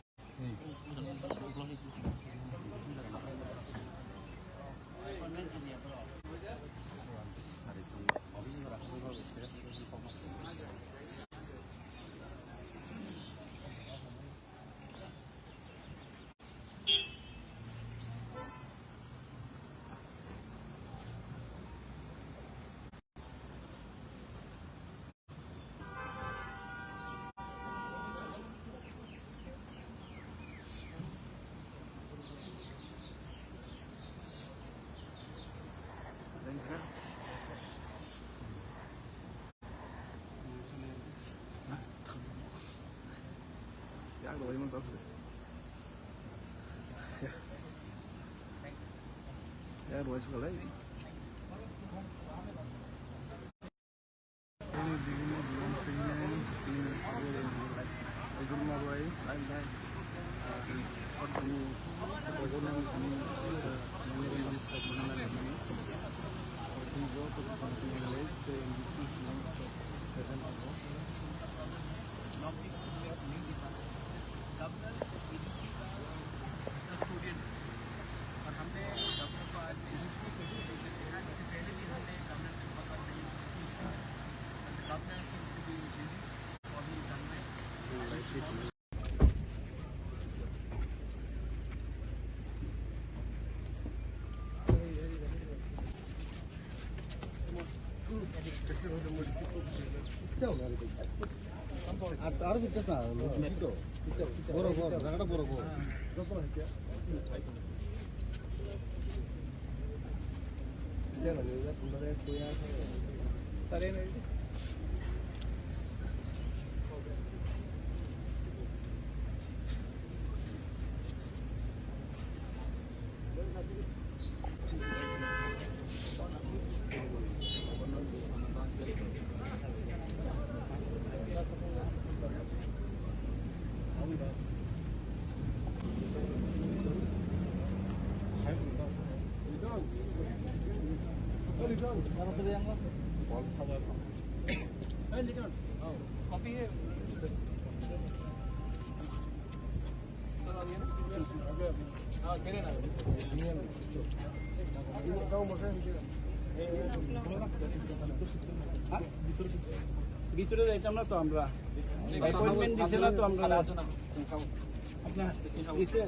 Ya, lo mismo entonces. Ya. Ya, lo mismo, ¿verdad? Governor A D C का custodian है। और हमने governor को आज A D C को भी भेज देते हैं। इससे पहले भी हमने governor से बहुत बार मिली। Governor seems to be busy और he is unwell। আর, আর বিকাশ না, বড় বড়, জায়গাটা বড় বড়। ভিতরে যাইতাম না তো আমরা, অ্যাপয়েন্টমেন্ট দিছে না তো আমরা। আপনার এসে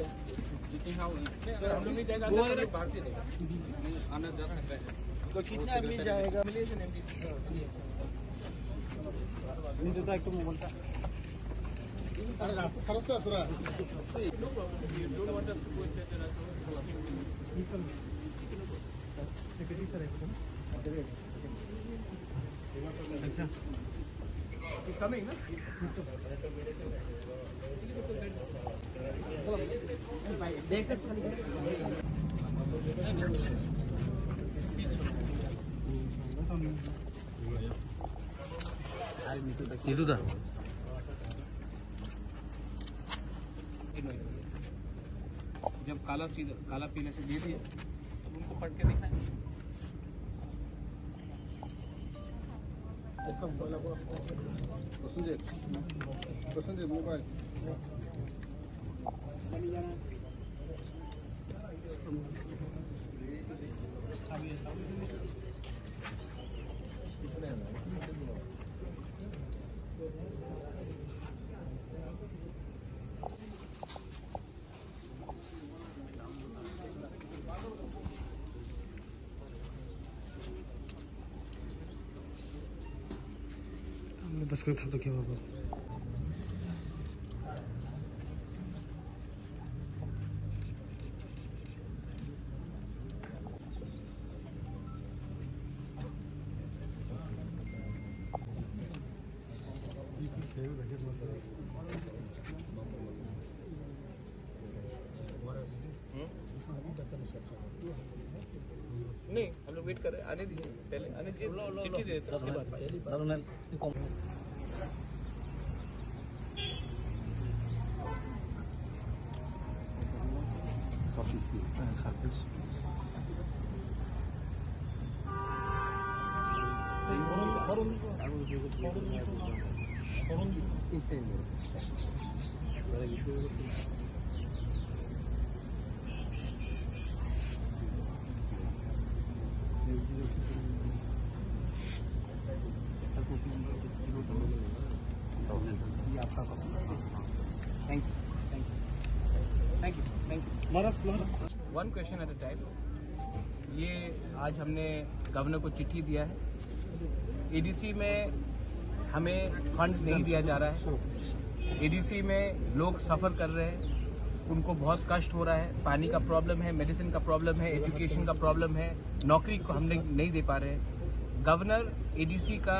তো কিতনা আদমি যায়গা? মিলিয়ে দেন এমডি। নিতে তো একটু মোবাইলটা। আরে রাস্তা খারাপ তো তোরা। जब काला चीज, काला पीले से दे दिए, अब उनको पढ़ के दिखाएं। प्रसंजय, प्रसंजय मोबाइल। बस कर था तो क्या होगा? नहीं, हम लोग वेट कर रहे हैं, आने दीजिए, पहले आने दीजिए, चिट्ठी दे देते हैं, उसके बाद। Thank you, thank you, thank you, thank you. One question at a time. ये आज हमने गवर्नर को चिट्ठी दिया है। एडीसी में हमें फंड्स नहीं दिया जा रहा है। एडीसी में लोग सफ़र कर रहे हैं, उनको बहुत कष्ट हो रहा है। पानी का प्रॉब्लम है, मेडिसिन का प्रॉब्लम है, एजुकेशन का प्रॉब्लम है, नौकरी को हमने नहीं दे पा रहे हैं। गवर्नर एडीसी का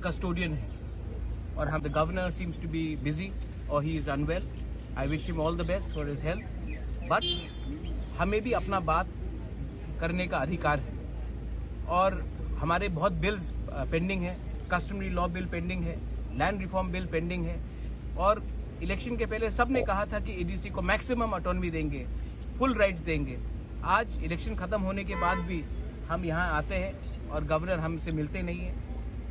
कस्टोडियन है और हम, the governor seems to be busy or he is unwell. I wish him all the best for his health. But हमें भी अपना बात करने का अधिकार है और हमारे बहुत बिल्स पेंडिंग है। कस्टमरी लॉ बिल पेंडिंग है, लैंड रिफॉर्म बिल पेंडिंग है। और इलेक्शन के पहले सबने कहा था कि एडीसी को मैक्सिमम ऑटोनॉमी देंगे, फुल राइट्स देंगे। आज इलेक्शन ख़त्म होने के बाद भी हम यहाँ आते हैं और गवर्नर हमसे मिलते नहीं है।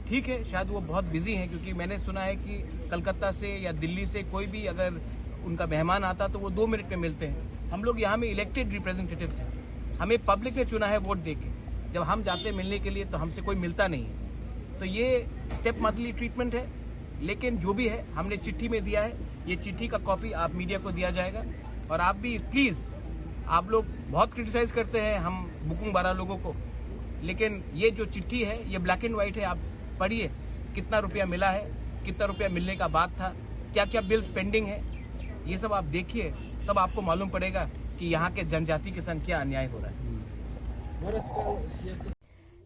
ठीक है, शायद वो बहुत बिजी हैं, क्योंकि मैंने सुना है कि कलकत्ता से या दिल्ली से कोई भी अगर उनका मेहमान आता तो वो दो मिनट में मिलते हैं। हम लोग यहाँ में इलेक्टेड रिप्रेजेंटेटिव्स हैं, हमें पब्लिक ने चुना है वोट दे के। जब हम जाते हैं मिलने के लिए तो हमसे कोई मिलता नहीं है। तो ये स्टेप मदरली ट्रीटमेंट है, लेकिन जो भी है हमने चिट्ठी में दिया है। ये चिट्ठी का कॉपी आप मीडिया को दिया जाएगा और आप भी प्लीज़, आप लोग बहुत क्रिटिसाइज करते हैं हम बुकुंग बारा लोगों को, लेकिन ये जो चिट्ठी है ये ब्लैक एंड वाइट है। आप पढ़िए कितना रुपया मिला है, कितना रुपया मिलने का बात था, क्या क्या बिल्स पेंडिंग है, ये सब आप देखिए, तब आपको मालूम पड़ेगा कि यहाँ के जनजाति के संग क्या अन्याय हो रहा है।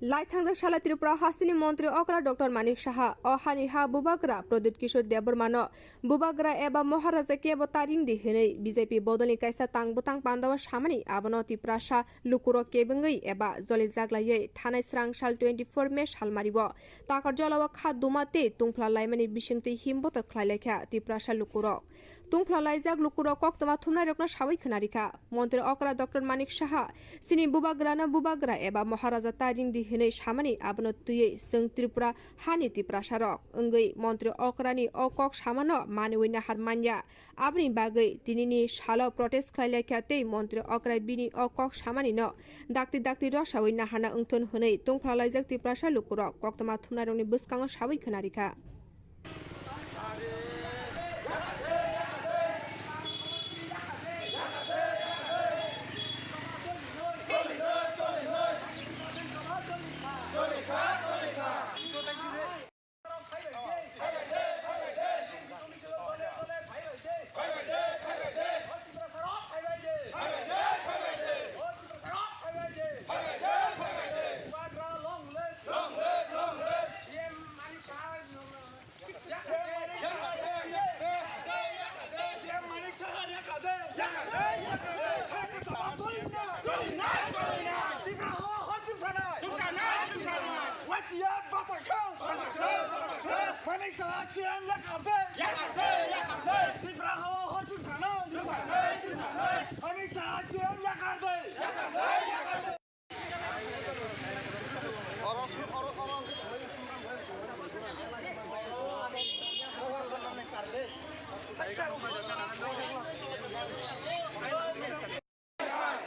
Laithang jak sala Tripura hasteni montri okra Doctor Manik Saha o hani ha bubagra Pradyut Kishore Debbarma no bubagra eba Maharaja kebo taring di hinwi B J P bodolni kaisa tang bwtang pandao samani abono Tiprasa lukurok kebengwi eba jolijak laiwi thanai srang sal twenty four May salmario Takarjalao kha duma tei tungphla laimani bisingtwi himbotor khlai laikha Tiprasa lukurok. Tungphla laijak lukurok koktwma thumnairokno sawi khwnarikha. Montri okra Doctor Manik Saha, chini bubagrano bubagra eba Maharaja ta ringdi hinwi samani abono twiwi chwng Tripura hani Tiprasarok wngwi montri okrani o kok samano maniwi nahar manya. Aboni bagwi tinini salo protest khlai laikha tei montri okra bini o kok samanino dakti dakti rosawi naharna wngthun hwnwi tungphla laijak Tiprasa lukurok koktwma thumnairokni bwskango sawi khwnarikha.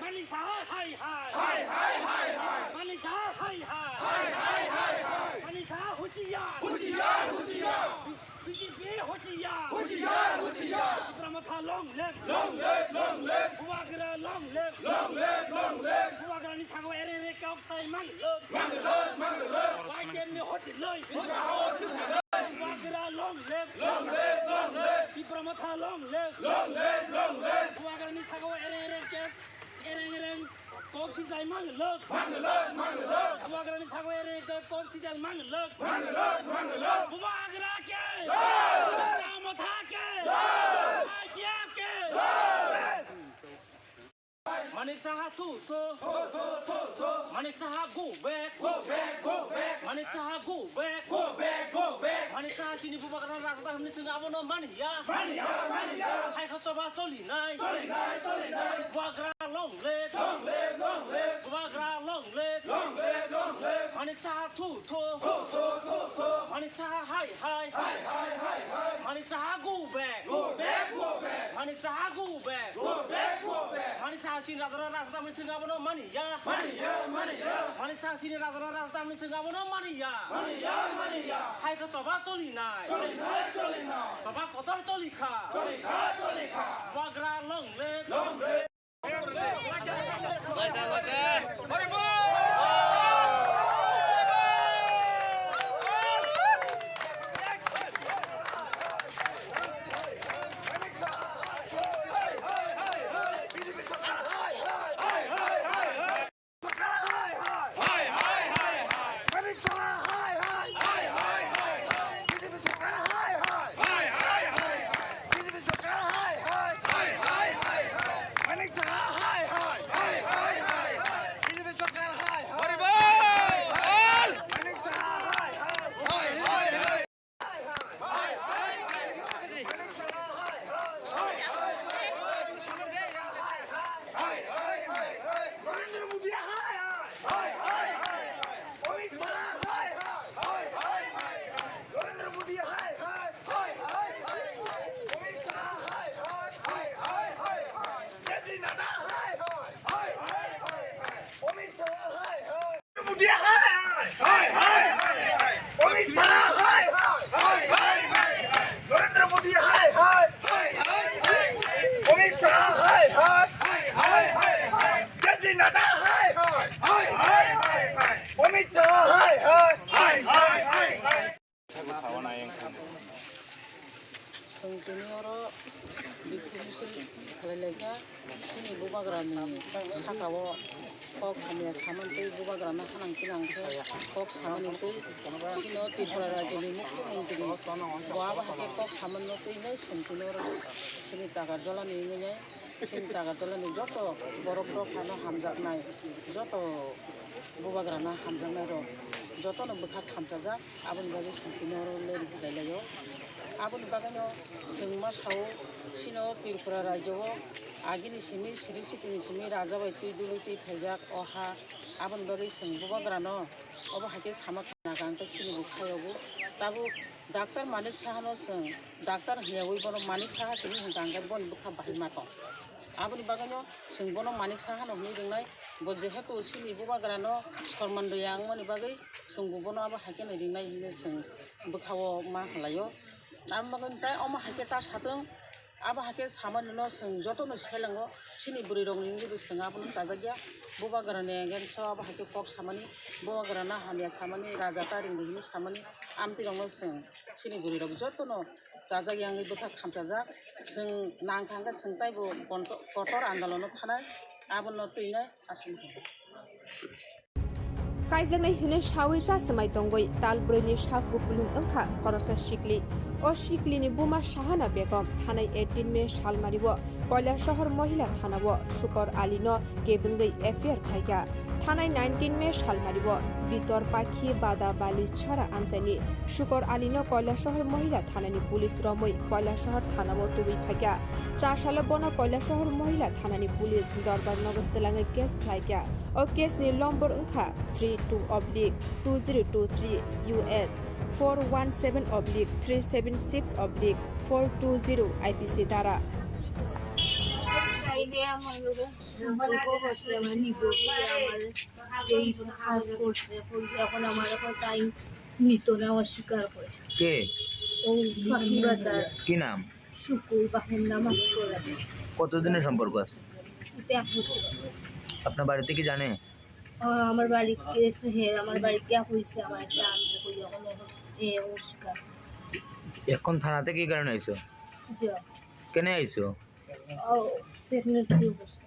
Manik Saha hai hai. Hai hai hai hai. Manik Saha hai hai. Hai hai hai hai. Manik Saha husiar. Husiar, husiar. B J P husiar. Husiar, husiar. Tipra Motha long live. Long live, long live. Bubagra long live. Long live, long live. Bubagrani sago ere ere kok sai man love. Man love, man love. Y T F ni hoti loi. Tipra Motha long live. Long live, long live. Tipra Motha long live. Long live, long live. Bubagrani sago ere ere kok, ereng ereng kok sijai mang lok. Mang lok, mang lok. Bubagrani sago ere ere kok sijai mang lok. Mang lok, mang lok. Bubagra ke. Jai. Tipra Motha ke. Jai. Y T F ke. Jai. Manik Saha thu thu. Thu thu thu thu. Manik Saha go back. Go back, go back. Manik Saha go back. Go back, go back. Manik Saha chini bubagra rajda hwnwi chwng abono man ya. Man ya, man ya. Hai kha choba choli nai. Choli nai, choli nai. Bubagra long live. Long live, long live. Bubagra long live. Long live, long live. Manik Saha thu thu. Thu thu thu thu. Manik Saha hai hai. Hai hai hai hai. Manik Saha go back. Go back, go back. Manik Saha go back. Go back, go back. Manik Saha chini raja raja tamni sengabo no mani ya. Mani ya, mani ya. Manik Saha chini raja raja tamni sengabo no mani ya. Mani ya, mani ya. Hai khe choba choli nai. Choli nai, choli nai. Choba kotor choli kha. Choli kha, choli kha. Bubagra long live. Long live. Chwng tini oro biphuru se khlai lai kha, chini bubagrani saka o kok hamya samani tei bubagrano hanang tinang khe kok samani tei chini o Tripura rajyoni mukhyamantri bo abo hai khe kok samani no twi nai chwng tini oro chini Takarjala ni wngwi nai. Chini Takarjala ni joto borok rok phano hamjaknai, joto bubagrano hamjaknai rok jotono bwkha khamchajak, aboni bagwi chwng tini oro leri khlai lai o. Aboni bagwino chwng ma sao, chini o Tripura rajyo o agini simi, siri sitini simi raja bai twi dului twi phaijak o ha, aboni bagwi chwng bubagrano obo hai khe sama khna kha, hwnkhe chini bo khayogo. Tabuk Doctor Manik Saha no chwng doctor hwnyawi bono Manik Saha simi hwnkha, hwnkhe boni bwkha bahai ma tong. Aboni bagwino chwng bono Manik Saha no hwnwi ringnai, bo jehetu chini bubagrano sorman rwya wngmani bagwi chwng bo bono abo hai kheno ringnai hwnwi chwng bwkha-o ma halai-o. Aboni bagwino tai omo hai khe ta satwng. Abo hai khe samani no chwng jotono selengo, chini bwrwi rokni wngwi bo chwng abono chajakya. Bubagrani against o abo hai khe kok samani, bubagrano hamya samani, raja ta ringdi hinwi samani, amtwi rokno chwng chini bwrwi rok jotono chajakya wngwi bwkha khamchajak. Chwng nang thangkhe chwng taibo konto-, kotor andolono thanai, abono twinai aswk. Kaijaknai hwnwi saui chachwmai tongwi tal brwini sak kupulung wngkha khoroksa sikli. O siklini buma Sahana Begum thanai eighteen May salmario Kailasahar Mohila Thanao Sukor Alino kebengwi F I R khaikha. Thanai nineteen May salmario Bitor Pakhi Bada Bali Chara amchaini Sukor Alino Kailasahar Mohila Thanani police romwi Kailasahar Thanao tubui phaikha. Chasalo bono Kailasahar Mohila Thanani police Dorbar Nogo twlangwi case khlaikha. O case ni lombor wngkha three two oblique two zero two three U S, four one seven oblique three seven six oblique four two zero I P C dara. এই কাজ করছে, করছে, এখন আমার এখন টাইম নিত না, অস্বীকার করে। কে? ও ফাঁকি বাজার। কি নাম? শুকুর বাহিনীর নাম আছে। কতদিনের সম্পর্ক আছে? এটা এক বছর। আপনার বাড়িতে কি জানে? আহ, আমার বাড়িতে এসে, হ্যাঁ, আমার বাড়িতে হয়েছে, আমার একটা আমি কই, এখন, এখন এ অস্বীকার। এখন থানাতে কি কারণে আইছো? জি। কেনে আইছো? ও, প্রেগনেন্সি অবস্থা।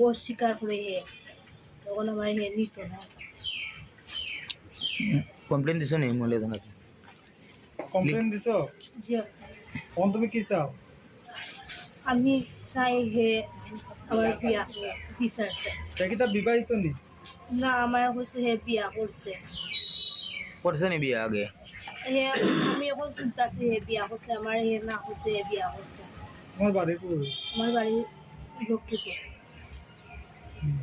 অস্বীকার করে হে। তখন আমার হে নিত না। কমপ্লেন দিছো নি মহিলা থানাতে? কমপ্লেন দিছো? জি। এখন তুমি কি চাও? আমি চাই হে আমার বিয়া, বিচার চাই। সে কি তার বিবাহিত নি? না, আমার হচ্ছে হে বিয়া করছে। করছে নি বিয়া আগে? হে, আমি এখন শুনতেছি হে বিয়া করছে, আমার হে না হচ্ছে হে বিয়া করছে। তোমার বাড়ি কই? আমার বাড়ি লক্ষ্মীপুর। হুম।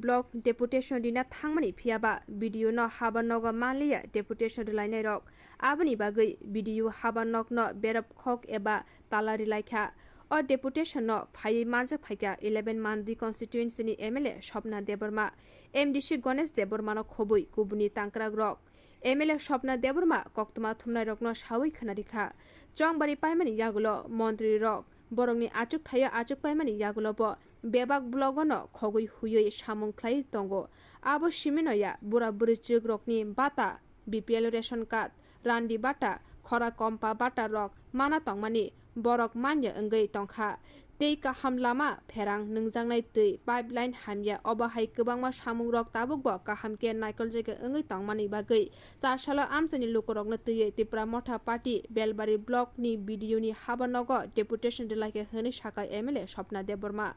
Block deputation rina thangmani phiyaba B D O no haba nogo manliya deputation rwlainairok. Aboni bagwi B D O haba nokno berap khok eba tala rwlaikha. O deputation no phaiwi manjak phaikha eleven Mandi constituency ni M L A Swapna Debbarma, M D C Ganesh Debbarma no khobwi kubuni tangkrak rok. M L A Swapna Debbarma koktwma thumnairokno sawi khwnarikha. Chongbari paimani yagulo montrirok borokni achuk thaio achuk paimani yagulo bo bebak blogono khogwi huiwi samung khlaiwi tongo. Abo simino ya bura bwrwichwkrokni bata, B P L ration card, randi bata, khora kompa bata rok mana tongmani borok manya wngwi tongkha. Tei kaham lama pherang nungjaknai twi pipeline hamya, obo hai kwbangma samungrok tabukbo kaham khe naikoljagwi wngwi tongmani bagwi chasalo amchaini lukurokno twiwi Tipra Motha Party Belbari Block ni B D O ni haba nogo deputation rwlaikha hwnwi sakha M L A Swapna Debbarma.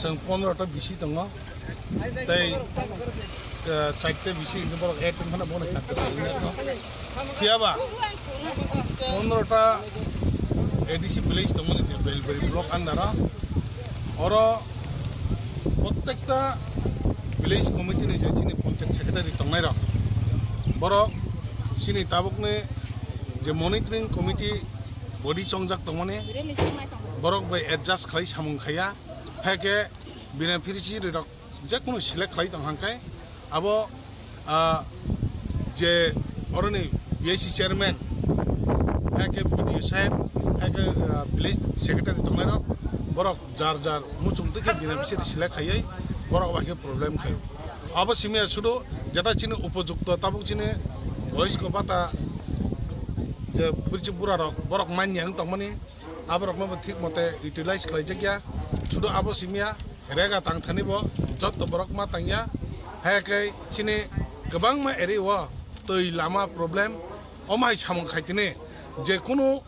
Chwng pondro ta bisi tongo, tei, eh, chaita bisi hinwi borok add wngkha na, bono kha kwtal wngya no. Phiyaba pondro ta A D C village tongmani je Belbari block under o, oro prottekta village committee ni je chini panchayat secretary tongnai rok, borok chini tabukni je monitoring committee body chongjak tongmani, borok bai adjust khlai samung khaiya, hai khe bini phirisi rok jekunu select khlai tong hang khe abo, ah, je oroni B I C chairman, hai khe B D O saheb, hai khe, ah, village secretary tongnai rok, borok jar jar muchung twi khe bini phirisi select khaiwi borok bai khe problem khaio. Abo simi ya sudu jeta chini upojukto tabuk chini boysko bata je phirisi bura rok borok manya wng tongmani, aborokno bo thik mote utilize khlaijak ya. Sudu abo simi ya, rega tang thani bo jotto borok ma tang ya. Hai khe chini kwbangma area o twi lama problem, omo hai samung khai tini je kunu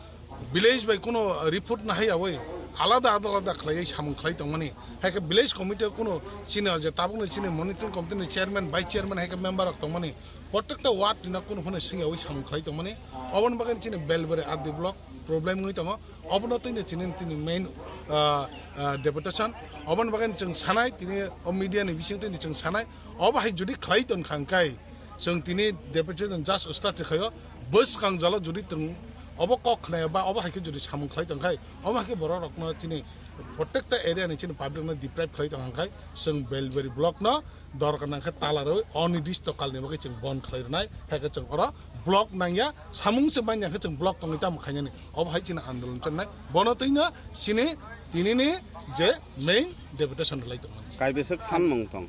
village bai kunu report na hai yawi alada alada khlaiwi samung khlai tongmani. Hai khe village committee o kunu chini o je tabukni chini monitoring committee ni chairman, vice chairman hai khe member rok tongmani. Prottekta ward ni no kunu phano swngyawi samung khlai tongmani. Oboni bagwi chini Belbari R D block problem wngwi tongo. Obono twi no chini, tini main, ah, ah, deputation. Oboni bagwi chwng sanai, tini o media ni bising twi no chwng sanai. Obo hai jodi khlai tong kha hwnkhe, chwng tini deputation just start khaio. Bwskang jalo jodi chwng obo kok khnai ba obo hai khe jodi samung khlai tong khai, obo hai khe borok rokno chini prottekta area ni chini public no deprive khlai tong kha hwnkhe, chwng Belbari block no dorkar nang khe tala rwi onirdishto kal ni bagwi chwng bon khlai rwnai, hai khe chwng oro block nang ya, samung se man ya khe chwng block tongwi tamo khainani, obo hai chini andolon channai, bono twi no chini tini ni je main deputation rwlai tongmani. Kaibeswk sanmung tong?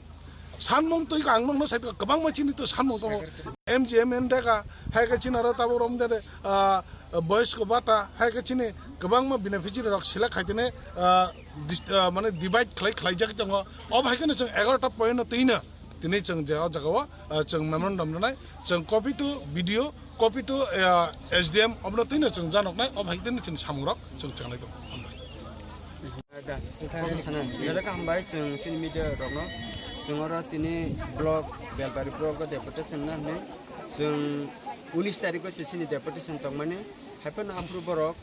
Sanmung twi ang nokno sai kwbangma chini to sanmung tongo. M G M N dega, hai khe chini aro tabuk rom de, ah, boyos ko bata, hai khe chini kwbangma beneficiary rok select khai tene, ah, dis-, ah, mane divide khlai, khlai jak tongo. Ob hai khe no chwng egaroh ta point no twi no. Tini chwng je o jaga o, ah, chwng memorandum rwnai, chwng copy to B D O, copy to, ah, S D M, obono twi no chwng janok nai, ob hai tini chwng samung rok chwng chwng lai tongo. Hambai. Da, sana, belai khe hambai, chwng chini media rokno, chwng oro tini block, Belbari block o deputation na hinwi, chwng unis tarikh o chwng chini deputation tongmani, hai phano aphuru borok,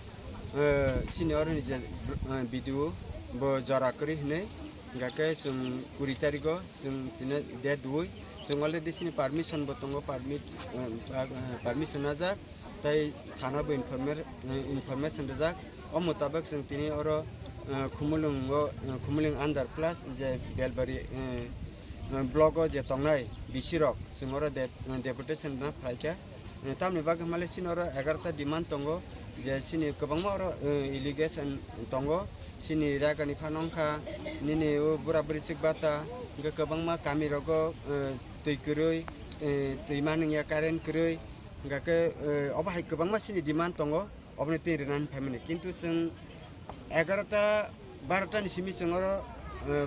eh, chini oro ni je, eh, B D O bo jora kwrwi hinwi, hingkha khe chwng kuri tarikh o chwng tini date dui, chwng already chini permission bo tongo, permit, eh, eh, permission najak. Tai thana bo informer-, eh, information rijak. O mutabak chwng tini oro, eh, Khumulwng o, eh, Khumulwng under plus je Belbari, eh, eh, block o je tongnai B C rok chwng oro de-, eh, deputation rwna phaikha. Eh, tamni bagwi hwnmale chini oro egaroh ta demand tongo je chini kwbangma oro, eh, allegation tongo. Chini ragani phano wngkha nini o bura bwrwi chwk bata, hwnkhe kwbangma kami rogo, eh, twi kwrwi, eh, twi manwngya current kwrwi. Hingkha khe, eh, obo hai kwbangma chini demand tongo, oboni twi rwnani phaimani. Kintu chwng egaroh ta, baroh ta ni simi chwng oro, eh,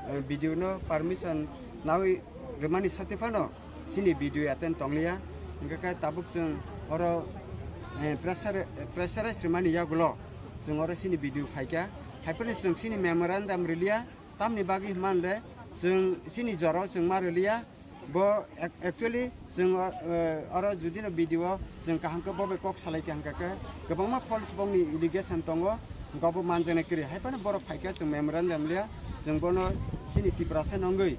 eh, B D O no permission nawi rwmani sati phano chini B D O attend tongliya. Hingkha khe tabuk chwng oro, eh, pressure, pressurize rwmani yagulo chwng oro chini B D O phaikha. Hai phano chwng chini memorandum rwliya, tamni bagwi hwnba hwnle chwng chini jora o chwng ma rwliya. Bo ac-, actually chwng o, eh, oro judino B D O chwng kaham khe bo bai kok salai kha, hwnkha khe kwbangma false bongni allegation tongo, hwnkha bo manjaknai kwrwi. Hai phano borok phai khe chwng memorandum liya, chwng bono chini Tiprasa nw wngwi,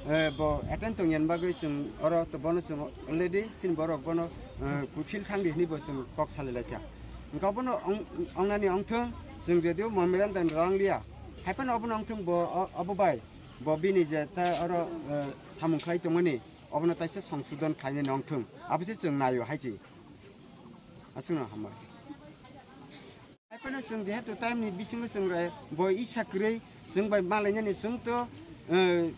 eh, bo attend tongya bagwi chwng oro to bono chwng already chini borok bono, eh, fulfill khangdi hinwi bo chwng kok salai lai kha. Hwnkha bono ong-, ongnani ongthwng, chwng jodio memorandum rang liya, hai phano obono ongthwng bo o-, obo bai. Bo bini je ta oro, eh, samung khlai tongmani, obono taisa songsodon khlainai nongthwng. Abo se chwng naio hai se. Aswkno hambai. Hai phano chwng jehetu time ni bisingo chwng re bo isa kwrwi chwng bai malainani chwng to, eh,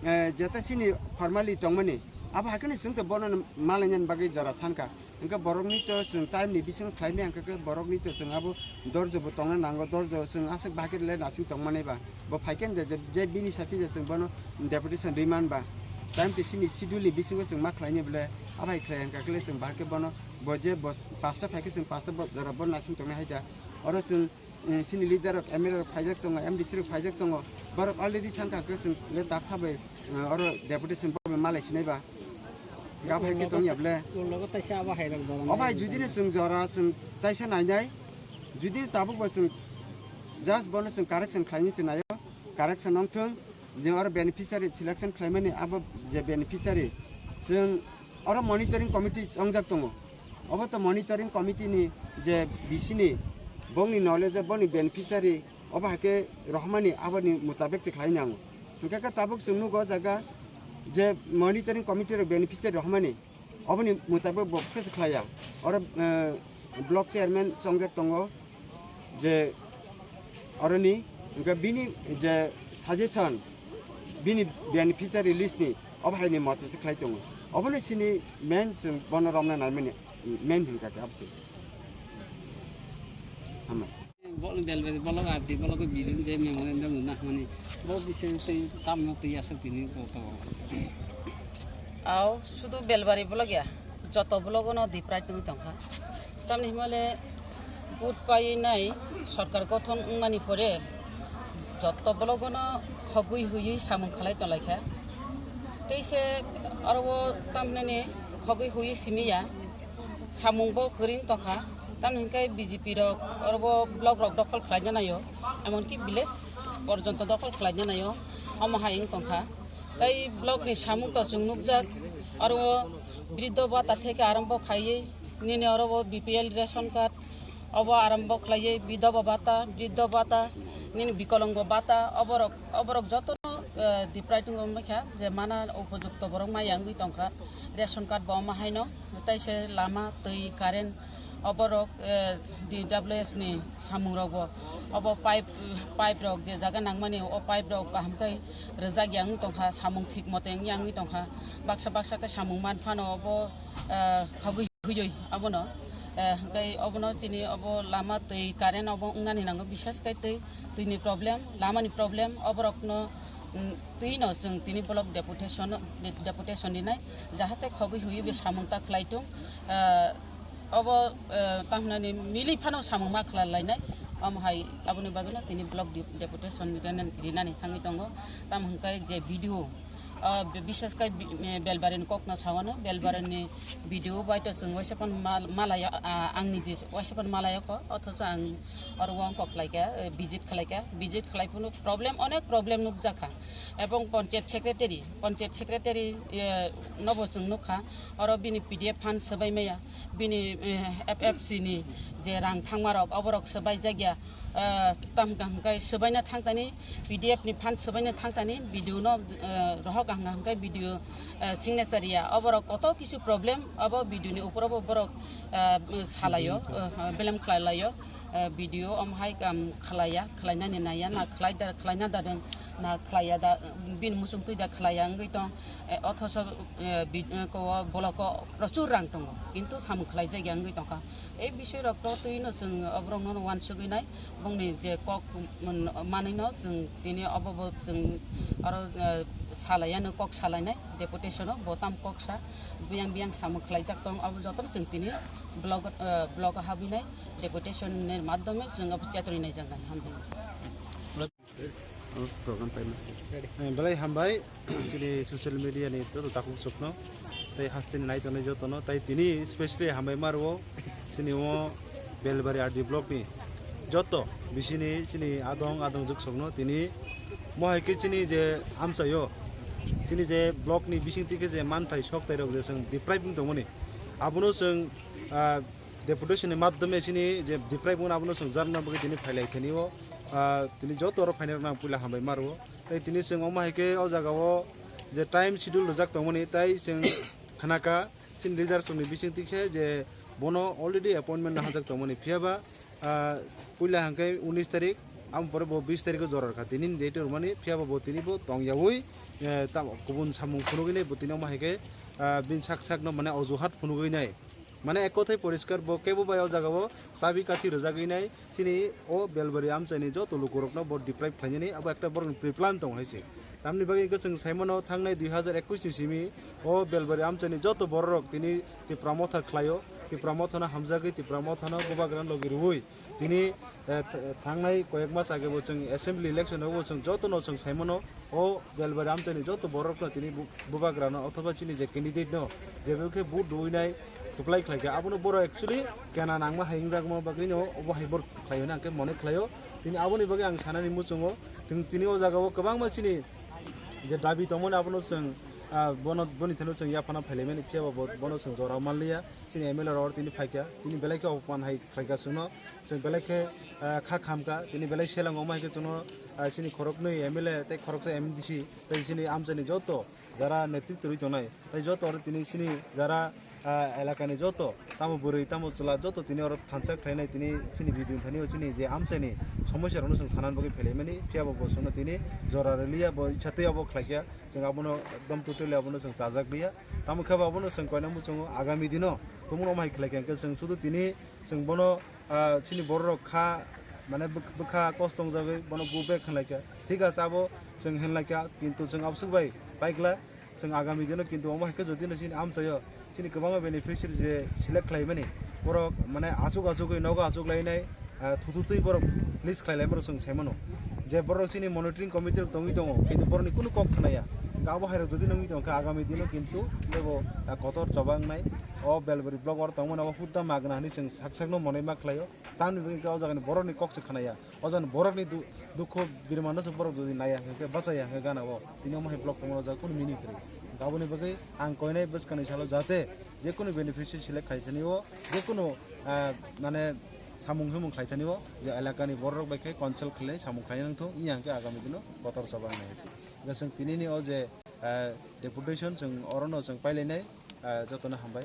eh, jeta chini formally tongmani. Abo hai kheno chwng to bono malainani bagwi jora sankha. Hingke borokni to chwng time ni bisingo khlaimaya, hingke khe borokni to chwng abo dorjo bo tongna nango, dorjo chwng aswk bahai khe le nasing tongmani ba. Bo phai khe je, je, je bini sati je chwng bono deputation rwi man ba. Time to chini schedule ni bisingo chwng ma khlaini bole, abai khlai hingka khe le chwng bahai khe bono bo je bo pasta phai khe chwng pasta bo jora bo nasing tongnai hai da. Oro chwng eh, chini leader rok, M L A rok phaijak tongo, M D C rok phaijak tongo, borok already thangkha khe chwng le daksa bai, eh, oro deputation bo malai sinai ba. Gap hai khe tong ya ble. Ulo taisa abo hai rok jora. O bai, judi no chwng jora chwng taisa nainai, judi tabuk bo chwng just bono chwng correction khlaini chwng naio, correction wng thwng, je oro beneficiary selection khlaimani abo je beneficiary chwng oro monitoring committee wngjak tongo. Obo to monitoring committee ni je B C ni bongni knowledge boni beneficiary obo hai khe rohormani aboni mutabek se khlai nango. Hingkhe khe tabuk chwng nugo o jaga je monitoring committee rok beneficiary rohormani oboni mutabek bo khe se khlai ya. Oro, eh, block chairman chongjak tongo. Je oroni, hingke bini je suggestion, bini beneficiary list ni obo hai ni mote se khlai tongo. Obono sini main chwng bono romna naimani main hingka khe abo se. Hambai. Bo belbari bolok arti bolok bidin je memorandum na mani bo bising twi tamno twi aswk tini ko to. Aw, sudu belbari bolok ya, joto blogo no diprai twi tongkha. Tamni himale vote painai sorkar gothon wngmani pore jotto blogono khogwi huiwi samung khalai tonglaikha. Tei se aro o tamhinani khogwi huiwi simiya, samung bo kwrwi wng tongkha. Tamni hinkhe B J P rok oro o block rok dokhol khlaina naio, emonki village porjonto dokhol khlaina naio, omo hai wng tongkha. Tei block ni samung to chwng nukjak, aro o briddo bhata theke arombo khaiwi nini oro o B P L ration card obo arombo khlaiwi bidhoba bhata, briddo bhata, nini bikolongo bhata, oborok, oborok jotono, eh, diprai tongwi wngkha je mana upojukto borok maya wngwi tongkha, ration card bo omo haino, tei se lama, twi, current, Oborok, eh, D W S ni samung rokbo, obo pipe, pipe rok je jaga nangmani, o pipe rok kaham khe rijak ya wng tongkha, samung thik mote wng ya wngwi tongkha, baksa baksa khe samung man phano obo, eh, khogwi huyoi abono, eh, hwnkhe obono chini obo lama twi current obo wngnani nango, bisas khe twi, twini problem, lamani problem, oborokno, mm, twino chwng tini block deputation, deputation rinai, jahate khogwi huyoi bo samung ta khlai tung, eh, Obo, eh, tamo hinani milwi phano samung ma khlai lainai, omo hai aboni bagwino tini block de-, deputation rinani, rinani thangwi tongo. Tamo hwnkhe je B D O, ah, bi-, bisas khe bi-, eh, Belbarini kokno sawano, Belbarini B D O bai to chwng waisa phano mal-, malaya, ah, ang niji waisa phano malaya kho, othocho ang oro wng kok khlaikha, eh, visit khlaikha, visit khlai phano problem, onek problem nukjakha, ebong panchayat secretary, panchayat secretary, eh, nobo chwng nukha, oro bini P D F fund swbai maya. Bini, eh, F F C ni je rang thangmarok, oborok swbaijak ya, eh, tam kaham khe swbaina thangtani, P D F ni fund swbaina thangtani, B D O no, eh, rohok kaham kaham khe B D O, eh, signature ya, oborok koto kisu problem, obo B D O ni upor obo borok, eh, salaio, eh, belem khlai laio, eh, B D O omo hai kam khlaiya, khlainani naiya, na khlai da, khlaina da deng, na khlaiya da, bini muchung twi da khlaiya wngwi tong, eh, othoso, eh, bi-, eh, ko, boloko prochur rang tongo, kintu samung khlaijak ya wngwi tongkha. Ei bisoi rok to twi no chwng oborok no uansugwi nai, bongni je kok, mm, manwi no chwng tini obo bo chwng aro, eh, salai ya no kok salai nai, deputation o bo tam kok sa, biyang biyang samung khlaijak tong, abo joto no chwng tini block, eh, block o habwi nai, deputation ni madhyome chwng abo chetoni naijak nai, hambai. Oh, program time. Eh, belai hambai, chini social media ni joto takhuk sukno, tei hasteni nai tongnai jotono, tei tini specially hambai ma rwo, chini o Belbari R D block ni joto bisini chini adong adong juk sokno, tini mo hai khe chini je amchaio, chini je block ni bising twi khe je manthai sok tai rok je chwng deprive wng tongmani, abono chwng, ah, deputation ni madhyome chini je deprive wngmani abono chwng jarna bagwi tini phailai thani o, ah, tini joto oro phainai rokno ang puila hambai ma rwo. Tei tini chwng omo hai khe o jaga o je time schedule rijak tongmani, tei chwng khnaka chini leaders rokni bising twi khe je bono already appointment no hajak tongmani, phiya ba, ah, puila hwnkhe unis tarik, amo pore bo bis tarik o jora rwkha, tini ni date rwmani, phiya ba bo tini bo tong yaui, eh, tamo kubun samung phunugwi nai bo tini omo hai khe, ah, bini sak sak no mane ojuhat phunugwi nai. Mane ek kothai poriskar bo kebo bai o jaga o chabi kathi rwjagwi nai, chini o Belbari amchaini joto lukurokno bo deprive khlainani abo ekta borokni pre-plan tong hai se. Tamni bagwi hwnkhe chwng sai mano thangnai dui hazar ekwis ni simi o Belbari amchaini joto bororok tini Tipra Motha khlaio, Tipra Mothano hamjagwi Tipra Mothano bubagrano logi rwui tini, eh, th-, thangnai koyek mas age bo chwng assembly election o bo chwng jotono chwng sai mano. O Belbari amchaini joto borokno tini bu-, bubagrano othoba chini je candidate no jebo khe vote rwinai kwplai khlaikha, abono borok actually kena nangma hai wngjakma bagwino obo hai borok khlaio hwnwi ang khe mone khlaio. Tini aboni bagwi ang sanani muchungo, chwng tini o jagao kwbangma chini je dabi tongmani abono chwng, ah, bono, boni thani chwng yaphana phailaimani, phiyaba bo-, bono chwng jorao manliya. Chini M L A rok tini phaikha, tini belai khe opoman hai khlaikha chwngno, chwng belai khe, ah, kha khamkha, tini belai seleng omo hai khe chwngno, ah, chini khoroknwi M L A tei khoroksa M D C tei chini amchaini joto jara netritw rwi tongnai, tei joto oro tini chini jara, ah, elakani joto tamo bwrwi tamo chwla joto tini oro thansa khlainai, tini chini video thani o chini je amchaini somosya rokno chwng sanani bagwi phailaimani, phiyaba bo chwngno tini jora rwliya, bo icha twi abo khlaikha, chwng abono ekdom totally abono chwng chajak liya. Tamo khe bo abono chwng koina muchungo agami dino tumungno omo hai khlaikha hwnkhe chwng sudu tini chwng bono, ah, chini bororok kha, mane bwk-, bwkha kosto wngjagwi bono go back hwnlaikha. Thik ache, abo chwng hwnlaikha, kintu chwng aboswk bai paikla, chwng agami dino kintu omo hai khe jodi no chini amchaio chini kwbangma beneficiary je select khlaimani, borok mane achuk achugwi nogo achuk lainai, ah, thuthu twi borok list khlai lai borok chwng sai mano. Je borok chini monitoring committee rok tongwi tongo, kintu borokni kunu kok khna ya. Hwnkhe abo hai rok jodi nangwi tongkha agami dino kintu teibo, ah, kotor choba wngnai. O Belbari block oro tongmani abo hutta magna hinwi chwng sak sakno monai ma khlaio. Tamni bagwi hwnkhe o jagani borokni kok se khna ya. O jagani borokni du-, dukho birmano se borok jodi naiya hwnkhe bachaiya hwnkhe gana o. Tini omo hai block tongmani o jaga kunu meaning kwrwi. Hwnkhe aboni bagwi ang koinai bwskangni salo jate jekunu beneficiary select khai thani o, jekunu, ah, mane samung humung khlai thani o, je elakani bororok bai khe consult khlai samung khlai nang thung, wngya hwnkhe agami dino kotor choba wngnai hai se. Hwnkhe chwng tinini o je, ah, deputation chwng orono chwng pailainai, ah, jotono hambai.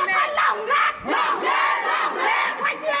Long live! Long live! Long live!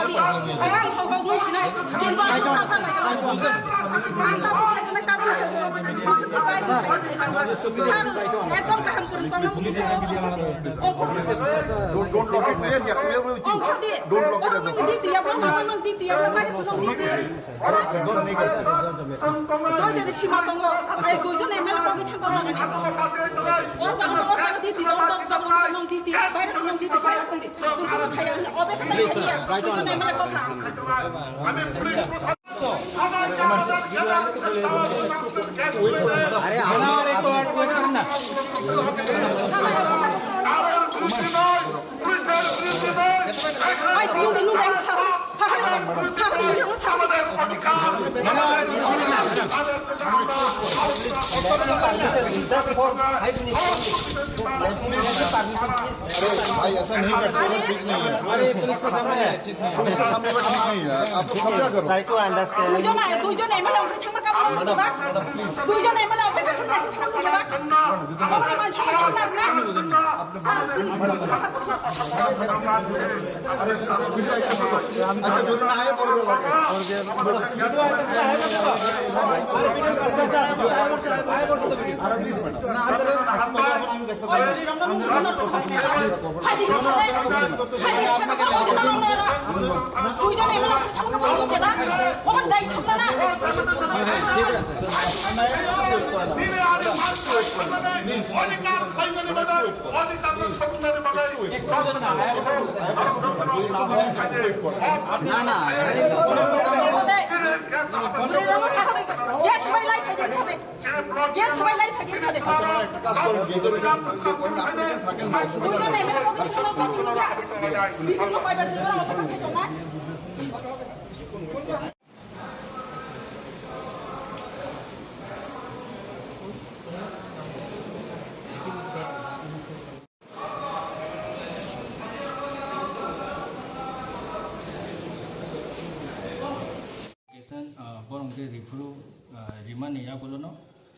Ang kok kok nung sinai. Ang kok kok nung sinai. Ang kok kok nung sinai. Ekdom kaham kurung kurung. Don't, don't lock it there. Yeah, we will do. Don't lock it there. Don't lock it there. Doi jani sima tongo. Ai, doi jon M L A kok thang kok lagani. O jaga, o jaga di di, dong, dong, dong, dong, di di, baire di, dong, di di, baire di. Doi jon thaya, o be thaya, doi jon M L A kok thang. Are, amar ek word word karna. अरे भाई, ऐसा नहीं करते, वो ठीक नहीं है। अरे, पुलिस को सामने है। पुलिस के सामने वो ठीक नहीं है, आप समझा करो। Try to understand. Duijon, duijon M L A ang thangma kamu ba? Duijon M L A ang thangma kamu ba? Apa nama sama sama na? अरे, अच्छा, जो ना आए, बोल दो। না, না। Gate sobai lai phaidi wngkha de. Gate sobai lai phaidi wngkha de. Buino nai mano, buino nai mano. Buino nai mano. Application, ah, borok je riphuru, ah, rimani yagulono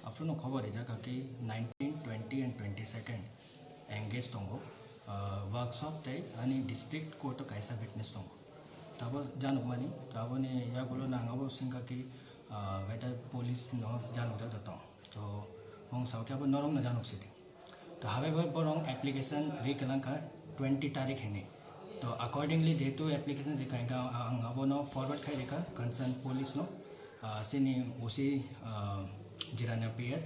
aphuru no khobor rijak kha ki nineteen, twenty and twenty second engage tongo, ah, workshop tei ani district court o kaisa witness tongo. Tabo janukmani, to aboni yagulo nang abo singkha ki, ah, whether police no janukjak da tong. To mung sao khe abo norok no januk sidi. To however, borok application ri kwlangkha twenty tarik hini. To accordingly, jehetu application rikha, hingkha ang abono forward khai rikha concern police no, ah, sini O C, ah, Jirania P S,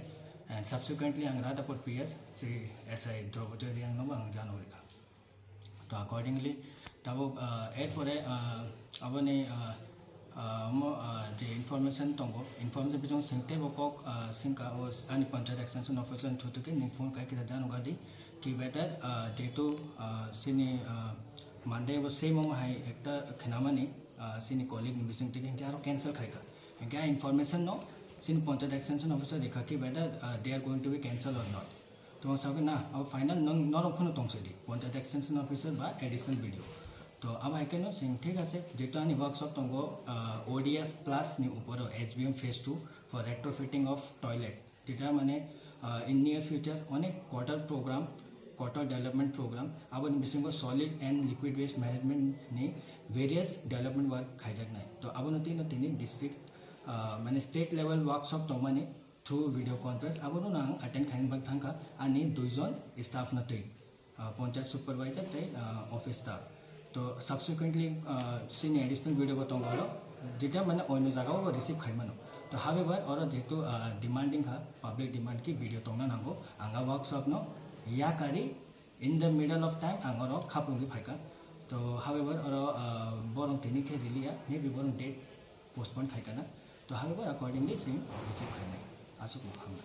and subsequently ang Radhapur P S, si S I Draupadi Reang no ang jano rikha. To accordingly, tabuk, ah, erpore, ah, aboni, ah, ah, mo, ah, je information tongo, information bising sengtebo kok, ah, singka o ani panchayat extension officer thuthuke ning phone kai kisa jano gadi ki whether, ah, jehetu, ah, sini, ah, Monday bo same omo hai ekta khnamani, ah, sini colleague ni bising tiki hingke aro cancel khaika. Hingke a information no sini panchayat extension officer rikha ki whether, ah, they are going to be cancel or not. Tong sakhe na, abo final nang norok phano tong sidi, Panchayat Extension Officer ba Additional B D O. To abo hai kheno chwng thik ase, jehetu ani workshop tongo, ah, O D F plus ni uporo S B M phase two for retrofitting of toilet. Jeta mane, ah, in near future onek quarter program, quarter development program, aboni bisingo solid and liquid waste management ni various development work khaijaknai. To abono tino tini district, ah, mane state level workshop tongmani, through video conference, abono ang attend khaina bagwi thangkha ani duijon staff no twi, ah, panchayat supervisor tei, ah, office staff. To subsequently, ah, sini additional video bo tongo oro, jeta mane oino jaga o receive khai mano. To however, oro jehetu, ah, demanding kha, public demand ki video tongna nango, ang a workshop no yakari in the middle of time ang oro khapungwi phaikha. To however, oro, ah, borok tini khe riliya, maybe borok date postpone khai kana. To however, accordingly chwng receive khainai. Aswk no hambai.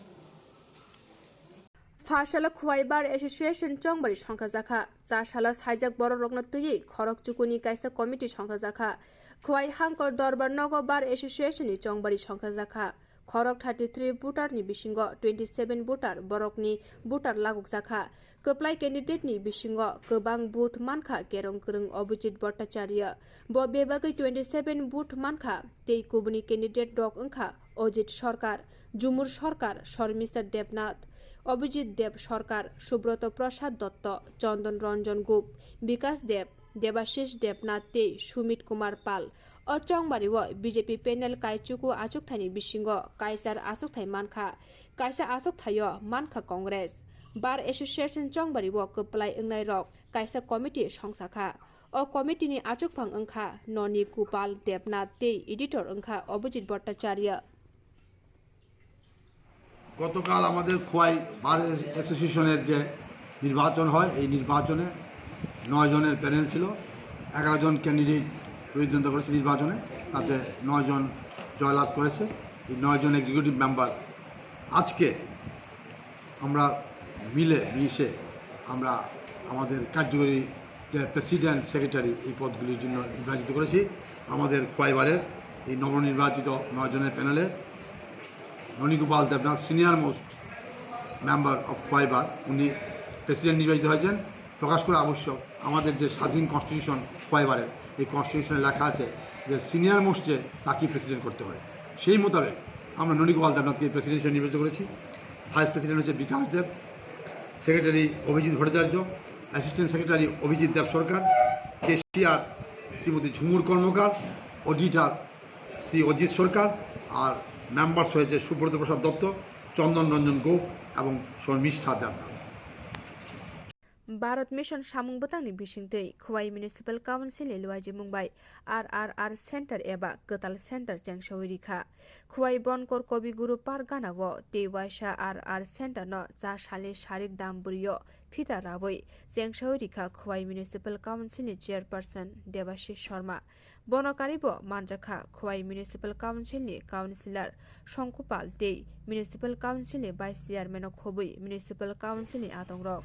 Pha salo Khwai Bar Association chongbari songkha jakha. Cha salo saijak borok rokno twiwi khorok chukuni kaisa committee songkha jakha. Khwai Hangkor Dorbar nogo Bar Association ni chongbari songkha jakha. Khorok thirty three voter ni bisingo twenty seven voter borokni voter laguk jakha. Kwplai candidate ni bisingo kwbang booth mankha kerong kwrwng Abhijit Bhattacharya. Bo bebagwi twenty seven booth mankha tei kubuni candidate rok wngkha Ajit Sarkar, Jumur Sarkar, Sharmistha Debnath, Abhijit Deb Sarkar, Subroto Prasad Dotto, Chandan Ranjan Gup, Bikash Deb, Debashish Debnath tei Sumit Kumar Pal. O chongbario B J P panel kaichuku achukthani bisingo kaisar achukthai mankha. Kaisa achukthaio mankha Congress. Bar Association chongbario kwplai wngnai rok kaisa committee songsakha. O committee ni achukphang wngkha Noni Gopal Debnath tei editor wngkha Abhijit Bhattacharya. গতকাল আমাদের খোয়াই বার অ্যাসোসিয়েশনের যে নির্বাচন হয়, এই নির্বাচনে নয় জনের প্যানেল ছিল, এগারো জন ক্যান্ডিডেট প্রতিদ্বন্দ্বিতা করেছে নির্বাচনে, তাতে নয় জন জয়লাভ করেছে। এই নয় জন এক্সিকিউটিভ মেম্বার আজকে আমরা মিলে মিশে আমরা আমাদের কার্যকরী যে প্রেসিডেন্ট, সেক্রেটারি, এই পদগুলির জন্য নির্বাচিত করেছি। আমাদের খোয়াই বারের এই নবনির্বাচিত নয় জনের প্যানেলে Nanigopal Debnath, senior most member of Khowai bar, উনি প্রেসিডেন্ট নির্বাচিত হয়েছেন। প্রকাশ করা আবশ্যক, আমাদের যে স্বাধীন কনস্টিটিউশন খোয়াই বারের, এই কনস্টিটিউশনে লেখা আছে যে সিনিয়র মোস্ট যে তাকেই প্রেসিডেন্ট করতে হয়। সেই মোতাবেক আমরা ননীগোপাল দেবনাথকে প্রেসিডেন্ট হিসেবে নির্বাচিত করেছি। ভাইস প্রেসিডেন্ট হচ্ছে বিকাশ দেব, সেক্রেটারি অভিজিৎ ভট্টাচার্য, অ্যাসিস্ট্যান্ট সেক্রেটারি অভিজিৎ দেব সরকার, ক্যাশিয়ার শ্রীমতী ঝুমুর কর্মকার, অডিটর শ্রী অজিত সরকার, আর মেম্বার্স হয়েছে সুব্রত প্রসাদ দত্ত, চন্দন রঞ্জন গোপ এবং শর্মিষ্ঠা Debnath. Bharat Mission samung bwtangni bisingtwi Khwai Municipal Council ni luaijimung bai R R R Center eba Kwtal Center chengsawi rikha. Khwai Bonkor Kobiguru Park ganao tei waisa R R Center no cha salni sarik dam bwrwio phita rawi chengsawi rikha Khwai Municipal Council ni Chairperson Debashish Sharma. Bono karibo manjakha Khowai Municipal Council ni Councillor Songkupal tei Municipal Council ni Vice Chairman no khobwi Municipal Council ni adongrok.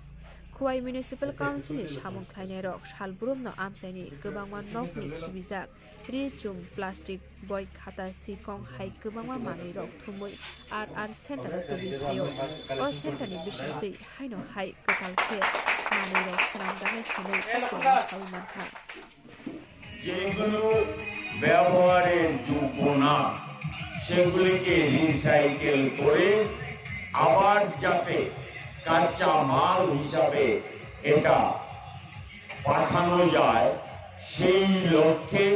Khowai Municipal Council ni samung khlainairok salbrumno amchaini kwbangma nokni khibijak ri chum, plastic, boi khata, sikong hai kwbangma manwirok thumwi R R center o tubui phaio. O center ni bisingtwi haino hai kwtal khe manwirok swnamjaknai hinwi koktwma saui mankha. যেগুলো ব্যবহারের যোগ্য না, সেগুলিকে রিসাইকেল করে আবার যাতে কাঁচা মাল হিসাবে এটা পাঠানো যায়, সেই লক্ষ্যে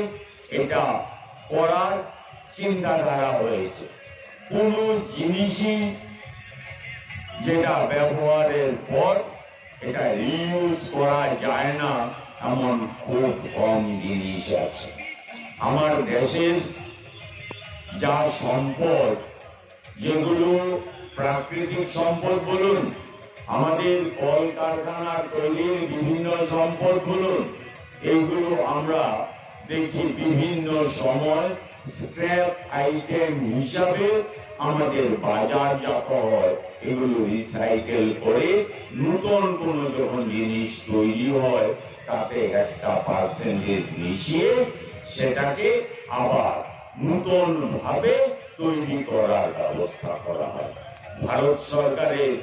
এটা করার চিন্তাধারা হয়েছে। কোনো জিনিসই যেটা ব্যবহারের পর এটা রিইউজ করা যায় না, এমন খুব কম জিনিস আছে। আমার দেশের যা সম্পদ, যেগুলো প্রাকৃতিক সম্পদ বলুন, আমাদের কলকারখানার তৈরির বিভিন্ন সম্পদ বলুন, এইগুলো আমরা দেখি বিভিন্ন সময় স্ক্র্যাপ আইটেম হিসাবে আমাদের বাজারজাত হয়। এগুলো রিসাইকেল করে নতুন কোনো যখন জিনিস তৈরি হয়, তাতে একটা পার্সেন্টেজ মিশিয়ে সেটাকে আবার নতুনভাবে তৈরি করার ব্যবস্থা করা হয়। ভারত সরকারের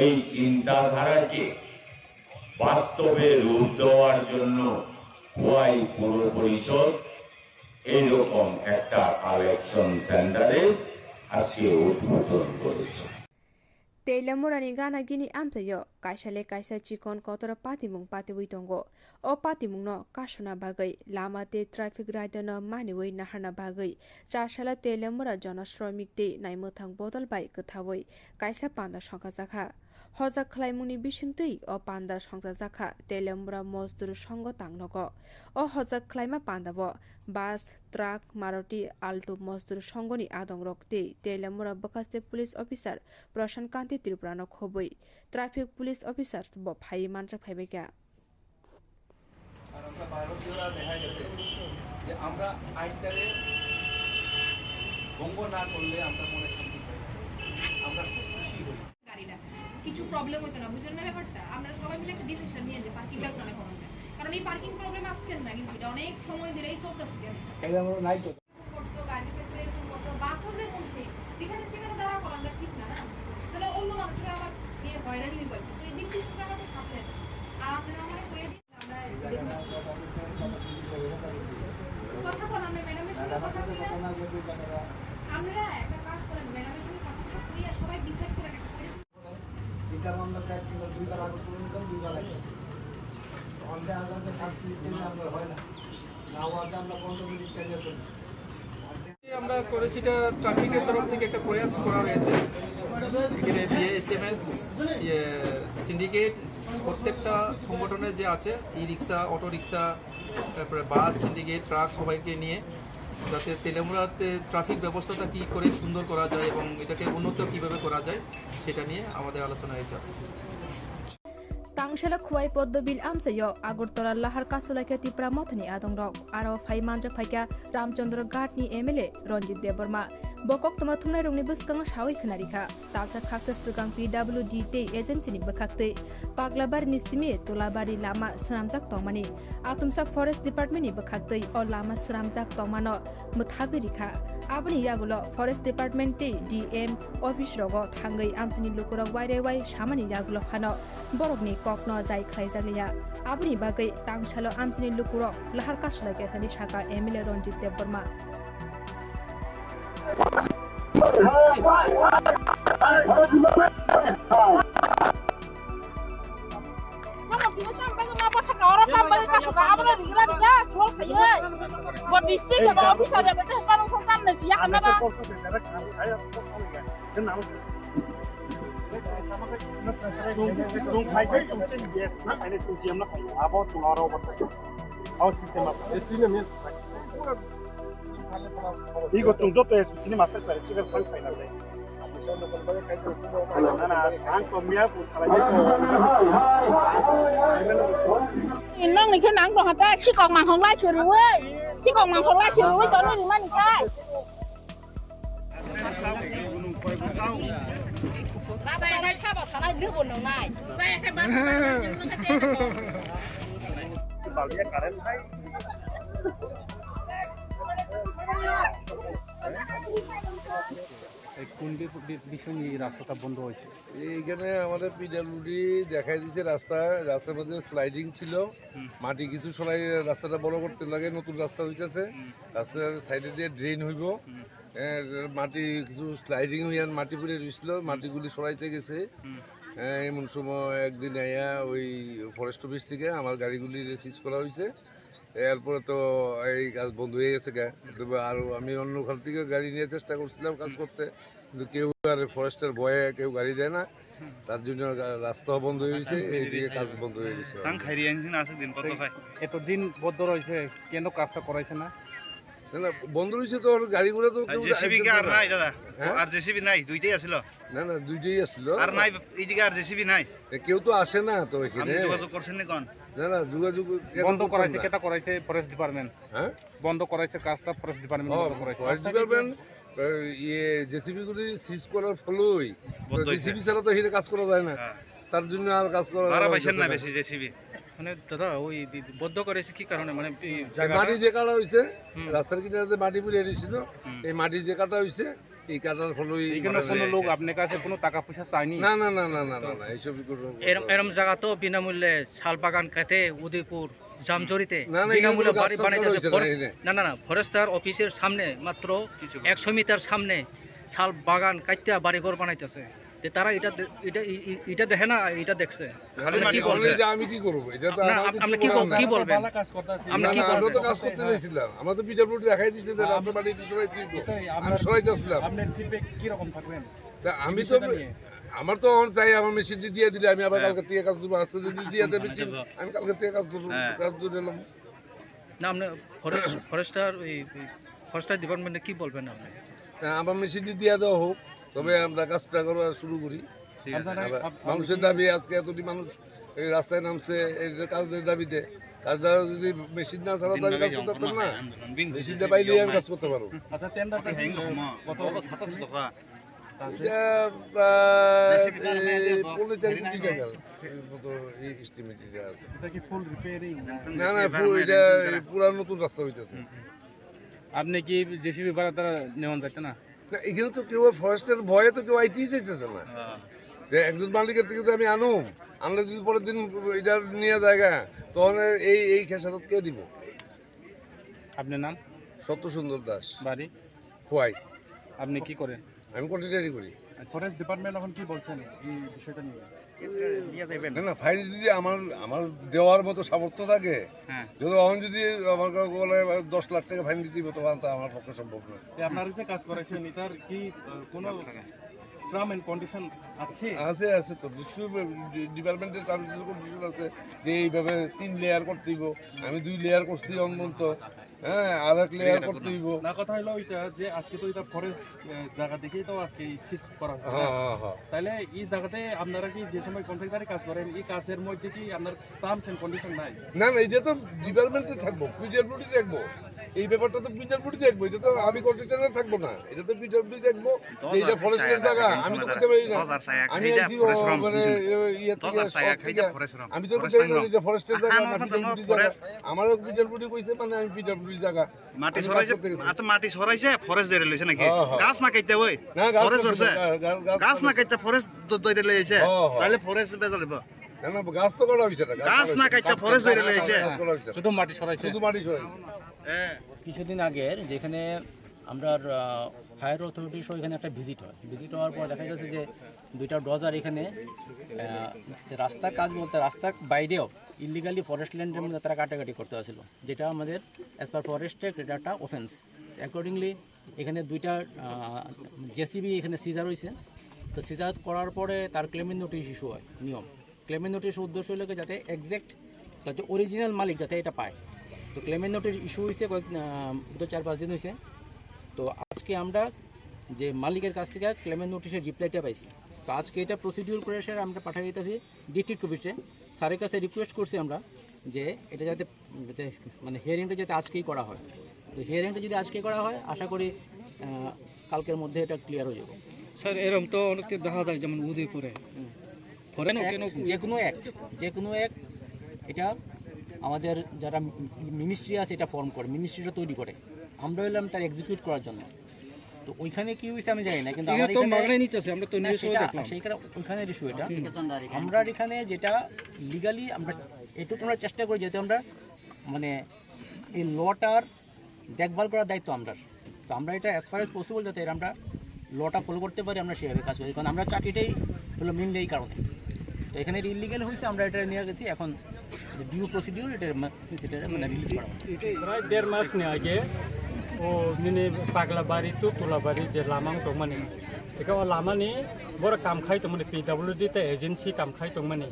এই চিন্তাধারাকে বাস্তবে রূপ দেওয়ার জন্য খোয়াই পৌর পরিষদ এইরকম একটা কালেকশন সেন্টারের আজকে উদ্বোধন করেছে। Telemurani gana gini amchaio kaisa le kaisa chikon kotor patimung patiwi tongo. O patimungno kasuna bagwi lama tei traffic rider no maniwi naharna bagwi chasala Telemura jona sromik tei naimwthang bodol bai kwthawi kaisa panda songkha jakha. Hojak khlaimungni bisingtwi o panda songchajakha Telemura Mosdur Songho tangnogo. O hojak khlaima pandao bus, truck, Maruti Alto Mosdur Songhoni adongrok tei Telemura bwkhaste police officer Prashan Kanti Tripurano khobwi traffic police officers bo phaiwi manjak phaibaikha. আর আমরা বারো জোড়া দেখা গেছে যে আমরা আইনটারে ভঙ্গ না করলে আমরা মনে শান্তি পাই না। আমরা খুব খুশি হই। গাড়িটা কিছু প্রবলেম হতো না, বুঝলেন না ব্যাপারটা? আমরা সবাই মিলে একটা ডিসিশন নিয়ে যে পার্কিংটা ওখানে করা যায়, কারণ এই পার্কিং প্রবলেম আজকের না, কিন্তু এটা অনেক সময় ধরেই চলতেছে। করতো, গাড়ির ক্ষেত্রে এরকম করতো, বাসও যেমন সেই যেখানে সেখানে দাঁড়া করাটা ঠিক না, না? তাহলে অন্য মানুষরা আবার নিয়ে হয়রানি হয়ে পারছে। তো এই দিক থেকে আমরা তো সাবধান। আর আপনারা আমার হয়ে দিন, আমরা কথা বললাম, ম্যাডামের সঙ্গে কথা বললাম। আমরা একটা কাজ করেন, ম্যাডামের সঙ্গে কথা বলে আর সবাই ডিসাইড করেন একটা করে। এটা আমরা চার কিলো দুইবার আগে করে নিতাম, দুইবার আগে। অন্তে আগে সাত মিনিট জন্য আমরা হয় না, না হওয়াতে আমরা পনেরো মিনিট চালিয়ে চলি। আমরা করেছি, এটা ট্রাফিকের তরফ থেকে একটা প্রয়াস করা হয়েছে। এখানে বিএএসএমএস, ইয়ে, সিন্ডিকেট, প্রত্যেকটা সংগঠনের যে আছে, ই রিক্সা, অটো রিক্সা, তারপরে বাস, সিন্ডিকেট, ট্রাক সবাইকে নিয়ে যাতে তেলেমুড়াতে ট্রাফিক ব্যবস্থাটা কী করে সুন্দর করা যায় এবং এটাকে উন্নত কীভাবে করা যায়, সেটা নিয়ে আমাদের আলোচনা হয়েছে। Tangshela Khowai Poddo Bill amchaio Agartala lahar kasulaikha Tipra Mothani adongrok. Aro phai manjak phaikha Ramchandra Ghat ni M L A Ranjit Debbarma. Bo koktwma thumnairokni bwskango sawi khwnarikha. Talsa khaksa swkang P W D tei agency ni bwkhaktwi Paglabari ni simi Tulabari lama swnamjak tongmani. Atumsa Forest Department ni bwkhaktwi o lama swnamjak tongmano mwthagwi rikha. Aboni yagulo Forest Department tei D M office rogo thangwi amchaini lukurok wairewai samani yagulo phano borokni kokno jai khlaijakliya. Aboni bagwi tangsalo amchaini lukurok lahar kasulaikha hwnwi sakha M L A Ranjit Debbarma. Abo chwng aro bo. Igo chwng joto S P ni master kwlai, chwng phai phai na le. Nang ni khe nang tong hata, sikok manghok lai se rwi, sikok manghok lai se rwi, tongwi rimani khe. এই কোন B-, B-, বিষয় নিয়ে এই রাস্তাটা বন্ধ হয়েছে? এইখানে আমাদের পিডব্লিউডি দেখাই দিছে রাস্তা, রাস্তার মধ্যে স্লাইডিং ছিল, হুম। মাটি কিছু সরাই রাস্তাটা বড় করতে লাগে, নতুন রাস্তা হইতেছে, হুম। রাস্তার সাইডে দিয়ে ড্রেন হইব। হুম। এ, মাটি কিছু স্লাইডিং হইয়া মাটি পড়ে রইছিল, হুম। মাটিগুলি সরাইতে গেছে। হুম। এ, এমন সময় একদিন আইয়া ওই ফরেস্ট অফিস থেকে আমার গাড়িগুলি সিজ করা হয়েছে। এরপরে তো এই কাজ বন্ধ হয়ে গেছে গা। তবে আর আমি অন্য খাল থেকে গাড়ি নিয়ে চেষ্টা করছিলাম কাজ হুম। করতে, কিন্তু কেউ আর ফরেস্টের ভয়ে কেউ গাড়ি দেয় না। হুম। তার জন্য গা-, রাস্তা বন্ধ হয়ে গেছে, এইদিকে কাজ বন্ধ হয়ে গেছে। Tang khairi yang sini asik din koto khai. এতদিন বন্ধ রয়েছে, কেন কাজটা করাইছে না? না, না, বন্ধ রয়েছে তো, আর গাড়ি ঘোড়া তো কেউ জেসিবি আইতেছে কি আর না। নাই দাদা? হ্যাঁ? আর জেসিবি নাই, দুইটাই আছিল। না, না, দুইটাই আছিল। আর নাই, এইদিকে আর জেসিবি নাই। এ, কেউ তো আসে না তো এখানে। আপনি যোগাযোগ করছেন না কোন? না, না, যোগাযোগ কেন বন্ধ করতাম করাইছে, না? কেটা করাইছে? Forest department. হ্যাঁ? বন্ধ করাইছে কাজটা, ফরেস্ট ডিপার্টমেন্ট ও, বন্ধ করাইছে। ফরেস্ট ডিপার্টমেন্ট, এ, ইয়ে, জেসিবি গুলি সিজ করার ফলেই তো বন্ধ হইছে। জেসিবি ছাড়া তো এখানে কাজ করা যায় না। হ্যাঁ। তার জন্য আর কাজ করা ভাড়া যাচ্ছে পাইছেন না না। বেশি জেসিবি। মানে দাদা, ওই বি-, বন্ধ করেছে কি কারণে? মানে এই এই জায়গাটা মাটি যে কাটা হইছে, হুম। রাস্তার কিনারে যে মাটি পড়ে রয়েছিল, হুম। এই মাটি যে কাটা হইছে, এই কাটার ফলেই এখানে মারা কোনো যায়। লোক আপনার কাছে কোনো টাকা পয়সা চায়নি? না, না, না, না, না, না, না, এইসব কোনো এরম, এরম জায়গা তো বিনামূল্যে শাল বাগান কাটে উদয়পুর জামজরিতে না, না, এখানে বিনামূল্যে কোনো বাড়ি কাজ বানাইতেছে। হইছে না ফরে-, এখানে। না, না, না, ফরেস্টার অফিসের সামনে মাত্র কিছু একশো মিটার সামনে শাল বাগান কাটতে বাড়ি ঘর বানাইতেছে। যে তারা এটা দে-, এটা, ই-, ই-, এটা দেখে না, এটা দেখছে। খালি আপনি মাটি কি বলছেন? বলছে। যে আমি কি করবো? এটা তো না, আমার আপ-, কিছু আপনি কি করার বল-, নাই। কি বলবেন? ভালো কাজ করতে আছে। আপনি না, কি না, আমরা তো করবেন? কাজ করতে চাইছিলাম। আমরা তো পিডব্লিউডি দেখাই দিচ্ছি যে হ্যাঁ, রাস্তা বাড়ি একটু সরাই দিতে। এটাই আমি আমরা, সরাইতে আসলাম। আপনার ফিডব্যাক কিরকম থাকবেন? তা আমি এই তো, বিষয়টা নিয়ে? আমার তো এখন চাই আমার মেশিনটি দিয়ে দিলে আমি আবার হ্যাঁ। কালকে থেকে কাজ করবো। আজকে যদি দিয়ে দেয় মেশিন, আমি কালকে থেকে কাজ করবো, হ্যাঁ। কাজ ধরে এলাম। না, আপনি ফরেস্ট, ফরেস্টার, ওই, ওই ফরেস্টার ডিপার্টমেন্টে কি বলবেন আপনি? হ্যাঁ, আমার মেশিনটি দিয়ে দেওয়া হোক, তবে আমরা কাজটা করা শুরু করি। ঠিক আছে। আপনারা, আবার আপ-, আপনি মানুষের কি দাবি, আজকে এতটি মানুষ এই রাস্তায় নামছে, এই যে কাজের দাবিতে। কাজটা যদি মেশিন না ছাড়া তো আমি কাজ করতে পারতাম না। মেশিনটা পাইলেই আমি কাজ করতে পারবো। আচ্ছা, টেন্ডারটা কি, আহ, কত? এটা প্রায়, এই, পৌনে চার কোটি টাকার মতো এই এস্টিমেট এটা আছে। এটা কি ফুল রিপেয়ারিং না? না, না, ফুল, এটা এই পুরা নতুন রাস্তা হইতেছে। হুম, হুম। আপনি কি জেসিবি ভাড়া তারা নেওয়ান যাচ্ছে না? না, এখানে তো কেউ ফরেস্টের ভয়ে তো কেউ আইতেই চাইতেছে না। হ্যাঁ। যে একজন মালিকের থেকে তো আমি আনুম, আনলে যদি পরের দিন এটা নিয়ে জায়গা, তখন এই, এই খেসারত কে দিব? আপনার নাম? সত্য সুন্দর দাস। বাড়ি? খোয়াই। আপনি কি করেন? আমি কন্ট্রাক্টরি করি। ফরেস্ট ডিপার্টমেন্ট এখন কি বলছেন এই বিষয়টা নিয়ে? না, না, ফাইন যদি আমার, আমার দেওয়ার মতো সামর্থ্য থাকে, হ্যাঁ। যদি এখন যদি আমার কাছে বলে দশ লাখ টাকা ফাইন দিতে হবে, তখন তো আমার পক্ষে সম্ভব নয়। এ, আপনারা যে কাজ করেছেন, এটার কি, আহ, কোনো টার্ম এন্ড কন্ডিশন আছে? আছে, আছে তো, নিশ্চয়ই ডি-, ডিপার্টমেন্টের টার্মস এন্ড কন্ডিশন আছে যে এইভাবে তিন লেয়ার করতে হইব। আমি দুই লেয়ার করছি অন্তত, হ্যাঁ, আর এক লেয়ার করতে হইব। না, কথা হলো ওইটা যে আজকে তো এটা ফরেস্ট, আহ, জায়গা দেখেই তো আজকে এই সিজ করা হচ্ছে, হ্যাঁ, না? হ্যাঁ, হ্যাঁ। তাহলে এই জায়গাতে আপনারা কি যে সময় কন্ট্রাক্টরি কাজ করেন, এই কাজের মধ্যে কি আপনার টার্মস এন্ড কন্ডিশন নাই? না, না, এটা তো ডিপার্টমেন্টে থাকবো, পিডব্লিউডি দেখবো। এই ব্যাপারটা তো পিডব্লিউডি দেখবো, এটা তো আমি কন্ট্রাক্টরে থাকবো না, এটা তো পিডব্লিউডি দেখবো। যে এটা ফরেস্টের জায়গা, আমি তো বলতে পারি না। আমি আইছি ও, মানে, ইয়ে, ইয়ে থেকে, সব থেকে। আমি তো বলতে পারি না, এটা ফরেস্টের জায়গা না পিডব্লিউডি জায়গা। আমারও পিডব্লিউডি কইছে, মানে, আমি পিডব্লিউডি জায়গা। মাটি আমি কাজ সরাইছে, করতে গেছি। আচ্ছা, মাটি সরাইছে, ফরেস্ট ধরে লইছে নাকি? হ্যাঁ, হ্যাঁ। গাছ না কাটতে ওই? না, গাছ ফরেস্ট কাটতে ধরছে? না, গা-, গাছ কাটতে গাছ না না। কাটতে ফরেস্ট দ-, ধরে লইছে? হ্যাঁ, হ্যাঁ। তাহলে ফরেস্ট বেজা দিব। না, না, গাছ তো কাটা হইছে না, গাছ গাছ কাটা না হইছে। কাটতে ফরেস্ট ধরে লইছে? গাছ কাটা হইছে না। শুধু মাটি সরাইছে? শুধু মাটি সরাইছে। হ্যাঁ। কিছুদিন আগের যেখানে আমরা, আহ, ফায়ার অথরিটি সহ এখানে একটা ভিজিট হয়। ভিজিট হওয়ার পর দেখা গেছে যে দুইটা ডোজার এখানে, আহ, যে রাস্তার কাজ বলতে রাস্তার বাইরেও ইলিগালি ফরেস্ট ল্যান্ডের মধ্যে তারা কাটাকাটি করতে আসছিল, যেটা আমাদের অ্যাজ পার ফরেস্ট অ্যাক্ট এটা একটা অফেন্স। অ্যাকর্ডিংলি এখানে দুইটা, আহ, জেসিবি এখানে সিজার হয়েছে। তো সিজার করার পরে তার ক্লেমেন্ট নোটিশ ইস্যু হয়, নিয়ম। ক্লেমেন্ট নোটিশ উদ্দেশ্য হলো কি, যাতে এক্স্যাক্ট, যাতে অরিজিনাল মালিক যাতে এটা পায়। তো ক্লেমেন্ট নোটিশ ইস্যু হয়েছে কয়েক, আহ, বোধহয় চার পাঁচ দিন হয়েছে। তো আজকে আমরা যে মালিকের কাছ থেকে ক্লেমেন্ট নোটিশের রিপ্লাইটা পাইছি। তো আজকে এটা প্রসিডিউর করে স্যার আমরা পাঠিয়ে দিতেছি ডিস্ট্রিক্ট অফিসে। স্যারের কাছে রিকোয়েস্ট করছি আমরা যে এটা যাতে, যাতে মানে হিয়ারিংটা যাতে আজকেই করা হয়। তো হিয়ারিংটা যদি আজকে করা হয়, আশা করি আহ, কালকের মধ্যে এটা ক্লিয়ার হয়ে যাবে। স্যার, এরকম তো অনেকে দেখা যায়, যেমন উদয়পুরে। হুম। ফরেন এক, কেন? যে কোনো এক, যে কোনো এক, এটা আমাদের যারা মিনিস্ট্রি আছে, এটা ফর্ম করে, মিনিস্ট্রিটা তৈরি করে। আমরা হলাম তার এক্সিকিউট করার জন্য। তো ওইখানে কি হয়েছে আমি জানি না, কিন্তু এটা আমার তো এখানে মাগনায় নিতেছে, আমরা তো না, নিউজও সেটা, দেখলাম। সেইখানে, ওইখানে ইস্যু এটা। হুম। আমরা এখানে যেটা লিগালি আমরা এটুকু আমরা চেষ্টা করি, যাতে আমরা মানে এই লটার দেখভাল করার দায়িত্ব আমরার। তো আমরা এটা অ্যাজ ফার অ্যাজ পসিবল যাতে এর আমরা লটা ফলো করতে পারি, আমরা সেভাবে কাজ করি, কারণ আমরা চাকরিটাই হলো মেইনলি এই কারণে। তো এখানে এটা ইলিগাল হয়েছে, আমরা এটা নিয়ে গেছি, এখন ডিউ প্রসিডিউর এটা মা-, এটা মানে রিলিজ করা হবে। প্রায় দেড় মাস নিয়ে আগে ও মানে পাগলাবাড়ি তো তুলাবাড়ি যে লামাং tongmani, eka o lamani borok kam khai tongmani, P W D tei agency kam khai tongmani.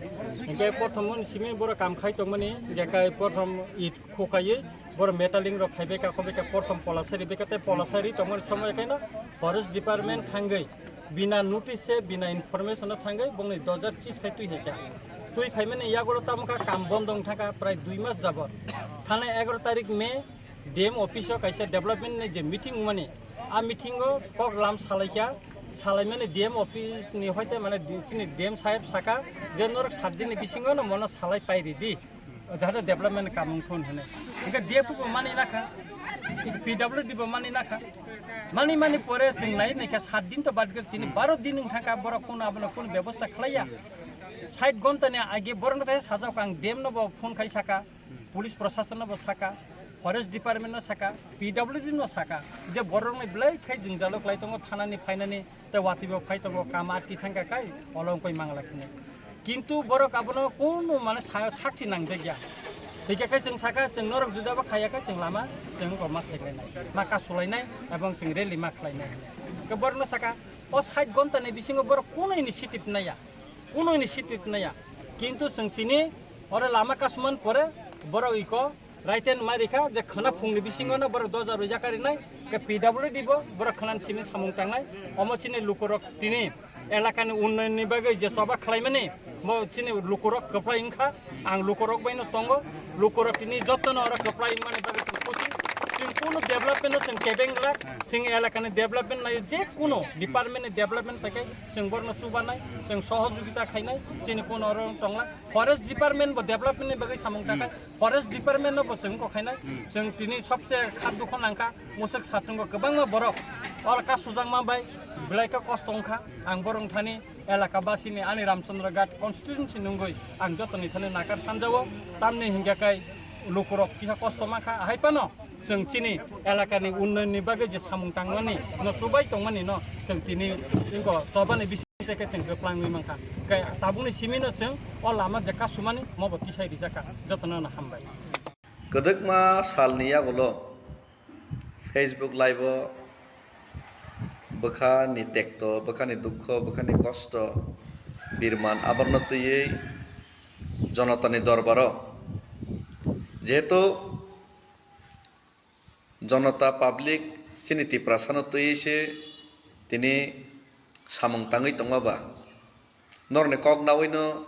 Hingke prothom simi borok kam khai tongmani, jekai prothom it khukaiwi borok metaling rok khaibai ka, khobai ka, prothom polasari bai ka, tei polasari tongmani somoi kaino forest department thangwi bina notice se, bina information o thangwi bongni dojar chis khai twi hai kha. Twi phaimani yagulo tamo kha kam bondo wng thangkha prai dui mas jabot. Thana egaroh tarik May D M office o kaisa development ni je meeting wngmani, a meeting o kok lam salaikha, salaimani D M office ni hoite mane di-, chini D M saheb saka je norok sat din ni bisingo no mono salai pai ridi. Jahate development kamung thun hene. Hingke D F bo mani nakha, P W D bo mani nakha. Mani mani pore chwng nai naikha sat din to bad gel, tini baro din wng thangkha, borok kuno abono kuno bebosta khlaiya. Sait gonta ni age borok no sajak ang D M no bo phone khai saka, police prosason no bo saka, forest department no saka, P W D no saka, je borok ni belai khai jwngjalo khlai tongo, thana ni phainani, tei watwi bo phai tongo, kam atwi thangkha khai, olo wngkoi mangla khini. Kintu borok abono kunu mane sa-, sakchi nangjakya. Hingkhe khe chwng sakha, chwng norok juda bo khaiya khe chwng lama, chwng wngkha ma khaikhlainai, ma kasulainai, ebong chwng rally ma khlainai. Hingkhe borokno sakha, o sait gonta ni bisingo borok kunu initiative naiya, kunu initiative naiya. Kintu chwng tini oro lama kasumani pore borok iko Raiten mai rikha je khwna phungni bisingo no borok doja rwjak karinai, ke P W D bo borok khwna simi samung tangnai, omo chini lukurok tini elakani unnayonni bagwi je choba khlaimani, bo chini lukurok kwplai wngkha, ang lukurok bai no tongo, lukurok tini jotono oro kwplai wngmani bagwi chwng khusi, chwng kunu development no chwng kebeng glak, chwng elakani development nai je kunu department ni development pai khe chwng borokno chubanai, chwng sohojogita khainai, chini kunu oro tongla. Forest department bo development ni bagwi samung tangnai. Forest department no bo chwng kok khainai. Chwng tini sobse kha dukho nangkha, musuk satungo kwbangma borok oro ka sujakma bai belai khe kosto wngkha. Ang borok thani elaka basini ani Ramchandra Ghat constituency nungwi ang jotoni thani nakar sanjao. Tamni hingkha kai lukurok kisa kosto mankha, hai phano chwng chini elakani unnayonni bagwi je samung tangmani no chubai tongmani no chwng tini inko chobani bisi Tei khe chwng kwplangwi mankha. Khe tabukni simino chwng o lama je kasumani mobo tisai rijakha. Jotono no hambai. Kwdwkma salni yagulo Facebook live-o bwkhani tekto, bwkhani dukho, bwkhani kosto, birman aborno twiwi jonotani dorbaro jehetu Jonota public chini Tiprasano twiwi se tini samung tangwi tongma ba? Norokni kok naui no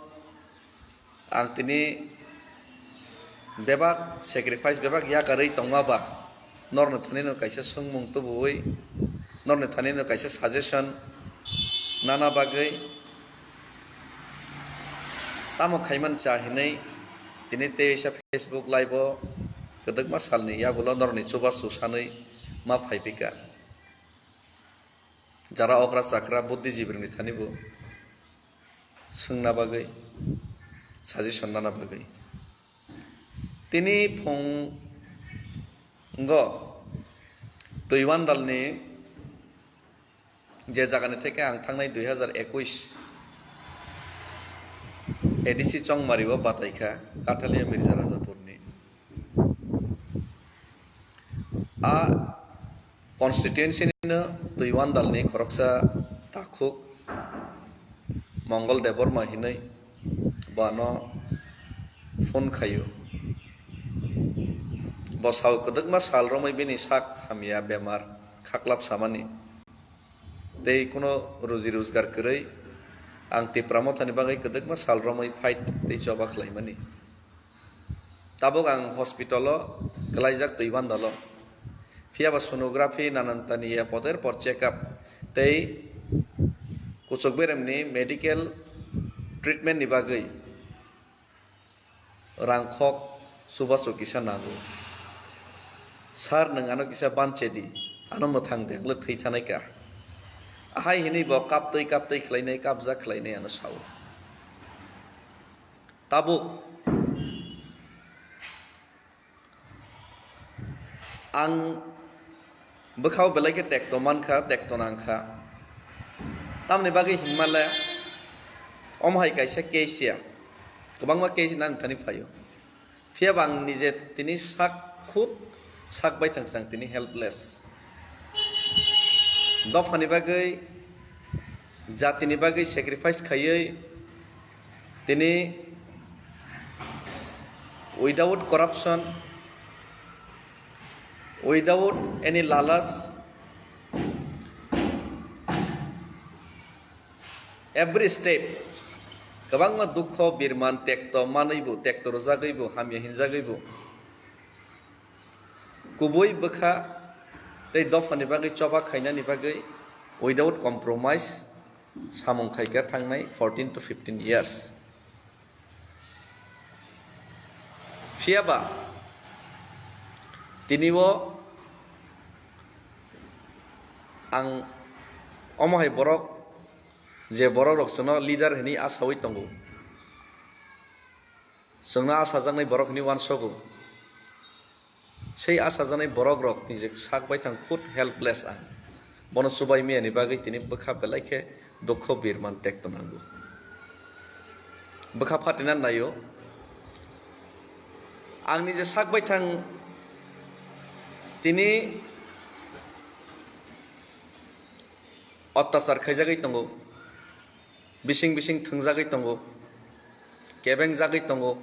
ang tini bebak sacrifice, bebak yakarwi tongma ba? Norokni thani no kaisa swngmung tubuwi, norokni thani no kaisa suggestion nana bagwi tamo khaiman cha hinwi tini teisa Facebook live o kwdwkma salni yagulo norokni chubachu sanwi ma phaipika. Jara okra chakra buddhijibirokni thani bo swngna bagwi, suggestion nana bagwi. Tini phungo Twiwandalni je jagani theke ang thangnai dui hazar ekush A D C Chongmari o batai kha, Kathalia Mirza Rajapurni. A constituency ni no Twiwandalni khoroksa takhuk Mongol Debbarma hinwi bo ano phone khaio. Bo sao kwdwkma sal romwi bini sak hamya bemar khaklap samani. tei kuno ruji rojgar kwrwi ang Tipra Mothani bagwi kwdwkma sal romwi fight tei choba khlaimani. Tabuk ang hospital o kwlaijak twi bandalo. Phiya ba sonography, nanantani ya poder por check up tei kuchuk beremni medical treatment ni bagwi rang khok chubachu kisa nango. Sir, nwng ano kisa banche di, ano mwthang de, wngkhe thwi thanai ka. Ahai hinwi bo kaptwi kaptwi khlainai, kapjak khlainai ano sao. Tabuk ang bwkhao belai khe tekto mankha, tekto nangkha. Tamni bagwi hinmale, omo hai kaisa case ya, kwbangma case nang thani phaio. Phiya ba ang nije tini sak khud sak bai thang sang tini helpless. Dophani bagwi, jatini bagwi sacrifice khaiwi tini without corruption, without any lalas, every step kwbangma dukho birman tekto manwi bo, tekto rwjagwi bo, hamya hinjagwi bo, kubui bwkha tei dophani bagwi choba khainani bagwi without compromise samung khaikha thangnai fourteen to fifteen years. Phiya ba tini o ang omo hai borok, je borok rok chwngno leader hinwi asawi tongo, chwngno asajaknai borok hinwi uansogo. Sei achajaknai borok rok tini je sak bai thang khud helpless ang. Bono chubai maya ni bagwi tini bwkha belai khe dukho birman tekto nango. Bwkha phatina naio. Ang nije sak bai thang tini ottachar khaijagwi tongo. Bising bising thwngjagwi tongo, kebengjagwi tongo,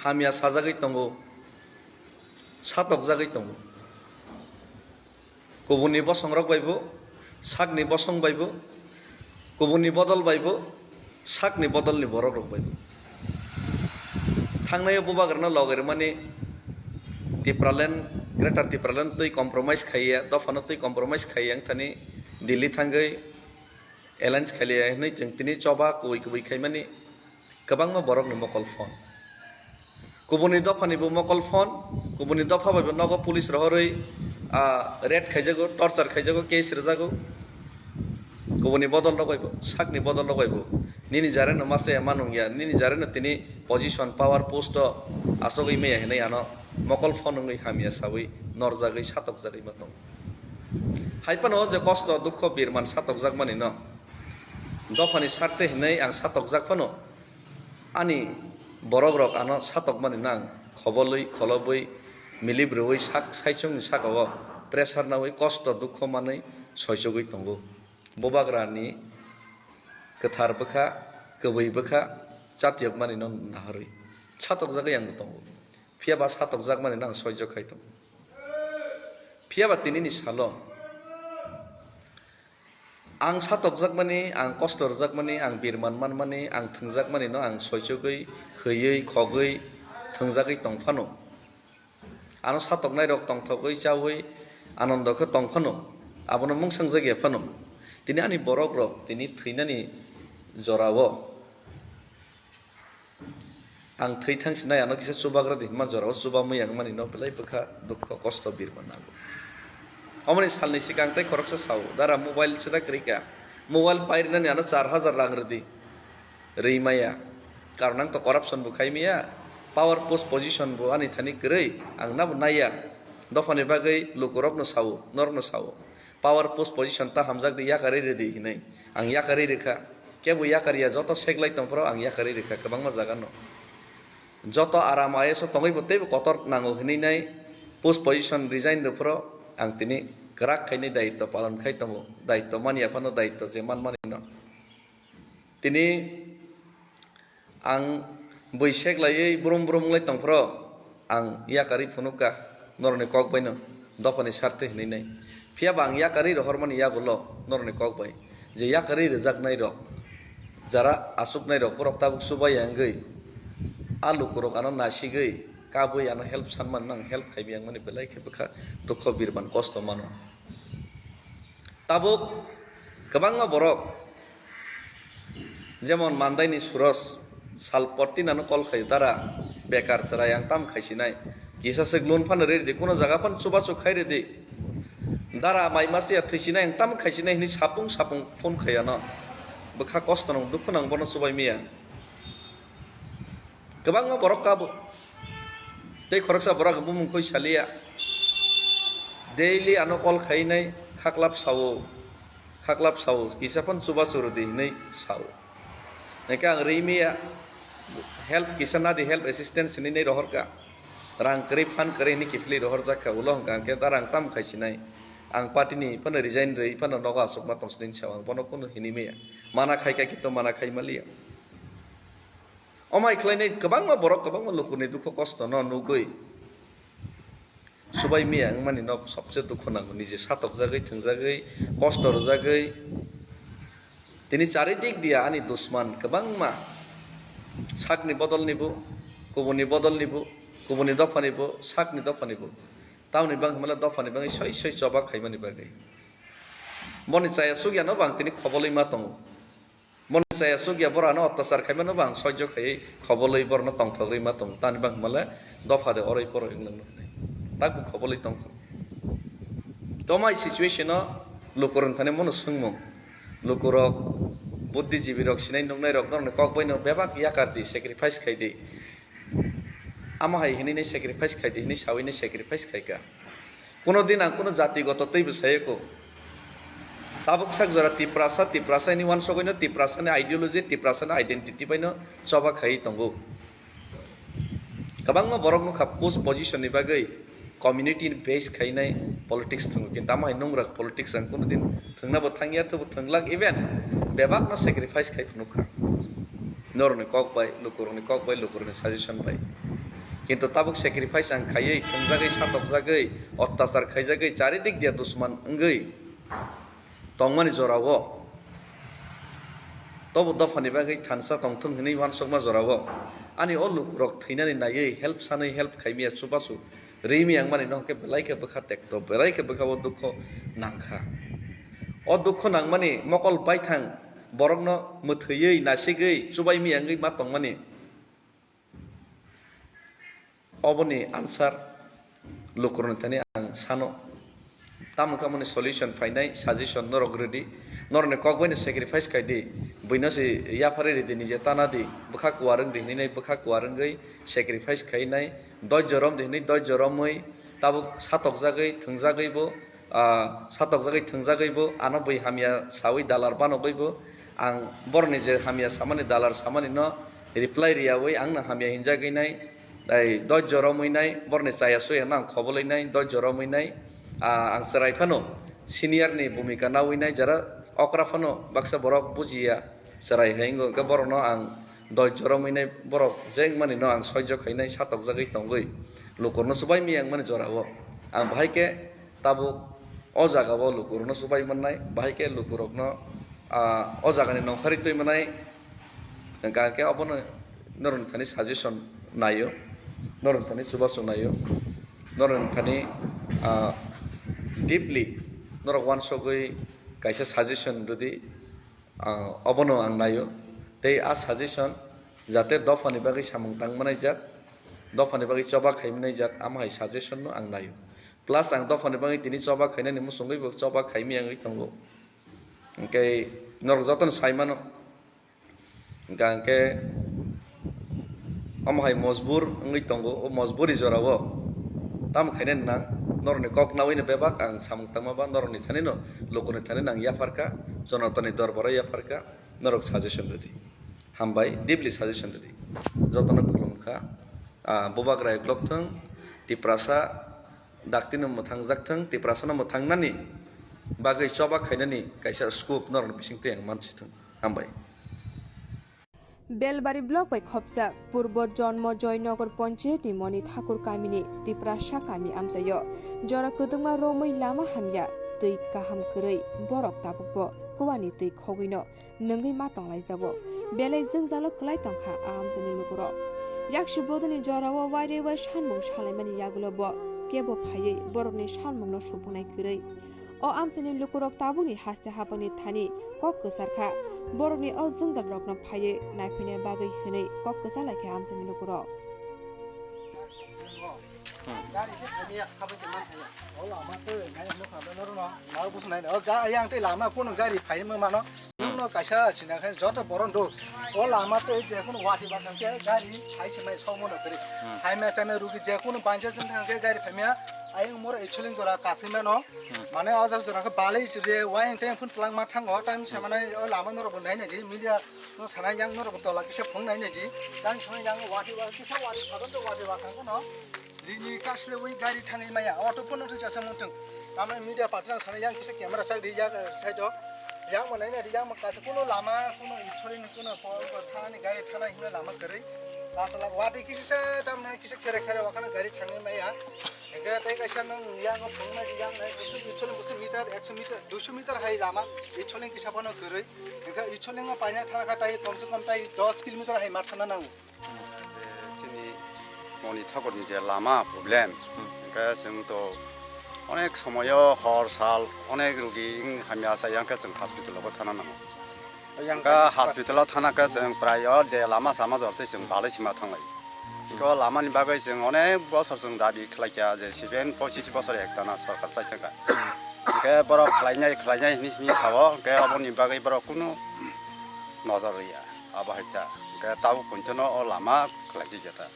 hamya sajagwi tongo, satokjagwi tongo. Kubunni bosongrok bai bo, sakni bosong bai bo, kubunni bodol bai bo, sakni bodolni borokrok bai bo. Thangnai o bubagrano logi rwmani Tipraland, Greater Tipraland twi compromise khaiya, dophano twi compromise khaiya wngthani Delhi thangwi alliance khailiya hinwi chwng tini choba kubui kubui khaimani kwbangma borokni mokol phone. Kubuni dophani bo mokol phone, kubuni dopha bai bo nogo police rohorwi, ah, raid khaijago, torture khaijago, case rwjago. Kubuni bodol rok bai bo, sakni bodol rok bai bo. Nini jareno masa ya manung ya, nini jareno tini position, power, post o asogwi maya hinwi ano mokol phone wngwi hamya sawi norjagwi satokjagwi ma tongo. Hai phano o je kosto dukho birman satokjak mani no, dophani sarte hinwi ang satokjak phano, ani borok rok ano satok mani no ang khobolwi kholobwi milip rwui sak saichung ni saka o pressure naui kosto dukho manwi soichugwi tongo. Bubagra ni kwthar bwkha, kwbwi bwkha, chatiyok mani no naharwi satokjagwi ang tongo. Phiya ba satokjak mani no ang soijo khai tongo. Phiya ba tinini salo ang satokjakmani, ang kosto rwjakmani, ang birman manmani, ang thwngjakmani no ang soichugwi, khwiwi, khogwi, thwngjagwi tong phano. Ano satoknai rok tongthogwi, chaui, anondo khe tong phano. Abono mungsangjak ya phano. Tini ani borok rok tini thwinani jorao. Ang thwi thang sinai ano kisa chubagra di hwnma jorao chuba mui ang mani no belai bwkha dukho kosto birma nango. Omoni salni sikang tei khoroksa sao, "Dara mobile sida kwrwi ka, mobile pai rwnani ano char hajar rang rwdi." Rwi maya. Karon ang to corruption bo khai maya, power post position bo ani thani kwrwi, ang nabo naiya. Dophani bagwi lukurokno sao, norokno sao. Power post position ta hamjak di, yakarwi rwdi hinwi. Ang yakarwi rwkha. Kebo yakarya, joto seklai tongphuru ang yakarwi rwkha kwbangma jagano. Joto aram I A S o tongwi bo teibo kotor nango hinwi nai post position resign rwphuru ang tini kwrak khainwi daitw palon khai tongo. Daitw manya phano daitw je manmani no. Tini ang bui seklaiwi brum brum wnglai tongphuru ang yakarwi phunukha norokni kok baino dophani sartwi hinwi nai. Phiya ba ang yakarwi rohormani yagulo norokni kok bai je yakarwi rwjaknai rok, jara achuknai rok, borok tabuk chubai ya wngwi, a lukurok ano nasigwi, kabwi ano help sanmano ang help khaimaya wngmani belai khe bwkha dukho birman kosto mano. Tabuk kwbangma borok jemon Mandaini Suros sal portin ano call khaio, "Dara, bekar chwrai ang tam khaisinai, kisa swk loan phano riri di, kuno jaga phano chubachu khai ridi, dara mai masiya thwisinai ang tam khaisinai," hinwi sapung sapung phone khai ano. Bwkha kosto nang dukhu nang bono chubai maya. Kwbangma borok kabo. Tei khoroksa borok bumung khoi saliya. Daily ano call khainai khaklap sao. Khaklap sao. Kisa phano chubachu rwdi hinwi sao. Hingke ang rimiya help kisa nadi, help assistance hinwi nai rohorka. Rang kwrwi phan kwrwi hinwi kiphilwi rohorjakha. Ulo hwnkha hwnkhe da rang tam khaisinai. Ang party ni phano resign rwi phano nogo aswkma tongsinai sao. Ang bono kunu hinwi maya. Mana khaika kintu mana khai maliya. Omai khlainai kwbangma borok, kwbangma lukurni dukhu kosto no nugwi subai miya wngmani no sobse dukhu nango, nije satokjagwi, thwngjagwi, kosto rwjagwi. Tini charidik dia ani dusman kwbangma, sakni bodolni bo, kubuni bodolni bo, kubuni dophani bo, sakni dophani bo. Tamoni bang hwnmale dophani bangwi soi soi choba khaimani bagwi. Boni chaya sugya no bang tini khobolwi ma tongo. Boni chaya sugya borano ottachar khaimano bang soijo khaiwi khobolwi borno tongthok rwi ma tongo. Tani bang hwnmale dopha de oroi poroi wng nang nuknai. Takbo khobolwi tongkha. Tomai situation o lukurok thani mono swngmung. Lukurok, buddhijibi rok, sinai nuknai rok norokni kok baino bebak yakar di, sacrifice khai di. Amo hai hinwi nai sacrifice khai di, hinwi sawi nai sacrifice khai ka. Kuno din ang kuno jati goto teibo sayo ko. Tabuk sak jora Tiprasa, Tiprasa ni wansogwi no, Tiprasa ni ideology, Tiprasa ni identity bai no choba khai tongo. Kwbangma borok nukha post position ni bagwi community ni base khainai politics thwngo, kintu amo hai nungrak politics ang kuno din thwngna bo thangya, thwbo thwnglak, even bebak no sacrifice khai phunukha. Norokni kok bai, lukurokni kok bai, lukurokni suggestion bai. Kintu tabuk sacrifice ang khaiwi, thwngjagwi, satokjagwi, ottachar khaijagwi, charidik dia dusman wngwi tongmani jorao, tobo dophani bagwi thansa tongthung hinwi wansukma jorao, ani o lukurok thwinani naiwi, help sanwi help khaimaya chubachu rimi wngmani no hwnkhe belai khe bwkha tekto, belai khe bwkha o dukho nangkha. O dukho nangmani mokol baithang borokno mwthwiwi, nasigwi, chubaimaya wngwi ma tongmani. Oboni answer lukurokni thani ang sano. Tamo khe amoni solution phainai, suggestion norok rwdi. Norokni kok baino sacrifice khaidi. Buino se yapharwi ridi, nije tana di. Bwkha kuwar wngdi hinwi nai, bwkha kuwar wngwi sacrifice khainai. Doijjo romdi hinwi doijjo romwi tabuk satokjagwi, thwngjagwi bo, ah, satokjagwi thwngjagwi bo, ano bui hamya sawi dalar banogwi bo, ang borni je hamya samani, dalar samani no reply riyawi ang no hamya hinjagwi nai, tei doijjo romwi nai, borni chaya suya no ang khobolwi nai, doijjo romwi nai, ah, ang chwrai phano senior ni bhumika nawi nai, jara okra phano baksa borok bujiya chwrai hai wngkha, borok no ang doijjo romwi nai, borok je wngmani no ang soijo khainai, satokjagwi tongwi, lukurno chubai miya wngmani jorao ang bahai khe tabuk o jagao lukurokno chubai mannai, bahai khe lukurokno, ah, o jagani nongkhorwi twi mannai, hwnkha khe obono norokni thani suggestion naio, norokni thani chubachu naio, norokni thani, ah, deeply norok wansugwi kaisa suggestion rwdi, ah, obono ang naio. Tei a suggestion jate dophani bagwi samung tang manaijak, dophani bagwi choba khai manaijak, amo hai suggestion no ang naio. Plus ang dophani bagwi tini choba khainani muchungwi bo choba khaimaya wngwi tongo. Hwnkhe norok jotono sai mano. Hwnkha hwnkhe omo hai mojbur wngwi tongo, o mojburi jorao tamo khainani nang? Norokni kok nawino bebak ang samung tangma ba norokni thanino, lukurokni thanino ang yapharkha, Jonatani dorbaro yapharkha, norok suggestion rwdi. Hambai, deeply suggestion rwdi. Jotono khulumkha. Ah, bubagra ekloktwng, Tiprasa, Daktino mwthangjak thung, Tiprasano mwthangnani bagwi choba khainani kaisa scope norokni bisingtwi ang mansithung. Hambai. Belbari block bai khopjak Purbo Jonmo Joynagar Panchayat ni Moni Thakur kamini Tiprasa kami amchaio jora kwdwkma romwi lama hamya twi kaham kwrwi borok tabukbo kuani twi khogwino nwngwi ma tonglaijao. Belai jwngjalo kwlai tongkha a amchaini lukurok. Yaksi bodoni jorao wairwi wai sanmung salaimani yagulo bo kebo phaiwi borokni sanmungno supungnai kwrwi. O amchaini lukurok tabukni haste haphangni thani kok kwcharkha. Borokni o jwngjalrokno phaiwi naiphaina bagwi hwnwi kok kwchalaikha amchaini lukurok. Hmm. Gari se thangya, habwi se man thangya. O lama twi nai nukha norno. Mar busu nai. O ga yang tei lama kuno gari phai mano. Hmm. Nokno kaisa sina khe joto boron do. O lama twi je kuno wati ba khe gari phai se mai somo no kri. Hmm. Phai ma chame rugi je kuno banja jin thang khe gari phai maya. Ayang mor echuling jora kasi mano. Hmm. Mane o jora khe balai je wayang tei phun tlang ma thango. Time se mane o lama norok bo nai nai di media. No sana yang norok tola kisa phung nai nai di. Yang sana yang wati wa kisa wati sabon to wati wa kang no. Rini kasle wi gari thangwi maya. Auto phone no jasa mung thung. Tamo media party rang sana yang kisa camera sak di yang side o. Yang mo nai nai di yang mo kasa kuno lama kuno ichori ni kuno po thani gari thana hino lama kari. Kasa la wati kisa tamne kisa kere kere wakana gari thangwi maya. Engke tei kaisa nung yang phung nai di yang nai ichori busi meter ekso meter duiso meter hai lama ichori kisa phano kari. Engke ichori no paina thana kha tai kom se kom tai dos kilometer hai ma thana nango. Je chini Moni Thakurni je lama problem, hmm, hwnkhe chwng to onek somoyo hor sal onek rugi wng hamya sa yang khe chwng hospital-o bo thana nango. Yang khe hospital-o thana khe chwng prayo je lama sama jor tei chwng balai sima thanglai. Hmm. Iko lamani bagwi chwng onek bosor chwng dabi khlaikha je seven pochis bosor ektana sorkar chaikha. Hwnkhe borok khlainai khlainai hwnwi hwnwi sao, hwnkhe aboni bagwi borok kunu nojor rwya. Abo hai ta. Hwnkhe tabuk kunchano o lama khlaijak ya ta.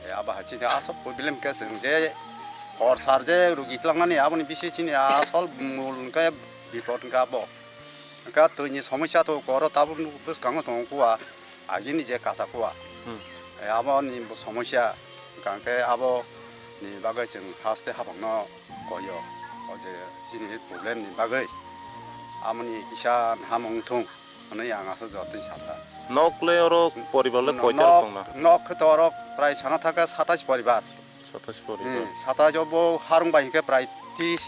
E, abo hai chini asok problem khe chwng je hor sar je rugi twlangnani aboni bisi chini asol mul hwnkhe bipot hwnkhe abo. Hwnkhe twini somosya to koro tabuk nuk bwskango tongo kua, agini je kasa kua. Hmm. E, aboni bo somosya hwnkhe abo ni bagwi chwng haste habangno koyo. O je chini problem ni bagwi amoni kisa hamung thung. Hwnwi ang aswk jotoni sakha. Nok le oro poribar le koita rok tongna? Nok khe to oro prai sana thaka satais poribar. Satais poribar. Hmm, satais o bo harung bai hwnkhe prai tris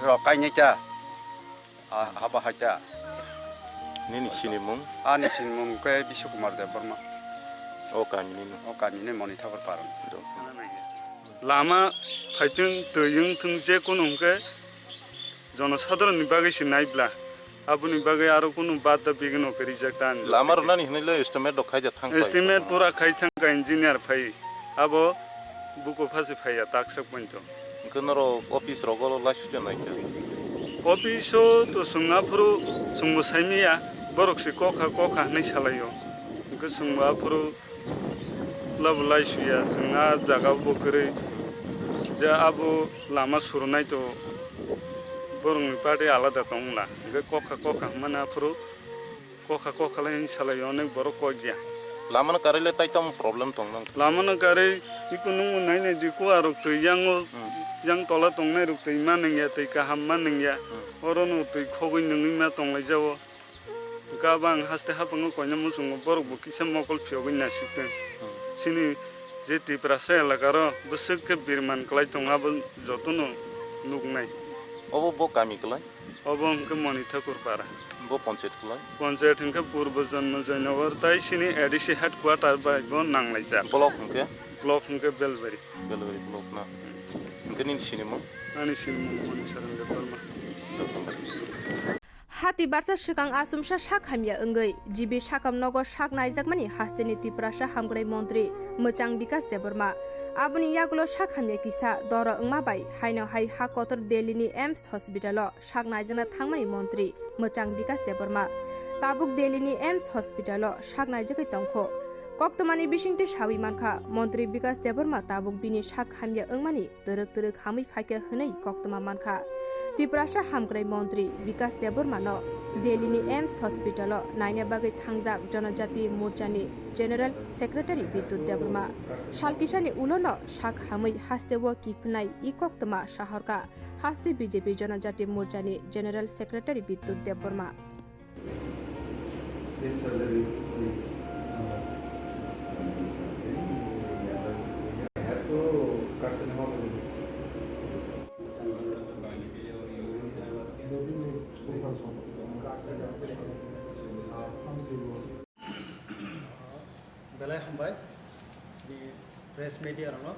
rok kainai ta. Ah, haba hai ta. Nini sinimung? Ani sinimung khe Biswa Kumar Debbarma. O kami ni no? O kami ni Moni Thakur Paran. Lama phaithung twi wngthung je kunu hwnkhe jonosadharon ni bagwi se naibla, aboni bagwi aro kunu bada bigini no khe rijak ta ani. Lama rwnani hinwi le estimate rok khaijak thang pai. Estimate pura khai thang ka engineer phai, abo buko phasi phaiya taksa pointo. Hwnkhe norok office rogo laisukya naikha? Office o to chwng aphuru chwngbo saimanya, borok se kokha kokha hinwi salaio. Hwnkhe chwngbo aphuru Labo laisuya, chwng a jaga bo kwrwi je abo lama surunai to borokni party alada tongla. Hwnkhe kokha kokha hwnmani aphuru kokha kokha lai salai onek borok kok ya. Lamano karwi le tai tamo problem tong nang? Lamano karwi iko nung nai nai di kuwa rok twi yango, hmm, yang tola tongnai rok twi ma nang ya, twi kaham ma nang ya. Hmm. Oro no twi khogwi nungwi ma tonglai jao. Hwnkhe abo ang haste haphango koina muchungo borok bo kisa mokol phiyogwi naisik tong. Hmm. Chini je Tiprasa elaka ro bwswk khe birman kwlai tongo abo jotono nuknai. Obo bo kami kwlai? Obo hwnkhe Moni Thakur para. Bo panchayat kwlai? Panchayat hwnkhe Purbo Janma Joynagar tai chini A D C headquarter bai bo nanglaijak. Block hwnkhe? Block hwnkhe Belbari. Belbari block na. Hmm. Hwnkhe nini sinimung? Ani sinimung Moni Saran Debbarma. Hati barsa swkang achomsa sak hamya wngwi G B sakam nogo sak naijakmani hasteni Tiprasa hamkrai montri Mwchang Bikas Debbarma. Aboni yagulo sak hamya kisa doro wngma bai haino hai ha kotor Delhini AIIMS hospitalo sak naijakna thangmani montri Mwchang Bikas Debbarma tabuk Delhini AIIMS hospitalo sak naijagwi tongkho. Koktwmani bisingtwi sawi mankha, montri Bikas Debbarma tabuk bini sak hamya wngmani twrwk twrwk hamwi phaikha hwnwi koktwma mankha. Tiprasa hamkrai montri Bikas Debbarmano Delhini AIIMS hospitalo naina bagwi thangjak Janajati Morchani General Secretary Bidyut Debbarma. Sal kisani ulono sak hamwi hasteo kiphnai i koktwma sahorkha haste B J P Janajati Morchani General Secretary Bidyut Debbarma. Belai hambai chini press media rokno.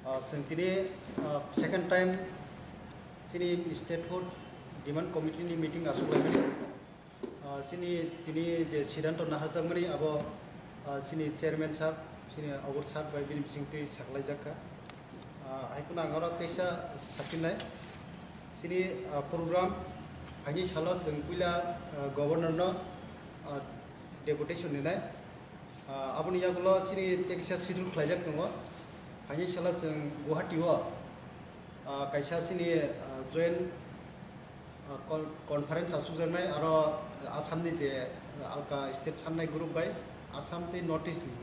Ah, chwng tini, ah, second time chini statehood demand committee ni meeting aswk laimani. Ah, chini tini je siddhanto naharjakmani abo, ah, chini chairman sir, chini Obor sir bai bini bisingtwi saklaijak kha. Ah, hai phano ang oro teisa sakinai. Chini, ah, program phaini salo chwng puila, ah, governor no, ah, deputation rinai. Ah, aboni yagulo chini tekisa schedule khlaijak tongo. Phaini salo chwng Guwahati o, ah, kaisa chini, ah, joint, ah, con-, conference achukjaknai, aro Assam ni je, ah, alka state samnai group bai Assam tei North East ni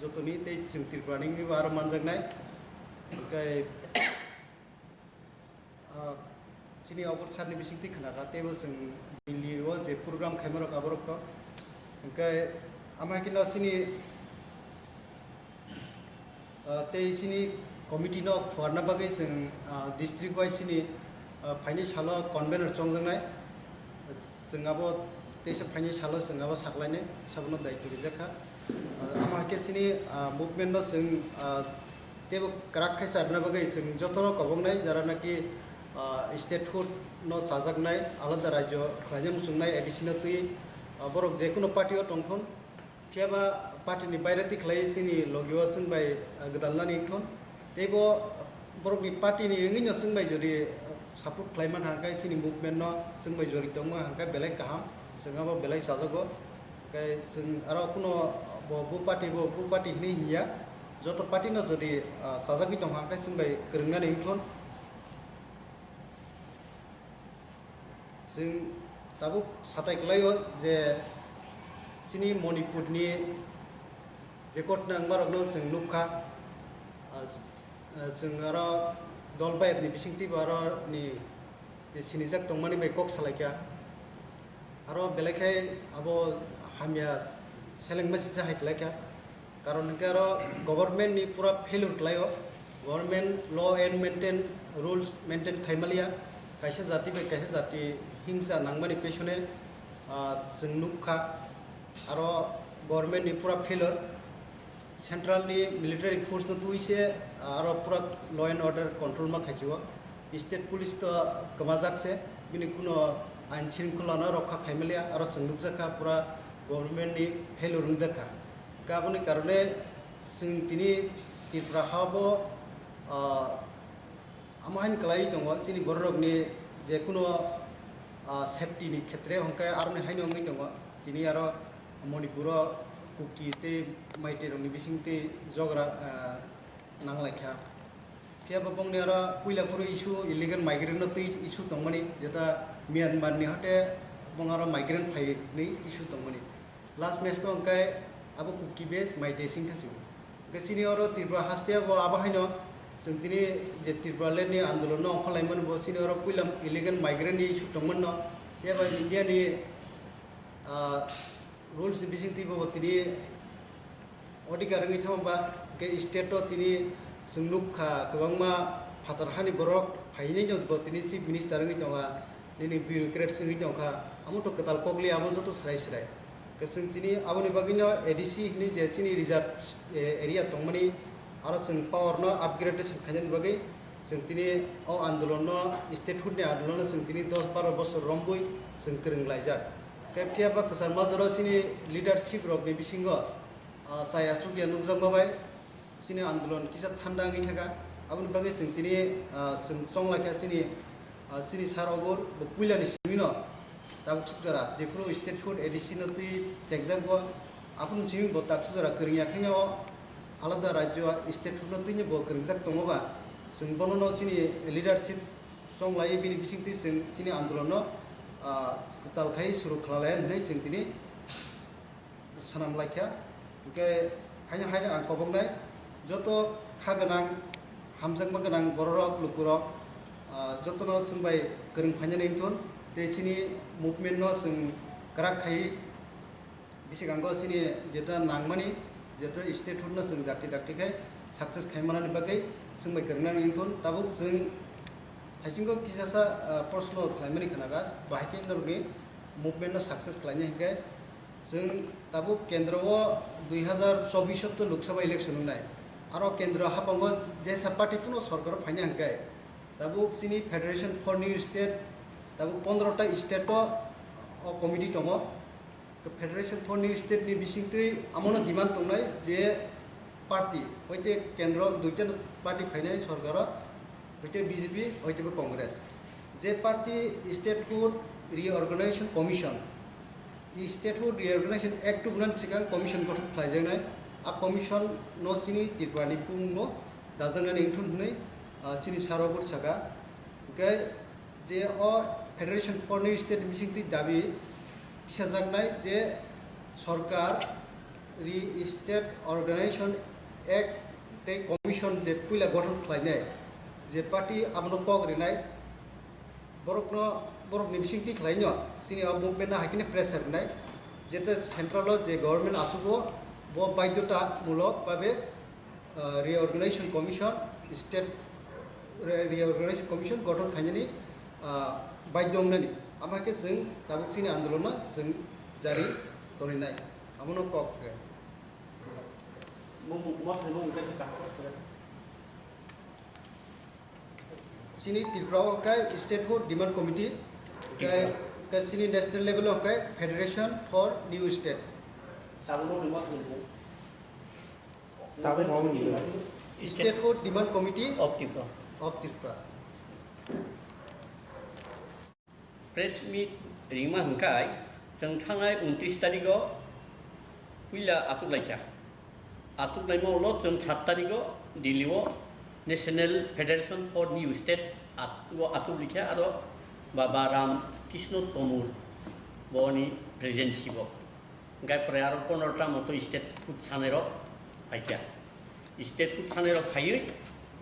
jotoni tei chwng Tripura ni wngwi bo aro manjaknai. Hwnkhe, Ah, chini Obor sir ni bisingtwi khna kha, teibo chwng Delhi o je program khaimarok aborok to. Hwnkhe ama khe no chini, ah, tei chini committee no phuarna bagwi chwng, ah, district wise chini, ah, phaini salo convener chongjaknai. Chwng abo teisa phaini salo chwng abo saklainai, sabono daitwi rijak kha. Ah, ama hai khe chini, ah, movement no chwng, ah, teibo kwrak khe charwna bagwi chwng jotono koboknai, jara naki, ah, statehood no chajaknai, alada rajyo khlaina muchungnai, A D C no twi, ah, borok jekunu party o tongthun. Phiya ba party ni baire twi khlai chini logi o chwng bai, ah, gwdalnani wngthun. Tei bo borok ni party ni wngwi no chwng bai jodi, ah, support khlai man hang khe chini movement no chwng bai jori tongma hang khe belai kaham, chwng abo belai chajago. Hwnkhe chwng aro kuno bo, bo party bo, bo party hinwi hinya, joto party no jodi, ah, chajagwi tong hang khe chwng bai kwrwngnani wngthun. Chwng tabuk satai kwlaio je chini Manipur ni je kotna wngmarokno chwng nukha, ah, ah, chwng aro dol bayapni bisingtwibo aro ni sinijak tongmani bai kok salaikha. Aro belai khe abo hamya selengma sisa hai kwlaikha. Karon hwnkhe aro government ni pura failure kwlaio. Government law and maintain, rules maintain khaimaliya. Kaisa jati bai kaisa jati hingsa nangmani pesone, ah, chwng nukha. Aro government ni pura failure. Central ni military force no twi se, ah, aro pura law and order control ma khaisio. State police to kwmajak se, bini kuno ain shringkhola no rokha khaimaliya, aro chwng nukjakha pura government ni failure wngjakha. Aboni karone chwng tini Tripura ha bo, ah, amo haino kwlaiwi tongo, chini bororokni jekuno, ah, safety ni khetre hwnkhe aroni haino wngwi tongo. Tini aro Manipuro Kuki tei Maitei rokni bisingtwi jogra, ah, nanglaikha. Phiya bo bongni aro puila phuru issue illegal migrant no twi issue tongmani, jeta Myanmar ni hote bong aro migrant phai ni issue tongmani. Last match no hwnkhe abo Kuki base Maitei sing thasio. Hwnkhe chini oro Tripura haste bo abo haino chwng tini je Tripura land ni andolon no ongkhorlaimani bo chini oro puila illegal migrant ni issue tongmani no. Phiya ba India ni, ah, rules ni bisingtwi bo tini odhikar wngwi thangma ba, hwnkhe state o tini chwng nukha kwbangma phatar hani borok phainai no bo tini chief minister wngwi tonga. Nini bureaucrats wngwi tongkha, amo to kwtal kokli abo joto srai srai. Kwchwng tini aboni bagwino A D C hinwi je chini reserve, eh, area tongmani, aro chwng power no upgradation khainani bagwi chwng tini o andolon no, statehood ni andolon no chwng tini dos baro bosor rombwi chwng kwrwng laijak. Khe phiya ba kwchar majoro chini leadership rokni bisingo, ah, chaya chukya nukjakma bai, chini andolon kisa thanda wngwi thangkha. Aboni bagwi chwng tini, ah, chwng chonglaikha chini, ah, chini sar Obor bo puilani simi no tabuk sukjora, jephuru statehood A D C no twi chekjak bo, aphuru simi bo tak sukjora kwrwngya khe o alada rajyo statehood no twino bo kwrwngjak tongo ba, chwng bono no chini leadership chonglaiwi bini bisingtwi chwng chini andolon no, ah, kwtal khai suru khlailai hinwi chwng tini swnam laikha. Hwnkhe haino haino ang koboknai joto kha gwnang, hamjakma gwnang bororok, lukurok, ah, jotono chwng bai kwrwng phainani wngthun tei chini movement no chwng kwrak khai bisikango chini jeta nangmani, jeta statehood no chwng dakti dakti khai success khai manani bagwi chwng bai kwrwngnani wngthun. Tabuk chwng haisingo kisasa, ah, proshno khlaimani khnaga, bahai khe norokni movement no success khlaina hinkhe Chwng tabuk kendro o dui hazar chobbish o to Lok Sabha election wngnai. Aro kendro haphango jesa party phano sorkar o phaina hwnkhe, tabuk chini Federation for New State tabuk pondro ta state o, o committee tongo. To Federation for New State ni bisingtwi amono demand tongnai je party, hoite kendro duita party phainai sorkaro, hoite B J P, hoite bo Congress. Je party Statehood Reorganization Commission, Statehood Reorganization Act tubunani sikang commission gothon khlaijaknai, a commission no chini Tripura ni bumung no dajaknani wngthun hwnwi, ah, chini saro bo saka. Hwnkhe je o Federation for New State bisingtwi dabi tisajaknai je sorkar ri State Organization Act tei commission je puila gothon khlainai, je party abono kok rinai, borokno, borokni bisingtwi khlaino chini o movement no hai kheno pressure rinai, jete central o je government asugo bo baidhota mulok babe ah, Reorganization Commission, State Re-, Reorganization Commission gothon khainani, ah, baidhyo wngnani. Amo hai khe chwng tabuk chini andolonno chwng jari toninai. Amono kok khe. Mo-, mo-, mo-, mo-, mo-, mo-, Chini Tripura o khe Statehood Demand Committee, khe, khe chini national level o khe Federation for New State. Tabuk mo-, mo-, mo-, Tabuk mo-, mo-, Statehood Demand Committee of Tripura. Of Tripura. Press meet ringma hwnkhe chwng thangnai untris tarigo puila achuk laikha. Achuk laima ulo chwng sat tarigo Delhi o National Federation for New State at-, o achuk laikha aro Baba Ram Krishna Tomur boni presidency bo. Hwnkhe pore aro pondro ta moto statehood sanairok phaikha. Statehood sanairok phaiwi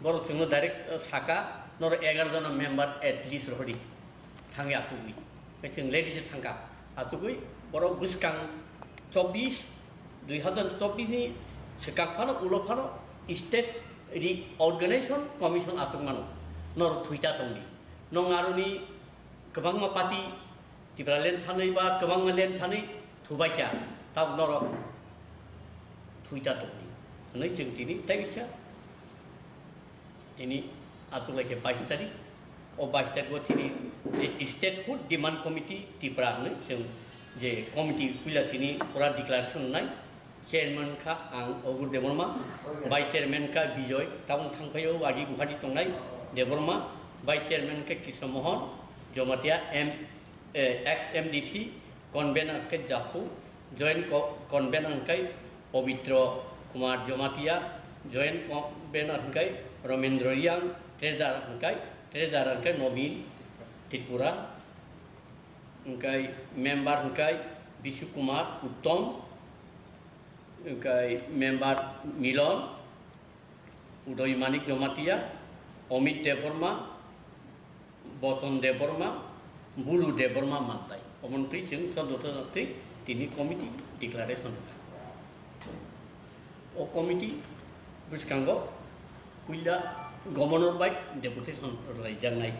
borok chwngno direct, eh, saka, "Norok egaroh jona member at least rohordi." Thangwi achukwi. Hwnkhe chwng ladies se thangkha. Achukwi borok bwskang chobbish, dui hazar chobbish ni swkang phano ulo phano State Reorganization Commission achuk mano. Norok thwi ta tongdi. Nong aroni kwbangma party Tipraland sanwi ba kwbangma land sanwi thubaikha, tabuk norok thwi ta tongdi hwnwi chwng tini tei kisa tini achuk laikha bais tarik. O bais tarik o tini je Statehood Demand Committee Tripura hwnwi chwng je committee puila tini pura declaration wngnai. Chairman kha ang Ogur Debbarma, Vice Chairman kha Bijoy, tabuk thangphaio agi Guwahati tongnai Debbarma, Vice Chairman khe Krishna Mohan Jamatia, M, eh, ex M D C, Convener khe Japu, Joint Co-, Convener khe Pabitra Kumar Jamatia, Joint Convener khe Ramendra Reang, Treasurer khe, Treasurer khe Nobin Tripura, hwnkhe member hwnkhe Bishu Kumar Uttom, hwnkhe member Milon, Udoy Manik Jamatia, Amit Debbarma, Boton Debbarma, Bulu Debbarma Mantai. Omono twi chwng chwddo chwddo twi tini committee declaration rwkha. O committee bwskango puila governor bai deputation rwlaijaknai.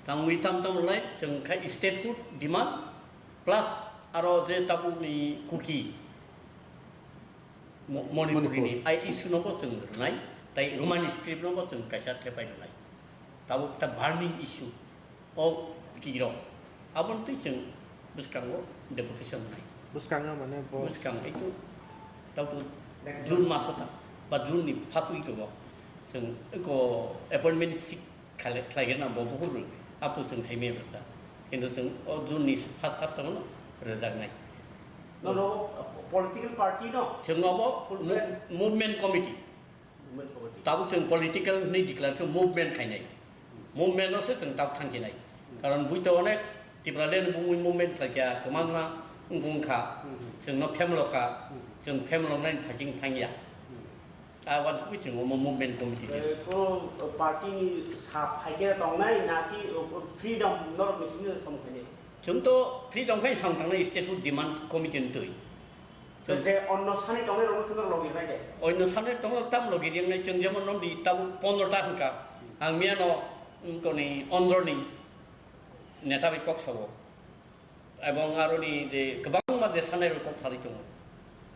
Tangwi tam tam rwlai chwng khai statehood demand plus aro je tabukni Kuki Mo-, Manipur ni Manipur. Ai issue no bo chwng rwnai, tai Roman script no bo chwng kaisa thepai rwnai. Tabuk ta burning issue o kirok. Aboni twi chwng bwskango deputation nai. Bwskango mane bo Bwskang itu tabuk June maso ta ba June ni phatwi tongo. Chwng eko appointment seek khlai-, khlaigena bo buhur apo chwng thaimani rwkha. Kintu chwng o June ni phat sat tongno rwjaknai. No, no, political party no? Chwng obo Full mu-, fledged. Movement committee. Movement committee. Tabuk chwng political hwnwi declare khe movement khainai. Movement no se chwng tabuk thangkhinai. Karon buito onek Tipraland bumui movement khlaikha, kwbangma wngkha wngkha. Hmm. Chwngno phemlokha, Hmm. chwng phemloknani thajing thangya. Hmm. A wansugwi chwng omo movement committee de. Eh, kono party ni sa phaikhe tongnai, na ki, o, o, freedom norok ni simi samung khainai? Chwng to freedom khai samung tangnai statehood demand committee ni twi. Chwng je onno sani tongnai rokno chwng logi rinai de? Onno sani tongo tam logi rinai chwng jemon no bi tabuk pondro ta hwnkha. Ang miyano, mm, koni ondro ni neta bai kok sabo. Ebong aroni je kwbang Bangladesh sanai rok kok salai tongo.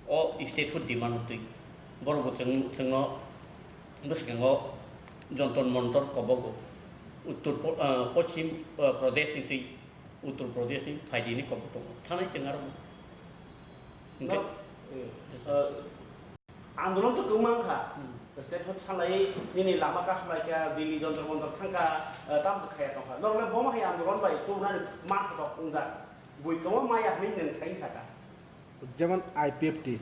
O state hood demand twi. Borok bo chwng, chwngno bwskango Jontor Montor kobogo. Uttor Po-, ah, Poschim, ah, Pradesh ni twi Uttor Pradesh ni phaidi ni kobok tongo. Thanai chwng aro. Hwnkhe No, eh, eh, andolon to kwbang kha. Hmm. State hood salai nini lama kasulai kha, Delhi Jontor Montor thangkha, eh, tam khaya tongkha. Norok le bomo hai andolon bai kubunani man khatok wngjak. Bui kwma maya hwnwi nwng sai saka. Jemon I P F T,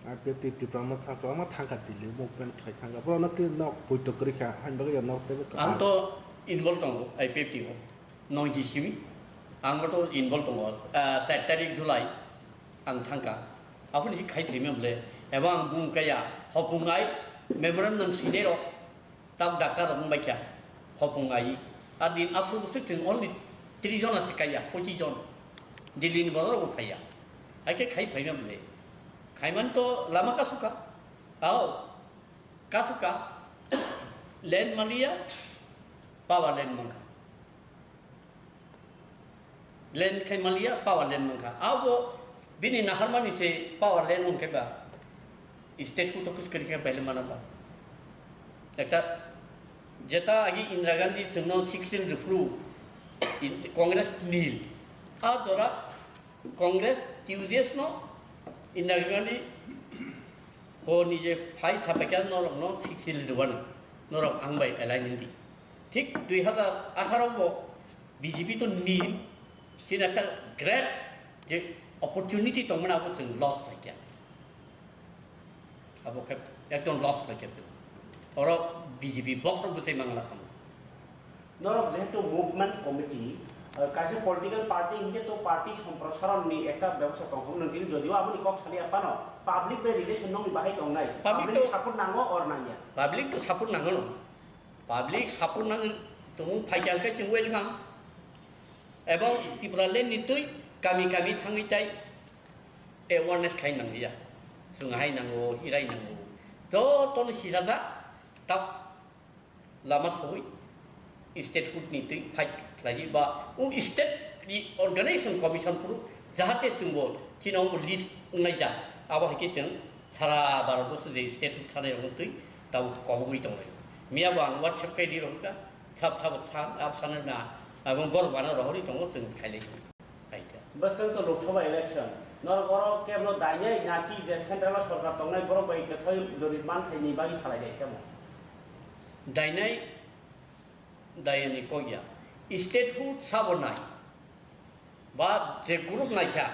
I P F T Tipra Motha kwbangma thangkha Delhi, movement khlai thangkha. Borokno tei nok poito kwrwi kha, haini bagwi nok teibo kwbang. Ang to involve tongo I P F T o, noiji simi. Ang to involve tongo. Ah, char tarik July ang thangkha. Aboni khai phaima bole. Eba ang bung kaya, hopung ai, memorandum sinai rok. Tabuk doctor rok wng bai kha, hopung ai. A din aphuru bwswk chwng only tris jona se kaiya, pochis jon. Delhi ni borok rok bo phaiya. Hai khe khai phaima bole. Khaimani to lama kasukha. Ao. Kasukha. Land maliya. Power land mankha. Land khai maliya, power land mankha. Abo bini naharmani se power land wngkhe ba state hood office kwrwi khe paile mana ba. Ekta jeta agi Indira Gandhi chwngno sixteen rwphru in-, Congress nil. A jora Congress, U D F no Indira Gandhi bo nije phai sapaikha norokno sixteen rwbani. Norok ang bai alai nindi. Thik dui hazar atharo bo B J P to nil, chini ekta great je opportunity tongmani abo chwng loss khaikha. Abo khe ekdom loss khaikha chwng. Oro B J P bokhorok bwtwi mangla khamu. Norok jehetu movement committee, eh, kaisa political party hinkhe to party somprosaronni ekta bebosta tongthok nang tini jodio aboni kok saliya phano public bai relation nokni bahai tongnai. Public Public to support nango or nangya? Public to support nango no. Public support nang tongmung phaikha khe chwng welcome. Ebong Tipraland ni twi kami kami thangwi tai awareness khai nangya. Chwng hai nango, hirai nango. Jotono sijajak, tak lama sogwi state hood ni twi fight khlaiwi ba o state ni organization commission phuru jahate chwngbo chini omo list wngnai ja, abo hai khe chwng sara Bharat borso je state hood sanai rokno twi tabuk kobogwi tonglai. Miya bo ang WhatsApp kai di rokha, sab sabo sa, ab sana na, abo borok bana rohorwi tongo chwng khailai. Kaisa. Bwskang to Lok Sabha election. Norok oro keblo dainai naki je central o sorkar tongnai borok bai kwthai jodi man khaini bagwi salai dai tamo. Dainai, dainai kok ya. State hood sabo nai. Ba je group naikha.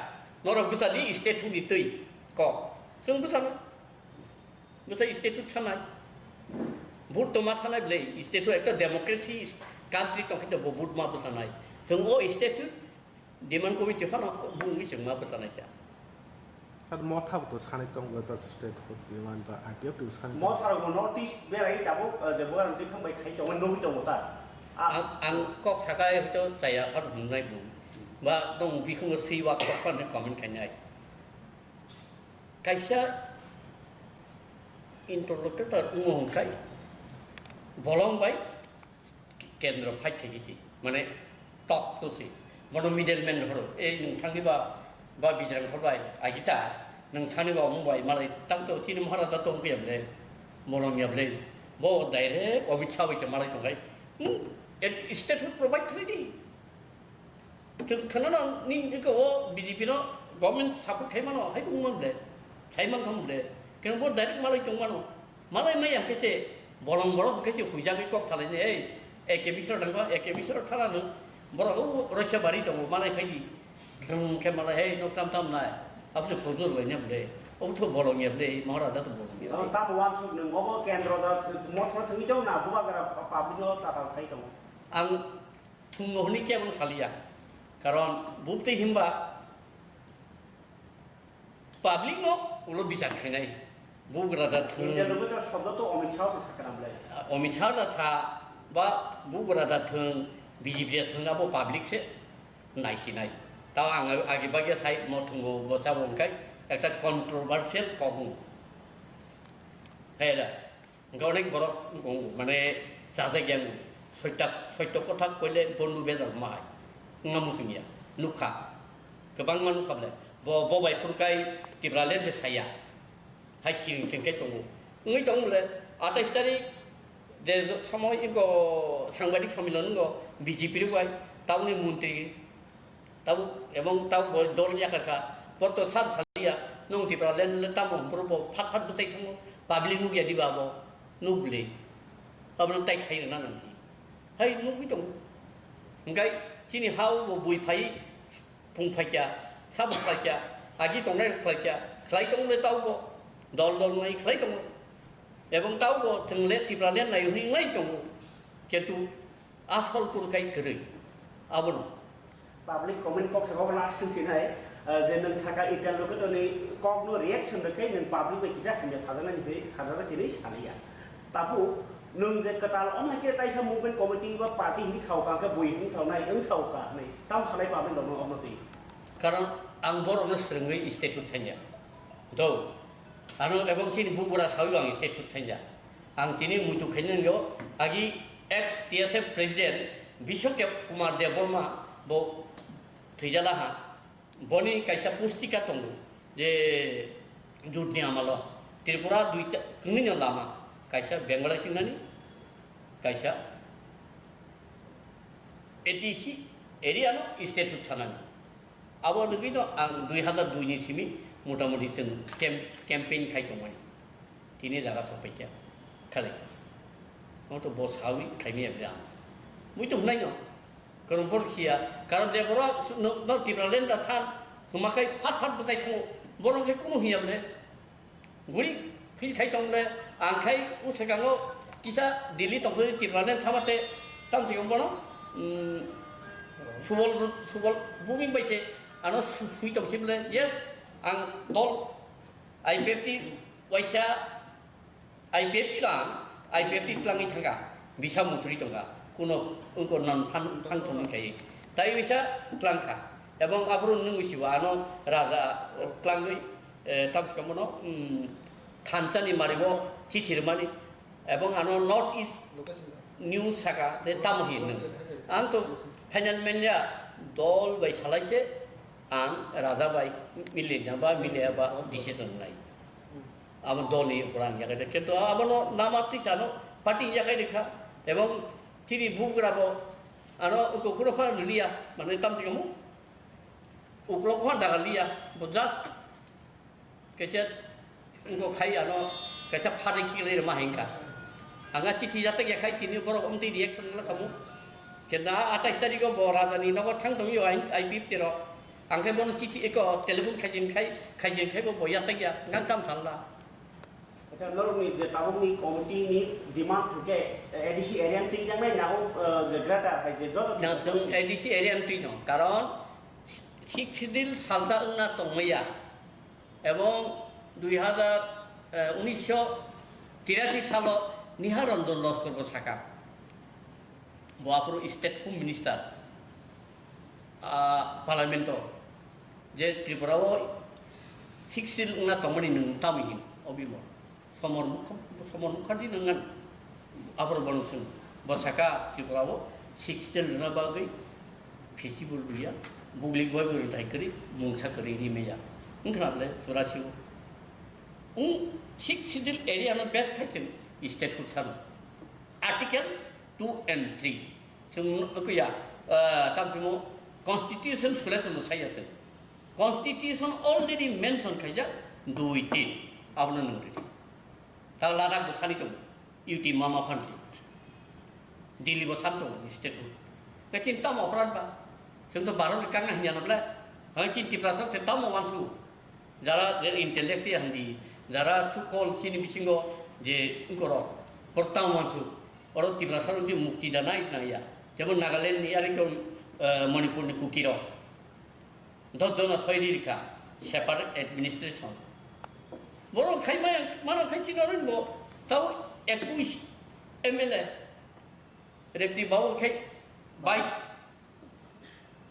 Norok bwsa di state hood ni twi kok. Chwng bwsa na. Bwsa state hood sanai. Vote to ma sanai bwle. State hood ekta democracy country tongkhe to bo vote ma bwsa nai. Chwng o state hood Demand committee phano bungwi chwngma bwchanai kha. Sir, Motha bo to sanai tongo, ta state hood demand ba I P F to sanai tongo. Motha rok bo North East berai tabuk, eh, je bugan twi thang bai khai tongo, nugwi tongo ta. Ah. Ang, ang kok sakai hwto chaya phano hwnwi nai bung. Ba tong bikhungo swi wak kok phano comment khainai. Kaisa interlocutor wngo hwnkhai bolong bai kendro fight khaikhe si, mane tok to si. Bono middleman horo, ei nwng thangni ba, ba Bijrang hor bai, agita, nwng thangni ba omo bai, malai tang to chini Maharaja tong khe yable, bolong yable, bo direct Amit Shah bai khe malai tongkhai. Hmm, et-, state hood provide khlai di. Chwng khwnano nini eko o B J P no government support khai mano, hai wngma ble, khai man thang ble. Khe bo direct malai tong mano. Malai maya khe se bolong borok khe se huijagwi kok salai ni, ei, A K Mishra thangkha, A K Mishra thana no borok o Roisabari tongo, malai khai di. Drum khe malai, ei, nok tam tam nai. Abo se hujur bai ne ble. Obo to bolong ya ble, Maharaja to bolong ya ble. Tamo wansuk nwng obo kendro da, motha thwngwi tong na, bubagra public no tatal khai tongo. Ang Thwngno hwnwi kebo saliya. Karon bubtwi himba public no ulo bichar khainai. Bugra da thwng. India loge to shobdo to Amit Shah se sakana bwlai. Amit Shah da sa ba bugra da thwng, B J P da thwng abo public se naisinai. Tao ang agi bagya sai mo thwngo bo sabo wngkai ekta controversial kok wng. Hai da. Hwnkhe onek borok wng, mane chajak ya wng. Soita, soito kotha koile bondu bejal ma hai. Wngma muchung ya. Nukha. Kwbangma nukha bole. Bo, bo bai phuru kai Tipraland se saya. Hai ching ching kai tongo. Wngwi tongo le, atais tarik je somoy iko sangbadik somilon wngkha B J P rok bai, tabukni montri, tabuk, ebong tabuk bo dol yakar kha. Bo to sab salia, nung Tipraland le tamo hwnphuru bo phat phat bwtai thango, public nukya diba bo, nukle. Abono tai khai rwna nang. Hai nukwi tongo. Hwnkhe chini ha o bo bui phai, Pung phaikya, sabuk phaikya, agi tongnai rok khlaikya, khlai tongo le taubo, dol dol nai khlai tongo. Ebong taubo chwng le Tipraland nai hwnwi wngwi tongo. Kintu asol kunu kai kwrwi. Abono. Public comment kok saka obo last swng sinai, eh, je nwng saka interlocutor ni kok no reaction rwkhe nwng public bai kisa hamya sajaknai hinwi sajak hinwi sanaiya. Tabuk nwng je kwtal wng hai khe taisa movement committee ba party hinwi sao ka khe bui hinwi sao nai wng sao ka hinwi tam sanai public rok no omo twi. Karon ang borok no swrwngwi statute thangya. Do. Ano ebong chini bubura sawi ang statute thangya. Ang tini muitu khainani yo agi ex T S F president Biswakep Kumar Debbarma bo thwijala ha. Boni kaisa pustika tongo je jotni amalo Tripura duita kwngwi no lama, kaisa Bengali singnani, kaisa A D C area no statute sanani. Abo nugwi no ang dui hazar dui ni simi motamuti chwng camp-, campaign khai tongmani. Tini jaga sokpaikha khali. Ang to bo sawi khaimaya bwle ang. Mui to hwnai no. Karon bor khiya, karon je borok no, no Tipraland da than, hwma khai phat phat bwtai thango, borok khe kunu hiya bwle. Guri phil khai tong le, ang khai u sekango kisa Delhi tong thani Tipraland thama te, tam thik bono, mm, subol, subol buming bai se, ano su-, sui tong si bwle, yes, ang dol I P F T waisa I P F T lang, I P F T twlangwi thangkha, bisa mutri tongkha, kuno wngko non thang, thang thangwi kaiwi. Tai bisa twlangkha, ebong aphuru nwng wisibo ano raja, eh, twlangwi, eh, tamsukha bono, mm, thansa ni mario chithi rwmani, ebong ano North East News saka, je tamo hin nwng. Ang to final manya dol bai salai se, ang raja bai milinai ba miliya ba decision nai. Abo dol ni upor ang yakai de. Kintu abono nama tisa no party yakai de kha. Ebong chini bugra bo ano uko kuro pha liya, mane tam tikamu. Uklok pha daga liya, bo just kaisa uko khai ano kaisa phari khilai rema hingka. Anga chithi jatak yakhai chini borok omtwi reaction la kamu. Kintu atais tarikh o bo raja ni nogo thang tong yo I P F T rok. Ang khe bono chithi eko telephone khaijin khai, khaijin khai bo boya tangya, ngang kam salla. Acha, norokni je tabukni committee ni demand hwnkhe, eh, A D C area ni twi jaknai nago, eh, je greater hai je joto. Na, chwng A D C area ni twi no, karon Sixth Schedule salsa wngna tongmaya, ebong dui hazar, eh, unisho tirashi salo Nihar Ranjan Laskar bo saka. Bo aphuru State Home Minister, ah, Parliament o je Tripura o Sixth Schedule wngna tongmani nwng tamni hin obi bo Somor Mukha-, Somor Mukherjee nwng aphuru bono swng bo saka Tripura o Sixth Schedule rwna bagwi festival rwya, buglik bai bo rwthai kwrwi mungsa kwrwi rimaya wngkha le churasi o. Wng Sixth Schedule area no best khai chwng statehood sano. Article two and three. Chwng nukuya, ah, tamo tamo constitution sule chwng sai ya chwng. Constitution already mention khaijak dui tin. Abono nung ridi. Ta Ladakh bo sani tongo. U T mama phanti. Delhi bo san tongo, state bo. Kachin tamo aparad ba. Chwng to Bharat ni kang hanya nable. Hai kin Tiprasa se tamo wansu. Jara je intellectual handi, jara sukol chini bisingo je ungkoro, portang wansu, oro Tiprasa rok je mukti da nai na ya. Jemon Nagaland ni ari ko, eh, Manipur ni Kuki rok. Dos jona soiri rikha, separate administration. Borok khai maya, mano khai chino rin bo, tao ekush M L A. Repti babu khai bais.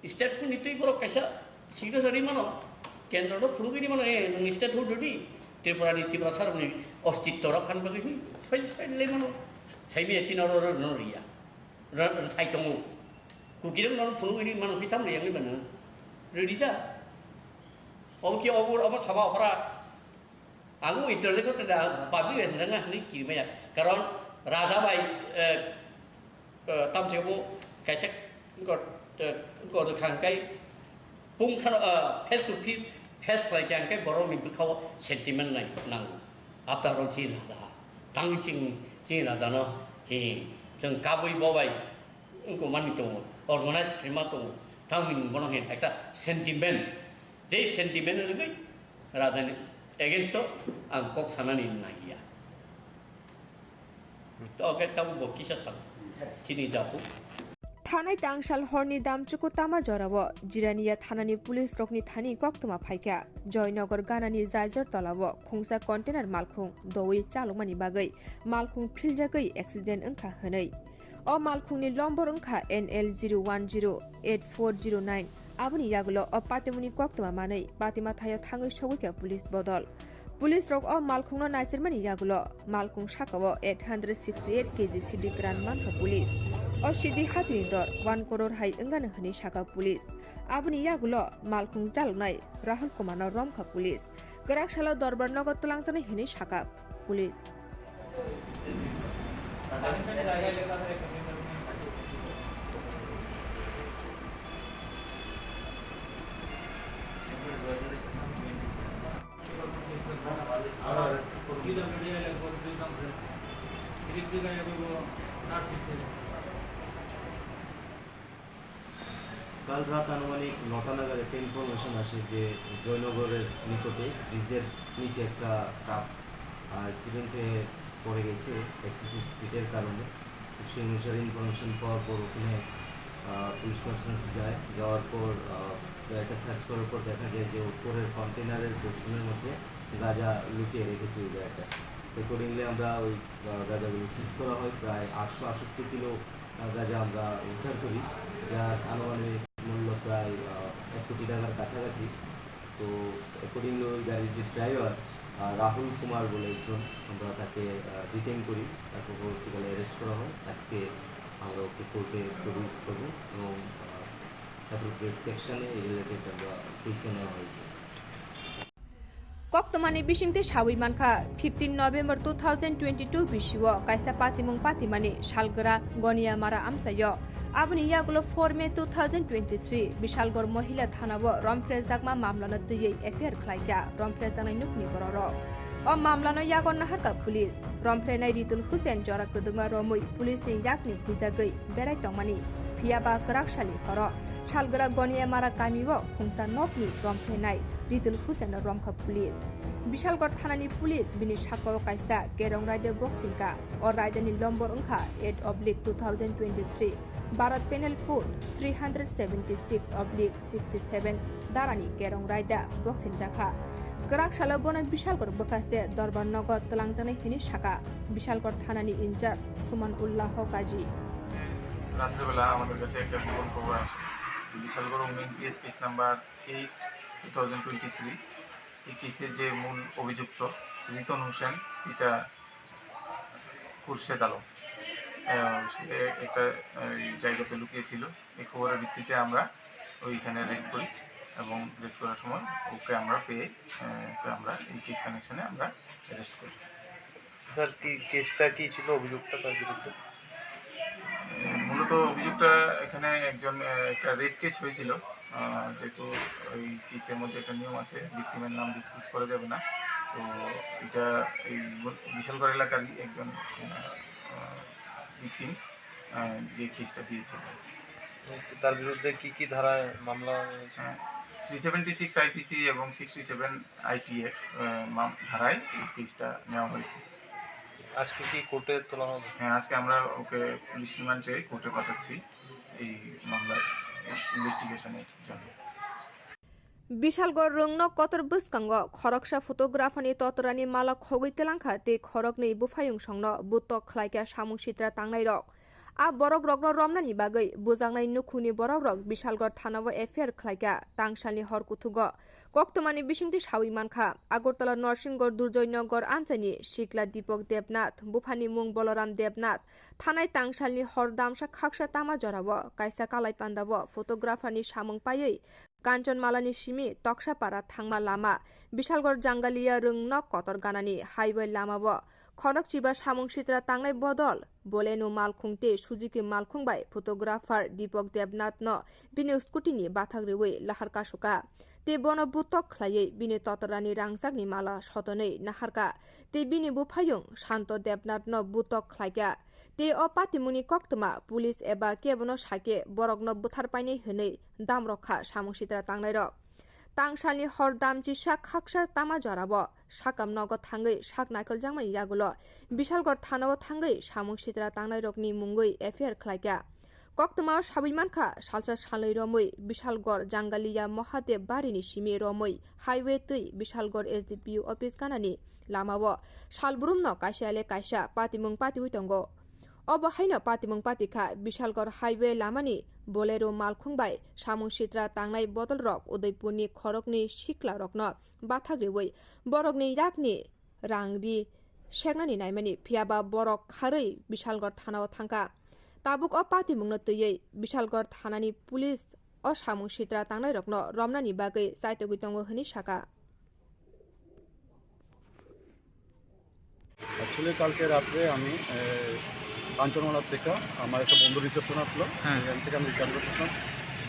State ni twi borok kaisa signature ri mano, kendro no phunugwi ri mano, eh, nwng state hood di, Tripura ni Tiprasa rok ni ostitto rok khan bagwi hi, sai, sai le mano. Sai mi eti no ro, ro, no riya. Ro, ro, sai tongo. Kukirok no phunugwi ri mano, hi tam riyang ri mano. Ri da. Obo ki obo, obo saba ophra. Ang internet ko tenda public bai hwnjakna hwnwi kirimaya. Karon raja bai, eh, eh, tamse bo kaisa ko, eh, ko khang kai pung thar, eh, face to face, face khlai khe ang kai borok ni bwkhao sentiment nai nango. After all, chini raja ha. Tang ching, chini raja no hi, chwng kabui bo bai wngko mani tongo, organize khaima tongo. Tang ni bono hin ekta sentiment. Tei sentiment rwgwi rajani against o ang kok sanani nangya. To khe tabuk bo kisa sal chini japu. Thanai tangsal horni damchuku tama jorao Jirania thanani police rokni thani koktwma phaikha. Joynagar ganani Jaijar tolao khungsa container malkhung dowi chalokmani bagwi malkhung philjagwi accident wngkha hwnwi. O malkhungni lombor wngkha N L zero one zero eight four zero nine. Aboni yagulo o patimungni koktwma manwi patima thaio thangwi sogwikha police bodol. Police rok o malkhungno naisirmani yagulo malkhung sakao eight hundred sixty eight K G sidi kwran mankha police. O sidi hatini dor one crore hai wngano hwnwi sakha police. Aboni yagulo malkhung chaloknai Rahul Kumarno romkha police. Kwrak salo Dorbar nogo twlangjaknai hwnwi sakha police. কাল রাত আনুমানিক নটা নাগাদ একটা ইনফরমেশন আসে যে জয়নগরের নিকটে ব্রিজের নিচে একটা ট্রাক, আহ, অ্যাক্সিডেন্টে পড়ে গেছে এক্সেসিভ স্পিডের কারণে। তো সেই অনুসারে ইনফরমেশন পাওয়ার পর ওখানে, আহ, পুলিশ পার্সোনাল যায়। যাওয়ার পর, আহ, গাড়িটা সার্চ করার পর দেখা যায় যে উপরের কন্টেনারের পোর্শনের মধ্যে গাঁজা লুকিয়ে রেখেছে ওই গাড়িটা। অ্যাকর্ডিংলি আমরা ওই, আহ, গাঁজাগুলো সিজ করা হয়, প্রায় আটশো আটষট্টি কিলো, আহ, গাঁজা আমরা উদ্ধার করি, যার আনুমানিক মূল্য প্রায়, আহ, এক কোটি টাকার কাছাকাছি। তো অ্যাকর্ডিংলি ওই গাড়ির যে ড্রাইভার, আহ, রাহুল কুমার বলে একজন, আমরা তাকে, আহ, ডিটেইন করি, তারপর পরবর্তীকালে অ্যারেস্ট করা হয়। আজকে আমরা ওকে কোর্টে প্রডিউস করবো এবং, আহ, অ্যাপ্রোপ্রিয়েট সেকশনে এই রিলেটেড আমরা কেসে নেওয়া হয়েছে। Koktwmani bisingtwi sawi mankha, fifteen November two thousand twenty-two bisio kaisa patimung patimani salgra Goniamara amchaio. Aboni yagulo four May two thousand twenty-three Bishalgarh Mohila Thanao romphrejakma mamlano twiwi F I R khlaikha romphrejaknai nukni bororok. O mamlano yago naharkha police. Romphrenai Ritul Hussain jora kwdwkma romwi police ni yakni huijagwi berai tongmani. Phiya ba kwrak salni horo salgra Goniamara kamio khungsa nokni romphrenai Ritul Hussain no romkha police. Bishalgarh thanani police bini sakao kaisa kerong raida boxing ka. O raida ni lombor wngkha eight oblique two thousand twenty-three, Bharat Penal Code three hundred seventy-six oblique sixty-seven darani kerong raida boxing jakha. Kwrak salo bono Bishalgarh bwkhaste Dorbar nogo twlangjaknai hwnwi sakha Bishalgarh thanani incharge Suman Ullah Kaji. রাত্রেবেলা আমাদের কাছে একটা গোপন খবর আসে, বিশালগড় উন্নয়ন PS case number eight two thousand twenty three. এই কেসের যে মূল অভিযুক্ত রিতন হোসেন, পিতা খুরশেদ আলম, আহ, সে একটা, আহ, এই জায়গাতে লুকিয়েছিল। এই খবরের ভিত্তিতে আমরা ওইখানে রেড করি এবং রেড করার সময় ওকে আমরা পেয়ে, আহ, ওকে আমরা এই কেস কানেকশনে আমরা অ্যারেস্ট করি। স্যার, কি কেসটা কি ছিল, অভিযোগটা তার বিরুদ্ধে? উম, মূলত অভিযোগটা এখানে একজন, আহ, একটা রেপ কেস হয়েছিল। আহ, যেহেতু ওই কেসের মধ্যে একটা নিয়ম আছে, ভিকটিমের নাম ডিসক্লোজ করা যাবে না। তো এটা এই বিশালগড় এলাকারই একজন, আহ, আহ, ভিকটিম, আহ, যে কেসটা দিয়েছিল। তার বিরুদ্ধে কি কি ধারায় মামলা হয়েছে? হ্যাঁ, থ্রি সেভেন্টি সিক্স আইপিসি এবং সিক্সটি সেভেন আইপিএফ, আহ, মাম-, ধারায় এই কেসটা নেওয়া হয়েছে। আজকে কি কোর্টে তোলা হবে? হ্যাঁ, আজকে আমরা ওকে পুলিশ রিমান্ডে কোর্টে পাঠাচ্ছি এই মামলার ইনভেস্টিগেশনের জন্য। Bishalgarh rwngno kotor bwskango khoroksa photographerni totorani mala khogwi twlangkha tei khoroknwi buphayungsongno butok khlaikha samung sitra tangnairok. A borokrokno romnani bagwi bujaknai nukhungni borokrok Bishalgarh thanao F I R khlaikha tangsalni hor kuthugo. Koktwmani bisingtwi sawi mankha, Agartala Norsinggarh Durjoynagar amchaini sikla Dipok Debnath, buphani mung Boloram Debnath, thanai tangsalni hor damsa khaksa tama jorao kaisa kalai pandao photographerni samung paiwi Kanchanmalani simi Toksapara thangma lama, Bishalgarh Jangalia rwngno kotor ganani highway lamao khorokchiba samung sitra tangnai bodol Boleno malkhung tei Suzuki malkhung bai photographer Deepak Debnath no bini scooty ni bathak riwi lahar kasuka. Tei bono butok khlaiwi bini totorani rangchakni mala sotonwi naharka tei bini buphayung Santo Debnath no butok khlaika. Tei o patimungni koktwma police eba kebono sakhe borokno butharpainai hwnwi damrokha samung sitra tangnairok. Tangsalni hor damchisa khaksa tama jorao sakam nogo thangwi sak naikholjakmani yagulo Bishalgarh thanao thangwi samung sitra tangnairokni mungwi F I R khlaika. Koktwmao sabwi mankha, salsa salnwi romwi Bishalgarh Jangalia Mahadev barini simi romwi highway twi Bishalgarh S D P O office ganani lamao salbrumno kaisa le kaisa patimung patiwi tongo. Obo haino patimung patikha Bishalgarh highway lamani Bolero malkhung bai samung sitra tangnai bodolrok Udaipurni khoroknwi siklarokno bathak riwi borokni yakni rang ri seknani naimani, phiyaba borok kharwi Bishalgarh thanao thangkha. Tabuk o patimungno twiwi Bishalgarh thanani police o samung sitra tangnairokno romnani bagwi chaitogwi tongo hwnwi saka. Actually কালকে রাত্রে আমি কাঞ্চনমালা থেকে আমার একটা বন্ধু রিসেপশন আসলো। হ্যাঁ। এখান থেকে আমি রিটার্ন করতেছিলাম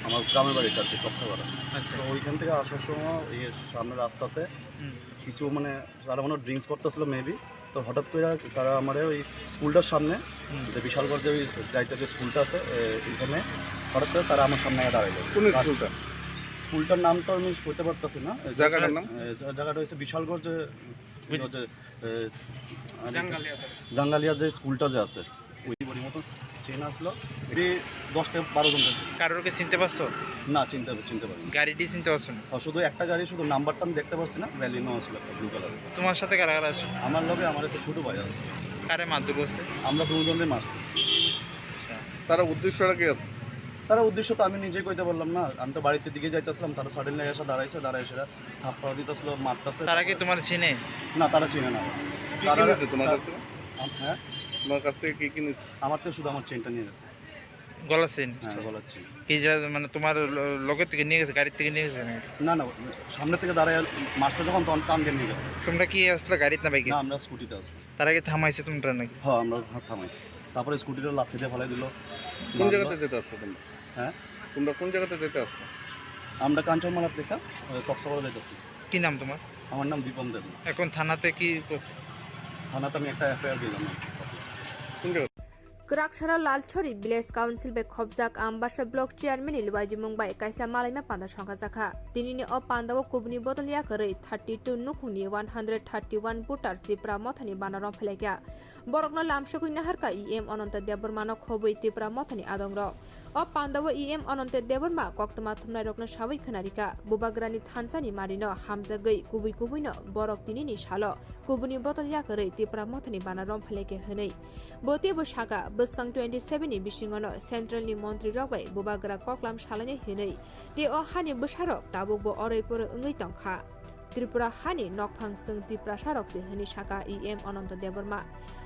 আমার গ্রামের বাড়িতে আর কি, কক্সবাজার। আচ্ছা। তো ওইখান থেকে আসার সময় এই সামনে রাস্তাতে হুম। কিছু মানে তারা মনে ড্রিঙ্কস করতেছিল মেবি। তো হঠাৎ করে তারা আমার ওই স্কুলটার সামনে হুম। যে বিশালগড় যে ওই যাইতে যে স্কুলটা আছে, এ, ওইখানে হঠাৎ করে তারা আমার সামনে এসে দাঁড়াইলো। কোন আর স্কুলটা? স্কুলটার নাম তো আমি বলতে পারতেছি না। জায়গাটার নাম? এ, জা- জায়গাটা হচ্ছে বিশালগড় যে বুঝ- ওই যে, এ, আর জাঙ্গালিয়া। জাঙ্গালিয়া যে স্কুলটা যে আছে, ওই বড়ি মতো চেন আসলো। এটি দশ থেকে বারো জন। কারোর কি চিনতে পারছো? না, চিনতে চিনতে পারিনি। গাড়িটি চিনতে পারছো না? আর শুধু একটা গাড়ি, শুধু নাম্বারটা আমি দেখতে পাচ্ছি না, ব্যালিনো আসলো একটা ব্লু কালার। তোমার সাথে কারা কারা আছে? আমার লগে আমার একটা ছোট ভাই আছে। কারে মারধর করছে? আমরা দুজনে মারছি। আচ্ছা। তারা উদ্দেশ্যটা কি আছে? তারা উদ্দেশ্য তো আমি নিজে কইতে পারলাম না। আমি তো বাড়িতে দিকে যাইতেছিলাম, তারা সাডেনলি এসে দাঁড়াইছে, দাঁড়াই এসে থাপ্পড় দিতেছিল, মারতেছে। তারা কি তোমার চিনে? না, তারা চিনে না। কি তারা কিনেছে তোমার কাছ থেকে? আম-, হ্যাঁ? তোমার কাছ থেকে কি কিনেছে? আমার তো শুধু আমার চেনটা নিয়ে গেছে। গলার চেন? হ্যাঁ, গলার চেন। কি যা-, মানে তোমার ল-, লগে থেকে নিয়ে গেছে, গাড়ি থেকে নিয়ে গেছে নাকি? না, না, সামনে থেকে দাঁড়ায় মারছে যখন, তখন টান দিয়ে নিয়ে গেছে। তোমরা কি আসলে গাড়িতে না বাইকে? না, আমরা স্কুটিতে আসছি। তারা কি থামাইছে তোমরা নাকি? হ্যাঁ, আমরা থা-, থামাইছি। তারপরে স্কুটিটা লাথি দিয়ে ফেলাই দিল। কোন মারলো। জায়গাতে যেতে আসছো তোমরা? হ্যাঁ? তোমরা কোন জায়গাতে যেতে আসছো? আমরা কাঞ্চনমালা থেকে, আহ, কক্সবাজার যাইতেছি। কি নাম তোমার? আমার নাম দীপম দেব। এখন থানাতে কি করছো? থানাতে আমি একটা এফআইআর দিলাম। কোন জায়গাতে? Kwraksaro Lalchori Village Council bai khopjak Ambasa Block Chairman ni luaijimung bai kaisa malaima panda songkha jakha. Tinini o panda o kubuni bodol yakarwi thirty two nukhungni one hundred thirty one voter Tipra Mothani bana romphailaikha. Borokno lamsogwi naharkha E M Ananta Debbarmano khobwi Tipra Mothani adongrok. O pandao E M Ananta Debbarma koktwma thumnairokno sawi khwnarikha, Bubagrani thansani marino hamjagwi kubui kubuino borok tinini salo kubuni bodol yakarwi Tipra Mothani bana romphailaikha hwnwi. Bo teibo sakha, bwskang twenty seven ni bisingono Central ni montrirok bai Bubagra koklam salainai hwnwi, tei o hani bwsarok tabukbo oroi poroi wngwi tongkha. Tripura hani nokphang chwng Tiprasarok se hwnwi sakha E M Ananta Debbarma.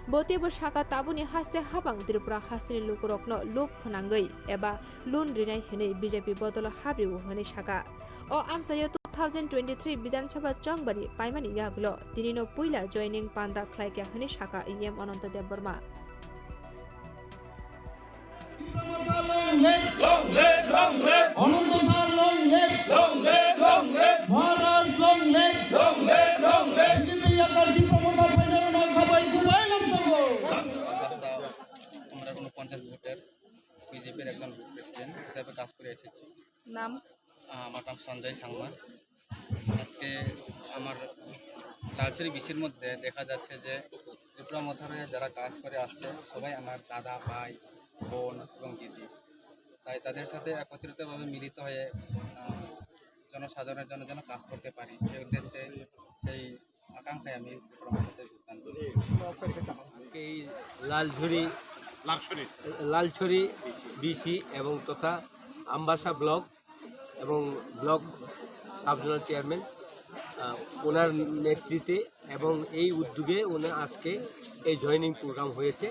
Bo teibo sakha, tabukni haste habang Tripura hasteni lukurokno luk phwnangwi eba loan rinai hwnwi B J P bodolo habrio hwnwi sakha. O amchaio two thousand twenty-three Bidhan Sabha chongbari paimani yagulo tinino puila joining panda khlaikha hwnwi sakha E M Ananta Debbarma. Long live, long live, long live. Ananta sir, long live. Long live, long live. Maharaj, long live. Long live, long live. B J P yakar Tipra Motha phainai rokno khabai kubai lamsogo. আমরা কোনো পঞ্চাশ ভোটের বিজেপির একজন প্রেসিডেন্ট হিসাবে কাজ করে এসেছি। নাম? আহ, আমার নাম সঞ্জয় সাংমা। আজকে আমার লালছড়ি বিসির মধ্যে দেখা যাচ্ছে যে ত্রিপুরা মথারে যারা কাজ করে আসছে, সবাই আমার দাদা, ভাই, বোন এবং দিদি। তাই তাদের সাথে একত্রিতভাবে মিলিত হয়ে, আহ, জনসাধারণের জন্য যেন কাজ করতে পারি, সেই উদ্দেশ্যে, সেই আকাঙ্ক্ষায় আমি ত্রিপুরা মথাতে যোগদান করি। এই লালছড়ি, লালছড়ি বিসি এবং তথা আমবাসা ব্লক এবং ব্লক সাব জোনাল চেয়ারম্যান, আহ, ওনার নেতৃত্বে এবং এই উদ্যোগে উনি আজকে এই জয়েনিং প্রোগ্রাম হয়েছে।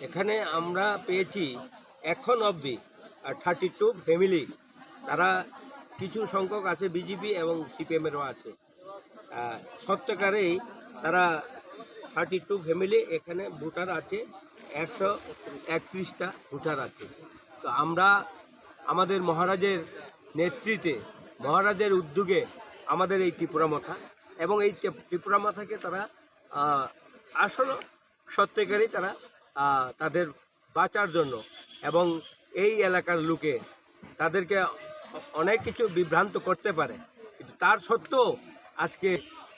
এখানে আমরা পেয়েছি এখন অবধি, আহ, থার্টি টু ফ্যামিলি, তারা কিছু সংখ্যক আছে বিজেপি এবং সিপিএম এরও আছে। আহ, সত্যিকারেই তারা থার্টি টু ফ্যামিলি এখানে ভোটার আছে, একশো একত্রিশটা ভোটার আছে। তো আমরা আমাদের মহারাজের নেতৃত্বে, মহারাজের উদ্যোগে আমাদের এই ত্রিপুরা মথা এবং এই ত্রি-, ত্রিপুরা মথাকে তারা, আহ, আসলে সত্যিকারই তারা, আহ, তাদের বাঁচার জন্য এবং এই এলাকার লোকে তাদেরকে অনেক কিছু বিভ্রান্ত করতে পারে, কিন্তু তার সত্ত্বেও আজকে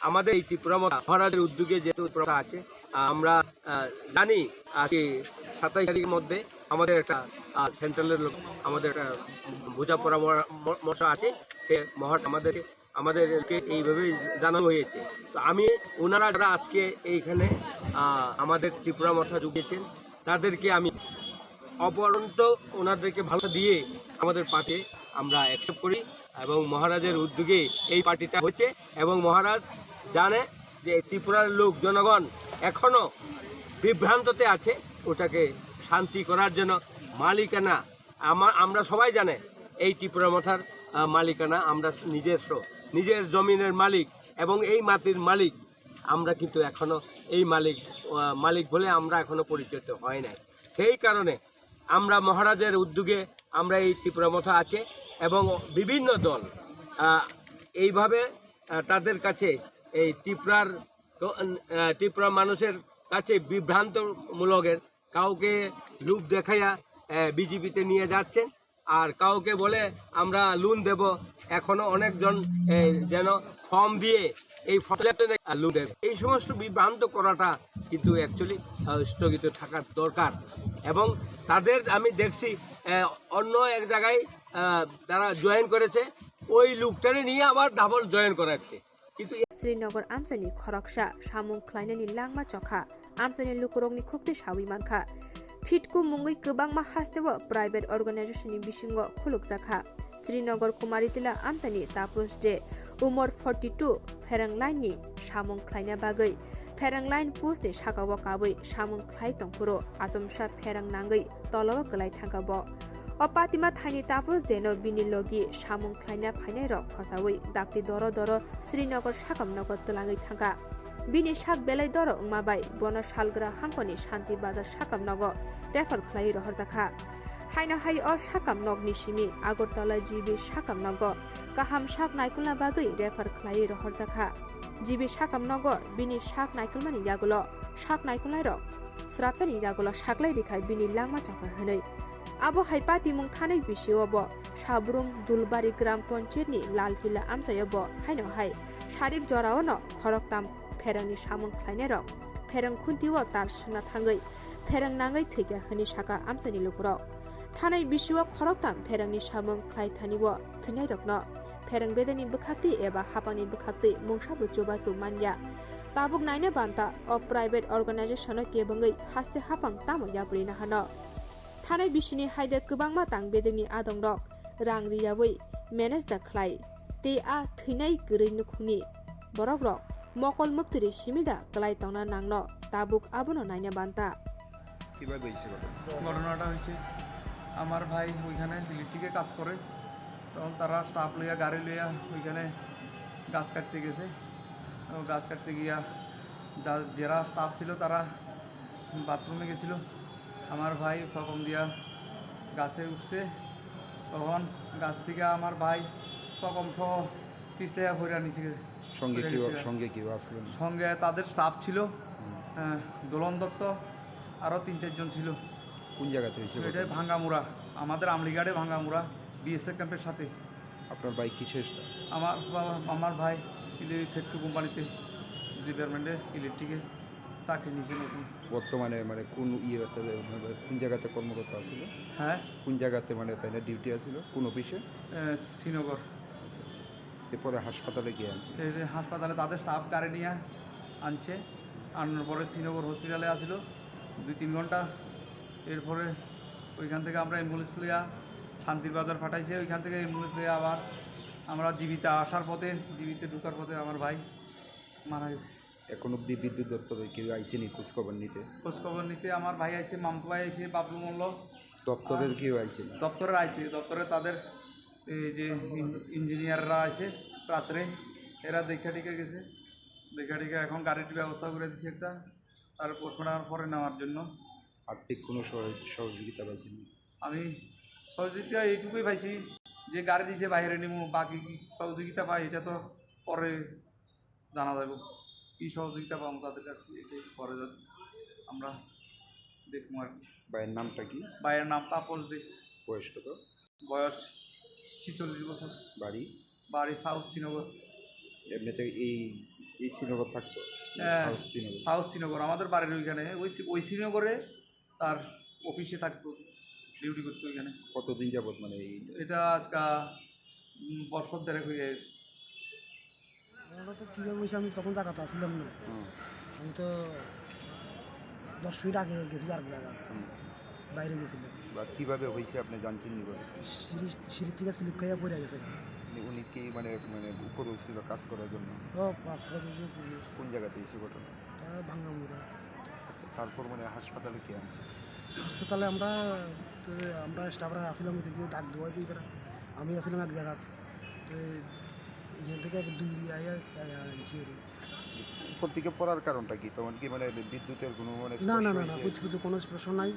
আমাদের এই ত্রিপুরা মথা মহারাজের উদ্যোগে যেহেতু ত্রিপুরা মথা আছে, আমরা, আহ, জানি আজকে সাতাইশ তারিখের মধ্যে আমাদের একটা, আহ, সেন্ট্রালের লোক, আমাদের একটা বোঝাপড়া মরা-, ম-, মশা আছে, সে মহারাজ আমাদেরকে আমাদেরকে এইভাবে জানানো হয়েছে। তো আমি, ওনারা যারা আজকে এইখানে, আহ, আমাদের ত্রিপুরা মথা যোগ দিয়েছেন, তাদেরকে আমি অপরন্ত ওনাদেরকে ভালো দিয়ে আমাদের পার্টি আমরা অ্যাকসেপ্ট করি এবং মহারাজের উদ্যোগে এই পার্টিটা হচ্ছে এবং মহারাজ জানে যে ত্রিপুরার লোক জনগণ এখনো বিভ্রান্ততে আছে, ওটাকে শান্তি করার জন্য মালিকানা আমা-, আমরা সবাই জানে এই ত্রিপুরা মথার, আহ, মালিকানা আমরা নিজস্ব, নিজের জমিনের মালিক এবং এই মাটির মালিক। আমরা কিন্তু এখনো এই মালিক, আহ, মালিক বলে আমরা এখনো পরিচিত হয় নাই। সেই কারণে আমরা মহারাজের উদ্যোগে আমরা এই ত্রিপুরা মথা আছে এবং বিভিন্ন দল, আহ, এইভাবে, আহ, তাদের কাছে এই ত্রিপুরার তো, আহ, ত্রিপুরা মানুষের কাছে বিভ্রান্তমূলকের কাউকে লোভ দেখাইয়া, আহ, বিজেপিতে নিয়ে যাচ্ছেন, আর কাউকে বলে আমরা লোন দেব। এখনো অনেকজন, আহ, যেন ফর্ম দিয়ে এই ফর্ম লোন দেবে। এই সমস্ত বিভ্রান্ত করাটা কিন্তু অ্যাকচুয়ালি, আহ, স্থগিত থাকার দরকার। এবং তাদের আমি দেখছি, আহ, অন্য এক জায়গায়, আহ, তারা জয়েন করেছে, ওই লোকটারে নিয়ে আবার ডাবল জয়েন করাচ্ছে। Srinagar amchaini khoroksa samung khlainani langma chokha, amchaini lukurokni khuktwi sawi mankha. Phitku mungwi kwbangma hasteo private organization ni bisingo khulukjakha. Srinagar Kumaritila amchaini Tapus je umor forty two pherang line ni samung khlaina bagwi pherang line post ni sakao kabwi samung khlai tongphuru achomsa pherang nangwi tolao kwlai thangkha bo. O patima thaini Tapus jeno bini logi samung khlaina phainairok khosawi dakti doro doro Srinagar sakamnogo twlangwi thangkha. Bini sak belai doro wngma bai bono salgra hangkoni Shanti Bazar sakamnogo refer khlaiwi rohorjakha. Haino hai o sakamnokni simi Agartala G B sakamnogo kaham sak naikolna bagwi refer khlaiwi rohorjakha. G B sakamnogo bini sak naikolmani yagulo sak naikolnairok srapsani yagulo saklai rikha bini langma chakha hwnwi. Abo hai patimung thanai bisio bo Sabrum Dulbari Gram Panchayat ni Lalpila amchaio bo haino hai sarik jorao no khoroktam pherangni samung khlainairok pherang khuntio tar swngna thangwi pherang nangwi thwikha hwnwi saka amchaini lukurok. Thanai bisio khoroktam pherangni samung khlai thanio thwinairokno pherang bedeni bwkhaktwi eba hapangni bwkhaktwi mungsa bo chubachu manya. Tabuk naina banta o private organization-o kebengwi haste hapang tamo yapri nahano. Thanai bisini haide kwbangma tang bedengni adongrok rang riyawi manage da khlai tei a thwinai kwrwi nukhungni borokrok mokol mwktwiri simi da kwlai tongna nangno tabuk abono naina banta. কিভাবে হয়েছে ঘটনা? ঘটনাটা হয়েছে, আমার ভাই ওইখানে ইলেকট্রিকে কাজ করে, তখন তারা স্টাফ লইয়া, গাড়ি লইয়া ওইখানে গাছ কাটতে গেছে। তো গাছ কাটতে গিয়া যা-, যারা স্টাফ ছিল, তারা বাথরুমে গেছিল। আমার ভাই সকম দিয়া গাছে উঠছে, তখন গাছ থেকে আমার ভাই সকম সহ পিছলে পড়ে নিচে গেছে। সঙ্গে পড়ে কেউ, গেছে। সঙ্গে কেউ আসলো না? সঙ্গে তাদের স্টাফ ছিল, হুম। আহ, দোলন দত্ত, আরও তিন চারজন ছিল। কোন জায়গাতে হয়েছে এটা ঘটনা? ভাঙ্গামুড়া, আমাদের আমলিঘাটে ভাঙ্গামুড়া বিএসএফ ক্যাম্পের সাথে। আপনার ভাই কিসের? আমার বাবা, আমার ভাই ইলে ফেক্টরি কোম্পানিতে ডিপার্টমেন্টে ইলেকট্রিকে চাকরি নিয়েছে নতুন। বর্তমানে মানে কোন ইয়ে আছে, মানে কোন জায়গাতে কর্মরত আছিল? হ্যাঁ? কোন জায়গাতে মানে তাই না ডিউটি আছিল? কোন অফিসে? এ, শ্রীনগর। এরপরে হাসপাতালে গিয়ে আনছে? এই যে হাসপাতালে তাদের স্টাফ গাড়ি নিয়ে আনছে, আনার পরে শ্রীনগর হসপিটালে আছিল দুই তিন ঘন্টা। এরপরে ওইখান থেকে আমরা অ্যাম্বুলেন্স লইয়া শান্তির বাজার পাঠাইছে, ওইখান থেকে অ্যাম্বুলেন্স লইয়া আবার আমরা জীবিত আসার পথে, জীবিত ঢোকার পথে আমার ভাই মারা গেছে। এখন অবধি বিদ্যুৎ দপ্তরে কেউ আইসেনি খোঁজ খবর নিতে? খোঁজ খবর নিতে আমার ভাই আইছে, মামতো ভাই আইছে, বাবলু মল্ল। দপ্তরের আর কেউ আইসেনি? দপ্তরের আইছে, দপ্তরে তাদের এই যে ইঞ্জিনিয়াররা আছে রাত্রে, এরা দেখা টেখা গেছে। দেখা টেখা এখন গাড়ির ব্যবস্থা করে দিচ্ছে একটা, তার পোস্টমর্টম পরে নেওয়ার জন্য। আর্থিক কোনো সহ-, সহযোগিতা পাইছেন? আমি সহযোগিতা এইটুকুই পাইছি যে গাড়ি দিছে বাইরে নিমু, বাকি কি সহযোগিতা পাই এটা তো পরে জানা যাবে। কি সহযোগিতা পাবো তাদের কাছ থেকে, এটাই পরে যা-, আমরা দেখবো আর কি। ভাইয়ের নামটা কি? ভাইয়ের নাম তাপস দে। বয়স কত? বয়স ছেচল্লিশ বছর। বাড়ি? বাড়ি সাউথ শ্রীনগর। এমনিতে এই, এই শ্রীনগর থাকতো? হ্যাঁ, সাউথ শ্রীনগর। সাউথ শ্রীনগর, আমাদের বাড়ির ওইখানে, ওই শ্রী-, ওই শ্রীনগরে তার অফিসে থাকতো, ডিউটি করতো ওইখানে। কতদিন যাবত মানে এই? এটা আজকা, উম, বছর দেড়েক হয়ে গেছে। ওরা তো কীভাবে হয়েছে, আমি তখন জায়গাতে আসলাম না। হুম। আমি তো দশ মিনিট আগে গেছি আর জায়গা। হুম। বাইরে গেছিলাম। বা কিভাবে হয়েছে আপনি জানছেন নি বলে? সিঁড়ি, সিঁড়ি থেকে স্লিপ খাইয়া পড়ে গেছে। উনি, উনি কি মানে, মানে উপরে ছিল কাজ করার জন্য? ও, কাজ করার জন্য উপরে। কোন জায়গাতে হয়েছে ঘটনা? তা ভাঙ্গামুড়া। আচ্ছা, তারপর মানে হাসপাতালে কে আনছে? হাসপাতালে আমরা, তো আমরা স্টাফরা আসলাম ওদিকে ডাক দেওয়া দিয়ে এবার আমি আসলাম এক জায়গা। তো এখান থেকে এক দুই আইয়া, আইয়া আনছি আর কি। উপর থেকে পড়ার কারণটা কি? তখন কি মানে বিদ্যুতের কোনো মানে না, না, স্পর্শ না, না, হয়েছে? কিছু, কিছু কোনো স্পর্শ নাই।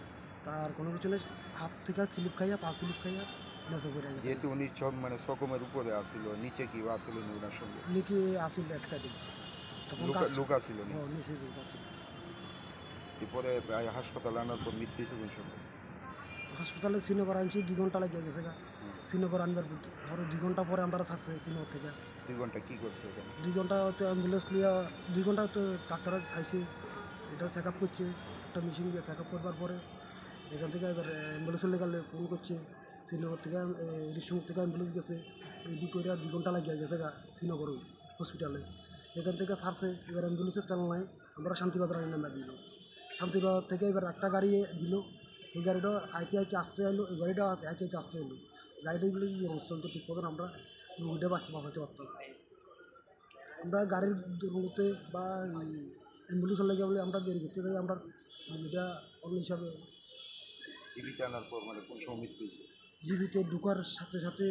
তার কোনো কিছু নেই। হাত থেকে স্লিপ খাইয়া, পা স্লিপ খাইয়া নিচে পড়ে গেছে। যেহেতু উনি সব মানে সকমের উপরে আসিল, নিচে কি আসিল নি ওনার সঙ্গে? নিচে আসিল এক সাইডে। তখন লোক, কাজ লোক আসিল নি? ও, নিচে লোক আসিল। এরপরে প্রায় হাসপাতালে আনার পর মৃত্যু হয়েছে কোন সময়? হাসপাতালে শ্রীনগর আনছি, দুই ঘন্টা লাগিয়ে গেছে গা। হুম। শ্রীনগর আনবার পর, ধরো দুই ঘন্টা পরে আমরা থাকছে শ্রীনগর থেকে। দুই ঘন্টা কি করছে ওখানে? দুই ঘন্টা হয়তো অ্যাম্বুলেন্স লিয়া, দুই ঘন্টা হয়তো ডাক্তার খাইছে, এটা চেক আপ করছে, একটা মেশিন দিয়ে চেক আপ করবার পরে এখান থেকে এবার অ্যাম্বুলেন্সের লেগে ফোন করছে, শ্রীনগর থেকে, এ, রিসুং থেকে অ্যাম্বুলেন্স গেছে, রেডি করে দুই ঘন্টা লাগিয়ে গেছে গা শ্রীনগর হসপিটালে। এখান থেকে ছাড়ছে, এবার অ্যাম্বুলেন্সের চালনায় আমরা শান্তিবাজার আনি নামিয়ে দিল। শান্তিবাজার থেকে এবার একটা গাড়ি দিল, এই গাড়িটা আইতে আইতে আসতে এলো, এই গাড়িটা আইতে আইতে আসতে এলো। গাড়িটা এগুলো কি অবস্থা হতো ঠিক মতন আমরা রুগীটা বাঁচতে বাঁচাতে পারতাম। আমরা গাড়ির দৌড়তে বা অ্যাম্বুলেন্সের লাগে বলে আমরা দেরি করতে যাই, আমরা রুগীটা অন্য হিসাবে জীবিত আনার পর মানে কোন সময় মৃত্যু হয়েছে? জীবিত ঢুকার সাথে সাথে,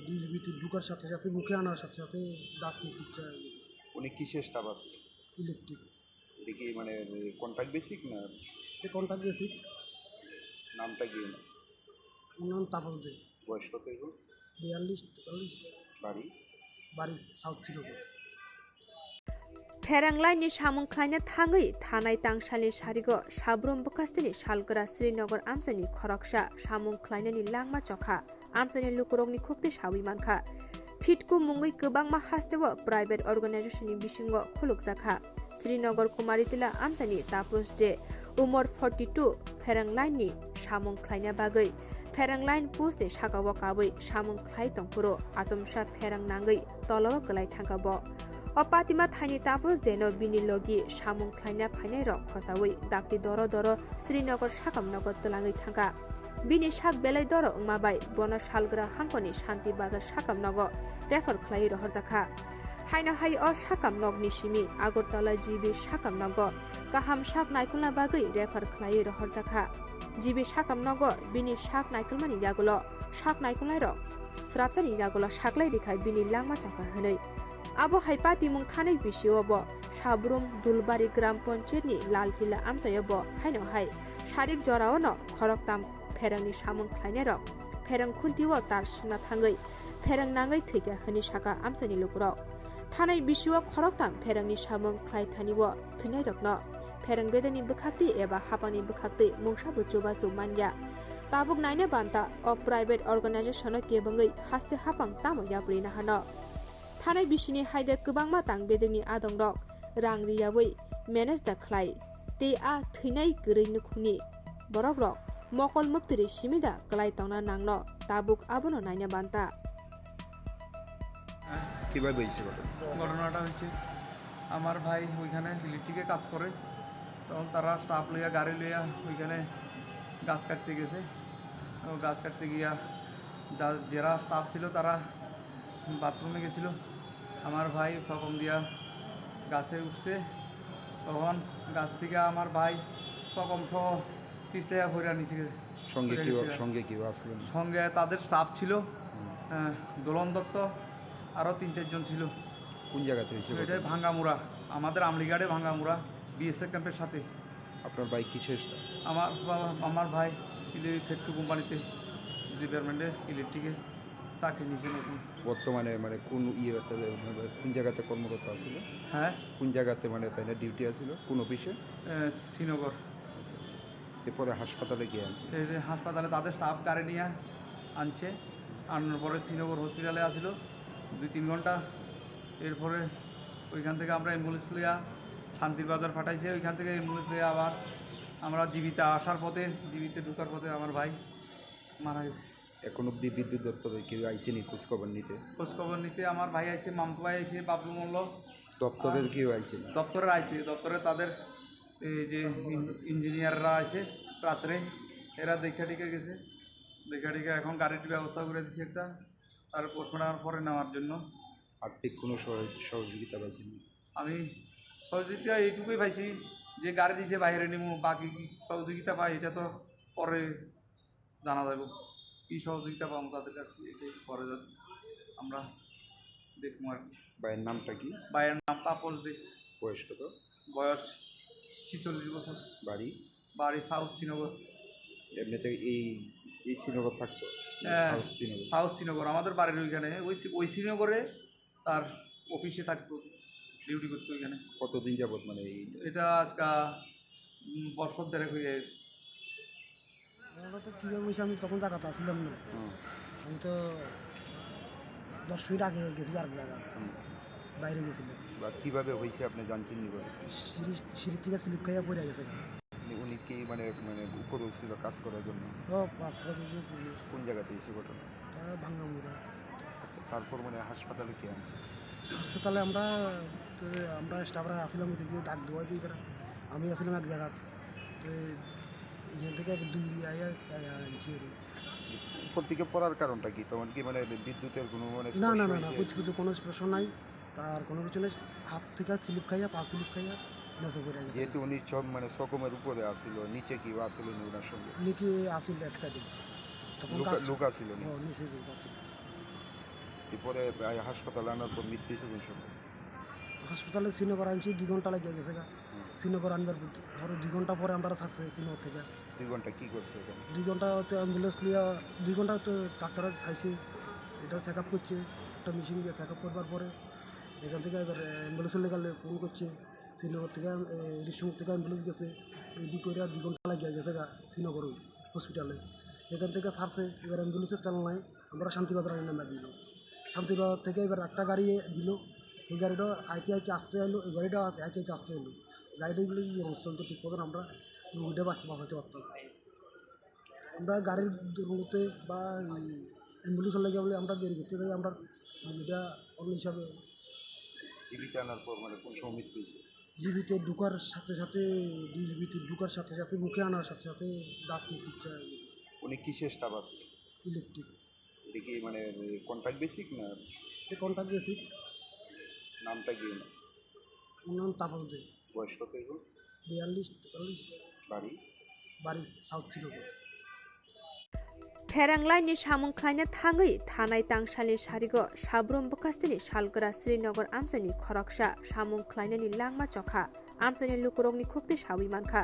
জীবিত ঢুকার সাথে সাথে, মুখে আনার সাথে সাথে দাঁত চিকিৎসা হয়ে গেছে। উনি কিসের স্টাফ আছে? ইলেকট্রিক। এটা কি মানে কন্ট্রাক্ট বেসিক না? এটা কন্ট্রাক্ট বেসিক। নামটা কি ওনার? ওনার নাম তাপস দে। বয়স কত এখন? বিয়াল্লিশ, তেতাল্লিশ। বাড়ি? বাড়ি সাউথ Srinagar. Pheranglaini samung khlaina thangwi thanai tangsalni sarigo Sabrum bwkhasteni salgra Srinagar amchaini khoroksa samung khlainani langma chokha amchaini lukurokni khuktwi sawi mankha. Phitku mungwi kwbangma hasteo private organization ni bisingo khulukjakha. Srinagar Kumaritila amchaini Tapus De, umor forty two, pherang line ni samung khlaina bagwi pherang line post ni sakao kabwi samung khlai tongphuru achomsa pherang nangwi tolao kwlai thangkha bo. O patima thaini Tapus De no bini logi samung khlaina phainai rok khosawi dakti doro doro Srinagar sakam nogo twlangwi thangkha. Bini sak belai doro wngma bai bono salgra hangkoni Shanti Bazar sakam nogo refer khlaiwi rohorjakha. Haino hai o sakam nokni simi Agartala G B sakam nogo kaham sak naikolna bagwi refer khlaiwi rohorjakha. G B sakam nogo bini sak naikolmani yagulo sak naikolnairok srapsani yagulo saklai rikha bini langma chakha hwnwi. Abo hai patimung thanai bisio bo Sabrum Dulbari Gram Panchayat ni Lalkila amchaio bo haino hai sarik jorao no khoroktam pherangni samung khlainairok pherang khuntio tar swngna thangwi pherang nangwi thwikha hwnwi sakha amchaini lukurok. Thanai bisio khoroktam pherangni samung khlai thanio thwinairokno pherang bedeni bwkhaktwi eba hapangni bwkhaktwi mungsabo chubachu manya. Tabuk naina banta o private organization-o kebengwi haste hapang tamo yapri nahano. Thanai bisini haide kwbangma tang bedeni adongrok rang riyawi manage da khlai tei a thwinai kwrwi nukhungni borokrok mokol mwktwirwi simi da kwlai tongna nangno tabuk abono naina banta. কিভাবে হয়েছে ঘটনা? ঘটনাটা হয়েছে, আমার ভাই ওইখানে ইলেকট্রিকে কাজ করে, তখন তারা স্টাফ লইয়া, গাড়ি লইয়া ওইখানে গাছ কাটতে গেছে। ও গাছ কাটতে গিয়া যা-, যারা স্টাফ ছিল, তারা বাথরুমে গেছিল। আমার ভাই সকম দিয়া গাছে উঠছে, তখন গাছ থেকে আমার ভাই সকম সহ পিছলে পড়ে নিচে গেছে। সঙ্গে পড়ে কেউ, গেছে। সঙ্গে কেউ আসলো না? সঙ্গে তাদের স্টাফ ছিল। হুম। আহ, দোলন দত্ত, আরও তিন চারজন ছিল। কোন জায়গাতে হয়েছে এটা ঘটনা? ভাঙ্গামুড়া, আমাদের আমলিঘাটে ভাঙ্গামুড়া, বিএসএফ ক্যাম্পের সাথে। আপনার ভাই কিসের? আমার বাবা, আমার ভাই ইলে ফেক্টরি কোম্পানিতে, ডিপার্টমেন্টে, ইলেকট্রিকে চাকরি নিয়েছে নতুন। বর্তমানে মানে কোন ইয়ে, কোন জায়গাতে কর্মরত আছিল? হ্যাঁ। কোন জায়গাতে মানে তাই না ডিউটি আছিল? কোন অফিসে? আহ, শ্রীনগর। এরপরে হাসপাতালে গিয়ে আনছে। এই যে হাসপাতালে তাদের স্টাফ গাড়ি নিয়ে আনছে, আনার পরে শ্রীনগর হসপিটালে আসিল দুই তিন ঘন্টা। এরপরে ওইখান থেকে আমরা অ্যাম্বুলেন্স লইয়া শান্তির বাজার পাঠাইছে, ওইখান থেকে অ্যাম্বুলেন্স লইয়া আবার আমরা জীবিত আসার পথে, জীবিত ঢুকার পথে আমার ভাই মারা গেছে। এখন অবধি বিদ্যুৎ দপ্তরে কেউ আইসেনি খোঁজ খবর নিতে? খোঁজ খবর নিতে আমার ভাই আইছে, মামু ভাই আইছে, বাবলু মল্ল। দপ্তরের আর কেউ আইসেনি? দপ্তরের আইছে, দপ্তরে তাদের এই যে ইন-, ইঞ্জিনিয়াররা আছে রাত্রে, এরা দেখা টিকা গেছে, দেখা টিকা এখন গাড়ির ব্যবস্থা করে দিচ্ছে একটা, আর পোস্টমর্টম পরে নেওয়ার জন্য। আর্থিক কোনো সহ-, সহযোগিতা পাইছেন? আমি সহযোগিতা এইটুকুই পাইছি যে গাড়ি দিছে বাইরে নিমু, বাকি কি সহযোগিতা পাই এটা তো পরে জানা যাবে, কি সহযোগিতা পাবো তাদের কাছ থেকে, এটাই পরে যা-, আমরা দেখবো আর কি। ভাইয়ের নামটা কি? ভাইয়ের নাম তাপস দে। বয়স কত? বয়স ছেচল্লিশ বছর। বাড়ি? বাড়ি সাউথ শ্রীনগর। এমনিতে এই, এই শ্রীনগর থাকতো? হ্যাঁ, সাউথ শ্রীনগর। সাউথ শ্রীনগর, আমাদের বাড়ির ওইখানে, ওই শ্রী-, ওই শ্রীনগরে তার অফিসে থাকতো, ডিউটি করতো ওইখানে। কতদিন যাবত মানে এই? এটা আজকা, উম, বছর দেড়েক হয়ে গেছে। ওটা তো কীভাবে হয়েছে, আমি তখন জায়গাতে আসলাম না। হুম। আমি তো দশ মিনিট আগে গেছি আর জায়গা, হুম। বাইরে গেছিলাম। বা কিভাবে হয়েছে আপনি জানছেন নি বলে? সিঁড়ি, সিঁড়ি থেকে স্লিপ খাইয়া পড়ে গেছে। উনি, উনি কি মানে, মানে উপরে ছিল কাজ করার জন্য? ও, কাজ করার জন্য উপরে। কোন জায়গাতে হয়েছে ঘটনা? এটা ভাঙ্গামুড়া। আচ্ছা, তারপর মানে হাসপাতালে কে আনছে? হাসপাতালে আমরা, তো আমরা স্টাফরা আসলাম ওদিকে ডাক দেওয়া দিয়ে এবার আমি আসলাম এক জায়গা। তো এখান থেকে এক দুই আইয়া, আইয়া আনছি আর কি। উপর থেকে পড়ার কারণটা কি? তখন কি মানে বিদ্যুতের কোনো মানে না, না, স্পর্শ না, না, হয়েছে? কিছু, কিছু কোনো স্পর্শ নাই। তার কোনো কিছু নেই, হাত থেকে স্লিপ খাইয়া, পা স্লিপ খাইয়া নিচে পড়ে গেছে। যেহেতু উনি সব মানে সকমের উপরে আসিল, নিচে কি আসিল নি ওনার সঙ্গে? নিচে আসিল এক সাইডে। তখন লোক, কাজ লোক আসিল নি? ও, নিচে লোক আসিল। এরপরে প্রায় হাসপাতালে আনার পর মৃত্যু হয়েছে কোন সময়? হাসপাতালে শ্রীনগর আনছি, দুই ঘন্টা লাগিয়ে গেছে গা। হুম। শ্রীনগর আনবার পর আরো দুই ঘন্টা পরে আমরা থাকছে শ্রীনগর থেকে। দুই ঘন্টা কি করছে এখানে? দুই ঘন্টা হচ্ছে অ্যাম্বুলেন্স নিয়ে, দুই ঘন্টা তো ডাক্তার খাইছে, এটা চেক আপ করছে, একটা মেশিন দিয়ে চেক আপ করবার পরে এখান থেকে এবার অ্যাম্বুলেন্সের লেগে ফোন করছে, শ্রীনগর থেকে, এ, রিসুম থেকে অ্যাম্বুলেন্স গেছে, এডি করে দুই ঘন্টা লাগিয়ে গেছে গা শ্রীনগর হসপিটালে। এখান থেকে ছাড়ছে, এবার অ্যাম্বুলেন্সের তেল নাই, আমরা শান্তিবাজার আনি নামিয়ে দিল। শান্তিবাজার থেকে এবার একটা গাড়ি দিল, এই গাড়িটা আইতে আইতে আসতে এলো, এই গাড়িটা আইতে আইতে আসতে এলো। গাড়িটা এগুলো কি অবস্থা হতো ঠিক মতন আমরা রুগীটা বাঁচতে বাঁচাতে পারতাম। আমরা গাড়ির দুর্গতি বা অ্যাম্বুলেন্সের লাগে বলে আমরা দেরি করতে থাকি, আমরা রুগীটা অন্য হিসাবে। জীবিত আনার পর মানে কোন সময় মৃত্যু হয়েছে? জীবিত ঢুকার সাথে সাথে, জীবিত ঢুকার সাথে সাথে, মুখে আনার সাথে সাথে দাঁত পিচ্ছে। উনি কিসের স্টাফ আছে? ইলেকট্রিক। এটা কি মানে কন্ট্রাক্ট বেসিক না? এটা কন্ট্রাক্ট বেসিক। নামটা কি? ওর নাম তাপস দে। বয়স কত এখন? বিয়াল্লিশ, তেতাল্লিশ। বাড়ি? বাড়ি সাউথ Srinagar. Pherang laini samung khlaina thangwi thanai tangsalni sarigo Sabrum bwkhasteni salgra Srinagar amchaini khoroksa samung khlainani langma chokha. Amchaini lukurokni khukti sawi mankha.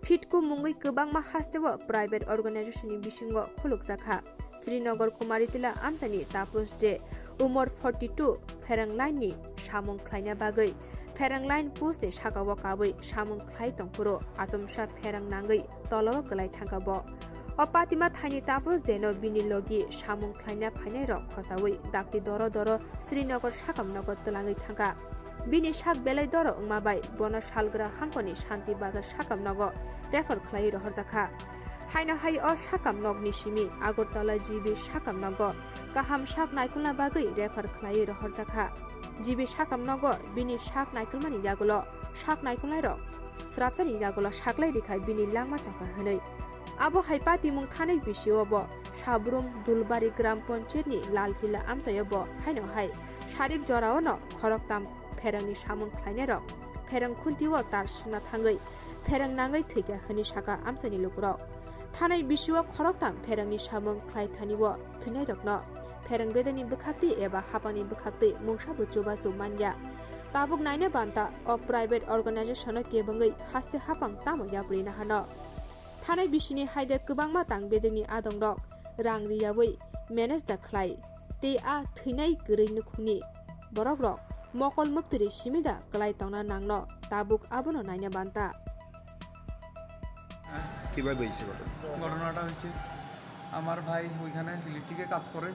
Phitku mungwi kwbangma hasteo private organization ni bisingo khulukjakha. Srinagar Kumaritila amchaini Tapus de umor forty two Pherang laini samung khlaina bagwi Pherang line post ni sakao kabwi samung khlai tongphuru achomsa pherang nangwi tolao kwlai thangkha bo. O patima thaini Tapus de no bini logi samung khlaina phainairok khosawi dakti doro doro Srinagar sakamnogo twlangwi thangkha. Bini sak belai doro wngma bai bono salgra hangkoni Shanti Bazar sakamnogo refer khlaiwi rohorjakha. Haino hai o sakamnokni simi Agartala G B sakamnogo kaham sak naikolna bagwi refer khlaiwi rohorjakha. G B sakamnogo bini sak naikolmani yagulo sak naikolnairok srapsani yagulo saklai rikha bini langma chokha hwnwi. Abo hai patimung thanai bisio bo Sabrum Dulbari Gram Panchayat ni Lalkila amchaio bo haino hai sarik jorao no khoroktam pherangni samung khlainairok pherang khuntio tar swngna thangwi pherang nangwi thwikha hwnwi sakha amchaini lukurok. Thanai bisio khoroktam pherangni samung khlai thaniwo thwinairokno phereng bedekni bwkhaktwi eba hapangni bwkhaktwi mungsabo chubachu manya. Tabuk naina banta o private organization-o kebengwi haste hapang tamo yapri nahano. Thanai bisini haide kwbangma tang bedekni adongrok rang riyawi manage da khlai tei a thwinai kwrwi nukhungni borokrok mokol mwktwiri simi da kwlai tongna nangno tabuk abono naina banta. কিভাবে হয়েছে ঘটনা? ঘটনাটা হয়েছে, আমার ভাই ওইখানে ইলেকট্রিকে কাজ করে,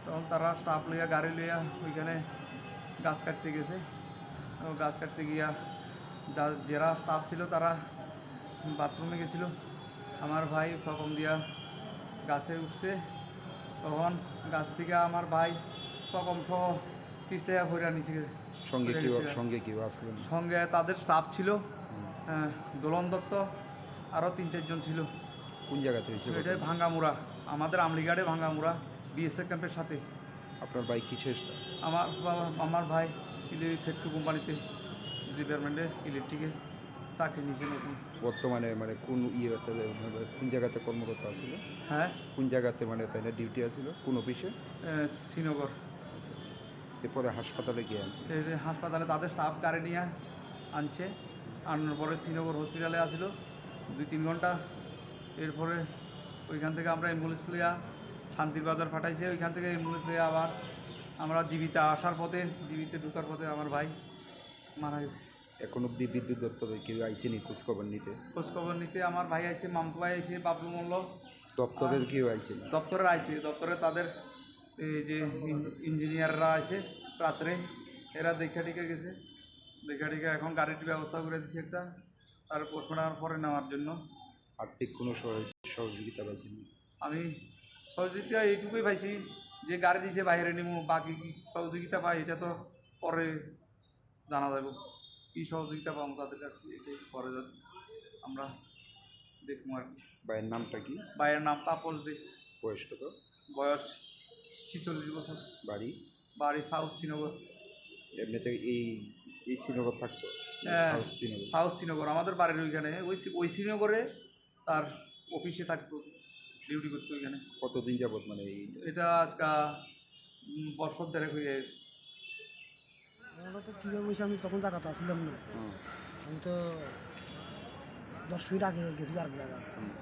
তখন তারা স্টাফ লইয়া, গাড়ি লইয়া ওইখানে গাছ কাটতে গেছে। তো গাছ কাটতে গিয়া যা-, যারা স্টাফ ছিল, তারা বাথরুমে গেছিল। আমার ভাই সকম দিয়া গাছে উঠছে, তখন গাছ থেকে আমার ভাই সকম সহ পিছাইয়া পড়ে নিচে গেছে। সঙ্গে পড়ে কেউ, গেছে। সঙ্গে কেউ আসলো না? সঙ্গে তাদের স্টাফ ছিল, হুম। আহ, দোলন দত্ত, আরও তিন চারজন ছিল। কোন জায়গাতে হয়েছে এটা ঘটনা? ভাঙ্গামুড়া, আমাদের আমলিঘাটে ভাঙ্গামুড়া বিএসএফ ক্যাম্পের সাথে। আপনার ভাই কিসের? আমার বাবা, আমার ভাই ইলে ফ্যাক্টরি কোম্পানিতে, ডিপার্টমেন্টে, ইলেকট্রিকে চাকরি নিয়েছে নতুন। বর্তমানে মানে কোন ইয়ে, কোন জায়গাতে কর্মরত আছিল? হ্যাঁ। কোন জায়গাতে মানে তাই ডিউটি আছিল? কোন অফিসে? এ, শ্রীনগর। এরপরে হাসপাতালে গিয়ে আনছে। এই যে হাসপাতালে তাদের স্টাফ গাড়ি নিয়ে আনছে, আনার পরে শ্রীনগর হসপিটালে আসিল দুই তিন ঘন্টা। এরপরে ওইখান থেকে আমরা অ্যাম্বুলেন্স লইয়া শান্তির বাজার পাঠাইছে, ওইখান থেকে অ্যাম্বুলেন্স লইয়া আবার আমরা জীবিত আসার পথে, জীবিত ঢুকার পথে আমার ভাই মারা গেছে। এখন অবধি বিদ্যুৎ দপ্তরে কেউ আইসেনি খোঁজ খবর নিতে? খোঁজ খবর নিতে আমার ভাই আইছে, মামকু ভাই আইছে, বাবলু মল্ল। দপ্তরের আর কেউ আইসেনি? দপ্তরের আইছে, দপ্তরে তাদের এই যে ইন-, ইঞ্জিনিয়াররা আইছে রাত্রে, এরা দেখা টিকে গেছে, দেখা টিকে এখন গাড়ির ব্যবস্থা করে দিচ্ছে একটা, আর পোস্টমর্টম পরে নেওয়ার জন্য। আর্থিক কোনো সহ-, সহযোগিতা পাইছেন? আমি সহযোগিতা এইটুকুই পাইছি যে গাড়ি দিছে বাইরে নিমু, বাকি কি সহযোগিতা পাই এটা তো পরে জানা যাবে। কি সহযোগিতা পাবো তাদের কাছ থেকে, এটাই পরে যা-, আমরা দেখবো আর কি। ভাইয়ের নামটা কি? ভাইয়ের নাম তাপস দে। বয়স কত? বয়স ছেচল্লিশ বছর। বাড়ি? বাড়ি সাউথ শ্রীনগর। এমনিতে এই, এই শ্রীনগর থাকতো? হ্যাঁ, সাউথ শ্রীনগর। সাউথ শ্রীনগর। আমাদের বাড়ির ওইখানে, ওই শ্রী-, ওই শ্রীনগরে তার অফিসে থাকতো, ডিউটি করতো ওইখানে। কতদিন যাবত মানে এই? এটা আজকা, উম, বছর দেড়েক হয়ে গেছে। ওরা তো কীভাবে হয়েছে, আমি তখন জায়গাতে আসলাম না। হুম। আমি তো দশ মিনিট আগে গেছি আর জায়গা, হুম।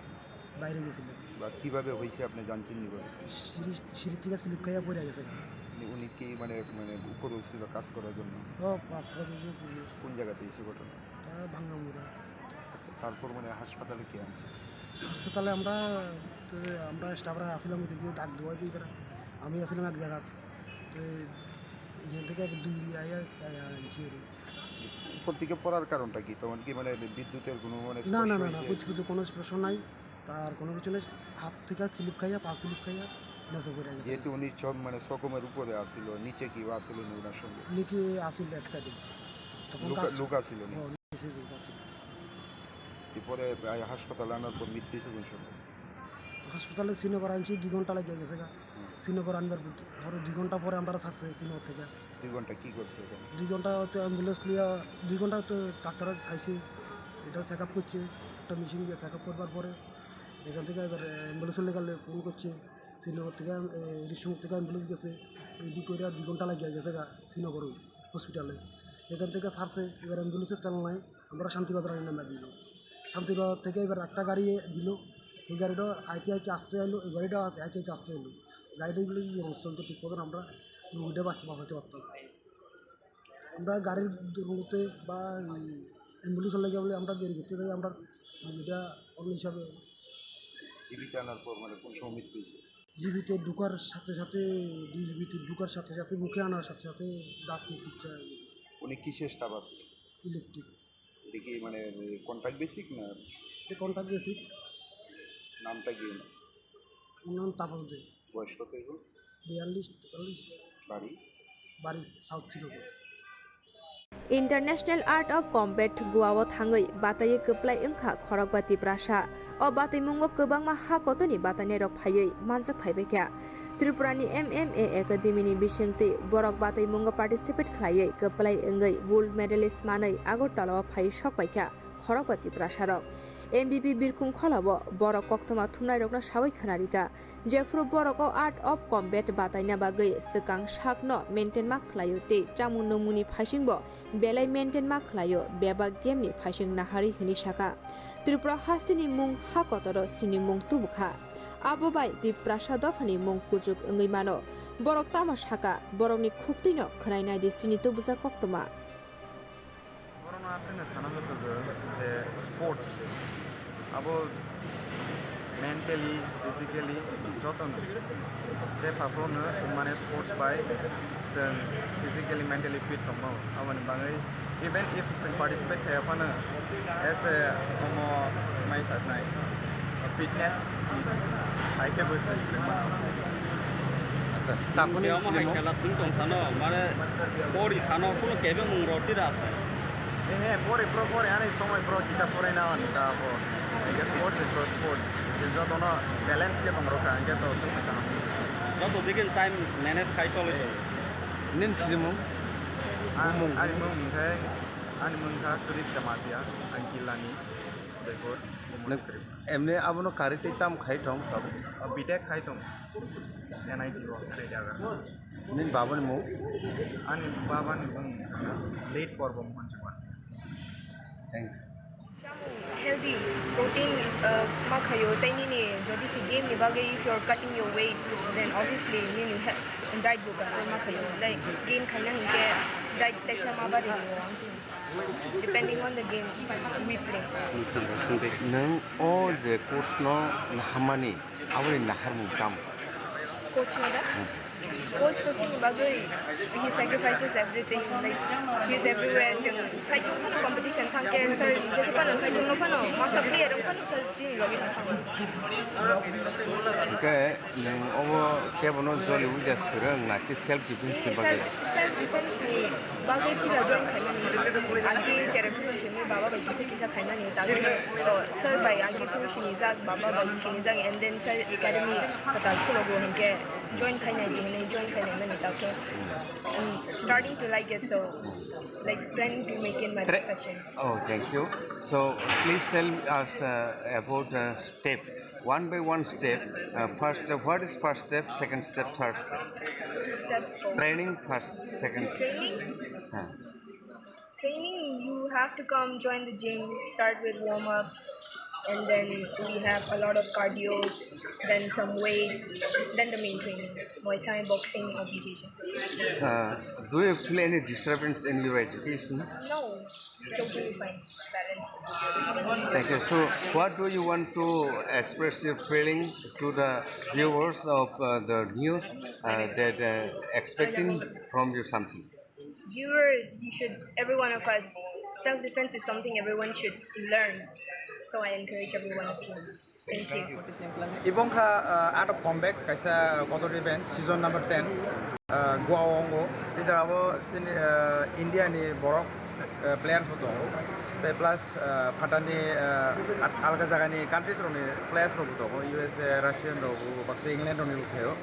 বাইরে গেছিলাম। বা কিভাবে হয়েছে আপনি জানছেন নি বলে? সিঁড়ি, সিঁড়ি থেকে স্লিপ খাইয়া পড়ে গেছে। উনি, উনি কি মানে, মানে উপরে উঠছিল কাজ করার জন্য? ও, কাজ করার জন্য উপরে। কোন জায়গাতে হয়েছে ঘটনা? এটা ভাঙ্গামুড়া। আচ্ছা, তারপর মানে হাসপাতালে কে আনছে? হাসপাতালে আমরা, তো আমরা স্টাফরা আসলাম ওদিকে ডাক দেওয়া দিয়ে এবার। আমি আসলাম এক জায়গা, তো এখান থেকে এক দুই আইয়া, আইয়া আনছি ওরে। উপর থেকে পড়ার কারণটা কি? তখন কি মানে বিদ্যুতের কোনো মানে না, না, স্পর্শ না, না, হয়েছে? কিছু, কিছু কোনো স্পর্শ নাই, তার কোনো কিছু নেই। হাত থেকে স্লিপ খাইয়া, পা স্লিপ খাইয়া, নেচে পড়ে গেছে। যেহেতু উনি সব মানে সকমের উপরে আসিল, নিচে কি আসিল উনি ওনার সঙ্গে? নিচে আসিল এক সাইডে। তখন লোক, কাজ লোক আসিল নি? ও, নিচে লোক আসিল। এরপরে প্রায় হাসপাতালে আনার পর মৃত্যু হয়েছে কোন সময়? হাসপাতালে শ্রীনগর আনছি, দুই ঘন্টা লাগিয়া গেছে গা। হুম। শ্রীনগর আনবার পর, ধরো দুই ঘন্টা পরে আমরা থাকছে শ্রীনগর থেকে। দুই ঘন্টা কি করছে এখানে? দুই ঘন্টা তো অ্যাম্বুলেন্স লিয়া, দুই ঘন্টা তো ডাক্তার খাইছে, এটা চেক আপ করছে, একটা মেশিন দিয়ে চেক আপ করবার পরে এখান থেকে এবার অ্যাম্বুলেন্সের লেগে ফোন করছে, শ্রীনগর থেকে, এ, ঋষিমুখ থেকে অ্যাম্বুলেন্স গেছে, রেডি করে দুই ঘন্টা লাগিয়া গেছে গা শ্রীনগর হসপিটালে। এখান থেকে ছাড়ছে, এবার অ্যাম্বুলেন্সের তেল নাই, আমরা শান্তিবাজার আনি নামিয়ে দিল। শান্তিবাজার থেকে এবার একটা গাড়ি দিল, এই গাড়িটা আইতে আইতে আসতে এলো, এই গাড়িটা আইতে আইতে আসতে এলো। গাড়িটা এগুলো কি অবস্থা হতো ঠিক মতন আমরা রুগীটা বাঁচতে বাঁচাতে পারতাম। আমরা গাড়ির দুর্গতি বা অ্যাম্বুলেন্সের লাগে বলে আমরা দেরি করতে থাকি, আমরা রুগীটা অন্য হিসাবে জীবিত আনার পর মানে কোন সময় মৃত্যু হয়েছে? জীবিত ঢুকার সাথে সাথে, জীবিত ঢুকার সাথে সাথে, মুখে আনার সাথে সাথে দাঁত পিচ্ছে। উনি কিসের স্টাফ আছে? ইলেকট্রিক। এটা কি মানে কন্ট্রাক্ট বেসিক না? এটা কন্ট্রাক্ট বেসিক। নামটা কি? ওর নাম তাপস দে। বয়স কত এখন? বিয়াল্লিশ, তেতাল্লিশ। বাড়ি? বাড়ি সাউথ Srinagar. International Art of Combat Goa o thangwi bataiwi kwplai wngkha khorokba Tiprasa. O bataimungo kwbangma ha kotorni batainairok phaiwi manjak phaibaikha. Tripurani M M A Academy ni bisingtwi borok bataimungo participate khlaiwi kwplai wngwi gold medalist manwi Agartala o phaiwi sokpaikha khorokba Tiprasarok. M B P birkhung kholao borok koktwma thumnairokno sawi khwna rikha, jephru borok o art of combat bataina bagwi swkang sakno maintain ma khlaio tei chamung nungmungni phaisingbo belai maintain ma khlaio, bebak game ni phaising naharwi hwnwi sakha. Tripura hasteni mung ha kotoro chini mung tubukha. Abo bai Tiprasa dophani mung kuchuk wngwi mano. Borok tamo sakha, borokni khuktwino khwnai naidi chini tubujak koktwma. Borokno aswkno sana muchungo je sports abo mentally, physically jotono je phaphano mane sports bai chwng physically, mentally fit tongmao. Aboni bagwi even if chwng participate khaiya phano as a omo mai saknai fitness hai khe bo chwng swrwngma. Acha, tamoni omo hai khela tong tong sano, mane pori sano kuno kebe mung roti da sai. Ehe, pori pro pori ani somoi pro kisa porai na ani ta po. Hingke sports is sports. Je jotono balance khe tong rokha, hingke to sung kaham. Joto dikin time manage khai chole. Nin sinimung? Ani mung hingke, ani mung kha Sudip Jamatia, ang Kilani, Udaipur. Emni abono kari tei tam khai tong tabuk? B Tech khai tong. N I T o, tei jaga. Nini babani mung? Ani babani mung late Porbo Mohan Chakma. Thank you. Healthy protein, uh, ma khayo, tei nini jodi si game ni bagwi if you are cutting your weight, then obviously nini he-, diet bo kaham ma khayo. Like gain khaina hinkhe diet teisa ma bari rio. Depending on the game we play. Nwng o je course no naharmani, aboni naharmung tamo? Coach no da? Hmm. Coach to chini bagwi he sacrifices everything, like, he's everywhere. Chwng saichung phano competition thangkhe sir, jesa phano saichung no phano masa player rok phano sir chini logi no thango. Hingke nwng obo kebono joli uja swrwng na khe self defense ni bagwi? Self, self defense ni bagwi puila join khaimani. Agi cherem phano chini baba bai kisa kisa khaimani. Tagwi to sir bai agi phano sinijak, baba bai sinijak, and then sir academy kwtal khulokgo hinkhe join khainai di hinwi join khainai mani. Tao khe I'm starting to like it, so, like, planning to make it my Tra- profession. Oh, thank you. So, please tell us, uh, about, uh, step, one by one step. Uh, first, uh, what is first step, second step, third step? Steps for Training first, second. Training? Huh. Training, you have to come join the gym, start with warm-ups, and then we have a lot of cardio, then some weights, then the main training, Muay Thai, boxing, or B J J. Uh, do you feel any disturbance in your education? No, totally fine. Balance. Thank you. So, what do you want to express your feelings to the viewers of, uh, the news, uh, that, uh, expecting from you something? Viewers, you should, every one of us, self-defense is something everyone should learn. So I encourage every one of you. Thank you. Ibong kha, uh, Art of Combat, kaisa kotor event, season number ten, uh, Goa o wngo. Tei jaga o chini, uh, India ni borok, uh, players bo tongo. Tei plus, uh, phatani, uh, at-, alga jaga ni countries rok ni players rok bo tongo, U S A, Russian rok bo, baksa England rok ni bo phaio.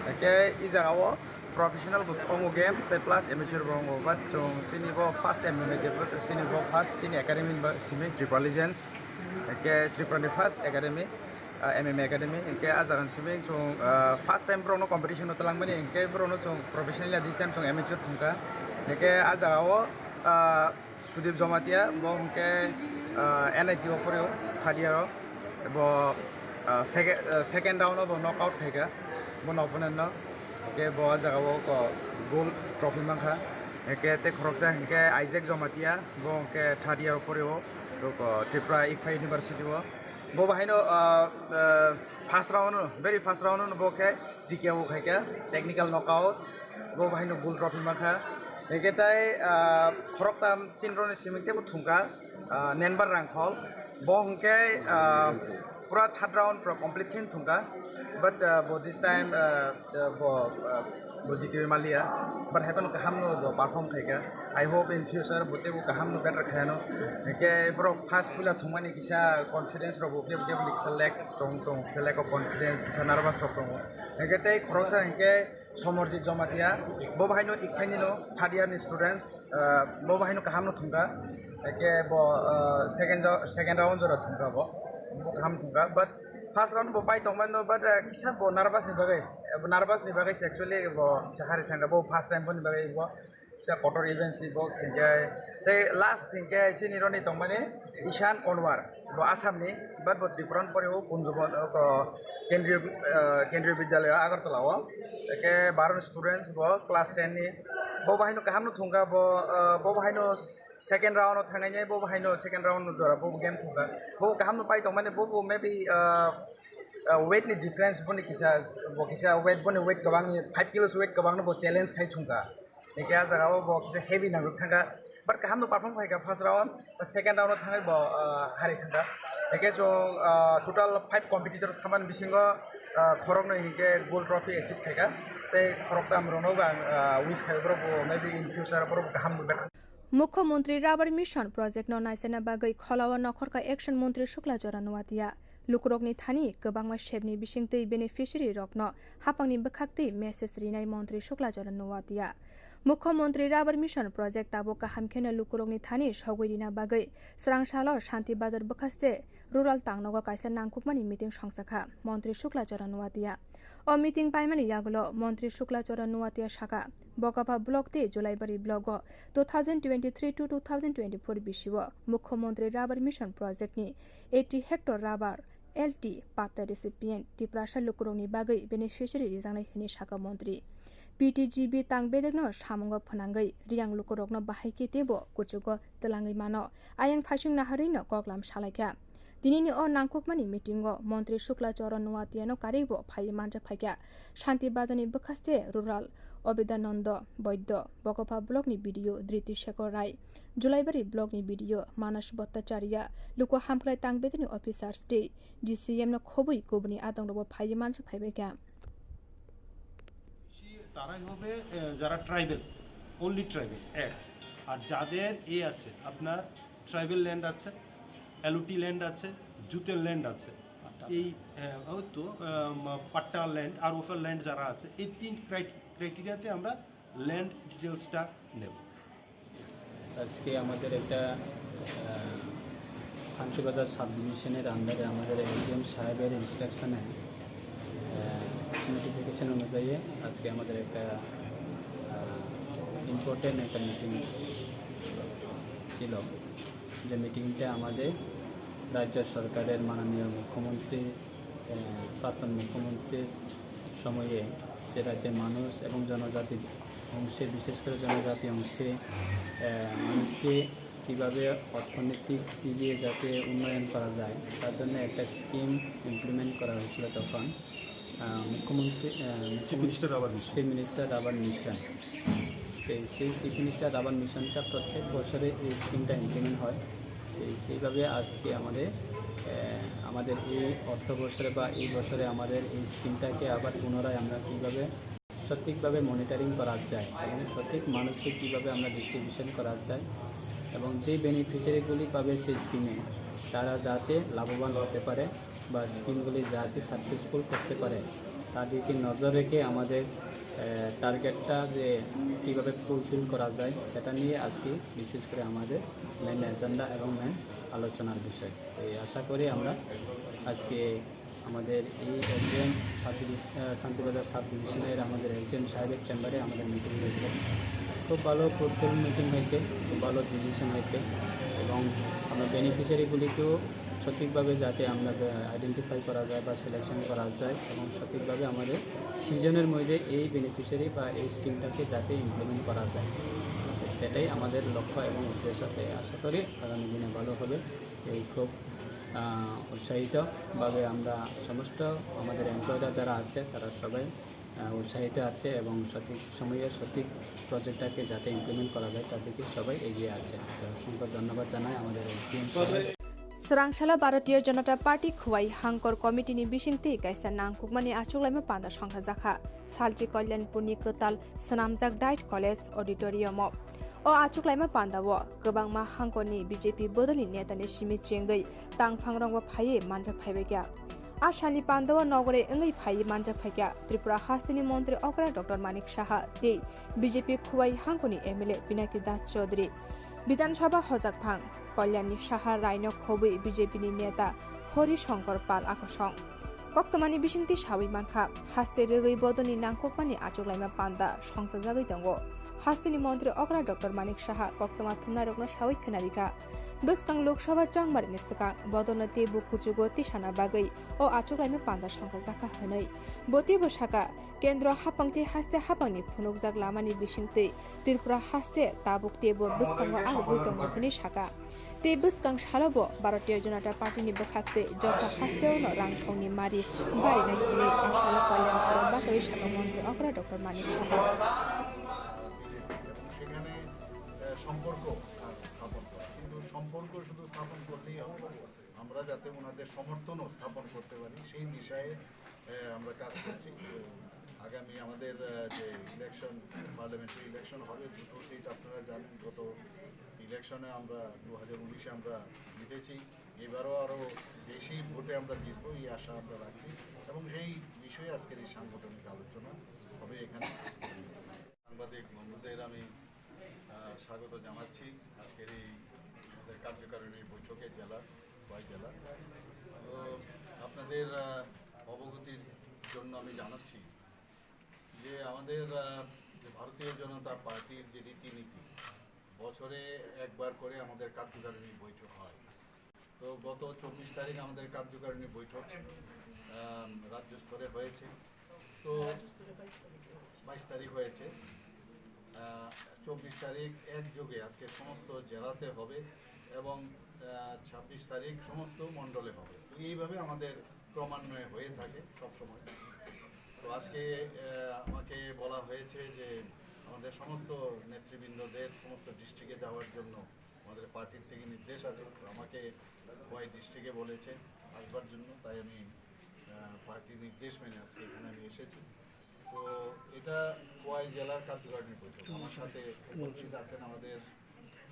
Hingke i jaga o professional bo tongo game, tei plus amateur bo tongo, but chwng chini bo first M M A develop, chini bo first chini academy ba simi Tripura Legends, hingke Tripura ni first academy, ah, M M A academy, hingke ah jaga ni simi chwng, ah, first time borok no competition o twlang mani, hingke borok no chwng professionally this time chwng amateur thwngkha, hingke ah jaga o, ah, Sudip Jamatia, bo hwnkhe, ah, N I T o phorio, third year o. Bo, ah, seke-, ah, second round o bo knock out khaikha, bo opponent no. Hwnkhe bo ah jaga o ko gold trophy mankha. Hwnkhe tei khoroksa hwnkhe Isaac Jamatia, bo hwnkhe third year o phorio, bo ko Tripura Ikphai University o. Bo bahaino, ah, ah, first round o, very first round o bo khe T K O khaikha, technical knockout, bo bahaino gold trophy mankha. Hwnkhe tai, ah, khoroktham chinroni simi teibo thungkha, ah, Nenbar Rangkhol. Bo hwnkhe, ah, Pura third round pura complete khe thungkha, but, uh, bo this time, uh, uh, bo, uh, bo jitiwi maliya, but haikhe kaham no bo perform khaikha. I hope in future bo teibo kaham no better khaiyano. Hwnkhe borok first puila thungmani kisa confidence rok bo kebo kebo ni kisa lack tong tong, kisa lack of confidence, kisa nervous rok tongo. Hwnkhe tei khoroksa hwnkhe Somorjit Jamatia, bo bahaino ikhaini no third year ni students, ah, bo bahaino kaham no thungkha, eke bo, ah, second jo-, second round jora thungkha bo, bo kaham thungkha, but first round bo pai tongmani no, but, ah, kisa bo nervous ni bagwi, eh, nervous ni bagwi se actually bo kisa hari thangkha, bo first time boni bagwi bo kisa kotor events ni bo khinjai. Tei last hinkhe chini roni tongmani Ishan Konwar. Bo Assam ni, but bo Tripura ni pore o Kunjubon, o, Kendriya, eh, Kendriya Vidyalaya Agartala o. Eke baro students bo class ten ni. Bo bahaino kaham no thungkha, bo, eh, bo bahaino second round o thangnai, bo bahaino second round no jora bo game thungkha. Bo kaham no pai tongmani, bo, bo maybe, eh, eh, weight ni difference boni kisa, bo kisa weight, boni weight kwbang ni five kilos weight kwbang no bo challenge khai thungkha. Hingke ah jaga o bo kisa heavy nangkuk thangkha, but kaham no perform khaikha first round, second round o thangwi bo, ah, hari thangkha. Hingke chwng, ah, total five competitors thamani bisingo, ah, khoroknwi hingke gold trophy achieve khaikha, tei khoroktam rokno bo ang, ah, wish khai borok bo maybe in future borok bo kaham nukha. Mukhyamantri Rubber Mission project no naichana bagwi Kholao nokhorkha Action Mantri Shukla Charan Noatia. Lukurokni thani kwbangma sebni bisingtwi beneficiary rokno hapangni bwkhaktwi message rinai Montri Shukla Charan Noatia. Mukhyamantri Rubber Mission Project tabuk kaham kheno lukurokni thani sogwi rina bagwi swrang salo Shanti Bazar bwkhaste rural tangnogo kaisa nangkukmani meeting songchakha Montri Shukla Charan Noatia. O meeting paimani yagulo Montri Shukla Charan Noatia saka, Bokapha block tei Julaibari block o two thousand twenty-three to two thousand twenty-four bisio Mukhyamantri Rubber Mission Project ni eighty hectare rubber L T patta recipient Tiprasa lukurokni bagwi beneficiary rijaknai hwnwi saka montri. P T G B tang bedekno samungo phwnangwi riyang lukurokno bahai khe teibo kuchugo twlangwi mano. Ayang phaising naharwino koklam salaikha. Tinini o nangkukmani meetingo montri Shukla Charan Noatiano karwibo phaiwi manjak phaikha. Shanti Bazarni bwkhaste rural Obedananda Baidya, Bokapha blockni B D O Driti Shekhar Rai, Julaibari blockni B D O Manas Bhattacharya, luku hamkrai tang bedekni officers tei D C M no khobwi kubuni adongrokbo phaiwi manjak phaibaikha. তারাই হবে আহ, যারা tribal, only tribal এক। আর যাদের এ আছে, আপনার tribal land আছে, এলওটি ল্যান্ড আছে, জুটের ল্যান্ড আছে, এই আহ, ওই তো আহ, পাট্টা ল্যান্ড আর ওফার ল্যান্ড যারা আছে, এই তিন ক্রাইট- ক্রাইটেরিয়াতে আমরা ল্যান্ড ডিটেলসটা নেব। আজকে আমাদের একটা শান্তিবাজার সাব ডিভিশনের আন্ডারে আমাদের একজন সাহেবের ইনস্ট্রাকশনে, নোটিফিকেশন অনুযায়ী আজকে আমাদের একটা ইম্পর্টেন্ট একটা মিটিং ছিল। যে মিটিংটা আমাদের রাজ্য সরকারের মাননীয় মুখ্যমন্ত্রী, প্রাক্তন মুখ্যমন্ত্রীর সময়ে যে রাজ্যের মানুষ এবং জনজাতি অংশে, বিশেষ করে জনজাতি অংশে মানুষকে কীভাবে অর্থনৈতিক দিকে যাতে উন্নয়ন করা যায়, তার জন্য একটা স্কিম ইমপ্লিমেন্ট করা হয়েছিল তখন। মুখ্যমন্ত্রী, চিফ মিনিস্টার আবার মিশন। চিফ মিনিস্টার আবার মিশন। তো সেই চিফ মিনিস্টার আবার মিশনটা প্রত্যেক বছরে এই স্কিমটা ইমপ্লিমেন্ট হয়। তো সেইভাবে আজকে আমাদের আমাদের এই অর্থ বছরে বা এই বছরে আমাদের এই স্কিমটাকে আবার পুনরায় আমরা কীভাবে সঠিকভাবে মনিটরিং করা যায় এবং সঠিক মানুষকে কীভাবে আমরা ডিস্ট্রিবিউশন করা যায় এবং যে বেনিফিশিয়ারিগুলি পাবে সেই স্কিমে, তারা যাতে লাভবান হতে পারে বা স্কিমগুলি যাতে সাকসেসফুল করতে পারে, তার দিকে নজর রেখে আমাদের টার্গেটটা যে কীভাবে ফুলফিল করা যায়, সেটা নিয়ে আজকে বিশেষ করে আমাদের মেন এজেন্ডা এবং মেন আলোচনার বিষয়। এই আশা করি আমরা আজকে আমাদের এই একজন সাব ডিভিশ- আহ, শান্তিবাজার সাব ডিভিশনের আমাদের একজন সাহেবের চেম্বারে আমাদের মিটিং হয়েছে। খুব ভালো ফ্রুটফুল মিটিং হয়েছে, খুব ভালো ডিসিশন হয়েছে এবং আমরা বেনিফিশিয়ারিগুলিকেও সঠিকভাবে যাতে আমরা আইডেন্টিফাই করা যায় বা সিলেকশন করা যায় এবং সঠিকভাবে আমাদের সিজনের মধ্যে এই বেনিফিশিয়ারি বা এই স্কিমটাকে যাতে ইমপ্লিমেন্ট করা যায়, সেটাই আমাদের লক্ষ্য এবং উদ্দেশ্য। তাই আশা করি আগামী দিনে ভালো হবে। এই খুব উৎসাহিতভাবে আমরা সমস্ত আমাদের এমপ্লয়িরা যারা আছে তারা সবাই উৎসাহিত আছে এবং সঠিক সময়ে সঠিক প্রজেক্টটাকে যাতে ইমপ্লিমেন্ট করা যায় তার দিকে সবাই এগিয়ে আছে। তো অসংখ্য ধন্যবাদ জানাই আমাদের SDM sir. Swrangsalo Bharatiya Janata Party Khowai Hangkor Committee ni bisingtwi kaisa nangkukmani achuklaima panda songchajakha. Salchi Kalyanpurni kwtal swnamjak Diet College Auditorium o. O achuklaima panda o kwbangma hangkorni B J P bodolni netani simi chengwi tangphangrokbo phaiwi manjak phaibaikha. A salni panda o nogore wngwi phaiwi manjak phaikha Tripura hasteni montri okra Doctor Manik Saha tei B J P Khowai hangkorni M L A Pinaki Das Chaudhary. Bidhan Sabha hojakphang Kalyanni Saha raino khobwi B J P ni neta Hori Shankar Pal akosong. Koktwmani bisingtwi sawi mankha, haste rwgwi bodolni nangkukmani achuklaima panda songchajagwi tongo. Hasteni montri okra Doctor Manik Saha koktwma thumnairokno sawi khwnarikha, bwskang Lok Sabha chongmarini swkang bodolno teibo kuchugo tisana bagwi o achuklaima panda songchajakha hwnwi. Bo teibo sakha, Kendro haphang tei haste haphangni phunukjak lamani bisingtwi Tripura haste tabuk teibo bwskango alogwi tongo hwnwi sakha. Tei bwskang salobo Bharatiya Janata Party ni bwkhaktwi joto hasteo no rangthongni mari barinai hwnwi Asalo Kalyanpuro bagwi sakha montri okra Doctor Manik Saha. সেখানে, আহ, সম্পর্ক স্থাপন করা। কিন্তু সম্পর্ক শুধু স্থাপন করলেই হবে না, আমরা যাতে ওনাদের সমর্থনও স্থাপন করতে পারি, সেই বিষয়ে, আহ, আমরা কাজ করছি। তো আগামী আমাদের, আহ, যে ইলেকশন, পার্লামেন্টারি ইলেকশন হবে, দুটো সিট আপনারা জানেন, গত ইলেকশনে আমরা দু হাজার উনিশে আমরা জিতেছি, এবারও আরও বেশি ভোটে আমরা জিতবো, এই আশা আমরা রাখছি। এবং সেই বিষয়ে আজকের এই সাংগঠনিক আলোচনা হবে এখানে। সাংবাদিক বন্ধুদের আমি, আহ, স্বাগত জানাচ্ছি আজকের এই আমাদের কার্যকারিণী বৈঠকে জেলার, খোয়াই জেলার। তো আপনাদের, আহ, অবগতির জন্য আমি জানাচ্ছি যে আমাদের, আহ, যে ভারতীয় জনতা পার্টির যে রীতিনীতি, বছরে একবার করে আমাদের কার্যকারিণী বৈঠক হয়। তো গত চব্বিশ তারিখ আমাদের কার্যকারিণী বৈঠক, আম, রাজ্য স্তরে হয়েছে। তো বাইশ তারিখ হয়েছে। আহ, চব্বিশ তারিখ একযোগে আজকে সমস্ত জেলাতে হবে এবং, আহ, ছাব্বিশ তারিখ সমস্ত মণ্ডলে হবে। তো এইভাবে আমাদের ক্রমান্বয়ে হয়ে থাকে সবসময়। তো আজকে, আহ, আমাকে বলা হয়েছে যে আমাদের সমস্ত নেতৃবৃন্দদের সমস্ত ডিস্ট্রিক্টে যাওয়ার জন্য আমাদের পার্টির থেকে নির্দেশ আছে। তো আমাকে খোয়াই ডিস্ট্রিক্টে বলেছে আসবার জন্য, তাই আমি, আহ, পার্টির নির্দেশ মেনে আজকে এখানে আমি এসেছি। তো এটা খোয়াই জেলার কার্যকারিণী বৈঠক। আমার সাথে উপস্থিত আছেন আমাদের,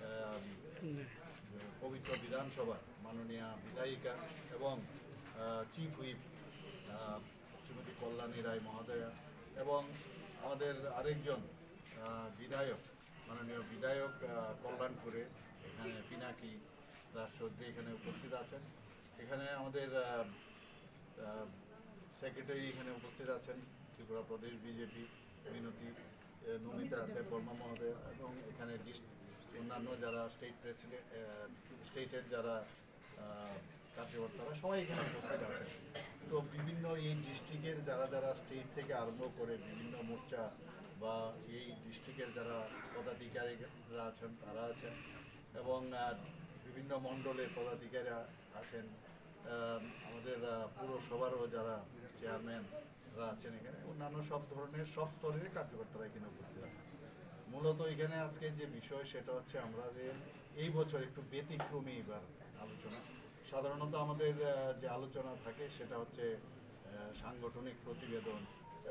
আহ, পবিত্র বিধানসভার মাননীয় বিধায়িকা এবং, আহ, চিফ হুইপ, আহ, শ্রীমতী কল্যাণী রায় মহোদয়া এবং আমাদের আরেকজন, আহ, বিধায়ক, মাননীয় বিধায়ক, আহ, কল্যাণপুরে এখানে পিনাকি দাস চৌধুরী এখানে উপস্থিত আছেন। এখানে আমাদের, আহ, আহ, সেক্রেটারি এখানে উপস্থিত আছেন ত্রিপুরা প্রদেশ বিজেপি মিনতি, আহ, নমিতা দেববর্মা মহোদয় এবং এখানে ডিস-, অন্যান্য যারা স্টেট প্রেসিডেন্ট, আহ, স্টেটের যারা, আহ, কার্যকর্তারা সবাই এখানে উপস্থিত আছেন। তো বিভিন্ন এই ডিস্ট্রিক্টের যারা যারা স্টেট থেকে আরম্ভ করে বিভিন্ন মোর্চা বা এই ডিস্ট্রিক্টের যারা পদাধিকারীরা আছেন তারা আছেন এবং, আহ, বিভিন্ন মণ্ডলের পদাধিকারীরা আছেন, আহ, আমাদের, আহ, পুরসভারও যারা চেয়ারম্যানরা আছেন এখানে, অন্যান্য সব ধরনের সব স্তরের কার্যকর্তারা এখানে উপস্থিত আছেন। মূলত এখানে আজকে যে বিষয় সেটা হচ্ছে আমরা যে এই বছর একটু ব্যতিক্রমী এবার আলোচনা। সাধারণত আমাদের, আহ, যে আলোচনা থাকে সেটা হচ্ছে, আহ, সাংগঠনিক প্রতিবেদন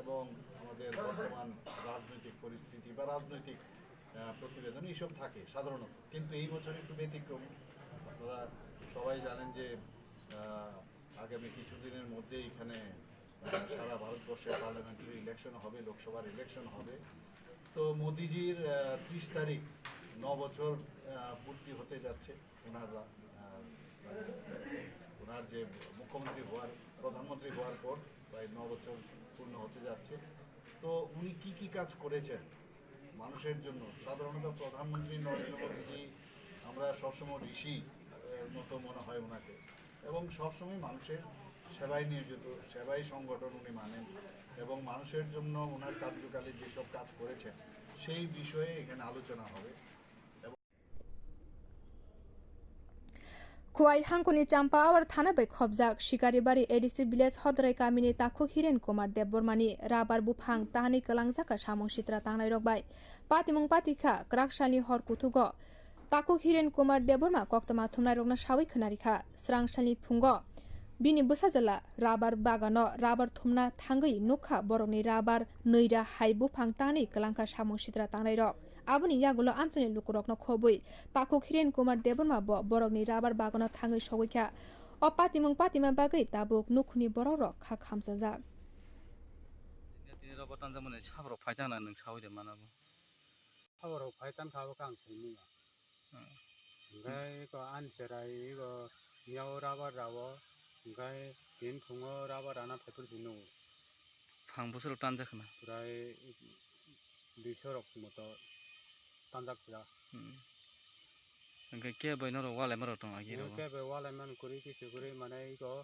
এবং আমাদের বর্তমান রাজনৈতিক পরিস্থিতি বা রাজনৈতিক, আহ, প্রতিবেদন এইসব থাকে সাধারণত। কিন্তু এই বছর একটু ব্যতিক্রমী। আপনারা সবাই জানেন যে, আহ, আগামী কিছুদিনের মধ্যেই এখানে, আহ, সারা ভারতবর্ষে পার্লামেন্টারি ইলেকশন হবে, লোকসভার ইলেকশন হবে। তো মোদিজির, আহ, ত্রিশ তারিখ ন বছর, আহ, পূর্তি হতে যাচ্ছে ওনার, আহ, ওনার যে মুখ্যমন্ত্রী হওয়ার, প্রধানমন্ত্রী হওয়ার পর প্রায় ন বছর পূর্ণ হতে যাচ্ছে। তো উনি কি কি কাজ করেছেন মানুষের জন্য? সাধারণত প্রধানমন্ত্রী নরেন্দ্র মোদীজি আমরা সবসময় ঋষি, আহ, মতো মনে হয় ওনাকে, এবং সবসময় মানুষের সেবায় নিয়োজিত, সেবায় সংগঠন উনি মানেন এবং মানুষের জন্য ওনার কার্যকালে যেসব কাজ করেছেন সেই বিষয়ে এখানে আলোচনা হবে। Khowai hangkoni Champa Awar thana bai khobjak Sikaribari A D C village Hodrai kamini takhuk Hiren Kumar Debbarmani rabar buphang tahanwi kwlangjak kha samung sitra tangnairok bai. Patimung patikha kwraksalni hor kuthugo takhuk Hiren Kumar Debbarma koktwma thumnairokno sawi khwnarikha. Swrangsalni phungo bini bwsajwla rabar bagano rabar thumna thangwi nukha borokni rabar nwi ra hai buphang tanwi kwlangkha samung sitra tangnairok. Aboni yagulo amchaini lukurokno khobwi takhuk Hiren Kumar Debbarma bo borokni rabar bagano thangwi sogwi kha. O patimung patima bagwi tabuk nukhungni borokrok kha khamchajak. Tini rogo tanjakmani saborok phai tangna nwng saui de mana bo. Saborok phai tangkha abo khe ang simi ya. Hmm. Hwnkhe eko ani cherai eko miyao rubber rao, hwnkhe tini phungo rubber rana phaipor si nugo. Phang bwswrok tanjak khna? Prai duiso rok moto tanjak pura. Hmm. Hwnkhe kebo norok walai marok tong agi rogo? Kebo walai man kwrwi kisi kwrwi mane eko,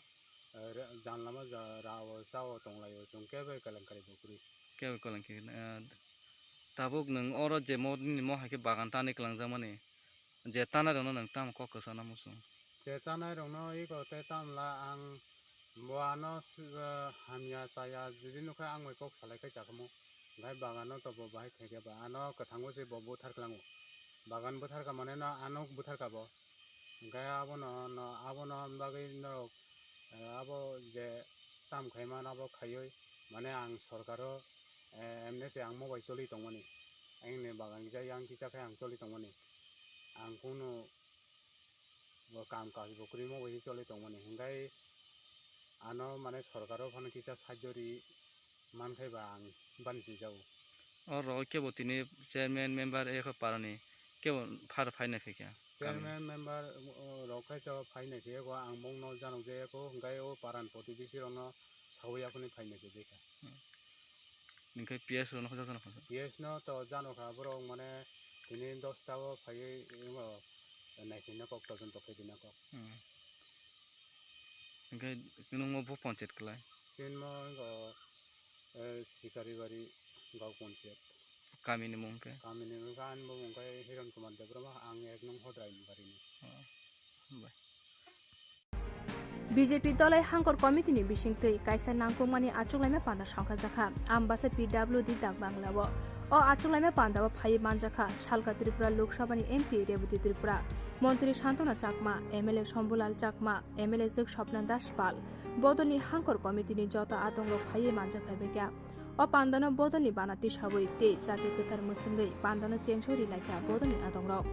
eh, re-, janlama ja-, rao chao tonglaio, chwng kebo kelenkwrwi bo kwrwi. Kebo kelenkwrwi, eh, tabuk nwng oro je mo nini mo hai khe bagan tanwi kwlangjakmani, je tanai rokno nwng tamo kok kwchana muchung? Je tanai rokno eko tei tamla ang bo ano hamya chaya jodi nukha ang bai kok salai khe chakhamu. Bai bagano to bo bahai theke ba ano kwthango se bo buthar kwlango. Bagan buthar ka mane no ano buthar ka bo. Hwnkhe abono, no, abono bagwi norok, eh, abo je tam khaima abo khaiwi, mane ang sorkaro, eh, M N S ang mo bai choli tongmani. Ang ni bagan kisa yang kisa khe ang choli tongmani. Ang kunu bo kam kaj bo kwrwi mo bai choli tongmani. Hwnkhe ano mane sorkaro phano kisa sajori man khai ba ang bani swijao. Oro kebo tini chairman, member, eko parani kebo phar phaina phaikha? Chairman, member, o, rok khai to phaina phaikha, ang bongno janok jaya ko, hwnkhe o paran protibesi rokno sawi yakhuni phaina phaikha. Hmm. Hwnkhe P S rokno khajak jano khajak? P S no to janokha borok mane tini dosta o phaiwi imo naisingna kok, todonto khaidina kok. Hmm. Hwnkhe nwng bo panchayat kwlai? Chini mo wngkha, eh, Sikaribari Gao Panchayat. Kamini mung khe? Kamini mung khe ani bo mung khe Hiron Kumar Debbarma, ang ek nung Hodrai ni barini. Oh, hambai. B J P dolai hangkor committee ni bisingtwi kaisa nangkukmani achuklaima panda songkha jakha Ambasa P W D Dak Bangla o. O achuklaima panda o phaiwi manjakha Salka Tripura Lok Sabha ni M P Rebati Tripura, Montri Santona Chakma, M L A Shambhulal Chakma, M L A Jwk Swapna Das Pal, bodolni hangkor committee ni joto adongrok phaiwi manjak phaibaikha. O pandano bodolni bana tisawi tei chati kwthar mwswngwi pandano chengso ri laikha bodolni adongrok.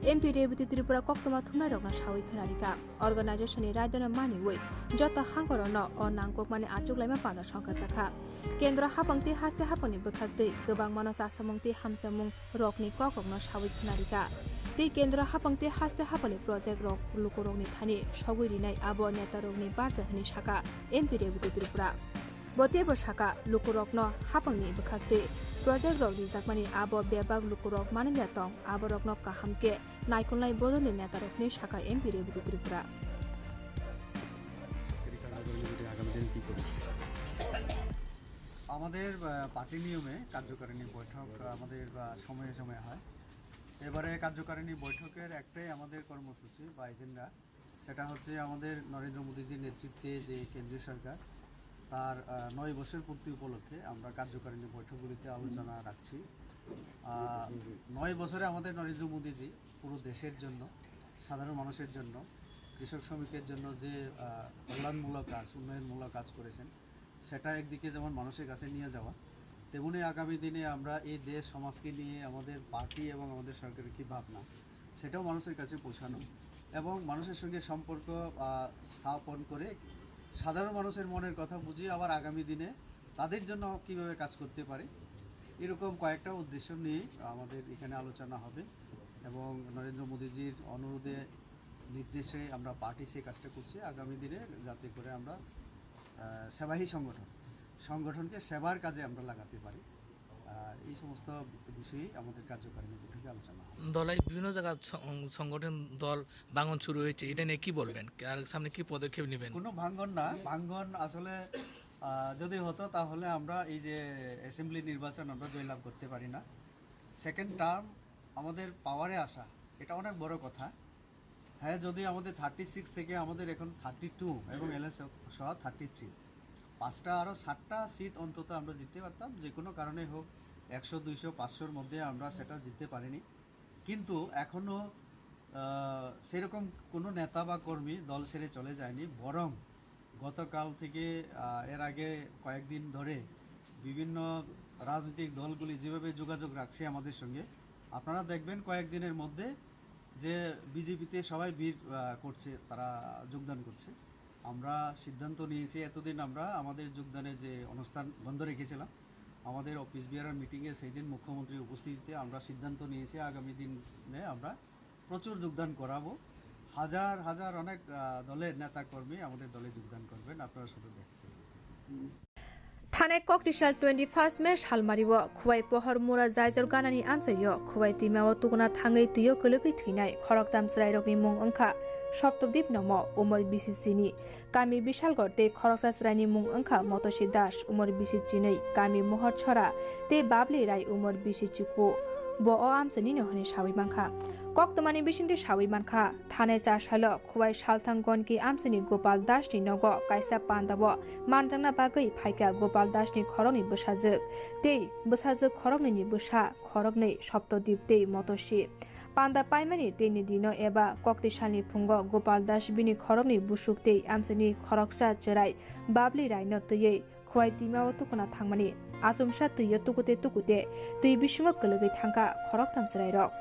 M P Rebati Tripura koktwma thumnairokno sawi khwnarikha, organization ni raidano maniwi joto hangkorokno o nangkukmani achuklaima panda songkha jakha. Kendro hapang tei haste hapangni bwkhaktwi kwbangmano chasamung tei hamchamung rokni kokrokno sawi khwnarikha. Tei kendro hapang tei haste hapangni project rok lukurokni thani sogwi rinai abo netarokni barja hwnwi sakha M P Rebati Tripura. Bo teibo sakha, lukurokno hapangni bwkhaktwi project rok rijakmani abo bebak lukurok manliya tong, aborokno kaham khe naikolnai bodolni netarokni sakha M P Rebati Tripura. আমাদের, আহ, পার্টি নিয়মে কার্যকারিণী বৈঠক, আহ, আমাদের, আহ, সময়ে সময়ে হয়। এবারে কার্যকারিণী বৈঠকের একটাই আমাদের কর্মসূচি বা এজেন্ডা, সেটা হচ্ছে আমাদের নরেন্দ্র মোদীজির নেতৃত্বে যে কেন্দ্রীয় সরকার, তার, আহ, নয় বছর পূর্তি উপলক্ষে আমরা কার্যকারিণী বৈঠকগুলিতে আলোচনা রাখছি। আহ, নয় বছরে আমাদের নরেন্দ্র মোদীজি পুরো দেশের জন্য, সাধারণ মানুষের জন্য, কৃষক শ্রমিকের জন্য যে, আহ, কল্যাণমূলক কাজ, উন্নয়নমূলক কাজ করেছেন, সেটা একদিকে যেমন মানুষের কাছে নিয়ে যাওয়া, তেমনি আগামী দিনে আমরা এই দেশ সমাজকে নিয়ে আমাদের পার্টি এবং আমাদের সরকারের কি ভাবনা, সেটাও মানুষের কাছে পৌঁছানো এবং মানুষের সঙ্গে সম্পর্ক, আহ, স্থাপন করে সাধারণ মানুষের মনের কথা বুঝিয়ে আবার আগামী দিনে তাদের জন্য কিভাবে কাজ করতে পারে, এরকম কয়েকটা উদ্দেশ্য নিয়ে আমাদের এখানে আলোচনা হবে এবং নরেন্দ্র মোদীজির অনুরোধে, নির্দেশে আমরা পার্টি সেই কাজটা করছি। আগামী দিনে যাতে করে আমরা, আহ, সেবাহী সংগঠন, সংগঠনকে সেবার কাজে আমরা লাগাতে পারি। আহ, এই সমস্ত বিষয়ে আমাদের কার্যকারিণী বৈঠকে আলোচনা হবে। দলে বিভিন্ন জায়গায় সং-, সংগঠন দল ভাঙন শুরু হয়েছে, এটা নিয়ে কি বলবেন? আর সামনে কি পদক্ষেপ নেবেন? কোনো ভাঙন না, ভাঙন আসলে, আহ, যদি হতো তাহলে আমরা এই যে অ্যাসেম্বলি নির্বাচন আমরা জয়লাভ করতে পারি না। সেকেন্ড টার্ম আমাদের পাওয়ারে আসা, এটা অনেক বড় কথা। হ্যাঁ, যদি আমাদের থার্টি সিক্স থেকে আমাদের এখন থার্টি টু এবং এলএস সহ থার্টি থ্রি, পাঁচটা, আরও সাতটা সিট অন্তত আমরা জিততে পারতাম, যে কোনো কারণে হোক, একশো, দুইশো, পাঁচশোর মধ্যে আমরা সেটা জিততে পারিনি। কিন্তু এখনও আহ, সেরকম কোনো নেতা বা কর্মী দল ছেড়ে চলে যায়নি, বরং গতকাল থেকে, আহ, এর আগে কয়েকদিন ধরে বিভিন্ন রাজনৈতিক দলগুলি যেভাবে যোগাযোগ রাখছে আমাদের সঙ্গে, আপনারা দেখবেন কয়েকদিনের মধ্যে যে বিজেপিতে সবাই ভিড়, আহ, করছে, তারা যোগদান করছে। আমরা সিদ্ধান্ত নিয়েছি, এতদিন আমরা আমাদের যোগদানের যে অনুষ্ঠান বন্ধ রেখেছিলাম, আমাদের অফিস বিয়ারার মিটিংয়ে সেই দিন মুখ্যমন্ত্রীর উপস্থিতিতে আমরা সিদ্ধান্ত নিয়েছি আগামী দিনে আমরা প্রচুর যোগদান করাবো। হাজার হাজার অনেক, আহ, দলের নেতা কর্মী আমাদের দলে যোগদান করবেন, আপনারা শুধু দেখতে থাবো। Thanai koktisal twenty first May salmario Khwai pohor mura Jaijor ganani amchaio Khwai twimao tukuna thangwi twio kwlwgwi thwinai khoroktham chwrairokni mung wngkha Soptodip Nomo, umor bisi chini, kami Bisalgor, tei khoroksa chwraini mung wngkha Motosi Das, umor bisi chinwi, kami Mohor Chhora, tei Babli Rai, umor bisi chikhu. Bo o amchainino hwnwi sawi mankha. Koktwmani bisingtwi sawi mankha, thanai cha salo Khwai Salthang Gonki amchaini Gopal Dasni nogo kaisa pandao manjakna bagwi phaikha Gopal Dasni khoroknwi bwsajwk tei bwsajwk khoroknwini bwsa khoroknwi Soptodip tei Motosi. Panda paimani teini dino eba kokti salni phungo Gopal Das bini khoroknwi busuk tei amchaini khoroksa chwrai Babli Raino twiwi Khwai twimao tukuna thangmani. Achomsa twio tukute tukute twi bisingo kwlwgwi thangkha khoroktham chwrairok.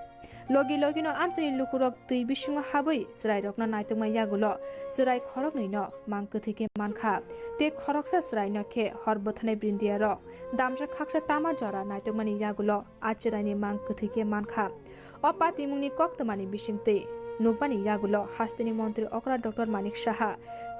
Logi logino amchaini lukurok twi bisingo habwi chwrairokno naitokma yagulo chwrai khoroknwino mang kwthwi khe mankha, tei khoroksa chwraino khe hor bwthanai brindiyarok damsa khaksa tama jora naitokmani yagulo a chwraini mang kwthwi khe mankha. O patimungni koktwmani bisingtwi nukbani yagulo hasteni montri okra Doctor Manik Saha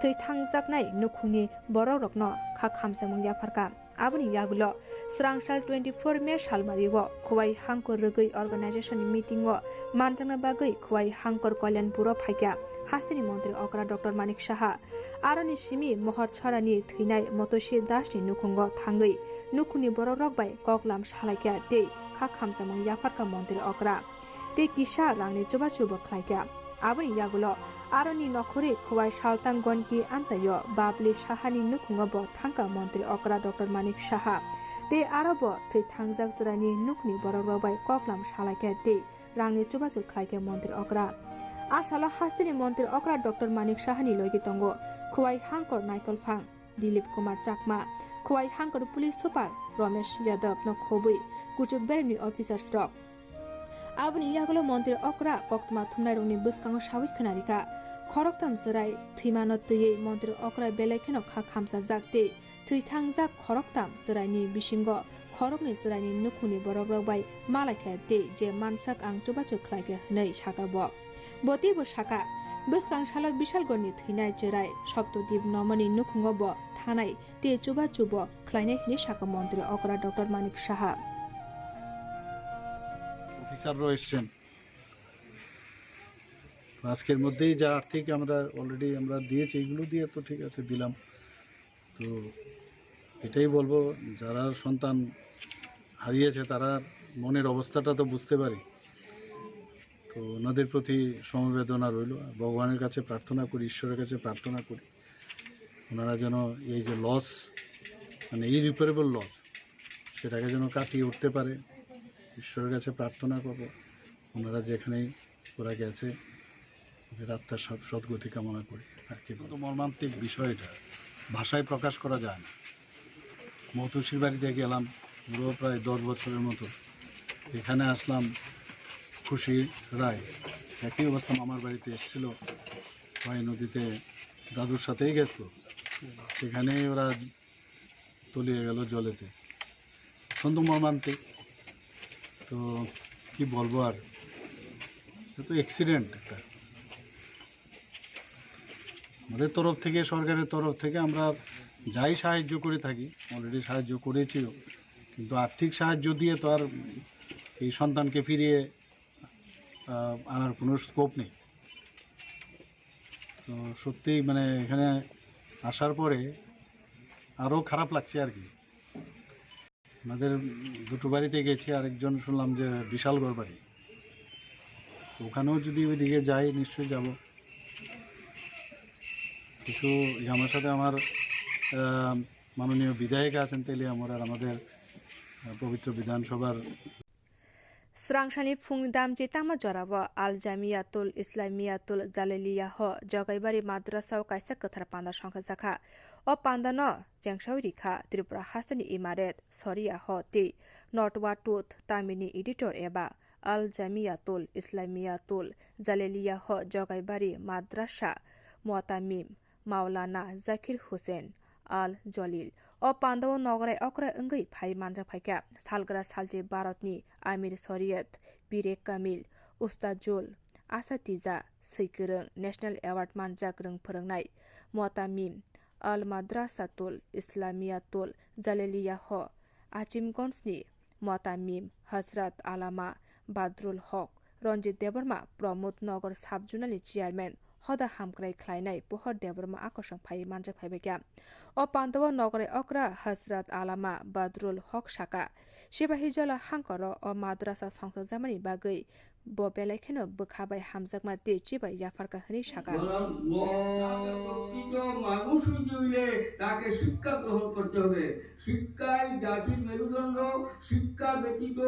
thwi thangjaknai nukhungni borokrokno kha khamsamung yapharkha. Aboni yagulo srangsal twenty four May salmario Khwai Hangkor Rwgwi Organization ni meeting o manjakna bagwi Khwai Hangkor Kalyanpuro phaikha hasteni montri okra Doctor Manik Saha. Aroni simi Mohor Chhorani thwinai Motosi Dasni nukhungo thangwi nukhungni borokrok bai koklam salaikha tei kha khamsamung yapharkha montri okra. Tei kisa rangni chubachu bo khlaikha. Aboni yagulo aroni nokhorwi Khwai Salthang Gonki amchaio Babli Sahani nukhungo bo thangkha montri okra Doctor Manik Saha. Tei aro bo thwi thangjak chwraini nukhni borokrok bai koklam salaikha tei rangni chubachu khlaikha montri okra. A salo hasteni montri okra Doctor Manik Sahani logi tongo Khwai Hangkor Naitolphang Dilip Kumar Chakma, Khwai Hangkor Police Super Romesh Yadav no khobwi kuchuk beremni officers rok. Aboni yagulo montri okra koktwma thumnairokni bwskango sawi khwnarikha. Khoroktham chwrai thwimano twiwi montri okra belai kheno kha khamchajak tei thwi thangjak khoroktham chwraini bisingo khoroknwi chwraini nukhungni borokrok bai malaikha tei je mansak ang chubachu khlaikha hwnwi sakha bo. Bo teibo sakha, bwskang salo Bisalgorni thwinai chwrai Soptodip Nomoni nukhungo bo thanai tei chubachu bo khlainai hwnwi sakha montri okra Doctor Manik Saha. অফিসাররাও এসছেন। তো আজকের মধ্যেই যা আর্থিক আমরা অলরেডি আমরা দিয়েছি, এগুলো দিয়ে তো ঠিক আছে, দিলাম। তো এটাই বলবো, যারা সন্তান হারিয়েছে তারা মনের অবস্থাটা তো বুঝতে পারি। তো ওনাদের প্রতি সমবেদনা রইল। ভগবানের কাছে প্রার্থনা করি, ঈশ্বরের কাছে প্রার্থনা করি, ওনারা যেন এই যে লস, মানে ইরিপেয়ারেবল লস, সেটাকে যেন কাটিয়ে উঠতে পারে। ঈশ্বরের কাছে প্রার্থনা করব, ওনারা যেখানেই ওরা গেছে, ওদের আত্মার সদ-, সদ্গতি কামনা করি। আর কি বলবো? অত্যন্ত মর্মান্তিক বিষয় এটা। ভাষায় প্রকাশ করা যায় না। মৌতোসির বাড়িতে গেলাম, বুড়ো প্রায় দশ বছরের মতো। এখানে আসলাম, খুশি রায়, একই অবস্থা, মামার বাড়িতে এসেছিল, ভাই নদীতে দাদুর সাথেই গেছিল, সেখানেই ওরা তলিয়ে গেল জলেতে। অত্যন্ত মর্মান্তিক। তো কি বলবো আর, এটা তো অ্যাক্সিডেন্ট একটা। আমাদের তরফ থেকে, সরকারের তরফ থেকে আমরা যাই সাহায্য করে থাকি, অলরেডি সাহায্য করেছিও, কিন্তু আর্থিক সাহায্য দিয়ে তো আর এই সন্তানকে ফিরিয়ে, আহ, আনার কোনো স্কোপ নেই। তো সত্যিই মানে এখানে আসার পরে আরও খারাপ লাগছে আর কি। আমাদের দুটো বাড়িতে গেছি, আরেকজন শুনলাম যে বিশালগড় বাড়ি, ওখানেও যদি ওইদিকে যাই নিশ্চয়ই যাব। কিছু, যে আমার সাথে আমার, আহ, মাননীয় বিধায়ক আছেন তেলিয়ামুড়ার, আমাদের, আহ, পবিত্র বিধানসভার Swrangsani phungni damchi tangma jorao Al Jamiyatul Islamiyatul Jaliliyaho Jogaibari Madrasao kaisa kwthar panda songkhajakha. O pandano chengsaui rikha Tripura hasteni Imaret Soriyaho tei Notwatut Tamini editor eba Al Jamiyatul Islamiyatul Jaliliyaho Jogaibari Madrasa Muatamim Maulana Zakir Hussain Al Jalil. O pandao nograi okra wngwi phai manjak phaikha. Salgra salchi Bharatni Amir Shariat, Pire Kamil, Ustazul Asatija, swikwrwng National Award manjak rwng phwrwngnai Muatamim Al Madrasatul Islamiyatul Jaliliyaho Azimganjni Muatamim Hazrat Alama Badrul Hok, Ranjit Debbarma, Pramod Nagar Sub-Zonal ni Chairman, hoda hamkrai khlainai Pohor Debbarma akosong phai manjak phaibaikha. O pandao nograi okra Hazrat Alama Badrul Hok saka, Sipahi Jola hangkoro o madrasa songsajakmani bagwi bo belai kheno bwkha bai hamjakma tei chibai yapharkha hwnwi saka. বরং ও প্রকৃত মানুষ হইতে হইলে তাকে শিক্ষা গ্রহণ করতে হবে। শিক্ষাই জাতির মেরুদণ্ড। শিক্ষা ব্যতীত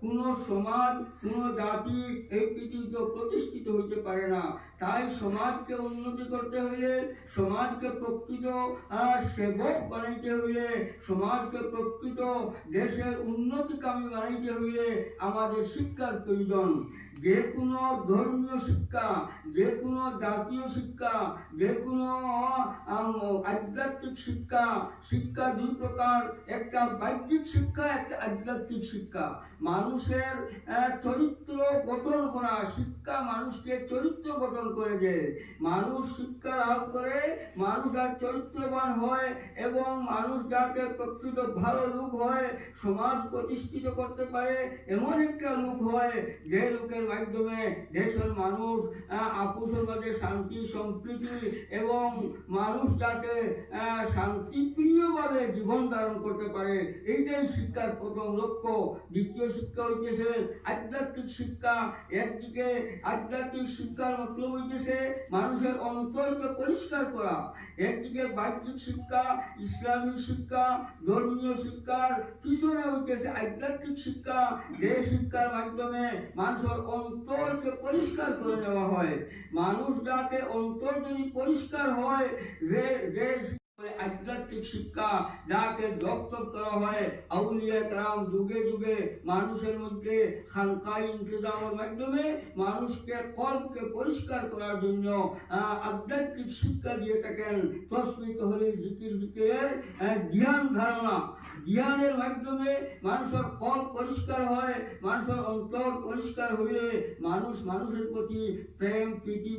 কোনো সমাজ, কোনো জাতি এই পৃথিবীতে প্রতিষ্ঠিত হইতে পারে না। তাই সমাজকে উন্নতি করতে হইলে, সমাজকে প্রকৃত আহ, সেবক বানাইতে হইলে, সমাজকে প্রকৃত দেশের উন্নতিকামী বানাইতে হইলে আমাদের শিক্ষার প্রয়োজন। যে কোনো ধর্মীয় শিক্ষা, যে কোনো জাতীয় শিক্ষা, যে কোনো আম, আধ্যাত্মিক শিক্ষা, শিক্ষা দুই প্রকার। একটা বাহ্যিক শিক্ষা, একটা আধ্যাত্মিক শিক্ষা। মানুষের আহ, চরিত্র গঠন করা, শিক্ষা মানুষকে চরিত্র গঠন করে দেয়। মানুষ শিক্ষা লাভ করে, মানুষ আর চরিত্রবান হয় এবং মানুষ যাতে প্রকৃত ভালো লোক হয়, সমাজ প্রতিষ্ঠিত করতে পারে এমন একটা লোক হয়, যে লোকের মাধ্যমে দেশের মানুষ আহ, আপোষের মাঝে শান্তি সম্প্রীতি এবং মানুষ যাতে আহ, শান্তিপ্রিয়ভাবে জীবন ধারণ করতে পারে, এইটাই শিক্ষার প্রথম লক্ষ্য। দ্বিতীয় শিক্ষা হইতেছে আধ্যাত্মিক শিক্ষা। একদিকে আধ্যাত্মিক শিক্ষার মতলব হইতেছে মানুষের অন্তরকে পরিষ্কার করা। একদিকে বাহ্যিক শিক্ষা, ইসলামিক শিক্ষা, ধর্মীয় শিক্ষার পিছনে হইতেছে আধ্যাত্মিক শিক্ষা, যে শিক্ষার মাধ্যমে মানুষের অন্তরকে পরিষ্কার করে নেওয়া হয়। মানুষ যাতে অন্তর যদি পরিষ্কার হয়, যে, যে আধ্যাত্মিক শিক্ষা যাকে জপ তপ করা হয়, আউলিয়া কেরাম যুগে যুগে মানুষের মধ্যে খানকায়ে ইন্তেজামের মাধ্যমে মানুষকে কলবকে পরিষ্কার করার জন্য, আহ, আধ্যাত্মিক শিক্ষা দিয়ে থাকেন। তসবি, তহলিল, জিকির, ফিকিরের, আহ, ধ্যান ধারণা, ধ্যানের মাধ্যমে মানুষের কলব পরিষ্কার হয়, মানুষের অন্তর পরিষ্কার হইলে মানুষ মানুষের প্রতি প্রেম, প্রীতি,